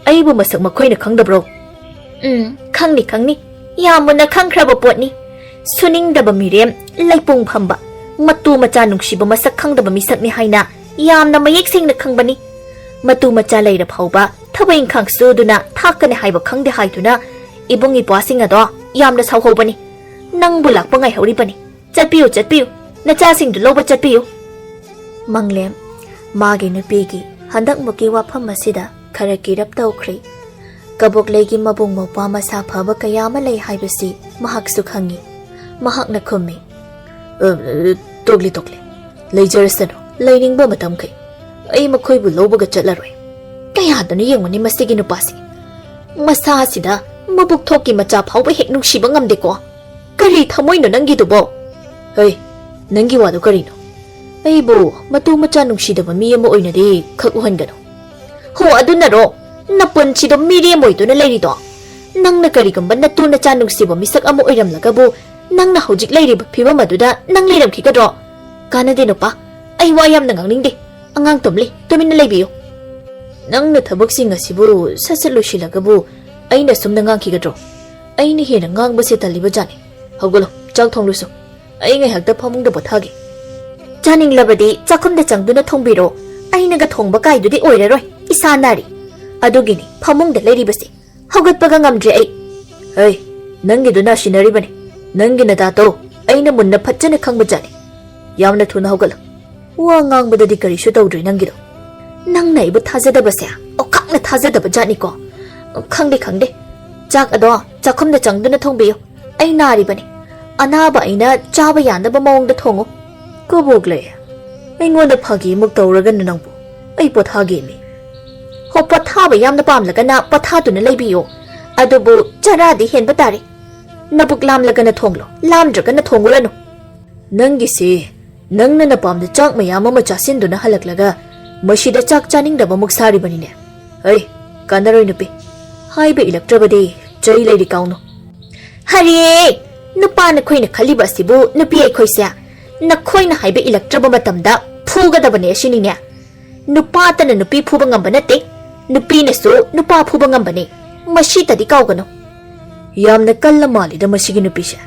ꯑꯩꯕꯨ ꯃꯁꯛ ꯃꯈꯣꯏꯅ ꯈꯪꯗꯕ꯭ꯔꯣ?" "ꯎꯝ, ꯈꯪꯅꯤ, ꯈꯪꯅꯤ꯫ ꯌꯥꯝ ꯃꯨꯟꯅ ꯈꯪꯈ꯭ꯔꯕ ꯄꯣꯠꯅꯤ꯫ ꯁꯨꯅꯤꯡꯗꯕ ꯃꯤꯔꯦꯝ, ꯂꯩꯄꯨꯡ ꯐꯝꯕ, ꯃꯇꯨ ꯃꯆꯥ ꯅꯨꯡꯁꯤꯕ ꯃꯁꯛ ꯈꯪꯗꯕ ꯃꯤꯁꯛꯅꯤ ꯍꯥꯏꯅ ꯌꯥꯝꯅ ꯃꯌꯦꯛ ꯁꯦꯡꯅ ꯈꯪꯕꯅꯤ꯫ ꯃꯇꯨ ꯃꯆꯥ ꯂꯩꯔ ꯐꯥꯎꯕ ꯊꯕꯛ ꯏꯪꯈꯥꯡ ꯁꯨꯗꯨꯅ ꯊꯥꯛꯀꯅꯤ ꯍꯥꯏꯕ ꯈꯪꯗꯦ ꯍꯥꯏꯗꯨꯅ ꯏꯕꯨꯡ ꯏꯄ꯭ꯋꯥꯁꯤꯡ ꯑꯗꯣ ꯌꯥꯝꯅ ꯁꯥꯎꯍꯧꯕꯅꯤ꯫ ꯅꯪꯕꯨ ꯂꯥꯛꯄ ꯉꯥꯏꯍꯧꯔꯤꯕꯅꯤ꯫ ꯆꯠꯄꯤꯌꯨ, ꯆꯠꯄꯤꯌꯨ꯫ ꯅꯆꯥꯁꯤꯡꯗꯨ ꯂꯧꯕ ꯆꯠꯄꯤꯌꯨ꯫" ꯃꯪꯂꯦꯝ, ꯃꯥꯒꯤ ꯅꯨꯄꯤꯒꯤ ꯍꯟꯗꯛꯃꯨꯛꯀꯤ ꯋꯥꯐꯝ ꯑꯁꯤꯗ ꯈꯔ ꯀꯤꯔꯞ ꯇꯧꯈ꯭ꯔꯦ꯫ ꯀꯕꯣꯛꯂꯩꯒꯤ ꯃꯕꯨꯡ ꯃꯧꯄ꯭ꯋꯥ ꯃꯁꯥ ꯐꯕ ꯀꯌꯥ ꯑꯃ ꯂꯩ ꯍꯥꯏꯕꯁꯤ ꯃꯍꯥꯛꯁꯨ ꯈꯪꯏ꯫ ꯃꯍꯥꯛꯅ ꯈꯨꯝꯃꯤ, "ꯑ, ꯇꯣꯛꯂꯤ, ꯇꯣꯛꯂꯤ꯫ ꯂꯩꯖꯔꯁꯅꯨ, ꯂꯩꯅꯤꯡꯕ ꯃꯇꯝꯈꯩ꯫ ꯑꯩ ꯃꯈꯣꯏꯕꯨ ꯂꯧꯕꯒ ꯆꯠꯂꯔꯣꯏ꯫ ꯀꯌꯥꯗꯅꯣ ꯌꯦꯡꯉꯨꯅꯦ ꯃꯁꯤꯒꯤ ꯅꯨꯄꯥꯁꯤ꯫ ꯃꯁꯥꯁꯤꯗ ꯃꯕꯨꯛ ꯊꯣꯛꯀꯤ ꯃꯆꯥ ꯐꯥꯎꯕ ꯍꯦꯛ ꯅꯨꯡꯁꯤꯕ ꯉꯝꯗꯦꯀꯣ꯫ ꯀꯔꯤ ꯊꯃꯣꯏꯅꯣ ꯅꯪꯒꯤꯗꯨꯕꯣ? ꯍꯩ, ꯅꯪꯒꯤ ꯋꯥꯗꯣ ꯀꯔꯤꯅꯣ? ꯑꯩꯕꯨ ꯃꯇꯨ ꯃꯆꯥ ꯅꯨꯡꯁꯤꯗꯕ ꯃꯤ ꯑꯃ ꯑꯣꯏꯅꯗꯤ ꯈꯛ ꯎꯍꯟꯒꯅꯨ꯫ ꯍꯣ, ꯑꯗꯨꯅꯔꯣ? ꯅꯄꯨꯟꯁꯤꯗꯣ ꯃꯤꯔꯦꯝ ꯑꯣꯏꯗꯨꯅ ꯂꯩꯔꯤꯗꯣ? ꯅꯪꯅ ꯀꯔꯤꯒꯨꯝꯕ ꯅꯇꯨ ꯅꯆꯥ ꯅꯨꯡꯁꯤꯕ ꯃꯤꯁꯛ ꯑꯃ ꯑꯣꯏꯔꯝꯂꯒꯕꯨ, ꯅꯪꯅ ꯍꯧꯖꯤꯛ ꯂꯩꯔꯤꯕ ꯐꯤꯕꯝ ꯑꯗꯨꯗ ꯅꯪ ꯂꯩꯔꯝꯈꯤꯒꯗ꯭ꯔꯣ? ꯀꯥꯟꯅꯗꯦ ꯅꯨꯄꯥ, ꯑꯩ ꯋꯥ ꯌꯥꯝꯅ ꯉꯥꯡꯅꯤꯡꯗꯦ꯫ ꯑꯉꯥꯡ ꯇꯨꯝꯂꯤ, ꯇꯨꯃꯤꯟꯅ ꯂꯩꯕꯤꯌꯨ꯫ ꯅꯪꯅ ꯊꯕꯛꯁꯤꯡ ꯑꯁꯤꯕꯨ ꯁꯠ ꯁꯠ ꯂꯣꯏꯁꯤꯜꯂꯒꯕꯨ ꯑꯩꯅ ꯁꯨꯝꯅ ꯉꯥꯡꯈꯤꯒꯗ꯭ꯔꯣ? ꯑꯩꯅ ꯍꯦꯟꯅ ꯉꯥꯡꯕꯁꯦ ꯇꯜꯂꯤꯕ ꯖꯥꯠꯅꯤ꯫ ꯍꯧꯒꯠꯂꯣ, ꯆꯥꯛ ꯊꯣꯡꯂꯨꯁꯨ꯫ ꯑꯩ ꯉꯥꯏꯍꯥꯛꯇ ꯐꯃꯨꯡꯗ ꯄꯣꯊꯥꯒꯦ꯫ ꯆꯥꯅꯤꯡꯂꯕꯗꯤ ꯆꯥꯛꯈꯨꯝꯗ ꯆꯪꯗꯨꯅ ꯊꯣꯡꯕꯤꯔꯣ꯫ ꯑꯩꯅꯒ ꯊꯣꯡꯕ ꯀꯥꯏꯗꯨꯗꯤ ꯑꯣꯏꯔꯔꯣꯏ, ꯏꯁꯥ ꯅꯥꯔꯤ꯫ ꯑꯗꯨꯒꯤꯅꯤ ꯐꯃꯨꯡꯗ ꯂꯩꯔꯤꯕꯁꯦ꯫ ꯍꯧꯒꯠꯄꯒ ꯉꯝꯗ꯭ꯔꯦ ꯑꯩ꯫ ꯍꯩ, ꯅꯪꯒꯤꯗꯨꯅ ꯁꯤꯟꯅꯔꯤꯕꯅꯤ꯫ ꯅꯪꯒꯤ ꯅꯇꯥꯗꯣ ꯑꯩꯅ ꯃꯨꯟꯅ ꯐꯠꯖꯅ ꯈꯪꯕ ꯖꯥꯠꯅꯤ꯫ ꯌꯥꯝꯅ ꯊꯨꯅ ꯍꯧꯒꯠꯂꯨ꯫ ꯋꯥ ꯉꯥꯡꯕꯗꯗꯤ ꯀꯔꯤꯁꯨ ꯇꯧꯗ꯭ꯔꯦ ꯅꯪꯒꯤꯗꯣ꯫ ꯅꯪꯅ ꯑꯩꯕꯨ ꯊꯥꯖꯗꯕꯁꯦ ꯑꯣꯈꯥꯛꯅ ꯊꯥꯖꯗꯕ ꯖꯥꯠꯅꯤꯀꯣ꯫ ꯈꯪꯗꯦ, ꯈꯪꯗꯦ꯫ ꯆꯥꯛ ꯑꯗꯣ ꯆꯥꯛꯈꯨꯝꯗ ꯆꯪꯗꯨꯅ ꯊꯣꯡꯕꯤꯌꯨ꯫ ꯑꯩ ꯅꯥꯔꯤꯕꯅꯤ꯫ ꯑꯅꯥꯕ ꯑꯩꯅ ꯆꯥꯕ ꯌꯥꯅꯕ ꯃꯑꯣꯡꯗ ꯊꯣꯡꯉꯨ꯫ ꯀꯕꯣꯛꯂꯩ, ꯑꯩꯉꯣꯟꯗ ꯐꯥꯒꯤꯃꯨꯛ ꯇꯧꯔꯒꯅꯨ ꯅꯪꯕꯨ꯫ ꯑꯩ ꯄꯣꯊꯥꯒꯦꯃꯤ꯫ ꯍꯣ, ꯄꯣꯊꯥꯕ ꯌꯥꯝꯅ ꯄꯥꯝꯂꯒꯅ ꯄꯣꯊꯥꯗꯨꯅ ꯂꯩꯕꯤꯌꯣ꯫ ꯑꯗꯨꯕꯨ ꯆꯔꯥꯗꯤ ꯍꯦꯟꯕ ꯇꯥꯔꯦ꯫ ꯅꯕꯨꯛ ꯂꯥꯝꯂꯒꯅ ꯊꯣꯡꯂꯣ, ꯂꯥꯝꯗ꯭ꯔꯒꯅ ꯊꯣꯡꯉꯨꯔꯅꯨ꯫ ꯅꯪꯒꯤꯁꯦ, ꯅꯪꯅ ꯅꯄꯥꯝꯗ ꯆꯥꯛ ꯃꯌꯥꯝ ꯑꯃ ꯆꯥꯁꯤꯟꯗꯨꯅ ꯍꯜꯂꯛꯂꯒ ꯃꯁꯤꯗ ꯆꯥꯛ ꯆꯥꯅꯤꯡꯗꯕꯃꯨꯛ ꯁꯥꯔꯤꯕꯅꯤꯅꯦ꯫ ꯍꯩ, ꯀꯥꯟꯅꯔꯣꯏ ꯅꯨꯄꯤ꯫ ꯍꯥꯏꯕ ꯏꯜꯂꯛꯇ꯭ꯔꯕꯗꯤ ꯆꯩ ꯂꯩꯔꯤ ꯀꯥꯎꯅꯣ꯫ ꯍꯔꯦ! ꯅꯨꯄꯥ ꯅꯈꯣꯏꯅ ꯈꯜꯂꯤꯕ ꯑꯁꯤꯕꯨ ꯅꯨꯄꯤ ꯑꯩꯈꯣꯏꯁꯦ ꯅꯈꯣꯏꯅ ꯍꯥꯏꯕ ꯏꯜꯂꯛꯇ꯭ꯔꯕ ꯃꯇꯝꯗ ꯐꯨꯒꯗꯕꯅꯦ ꯑꯁꯤꯅꯤꯅꯦ꯫ ꯅꯨꯄꯥꯇꯅ ꯅꯨꯄꯤ ꯐꯨꯕ ꯉꯝꯕ ꯅꯠꯇꯦ, ꯅꯨꯄꯤꯅꯁꯨ ꯅꯨꯄꯥ ꯐꯨꯕ ꯉꯝꯕꯅꯦ꯫ ꯃꯁꯤꯇꯗꯤ ꯀꯥꯎꯒꯅꯨ꯫ ꯌꯥꯝꯅ ꯀꯜꯂ ꯃꯥꯜꯂꯤꯗ ꯃꯁꯤꯒꯤ ꯅꯨꯄꯤꯁꯦ꯫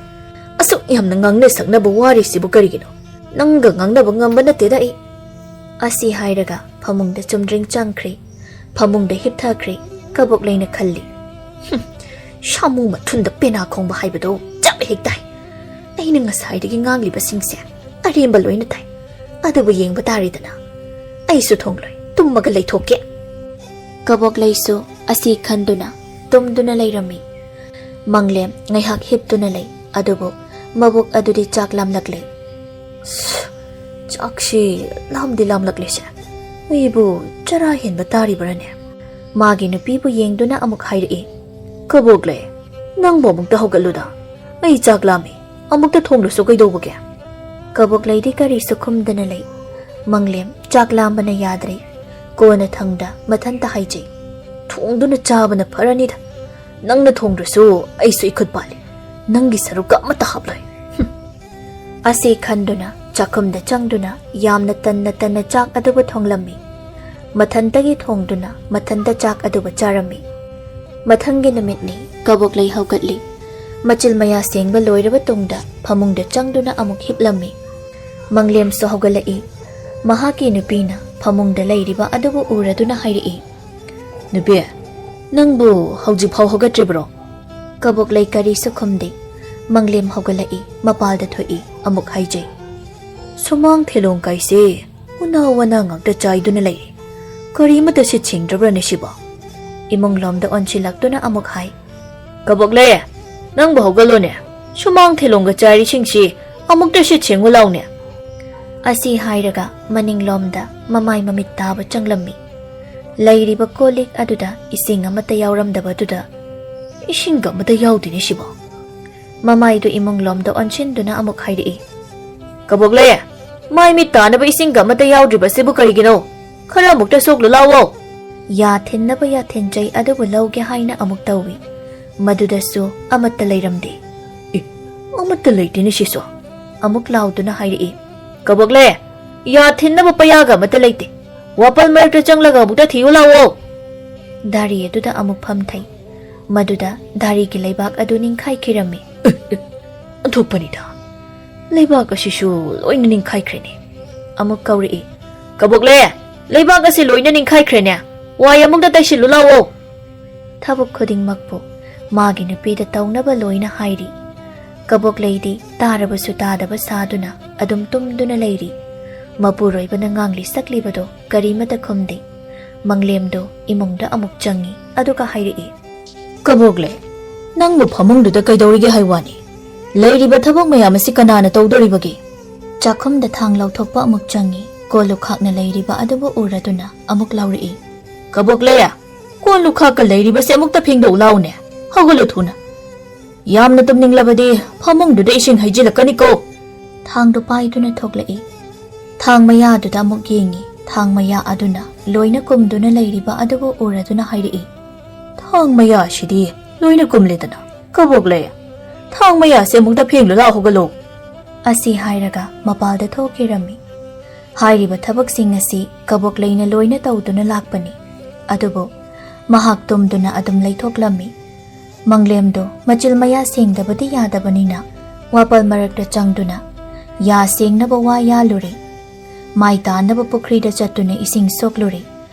ꯑꯁꯨꯛ ꯌꯥꯝꯅ ꯉꯥꯡꯅ ꯁꯛꯅꯕ ꯋꯥꯔꯤꯁꯤꯕꯨ ꯀꯔꯤꯒꯤꯅꯣ? ꯅꯪꯒ ꯉꯥꯡꯅꯕ ꯉꯝꯕ ꯅꯠꯇꯦꯗ ꯑꯩ꯫ ꯑꯁꯤ ꯍꯥꯏꯔꯒ ꯐꯃꯨꯡꯗ ꯆꯨꯝꯗ꯭ꯔꯤꯡ ꯆꯪꯈ꯭ꯔꯦ꯫ ꯐꯃꯨꯡꯗ ꯍꯤꯞꯊꯈ꯭ꯔꯦ꯫ ꯀꯕꯣꯛꯂꯩꯅ ꯈꯜꯂꯤ, "ꯍꯨꯝ, ꯁꯥꯃꯨ ꯃꯊꯨꯟꯗ ꯄꯦꯅꯥ ꯈꯣꯡꯕ ꯍꯥꯏꯕꯗꯣ ꯆꯞ ꯍꯦꯛ ꯇꯥꯏ꯫ ꯑꯩꯅ ꯉꯁꯥꯏꯗꯒꯤ ꯉꯥꯡꯂꯤꯕꯁꯤꯡꯁꯦ ꯑꯔꯦꯝꯕ ꯂꯣꯏꯅ ꯇꯥꯏ꯫ ꯑꯗꯨꯕꯨ ꯌꯦꯡꯕ ꯇꯥꯔꯦꯗꯅ꯫ ꯑꯩꯁꯨ ꯊꯣꯡꯂꯣꯏ, ꯇꯨꯝꯃꯒ ꯂꯩꯊꯣꯛꯀꯦ꯫" ꯀꯕꯣꯛꯂꯩꯁꯨ ꯑꯁꯤ ꯈꯟꯗꯨꯅ ꯇꯨꯝꯗꯨꯅ ꯂꯩꯔꯝꯃꯤ꯫ ꯃꯪꯂꯦꯝ ꯉꯥꯏꯍꯥꯛ ꯍꯤꯞꯇꯨꯅ ꯂꯩ, ꯑꯗꯨꯕꯨ ꯃꯕꯨꯛ ꯑꯗꯨꯗꯤ ꯆꯥꯛ ꯂꯥꯝꯂꯛꯂꯦ꯫ "ꯆꯥꯛꯁꯤ ꯂꯥꯝꯗꯤ ꯂꯥꯝꯂꯛꯂꯦꯁꯦ꯫ ꯑꯩꯕꯨ ꯆꯔꯥ ꯍꯦꯟꯕ ꯇꯥꯔꯤꯕ꯭ꯔꯥꯅꯦ?" ꯃꯥꯒꯤ ꯅꯨꯄꯤꯕꯨ ꯌꯦꯡꯗꯨꯅ ꯑꯃꯨꯛ ꯍꯥꯏꯔꯛꯏ, "ꯀꯕꯣꯛꯂꯩ, ꯅꯪꯕꯨ ꯑꯃꯨꯛꯇ ꯍꯧꯒꯠꯂꯨꯗ꯫ "ꯑꯩ ꯆꯥꯛ ꯂꯥꯝꯃꯤ, ꯑꯃꯨꯛꯇ ꯊꯣꯡꯂꯁꯨ ꯀꯩꯗꯧꯕꯒꯦ?" ꯀꯕꯣꯛꯂꯩꯗꯤ ꯀꯔꯤꯁꯨ ꯈꯨꯝꯗꯅ ꯂꯩ꯫ ꯃꯪꯂꯦꯝ ꯆꯥꯛ ꯂꯥꯝꯕꯅ ꯌꯥꯗ꯭ꯔꯦ꯫ ꯀꯣꯟꯅꯊꯪꯗ ꯃꯊꯟꯇ ꯍꯥꯏꯖꯩ, "ꯊꯣꯡꯗꯨꯅ ꯆꯥꯕꯅ ꯐꯔꯅꯤꯗ꯫ ꯅꯪꯅ ꯊꯣꯡꯗ꯭ꯔꯁꯨ ꯑꯩꯁꯨ ꯏꯈꯨꯠ ꯄꯥꯜꯂꯤ꯫ ꯅꯪꯒꯤ ꯁꯔꯨꯛꯀ ꯑꯃꯠꯇ ꯍꯥꯞꯂꯣꯏ꯫" ꯍꯨꯝ꯫ ꯑꯁꯤ ꯈꯟꯗꯨꯅ ꯆꯥꯛꯈꯨꯝꯗ ꯆꯪꯗꯨꯅ ꯌꯥꯝꯅ ꯇꯟꯅ ꯇꯟꯅ ꯆꯥꯛ ꯑꯗꯨꯕꯨ ꯊꯣꯡꯂꯝꯃꯤ꯫ ꯃꯊꯟꯇꯒꯤ ꯊꯣꯡꯗꯨꯅ ꯃꯊꯟꯇ ꯆꯥꯛ ꯑꯗꯨꯕꯨ ꯆꯥꯔꯝꯃꯤ꯫ ꯃꯊꯪꯒꯤ ꯅꯨꯃꯤꯠꯅꯤ꯫ ꯀꯕꯣꯛꯂꯩ ꯍꯧꯒꯠꯂꯤ꯫ ꯃꯆꯤꯜ ꯃꯌꯥ ꯁꯦꯡꯕ ꯂꯣꯏꯔꯕ ꯇꯨꯡꯗ ꯐꯃꯨꯡꯗ ꯆꯪꯗꯨꯅ ꯑꯃꯨꯛ ꯍꯤꯞꯂꯝꯃꯤ꯫ ꯃꯪꯂꯦꯝꯁꯨ ꯍꯧꯒꯠꯂꯛꯏ꯫ ꯃꯍꯥꯛꯀꯤ ꯅꯨꯄꯤꯅ ꯐꯃꯨꯡꯗ ꯂꯩꯔꯤꯕ ꯑꯗꯨꯕꯨ ꯎꯔꯗꯨꯅ ꯍꯥꯏꯔꯛꯏ, "ꯅꯨꯄꯤ, ꯅꯪꯕꯨ ꯍꯧꯖꯤꯛꯐꯥꯎ ꯍꯧꯒꯠꯇ꯭ꯔꯤꯕ꯭ꯔꯣ?" ꯀꯕꯣꯛꯂꯩ ꯀꯔꯤꯁꯨ ꯈꯨꯝꯗꯦ꯫ ꯃꯪꯂꯦꯝ ꯍꯧꯒꯠꯂꯛꯏ, ꯃꯄꯥꯜꯗ ꯊꯣꯛꯏ, ꯑꯃꯨꯛ ꯍꯥꯏꯖꯩ, "ꯁꯨꯃꯥꯡ ꯊꯦꯂꯣꯡ ꯀꯥꯏꯁꯦ ꯎꯅꯥ ꯋꯥꯅꯥ ꯉꯥꯛꯇ ꯆꯥꯏꯗꯨꯅ ꯂꯩꯔꯦ꯫ ꯀꯔꯤꯃꯠꯇ ꯁꯤꯠ ꯁꯦꯡꯗ꯭ꯔꯕ꯭ꯔꯅꯦ ꯁꯤꯕꯣ?" ꯏꯃꯨꯡꯂꯣꯝꯗ ꯑꯣꯟꯁꯤꯜꯂꯛꯇꯨꯅ ꯑꯃꯨꯛ ꯍꯥꯏ, "ꯀꯕꯣꯛꯂꯩ, ꯅꯪꯕꯨ ꯍꯧꯒꯠꯂꯣꯅꯦ꯫ ꯁꯨꯃꯥꯡ ꯊꯦꯂꯣꯡꯒ ꯆꯥꯏꯔꯤꯁꯤꯡꯁꯤ ꯑꯃꯨꯛꯇ ꯁꯤꯠ ꯁꯦꯡꯉꯨ ꯂꯥꯎꯅꯦ꯫" ꯑꯁꯤ ꯍꯥꯏꯔꯒ ꯃꯅꯤꯡꯂꯣꯝꯗ ꯃꯃꯥꯏ ꯃꯃꯤꯠ ꯇꯥꯕ ꯆꯪꯂꯝꯃꯤ꯫ ꯂꯩꯔꯤꯕ ꯀꯣꯜ ꯂꯤꯛ ꯑꯗꯨꯗ ꯏꯁꯤꯡ ꯑꯃꯠꯇ ꯌꯥꯎꯔꯝꯗꯕꯗꯨꯗ, "ꯏꯁꯤꯡꯒ ꯑꯃꯠꯇ ꯌꯥꯎꯗꯦꯅꯦ ꯁꯤꯕꯣ꯫" ꯃꯃꯥꯏꯗꯨ ꯏꯃꯨꯡꯂꯣꯝꯗ ꯑꯣꯟꯁꯤꯟꯗꯨꯅ ꯑꯃꯨꯛ ꯍꯥꯏꯔꯛꯏ, "ꯀꯕꯣꯛꯂꯩ, ꯃꯥꯏ ꯃꯤꯠ ꯇꯥꯅꯕ ꯏꯁꯤꯡꯒ ꯑꯃꯠꯇ ꯌꯥꯎꯗ꯭ꯔꯤꯕꯁꯤꯕꯨ ꯀꯔꯤꯒꯤꯅꯣ? ꯈꯔ ꯑꯃꯨꯛꯇ ꯁꯣꯛꯂꯨ ꯂꯥꯎꯋꯣ꯫" ꯌꯥ ꯊꯤꯟꯅꯕ ꯌꯥꯊꯤꯟꯖꯩ ꯑꯗꯨꯕꯨ ꯂꯧꯒꯦ ꯍꯥꯏꯅ ꯑꯃꯨꯛ ꯇꯧꯏ꯫ ꯃꯗꯨꯗꯁꯨ ꯑꯃꯠꯇ ꯂꯩꯔꯝꯗꯦ꯫ "ꯑꯦ, ꯑꯃꯠꯇ ꯂꯩꯇꯦꯅꯦ ꯁꯤꯁꯨ꯫" ꯑꯃꯨꯛ ꯂꯥꯎꯗꯨꯅ ꯍꯥꯏꯔꯛꯏ, "ꯀꯕꯣꯛꯂꯩ, ꯌꯥ ꯊꯤꯟꯅꯕ ꯄꯩꯌꯥꯒ ꯑꯃꯠꯇ ꯂꯩꯇꯦ꯫ ꯋꯥꯄꯜ ꯃꯔꯛꯇ ꯆꯪꯂꯒ ꯑꯃꯨꯛꯇ ꯊꯤꯌꯨ ꯂꯥꯎꯋꯣ꯫" ꯙꯥꯔꯤ ꯑꯗꯨꯗ ꯑꯃꯨꯛ ꯐꯝꯊꯩ꯫ ꯃꯗꯨꯗ ꯙꯥꯔꯤꯒꯤ ꯂꯩꯕꯥꯛ ꯑꯗꯨ ꯅꯤꯡꯈꯥꯏꯈꯤꯔꯝꯃꯤ꯫ "ꯑꯦ, ꯑꯦ, ꯑꯣꯟꯊꯣꯛꯄꯅꯤꯗ꯫ ꯂꯩꯕꯥꯛ ꯑꯁꯤꯁꯨ ꯂꯣꯏꯅ ꯅꯤꯡꯈꯥꯏꯈ꯭ꯔꯦꯅꯦ꯫" ꯑꯃꯨꯛ ꯀꯧꯔꯛꯏ, "ꯀꯕꯣꯛꯂꯩ, ꯂꯩꯕꯥꯛ ꯑꯁꯤ ꯂꯣꯏꯅ ꯅꯤꯡꯈꯥꯏꯈ꯭ꯔꯦꯅꯦ꯫ ꯋꯥꯏ ꯑꯃꯨꯛꯇ ꯇꯩꯁꯤꯜꯂꯨ ꯂꯥꯎꯋꯣ꯫" ꯊꯕꯛ ꯈꯨꯗꯤꯡꯃꯛꯄꯨ ꯃꯥꯒꯤ ꯅꯨꯄꯤꯗ ꯇꯧꯅꯕ ꯂꯣꯏꯅ ꯍꯥꯏꯔꯤ꯫ ꯀꯕꯣꯛꯂꯩꯗꯤ ꯇꯥꯔꯕꯁꯨ ꯇꯥꯗꯕ ꯁꯥꯗꯨꯅ ꯑꯗꯨꯝ ꯇꯨꯝꯗꯨꯅ ꯂꯩꯔꯤ꯫ ꯃꯄꯨꯔꯣꯏꯕꯅ ꯉꯥꯡꯂꯤ ꯁꯛꯂꯤꯕꯗꯣ ꯀꯔꯤꯃꯇ ꯈꯨꯝꯗꯦ꯫ ꯃꯪꯂꯦꯝꯗꯣ ꯏꯃꯨꯡꯗ ꯑꯃꯨꯛ ꯆꯪꯉꯤ, ꯑꯗꯨꯒ ꯍꯥꯏꯔꯛꯏ, "ꯀꯕꯣꯛꯂꯩ, ꯅꯪꯕꯨ ꯐꯃꯨꯡꯗꯨꯗ ꯀꯩꯗꯧꯔꯤꯒꯦ ꯍꯥꯏ ꯋꯥꯅꯤ? ꯂꯩꯔꯤꯕ ꯊꯕꯛ ꯃꯌꯥꯝ ꯑꯁꯤ ꯀꯅꯥꯅ ꯇꯧꯗꯣꯔꯤꯕꯒꯦ?" ꯆꯥꯛꯈꯨꯝꯗ ꯊꯥꯡ ꯂꯧꯊꯣꯛꯄ ꯑꯃꯨꯛ ꯆꯪꯉꯤ꯫ ꯀꯣꯜ ꯂꯨꯈꯥꯛꯅ ꯂꯩꯔꯤꯕ ꯑꯗꯨꯕꯨ ꯎꯔꯗꯨꯅ ꯑꯃꯨꯛ ꯂꯥꯎꯔꯛꯏ, "ꯀꯕꯣꯛꯂꯩ, ꯀꯣꯜ ꯂꯨꯈꯥꯛꯀ ꯂꯩꯔꯤꯕꯁꯦ ꯑꯃꯨꯛꯇ ꯐꯦꯡꯗꯣꯛ ꯂꯥꯎꯅꯦ꯫ ꯍꯧꯒꯠꯂꯨ ꯊꯨꯅ꯫" "ꯌꯥꯝꯅ ꯇꯨꯝꯅꯤꯡꯂꯕꯗꯤ ꯐꯃꯨꯡꯗꯨꯗ ꯏꯁꯤꯡ ꯍꯩꯖꯤꯜꯂꯛꯀꯅꯤꯀꯣ꯫" ꯊꯥꯡꯗꯨ ꯄꯥꯏꯗꯨꯅ ꯊꯣꯛꯂꯛꯏ꯫ ꯊꯥꯡ ꯃꯌꯥꯗꯨꯗ ꯑꯃꯨꯛ ꯌꯦꯡꯉꯤ꯫ ꯊꯥꯡ ꯃꯌꯥ ꯑꯗꯨꯅ ꯂꯣꯏꯅ ꯀꯨꯝꯗꯨꯅ ꯂꯩꯔꯤꯕ ꯑꯗꯨꯕꯨ ꯎꯔꯗꯨꯅ ꯍꯥꯏꯔꯛꯏ, "ꯊꯥꯡ ꯃꯌꯥꯁꯤꯗꯤ ꯂꯣꯏꯅ ꯀꯨꯝꯂꯦꯗꯅ꯫ ꯀꯕꯣꯛꯂꯩ, ꯊꯥꯡ ꯃꯌꯥꯁꯦ ꯑꯃꯨꯛꯇ ꯐꯦꯡꯂꯨ ꯂꯥꯛꯑꯣ, ꯍꯧꯒꯠꯂꯣ꯫" ꯑꯁꯤ ꯍꯥꯏꯔꯒ ꯃꯄꯥꯜꯗ ꯊꯣꯛꯈꯤꯔꯝꯃꯤ꯫ ꯍꯥꯏꯔꯤꯕ ꯊꯕꯛꯁꯤꯡ ꯑꯁꯤ ꯀꯕꯣꯛꯂꯩꯅ ꯂꯣꯏꯅ ꯇꯧꯗꯨꯅ ꯂꯥꯛꯄꯅꯤ꯫ ꯑꯗꯨꯕꯨ ꯃꯍꯥꯛ ꯇꯨꯝꯗꯨꯅ ꯑꯗꯨꯝ ꯂꯩꯊꯣꯛꯂꯝꯃꯤ꯫ ꯃꯪꯂꯦꯝꯗꯨ ꯃꯆꯤꯜ ꯃꯌꯥ ꯁꯦꯡꯗꯕꯗꯤ ꯌꯥꯗꯕꯅꯤꯅ ꯋꯥꯄꯜ ꯃꯔꯛꯇ ꯆꯪꯗꯨꯅ ꯌꯥ ꯁꯦꯡꯅꯕ ꯋꯥ ꯌꯥꯜꯂꯨꯔꯦ꯫ ꯃꯥꯏ ꯇꯥꯅꯕ ꯄꯨꯈ꯭ꯔꯤꯗ ꯆꯠꯇꯨꯅ ꯏꯁꯤꯡ ꯁꯣꯛꯂꯨꯔꯦ꯫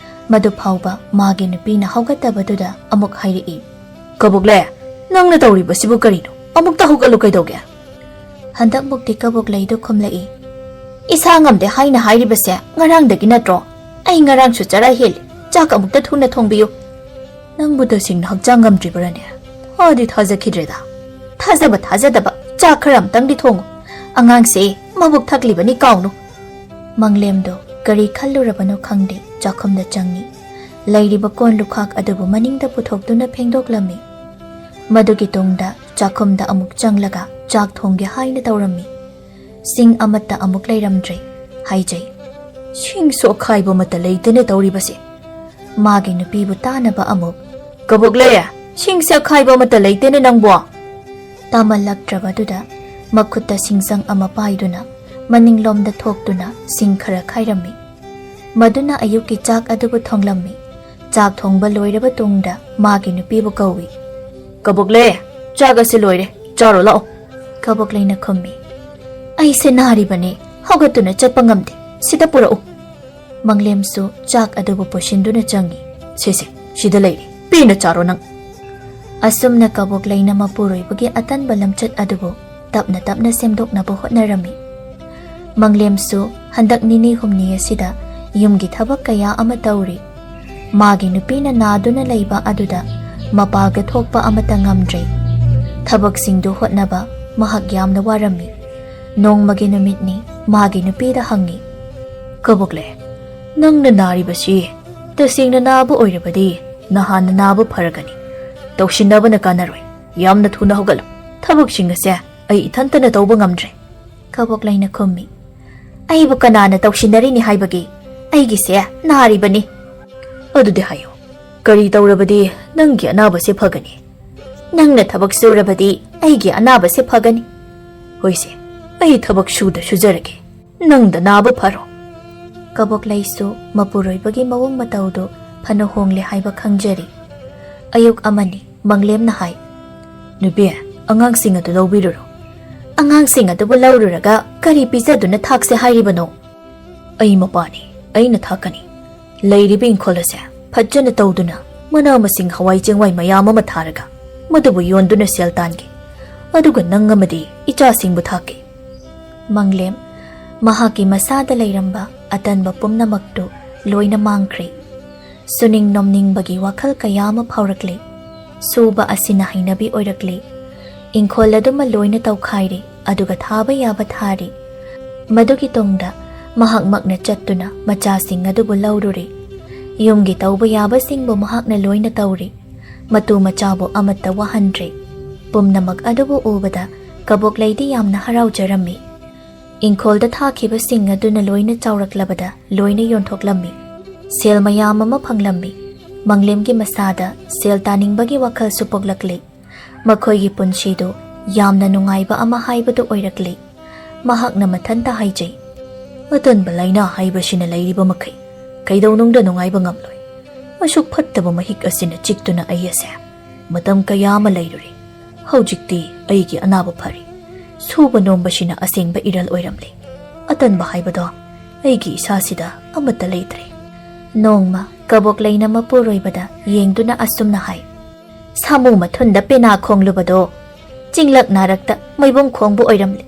ꯃꯗꯨ ꯐꯥꯎꯕ ꯃꯥꯒꯤ ꯅꯨꯄꯤꯅ ꯍꯧꯒꯠꯇꯕꯗꯨꯗ ꯑꯃꯨꯛ ꯍꯥꯏꯔꯛꯏ, "ꯀꯕꯣꯛꯂꯩ, ꯅꯪꯅ ꯇꯧꯔꯤꯕꯁꯤꯕꯨ ꯀꯔꯤꯅꯣ? ꯑꯃꯨꯛꯇ ꯍꯧꯒꯠꯂꯨ ꯀꯩꯗꯧꯒꯦ?" ꯍꯟꯗꯛꯃꯨꯛꯇꯤ ꯀꯕꯣꯛꯂꯩꯗꯨ ꯈꯨꯝꯂꯛꯏ, "ꯏꯁꯥ ꯉꯝꯗꯦ ꯍꯥꯏꯅ ꯍꯥꯏꯔꯤꯕꯁꯦ ꯉꯔꯥꯡꯗꯒꯤ ꯅꯠꯇ꯭ꯔꯣ? ꯑꯩ ꯉꯔꯥꯡꯁꯨ ꯆꯔꯥ ꯍꯦꯜꯂꯤ꯫ ꯆꯥꯛ ꯑꯃꯨꯛꯇ ꯊꯨꯅ ꯊꯣꯡꯕꯤꯌꯨ꯫" "ꯅꯪꯕꯨ ꯇꯁꯦꯡꯅ ꯍꯛꯆꯥꯡ ꯉꯝꯗ꯭ꯔꯤꯕꯔꯅꯦ? ꯊꯥꯗꯤ ꯊꯥꯖꯈꯤꯗ꯭ꯔꯦꯗ꯫" "ꯊꯥꯖꯕ ꯊꯥꯖꯗꯕ, ꯆꯥꯛ ꯈꯔ ꯑꯝꯇꯪꯗꯤ ꯊꯣꯡꯉꯨ꯫ ꯑꯉꯥꯡꯁꯦ ꯃꯕꯨꯛ ꯊꯛꯂꯤꯕꯅꯤ, ꯀꯥꯎꯅꯨ꯫" ꯃꯪꯂꯦꯝꯗꯣ ꯀꯔꯤ ꯈꯜꯂꯨꯔꯕꯅꯣ ꯈꯪꯗꯦ, ꯆꯥꯛꯈꯨꯝꯗ ꯆꯪꯉꯤ꯫ ꯂꯩꯔꯤꯕ ꯀꯣꯟ ꯂꯨꯈꯥꯛ ꯑꯗꯨꯕꯨ ꯃꯅꯤꯡꯗ ꯄꯨꯊꯣꯛꯇꯨꯅ ꯐꯦꯡꯗꯣꯛꯂꯝꯃꯤ꯫ ꯃꯗꯨꯒꯤ ꯇꯨꯡꯗ ꯆꯥꯛꯈꯨꯝꯗ ꯑꯃꯨꯛ ꯆꯪꯂꯒ ꯆꯥꯛ ꯊꯣꯡꯒꯦ ꯍꯥꯏꯅ ꯇꯧꯔꯝꯃꯤ꯫ ꯁꯤꯡ ꯑꯃꯠꯇ ꯑꯃꯨꯛ ꯂꯩꯔꯝꯗ꯭ꯔꯦ꯫ ꯍꯥꯏꯖꯩ, "ꯁꯤꯡꯁꯨ ꯑꯈꯥꯏꯕ ꯑꯃꯠꯇ ꯂꯩꯇꯦꯅꯦ ꯇꯧꯔꯤꯕꯁꯦ꯫" ꯃꯥꯒꯤ ꯅꯨꯄꯤꯕꯨ ꯇꯥꯅꯕ ꯑꯃꯨꯛ, "ꯀꯕꯣꯛꯂꯩ, ꯁꯤꯡꯁꯦ ꯑꯈꯥꯏꯕ ꯑꯃꯠꯇ ꯂꯩꯇꯦꯅꯦ ꯅꯪꯕꯣ?" ꯇꯥꯃꯜꯂꯛꯇ꯭ꯔꯕꯗꯨꯗ ꯃꯈꯨꯠꯇ ꯁꯤꯡꯖꯪ ꯑꯃ ꯄꯥꯏꯗꯨꯅ ꯃꯅꯤꯡꯂꯣꯝꯗ ꯊꯣꯛꯇꯨꯅ ꯁꯤꯡ ꯈꯔ ꯈꯥꯏꯔꯝꯃꯤ꯫ ꯃꯗꯨꯅ ꯑꯌꯨꯛꯀꯤ ꯆꯥꯛ ꯑꯗꯨꯕꯨ ꯊꯣꯡꯂꯝꯃꯤ꯫ ꯆꯥꯛ ꯊꯣꯡꯕ ꯂꯣꯏꯔꯕ ꯇꯨꯡꯗ ꯃꯥꯒꯤ ꯅꯨꯄꯤꯕꯨ ꯀꯧꯏ꯫ "ꯀꯕꯣꯛꯂꯩ, ꯆꯥꯛ ꯑꯁꯤ ꯂꯣꯏꯔꯦ, ꯆꯥꯔꯣ ꯂꯥꯛꯑꯣ꯫" ꯀꯕꯣꯛꯂꯩꯅ ꯈꯨꯝꯃꯤ, "ꯑꯩꯁꯦ ꯅꯥꯔꯤꯕꯅꯤ, ꯍꯧꯒꯠꯇꯨꯅ ꯆꯠꯄ ꯉꯝꯗꯦ, ꯁꯤꯗ ꯄꯨꯔꯛꯎ꯫" ꯃꯪꯂꯦꯝꯁꯨ ꯆꯥꯛ ꯑꯗꯨꯕꯨ ꯄꯨꯁꯤꯟꯗꯨꯅ ꯆꯪꯏ꯫ "ꯁꯦ ꯁꯦ, ꯁꯤꯗ ꯂꯩꯔꯦ, ꯄꯦꯟꯅ ꯆꯥꯔꯣ ꯅꯪ꯫" ꯑꯁꯨꯝꯅ ꯀꯕꯣꯛꯂꯩꯅ ꯃꯄꯨꯔꯣꯏꯕꯒꯤ ꯑꯇꯟꯕ ꯂꯝꯆꯠ ꯑꯗꯨꯕꯨ ꯇꯞꯅ ꯇꯞꯅ ꯁꯦꯝꯗꯣꯛꯅꯕ ꯍꯣꯠꯅꯔꯝꯃꯤ꯫ ꯃꯪꯂꯦꯝꯁꯨ ꯍꯟꯗꯛ ꯅꯤꯅꯤ ꯍꯨꯝꯅꯤ ꯑꯁꯤꯗ ꯌꯨꯝꯒꯤ ꯊꯕꯛ ꯀꯌꯥ ꯑꯃ ꯇꯧꯔꯤ꯫ ꯃꯥꯒꯤ ꯅꯨꯄꯤꯅ ꯅꯥꯗꯨꯅ ꯂꯩꯕ ꯑꯗꯨꯗ ꯃꯄꯥꯜꯒ ꯊꯣꯛꯄ ꯑꯃꯠꯇ ꯉꯝꯗ꯭ꯔꯦ꯫ ꯊꯕꯛꯁꯤꯡꯗꯨ ꯍꯣꯠꯅꯕ ꯃꯍꯥꯛ ꯌꯥꯝꯅ ꯋꯥꯔꯝꯃꯤ꯫ ꯅꯣꯡꯃꯒꯤ ꯅꯨꯃꯤꯠꯅꯤ ꯃꯥꯒꯤ ꯅꯨꯄꯤꯗ ꯍꯪꯉꯤ, "ꯀꯕꯣꯛꯂꯩ, ꯅꯪꯅ ꯅꯥꯔꯤꯕꯁꯤ ꯇꯁꯦꯡꯅ ꯅꯥꯕ ꯑꯣꯏꯔꯕꯗꯤ ꯅꯍꯥꯟꯅ ꯅꯥꯕ ꯐꯔꯒꯅꯤ꯫ ꯇꯧꯁꯤꯟꯅꯕꯅ ꯀꯥꯟꯅꯔꯣꯏ꯫ "ꯌꯥꯝꯅ ꯊꯨꯅ ꯍꯧꯒꯠꯂꯨ꯫ ꯊꯕꯛꯁꯤꯡ ꯑꯁꯦ ꯑꯩ ꯏꯊꯟꯇꯅ ꯇꯧꯕ ꯉꯝꯗ꯭ꯔꯦ꯫" ꯀꯕꯣꯛꯂꯩꯅ ꯈꯨꯝꯃꯤ꯫ "ꯑꯩꯕꯨ ꯀꯅꯥꯅ ꯇꯧꯁꯤꯟꯅꯔꯤꯅꯤ ꯍꯥꯏꯕꯒꯦ? ꯑꯩꯒꯤꯁꯦ ꯅꯥꯔꯤꯕꯅꯤ꯫" "ꯑꯗꯨꯗꯤ ꯍꯥꯏꯌꯨ, ꯀꯔꯤ ꯇꯧꯔꯕꯗꯤ ꯅꯪꯒꯤ ꯑꯅꯥꯕꯁꯦ ꯐꯒꯅꯤ?" "ꯅꯪꯅ ꯊꯕꯛ ꯁꯨꯔꯕꯗꯤ ꯑꯩꯒꯤ ꯑꯅꯥꯕꯁꯦ ꯐꯒꯅꯤ꯫" "ꯍꯣꯏꯁꯦ, ꯑꯩ ꯊꯕꯛ ꯁꯨꯗ ꯁꯨꯖꯔꯒꯦ, ꯅꯪꯗ ꯅꯥꯕ ꯐꯔꯣ꯫" ꯀꯕꯣꯛꯂꯩꯁꯨ ꯃꯄꯨꯔꯣꯏꯕꯒꯤ ꯃꯑꯣꯡ ꯃꯇꯧꯗꯨ ꯐꯅ ꯍꯣꯡꯂꯦ ꯍꯥꯏꯕ ꯈꯪꯖꯔꯤ꯫ ꯑꯌꯨꯛ ꯑꯃꯅꯤ, ꯃꯪꯂꯦꯝꯅ ꯍꯥꯏ, "ꯅꯨꯄꯤ, ꯑꯉꯥꯡꯁꯤꯡ ꯑꯗꯨ ꯂꯧꯕꯤꯔꯨꯔꯣ꯫" "ꯑꯉꯥꯡꯁꯤꯡ ꯑꯗꯨꯕꯨ ꯂꯧꯔꯨꯔꯒ ꯀꯔꯤ ꯄꯤꯖꯗꯨꯅ ꯊꯥꯛꯁꯦ ꯍꯥꯏꯔꯤꯕꯅꯣ?" "ꯑꯩ ꯃꯄꯥꯅꯤ, ꯑꯩꯅ ꯊꯥꯛꯀꯅꯤ꯫ ꯂꯩꯔꯤꯕ ꯏꯪꯈꯣꯜ ꯑꯁꯦ ꯐꯖꯅ ꯇꯧꯗꯨꯅ ꯃꯅꯥ ꯃꯁꯤꯡ ꯍꯋꯥꯏ ꯆꯦꯡꯋꯥꯏ ꯃꯌꯥꯝ ꯑꯃ ꯊꯥꯔꯒ ꯃꯗꯨꯕꯨ ꯌꯣꯟꯗꯨꯅ ꯁꯦꯜ ꯇꯥꯟꯒꯦ꯫ ꯑꯗꯨꯒ ꯅꯪ ꯑꯃꯗꯤ ꯏꯆꯥꯁꯤꯡꯕꯨ ꯊꯥꯛꯀꯦ꯫" ꯃꯪꯂꯦꯝ ꯃꯍꯥꯛꯀꯤ ꯃꯁꯥꯗ ꯂꯩꯔꯝꯕ ꯑꯇꯟꯕ ꯄꯨꯝꯅꯃꯛꯇꯨ ꯂꯣꯏꯅ ꯃꯥꯡꯈ꯭ꯔꯦ꯫ ꯁꯨꯅꯤꯡ ꯅꯣꯝꯅꯤꯡꯕꯒꯤ ꯋꯥꯈꯜ ꯀꯌꯥ ꯑꯃ ꯐꯥꯎꯔꯛꯂꯦ꯫ ꯁꯨꯕ ꯑꯁꯤꯅ ꯍꯩꯅꯕꯤ ꯑꯣꯏꯔꯛꯂꯦ꯫ ꯏꯪꯈꯣꯜ ꯑꯗꯨꯃ ꯂꯣꯏꯅ ꯇꯧꯈꯥꯏꯔꯦ, ꯑꯗꯨꯒ ꯊꯥꯕ ꯌꯥꯕ ꯊꯥꯔꯦ꯫ ꯃꯗꯨꯒꯤ ꯇꯨꯡꯗ ꯃꯍꯥꯛꯃꯛꯅ ꯆꯠꯇꯨꯅ ꯃꯆꯥꯁꯤꯡ ꯑꯗꯨꯕꯨ ꯂꯧꯔꯨꯔꯦ꯫ ꯌꯨꯝꯒꯤ ꯇꯧꯕ ꯌꯥꯕꯁꯤꯡꯕꯨ ꯃꯍꯥꯛꯅ ꯂꯣꯏꯅ ꯇꯧꯔꯦ꯫ ꯃꯇꯨ ꯃꯆꯥꯕꯨ ꯑꯃꯠꯇ ꯋꯥꯍꯟꯗ꯭ꯔꯦ꯫ ꯄꯨꯝꯅꯃꯛ ꯑꯗꯨꯕꯨ ꯎꯕꯗ ꯀꯕꯣꯛꯂꯩꯗꯤ ꯌꯥꯝꯅ ꯍꯔꯥꯎꯖꯔꯝꯃꯤ꯫ ꯏꯪꯈꯣꯜꯗ ꯊꯥꯈꯤꯕꯁꯤꯡ ꯑꯗꯨꯅ ꯂꯣꯏꯅ ꯆꯥꯎꯔꯛꯂꯕꯗ ꯂꯣꯏꯅ ꯌꯣꯟꯊꯣꯛꯂꯝꯃꯤ꯫ ꯁꯦꯜ ꯃꯌꯥꯝ ꯑꯃ ꯐꯪꯂꯝꯃꯤ꯫ ꯃꯪꯂꯦꯝꯒꯤ ꯃꯁꯥꯗ ꯁꯦꯜ ꯇꯥꯅꯤꯡꯕꯒꯤ ꯋꯥꯈꯜꯁꯨ ꯄꯣꯛꯂꯛꯂꯦ꯫ ꯃꯈꯣꯏꯒꯤ ꯄꯨꯟꯁꯤꯗꯨ ꯌꯥꯝꯅ ꯅꯨꯡꯉꯥꯏꯕ ꯑꯃ ꯍꯥꯏꯕꯗꯨ ꯑꯣꯏꯔꯛꯂꯦ꯫ ꯃꯍꯥꯛꯅ ꯃꯊꯟꯇ ꯍꯥꯏꯖꯩ, "ꯑꯇꯟꯕ ꯂꯥꯏꯅꯥ ꯍꯥꯏꯕꯁꯤꯅ ꯂꯩꯔꯤꯕ ꯃꯈꯩ ꯀꯩꯗꯧꯅꯨꯡꯗ ꯅꯨꯡꯉꯥꯏꯕ ꯉꯝꯂꯣꯏ꯫ ꯑꯁꯨꯛ ꯐꯠꯇꯕ ꯃꯍꯤꯛ ꯑꯁꯤꯅ ꯆꯤꯛꯇꯨꯅ ꯑꯩ ꯑꯁꯦ ꯃꯇꯝ ꯀꯌꯥ ꯑꯃ ꯂꯩꯔꯨꯔꯦ꯫ ꯍꯧꯖꯤꯛꯇꯤ ꯑꯩꯒꯤ ꯑꯅꯥꯕ ꯐꯔꯦ꯫ ꯁꯨꯕ ꯅꯣꯝꯕꯁꯤꯅ ꯑꯁꯦꯡꯕ ꯏꯔꯜ ꯑꯣꯏꯔꯝꯂꯦ꯫ ꯑꯇꯟꯕ ꯍꯥꯏꯕꯗꯣ ꯑꯩꯒꯤ ꯏꯁꯥꯁꯤꯗ ꯑꯃꯠꯇ ꯂꯩꯇ꯭ꯔꯦ꯫" ꯅꯣꯡꯃ ꯀꯕꯣꯛꯂꯩꯅ ꯃꯄꯨꯔꯣꯏꯕꯗ ꯌꯦꯡꯗꯨꯅ ꯑꯁꯨꯝꯅ ꯍꯥꯏ, "ꯁꯥꯃꯨ ꯃꯊꯨꯟꯗ ꯄꯦꯅꯥ ꯈꯣꯡꯂꯨꯕꯗꯣ ꯆꯤꯡꯂꯛ ꯅꯥꯔꯛꯇ ꯃꯣꯏꯕꯨꯡ ꯈꯣꯡꯕ ꯑꯣꯏꯔꯝꯂꯦ꯫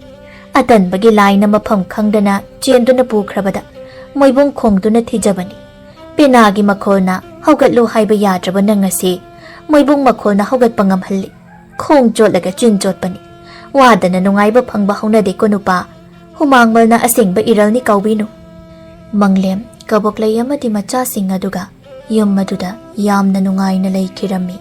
ꯑꯇꯟꯕꯒꯤ ꯂꯥꯏꯅ ꯃꯐꯝ ꯈꯪꯗꯅ ꯆꯦꯟꯗꯨꯅ ꯄꯨꯈ꯭ꯔꯕꯗ ꯃꯣꯏꯕꯨꯡ ꯈꯣꯡꯗꯨꯅ ꯊꯤꯖꯕꯅꯤ꯫ ꯄꯦꯅꯥꯒꯤ ꯃꯈꯣꯜꯅ ꯍꯧꯒꯠꯂꯨ ꯍꯥꯏꯕ ꯌꯥꯗ꯭ꯔꯕ ꯅꯪ ꯑꯁꯤ ꯃꯣꯏꯕꯨꯡ ꯃꯈꯣꯜꯅ ꯍꯧꯒꯠꯄ ꯉꯝꯍꯜꯂꯤ꯫ ꯈꯣꯡ ꯆꯣꯠꯂꯒ ꯆꯤꯟ ꯆꯣꯠꯄꯅꯤ꯫ ꯋꯥꯗꯅ ꯅꯨꯡꯉꯥꯏꯕ ꯐꯪꯕ ꯍꯧꯅꯗꯦꯀꯣ ꯅꯨꯄꯥ꯫ ꯍꯨꯃꯥꯡꯃꯜꯅ ꯑꯁꯦꯡꯕ ꯏꯔꯜꯅꯤ ꯀꯥꯎꯕꯤꯅꯨ꯫" ꯃꯪꯂꯦꯝ, ꯀꯕꯣꯛꯂꯩ ꯑꯃꯗꯤ ꯃꯆꯥꯁꯤꯡ ꯑꯗꯨꯒ ꯌꯨꯝ ꯑꯗꯨꯗ ꯌꯥꯝꯅ ꯅꯨꯡꯉꯥꯏꯅ ꯂꯩꯈꯤꯔꯝꯃꯤ꯫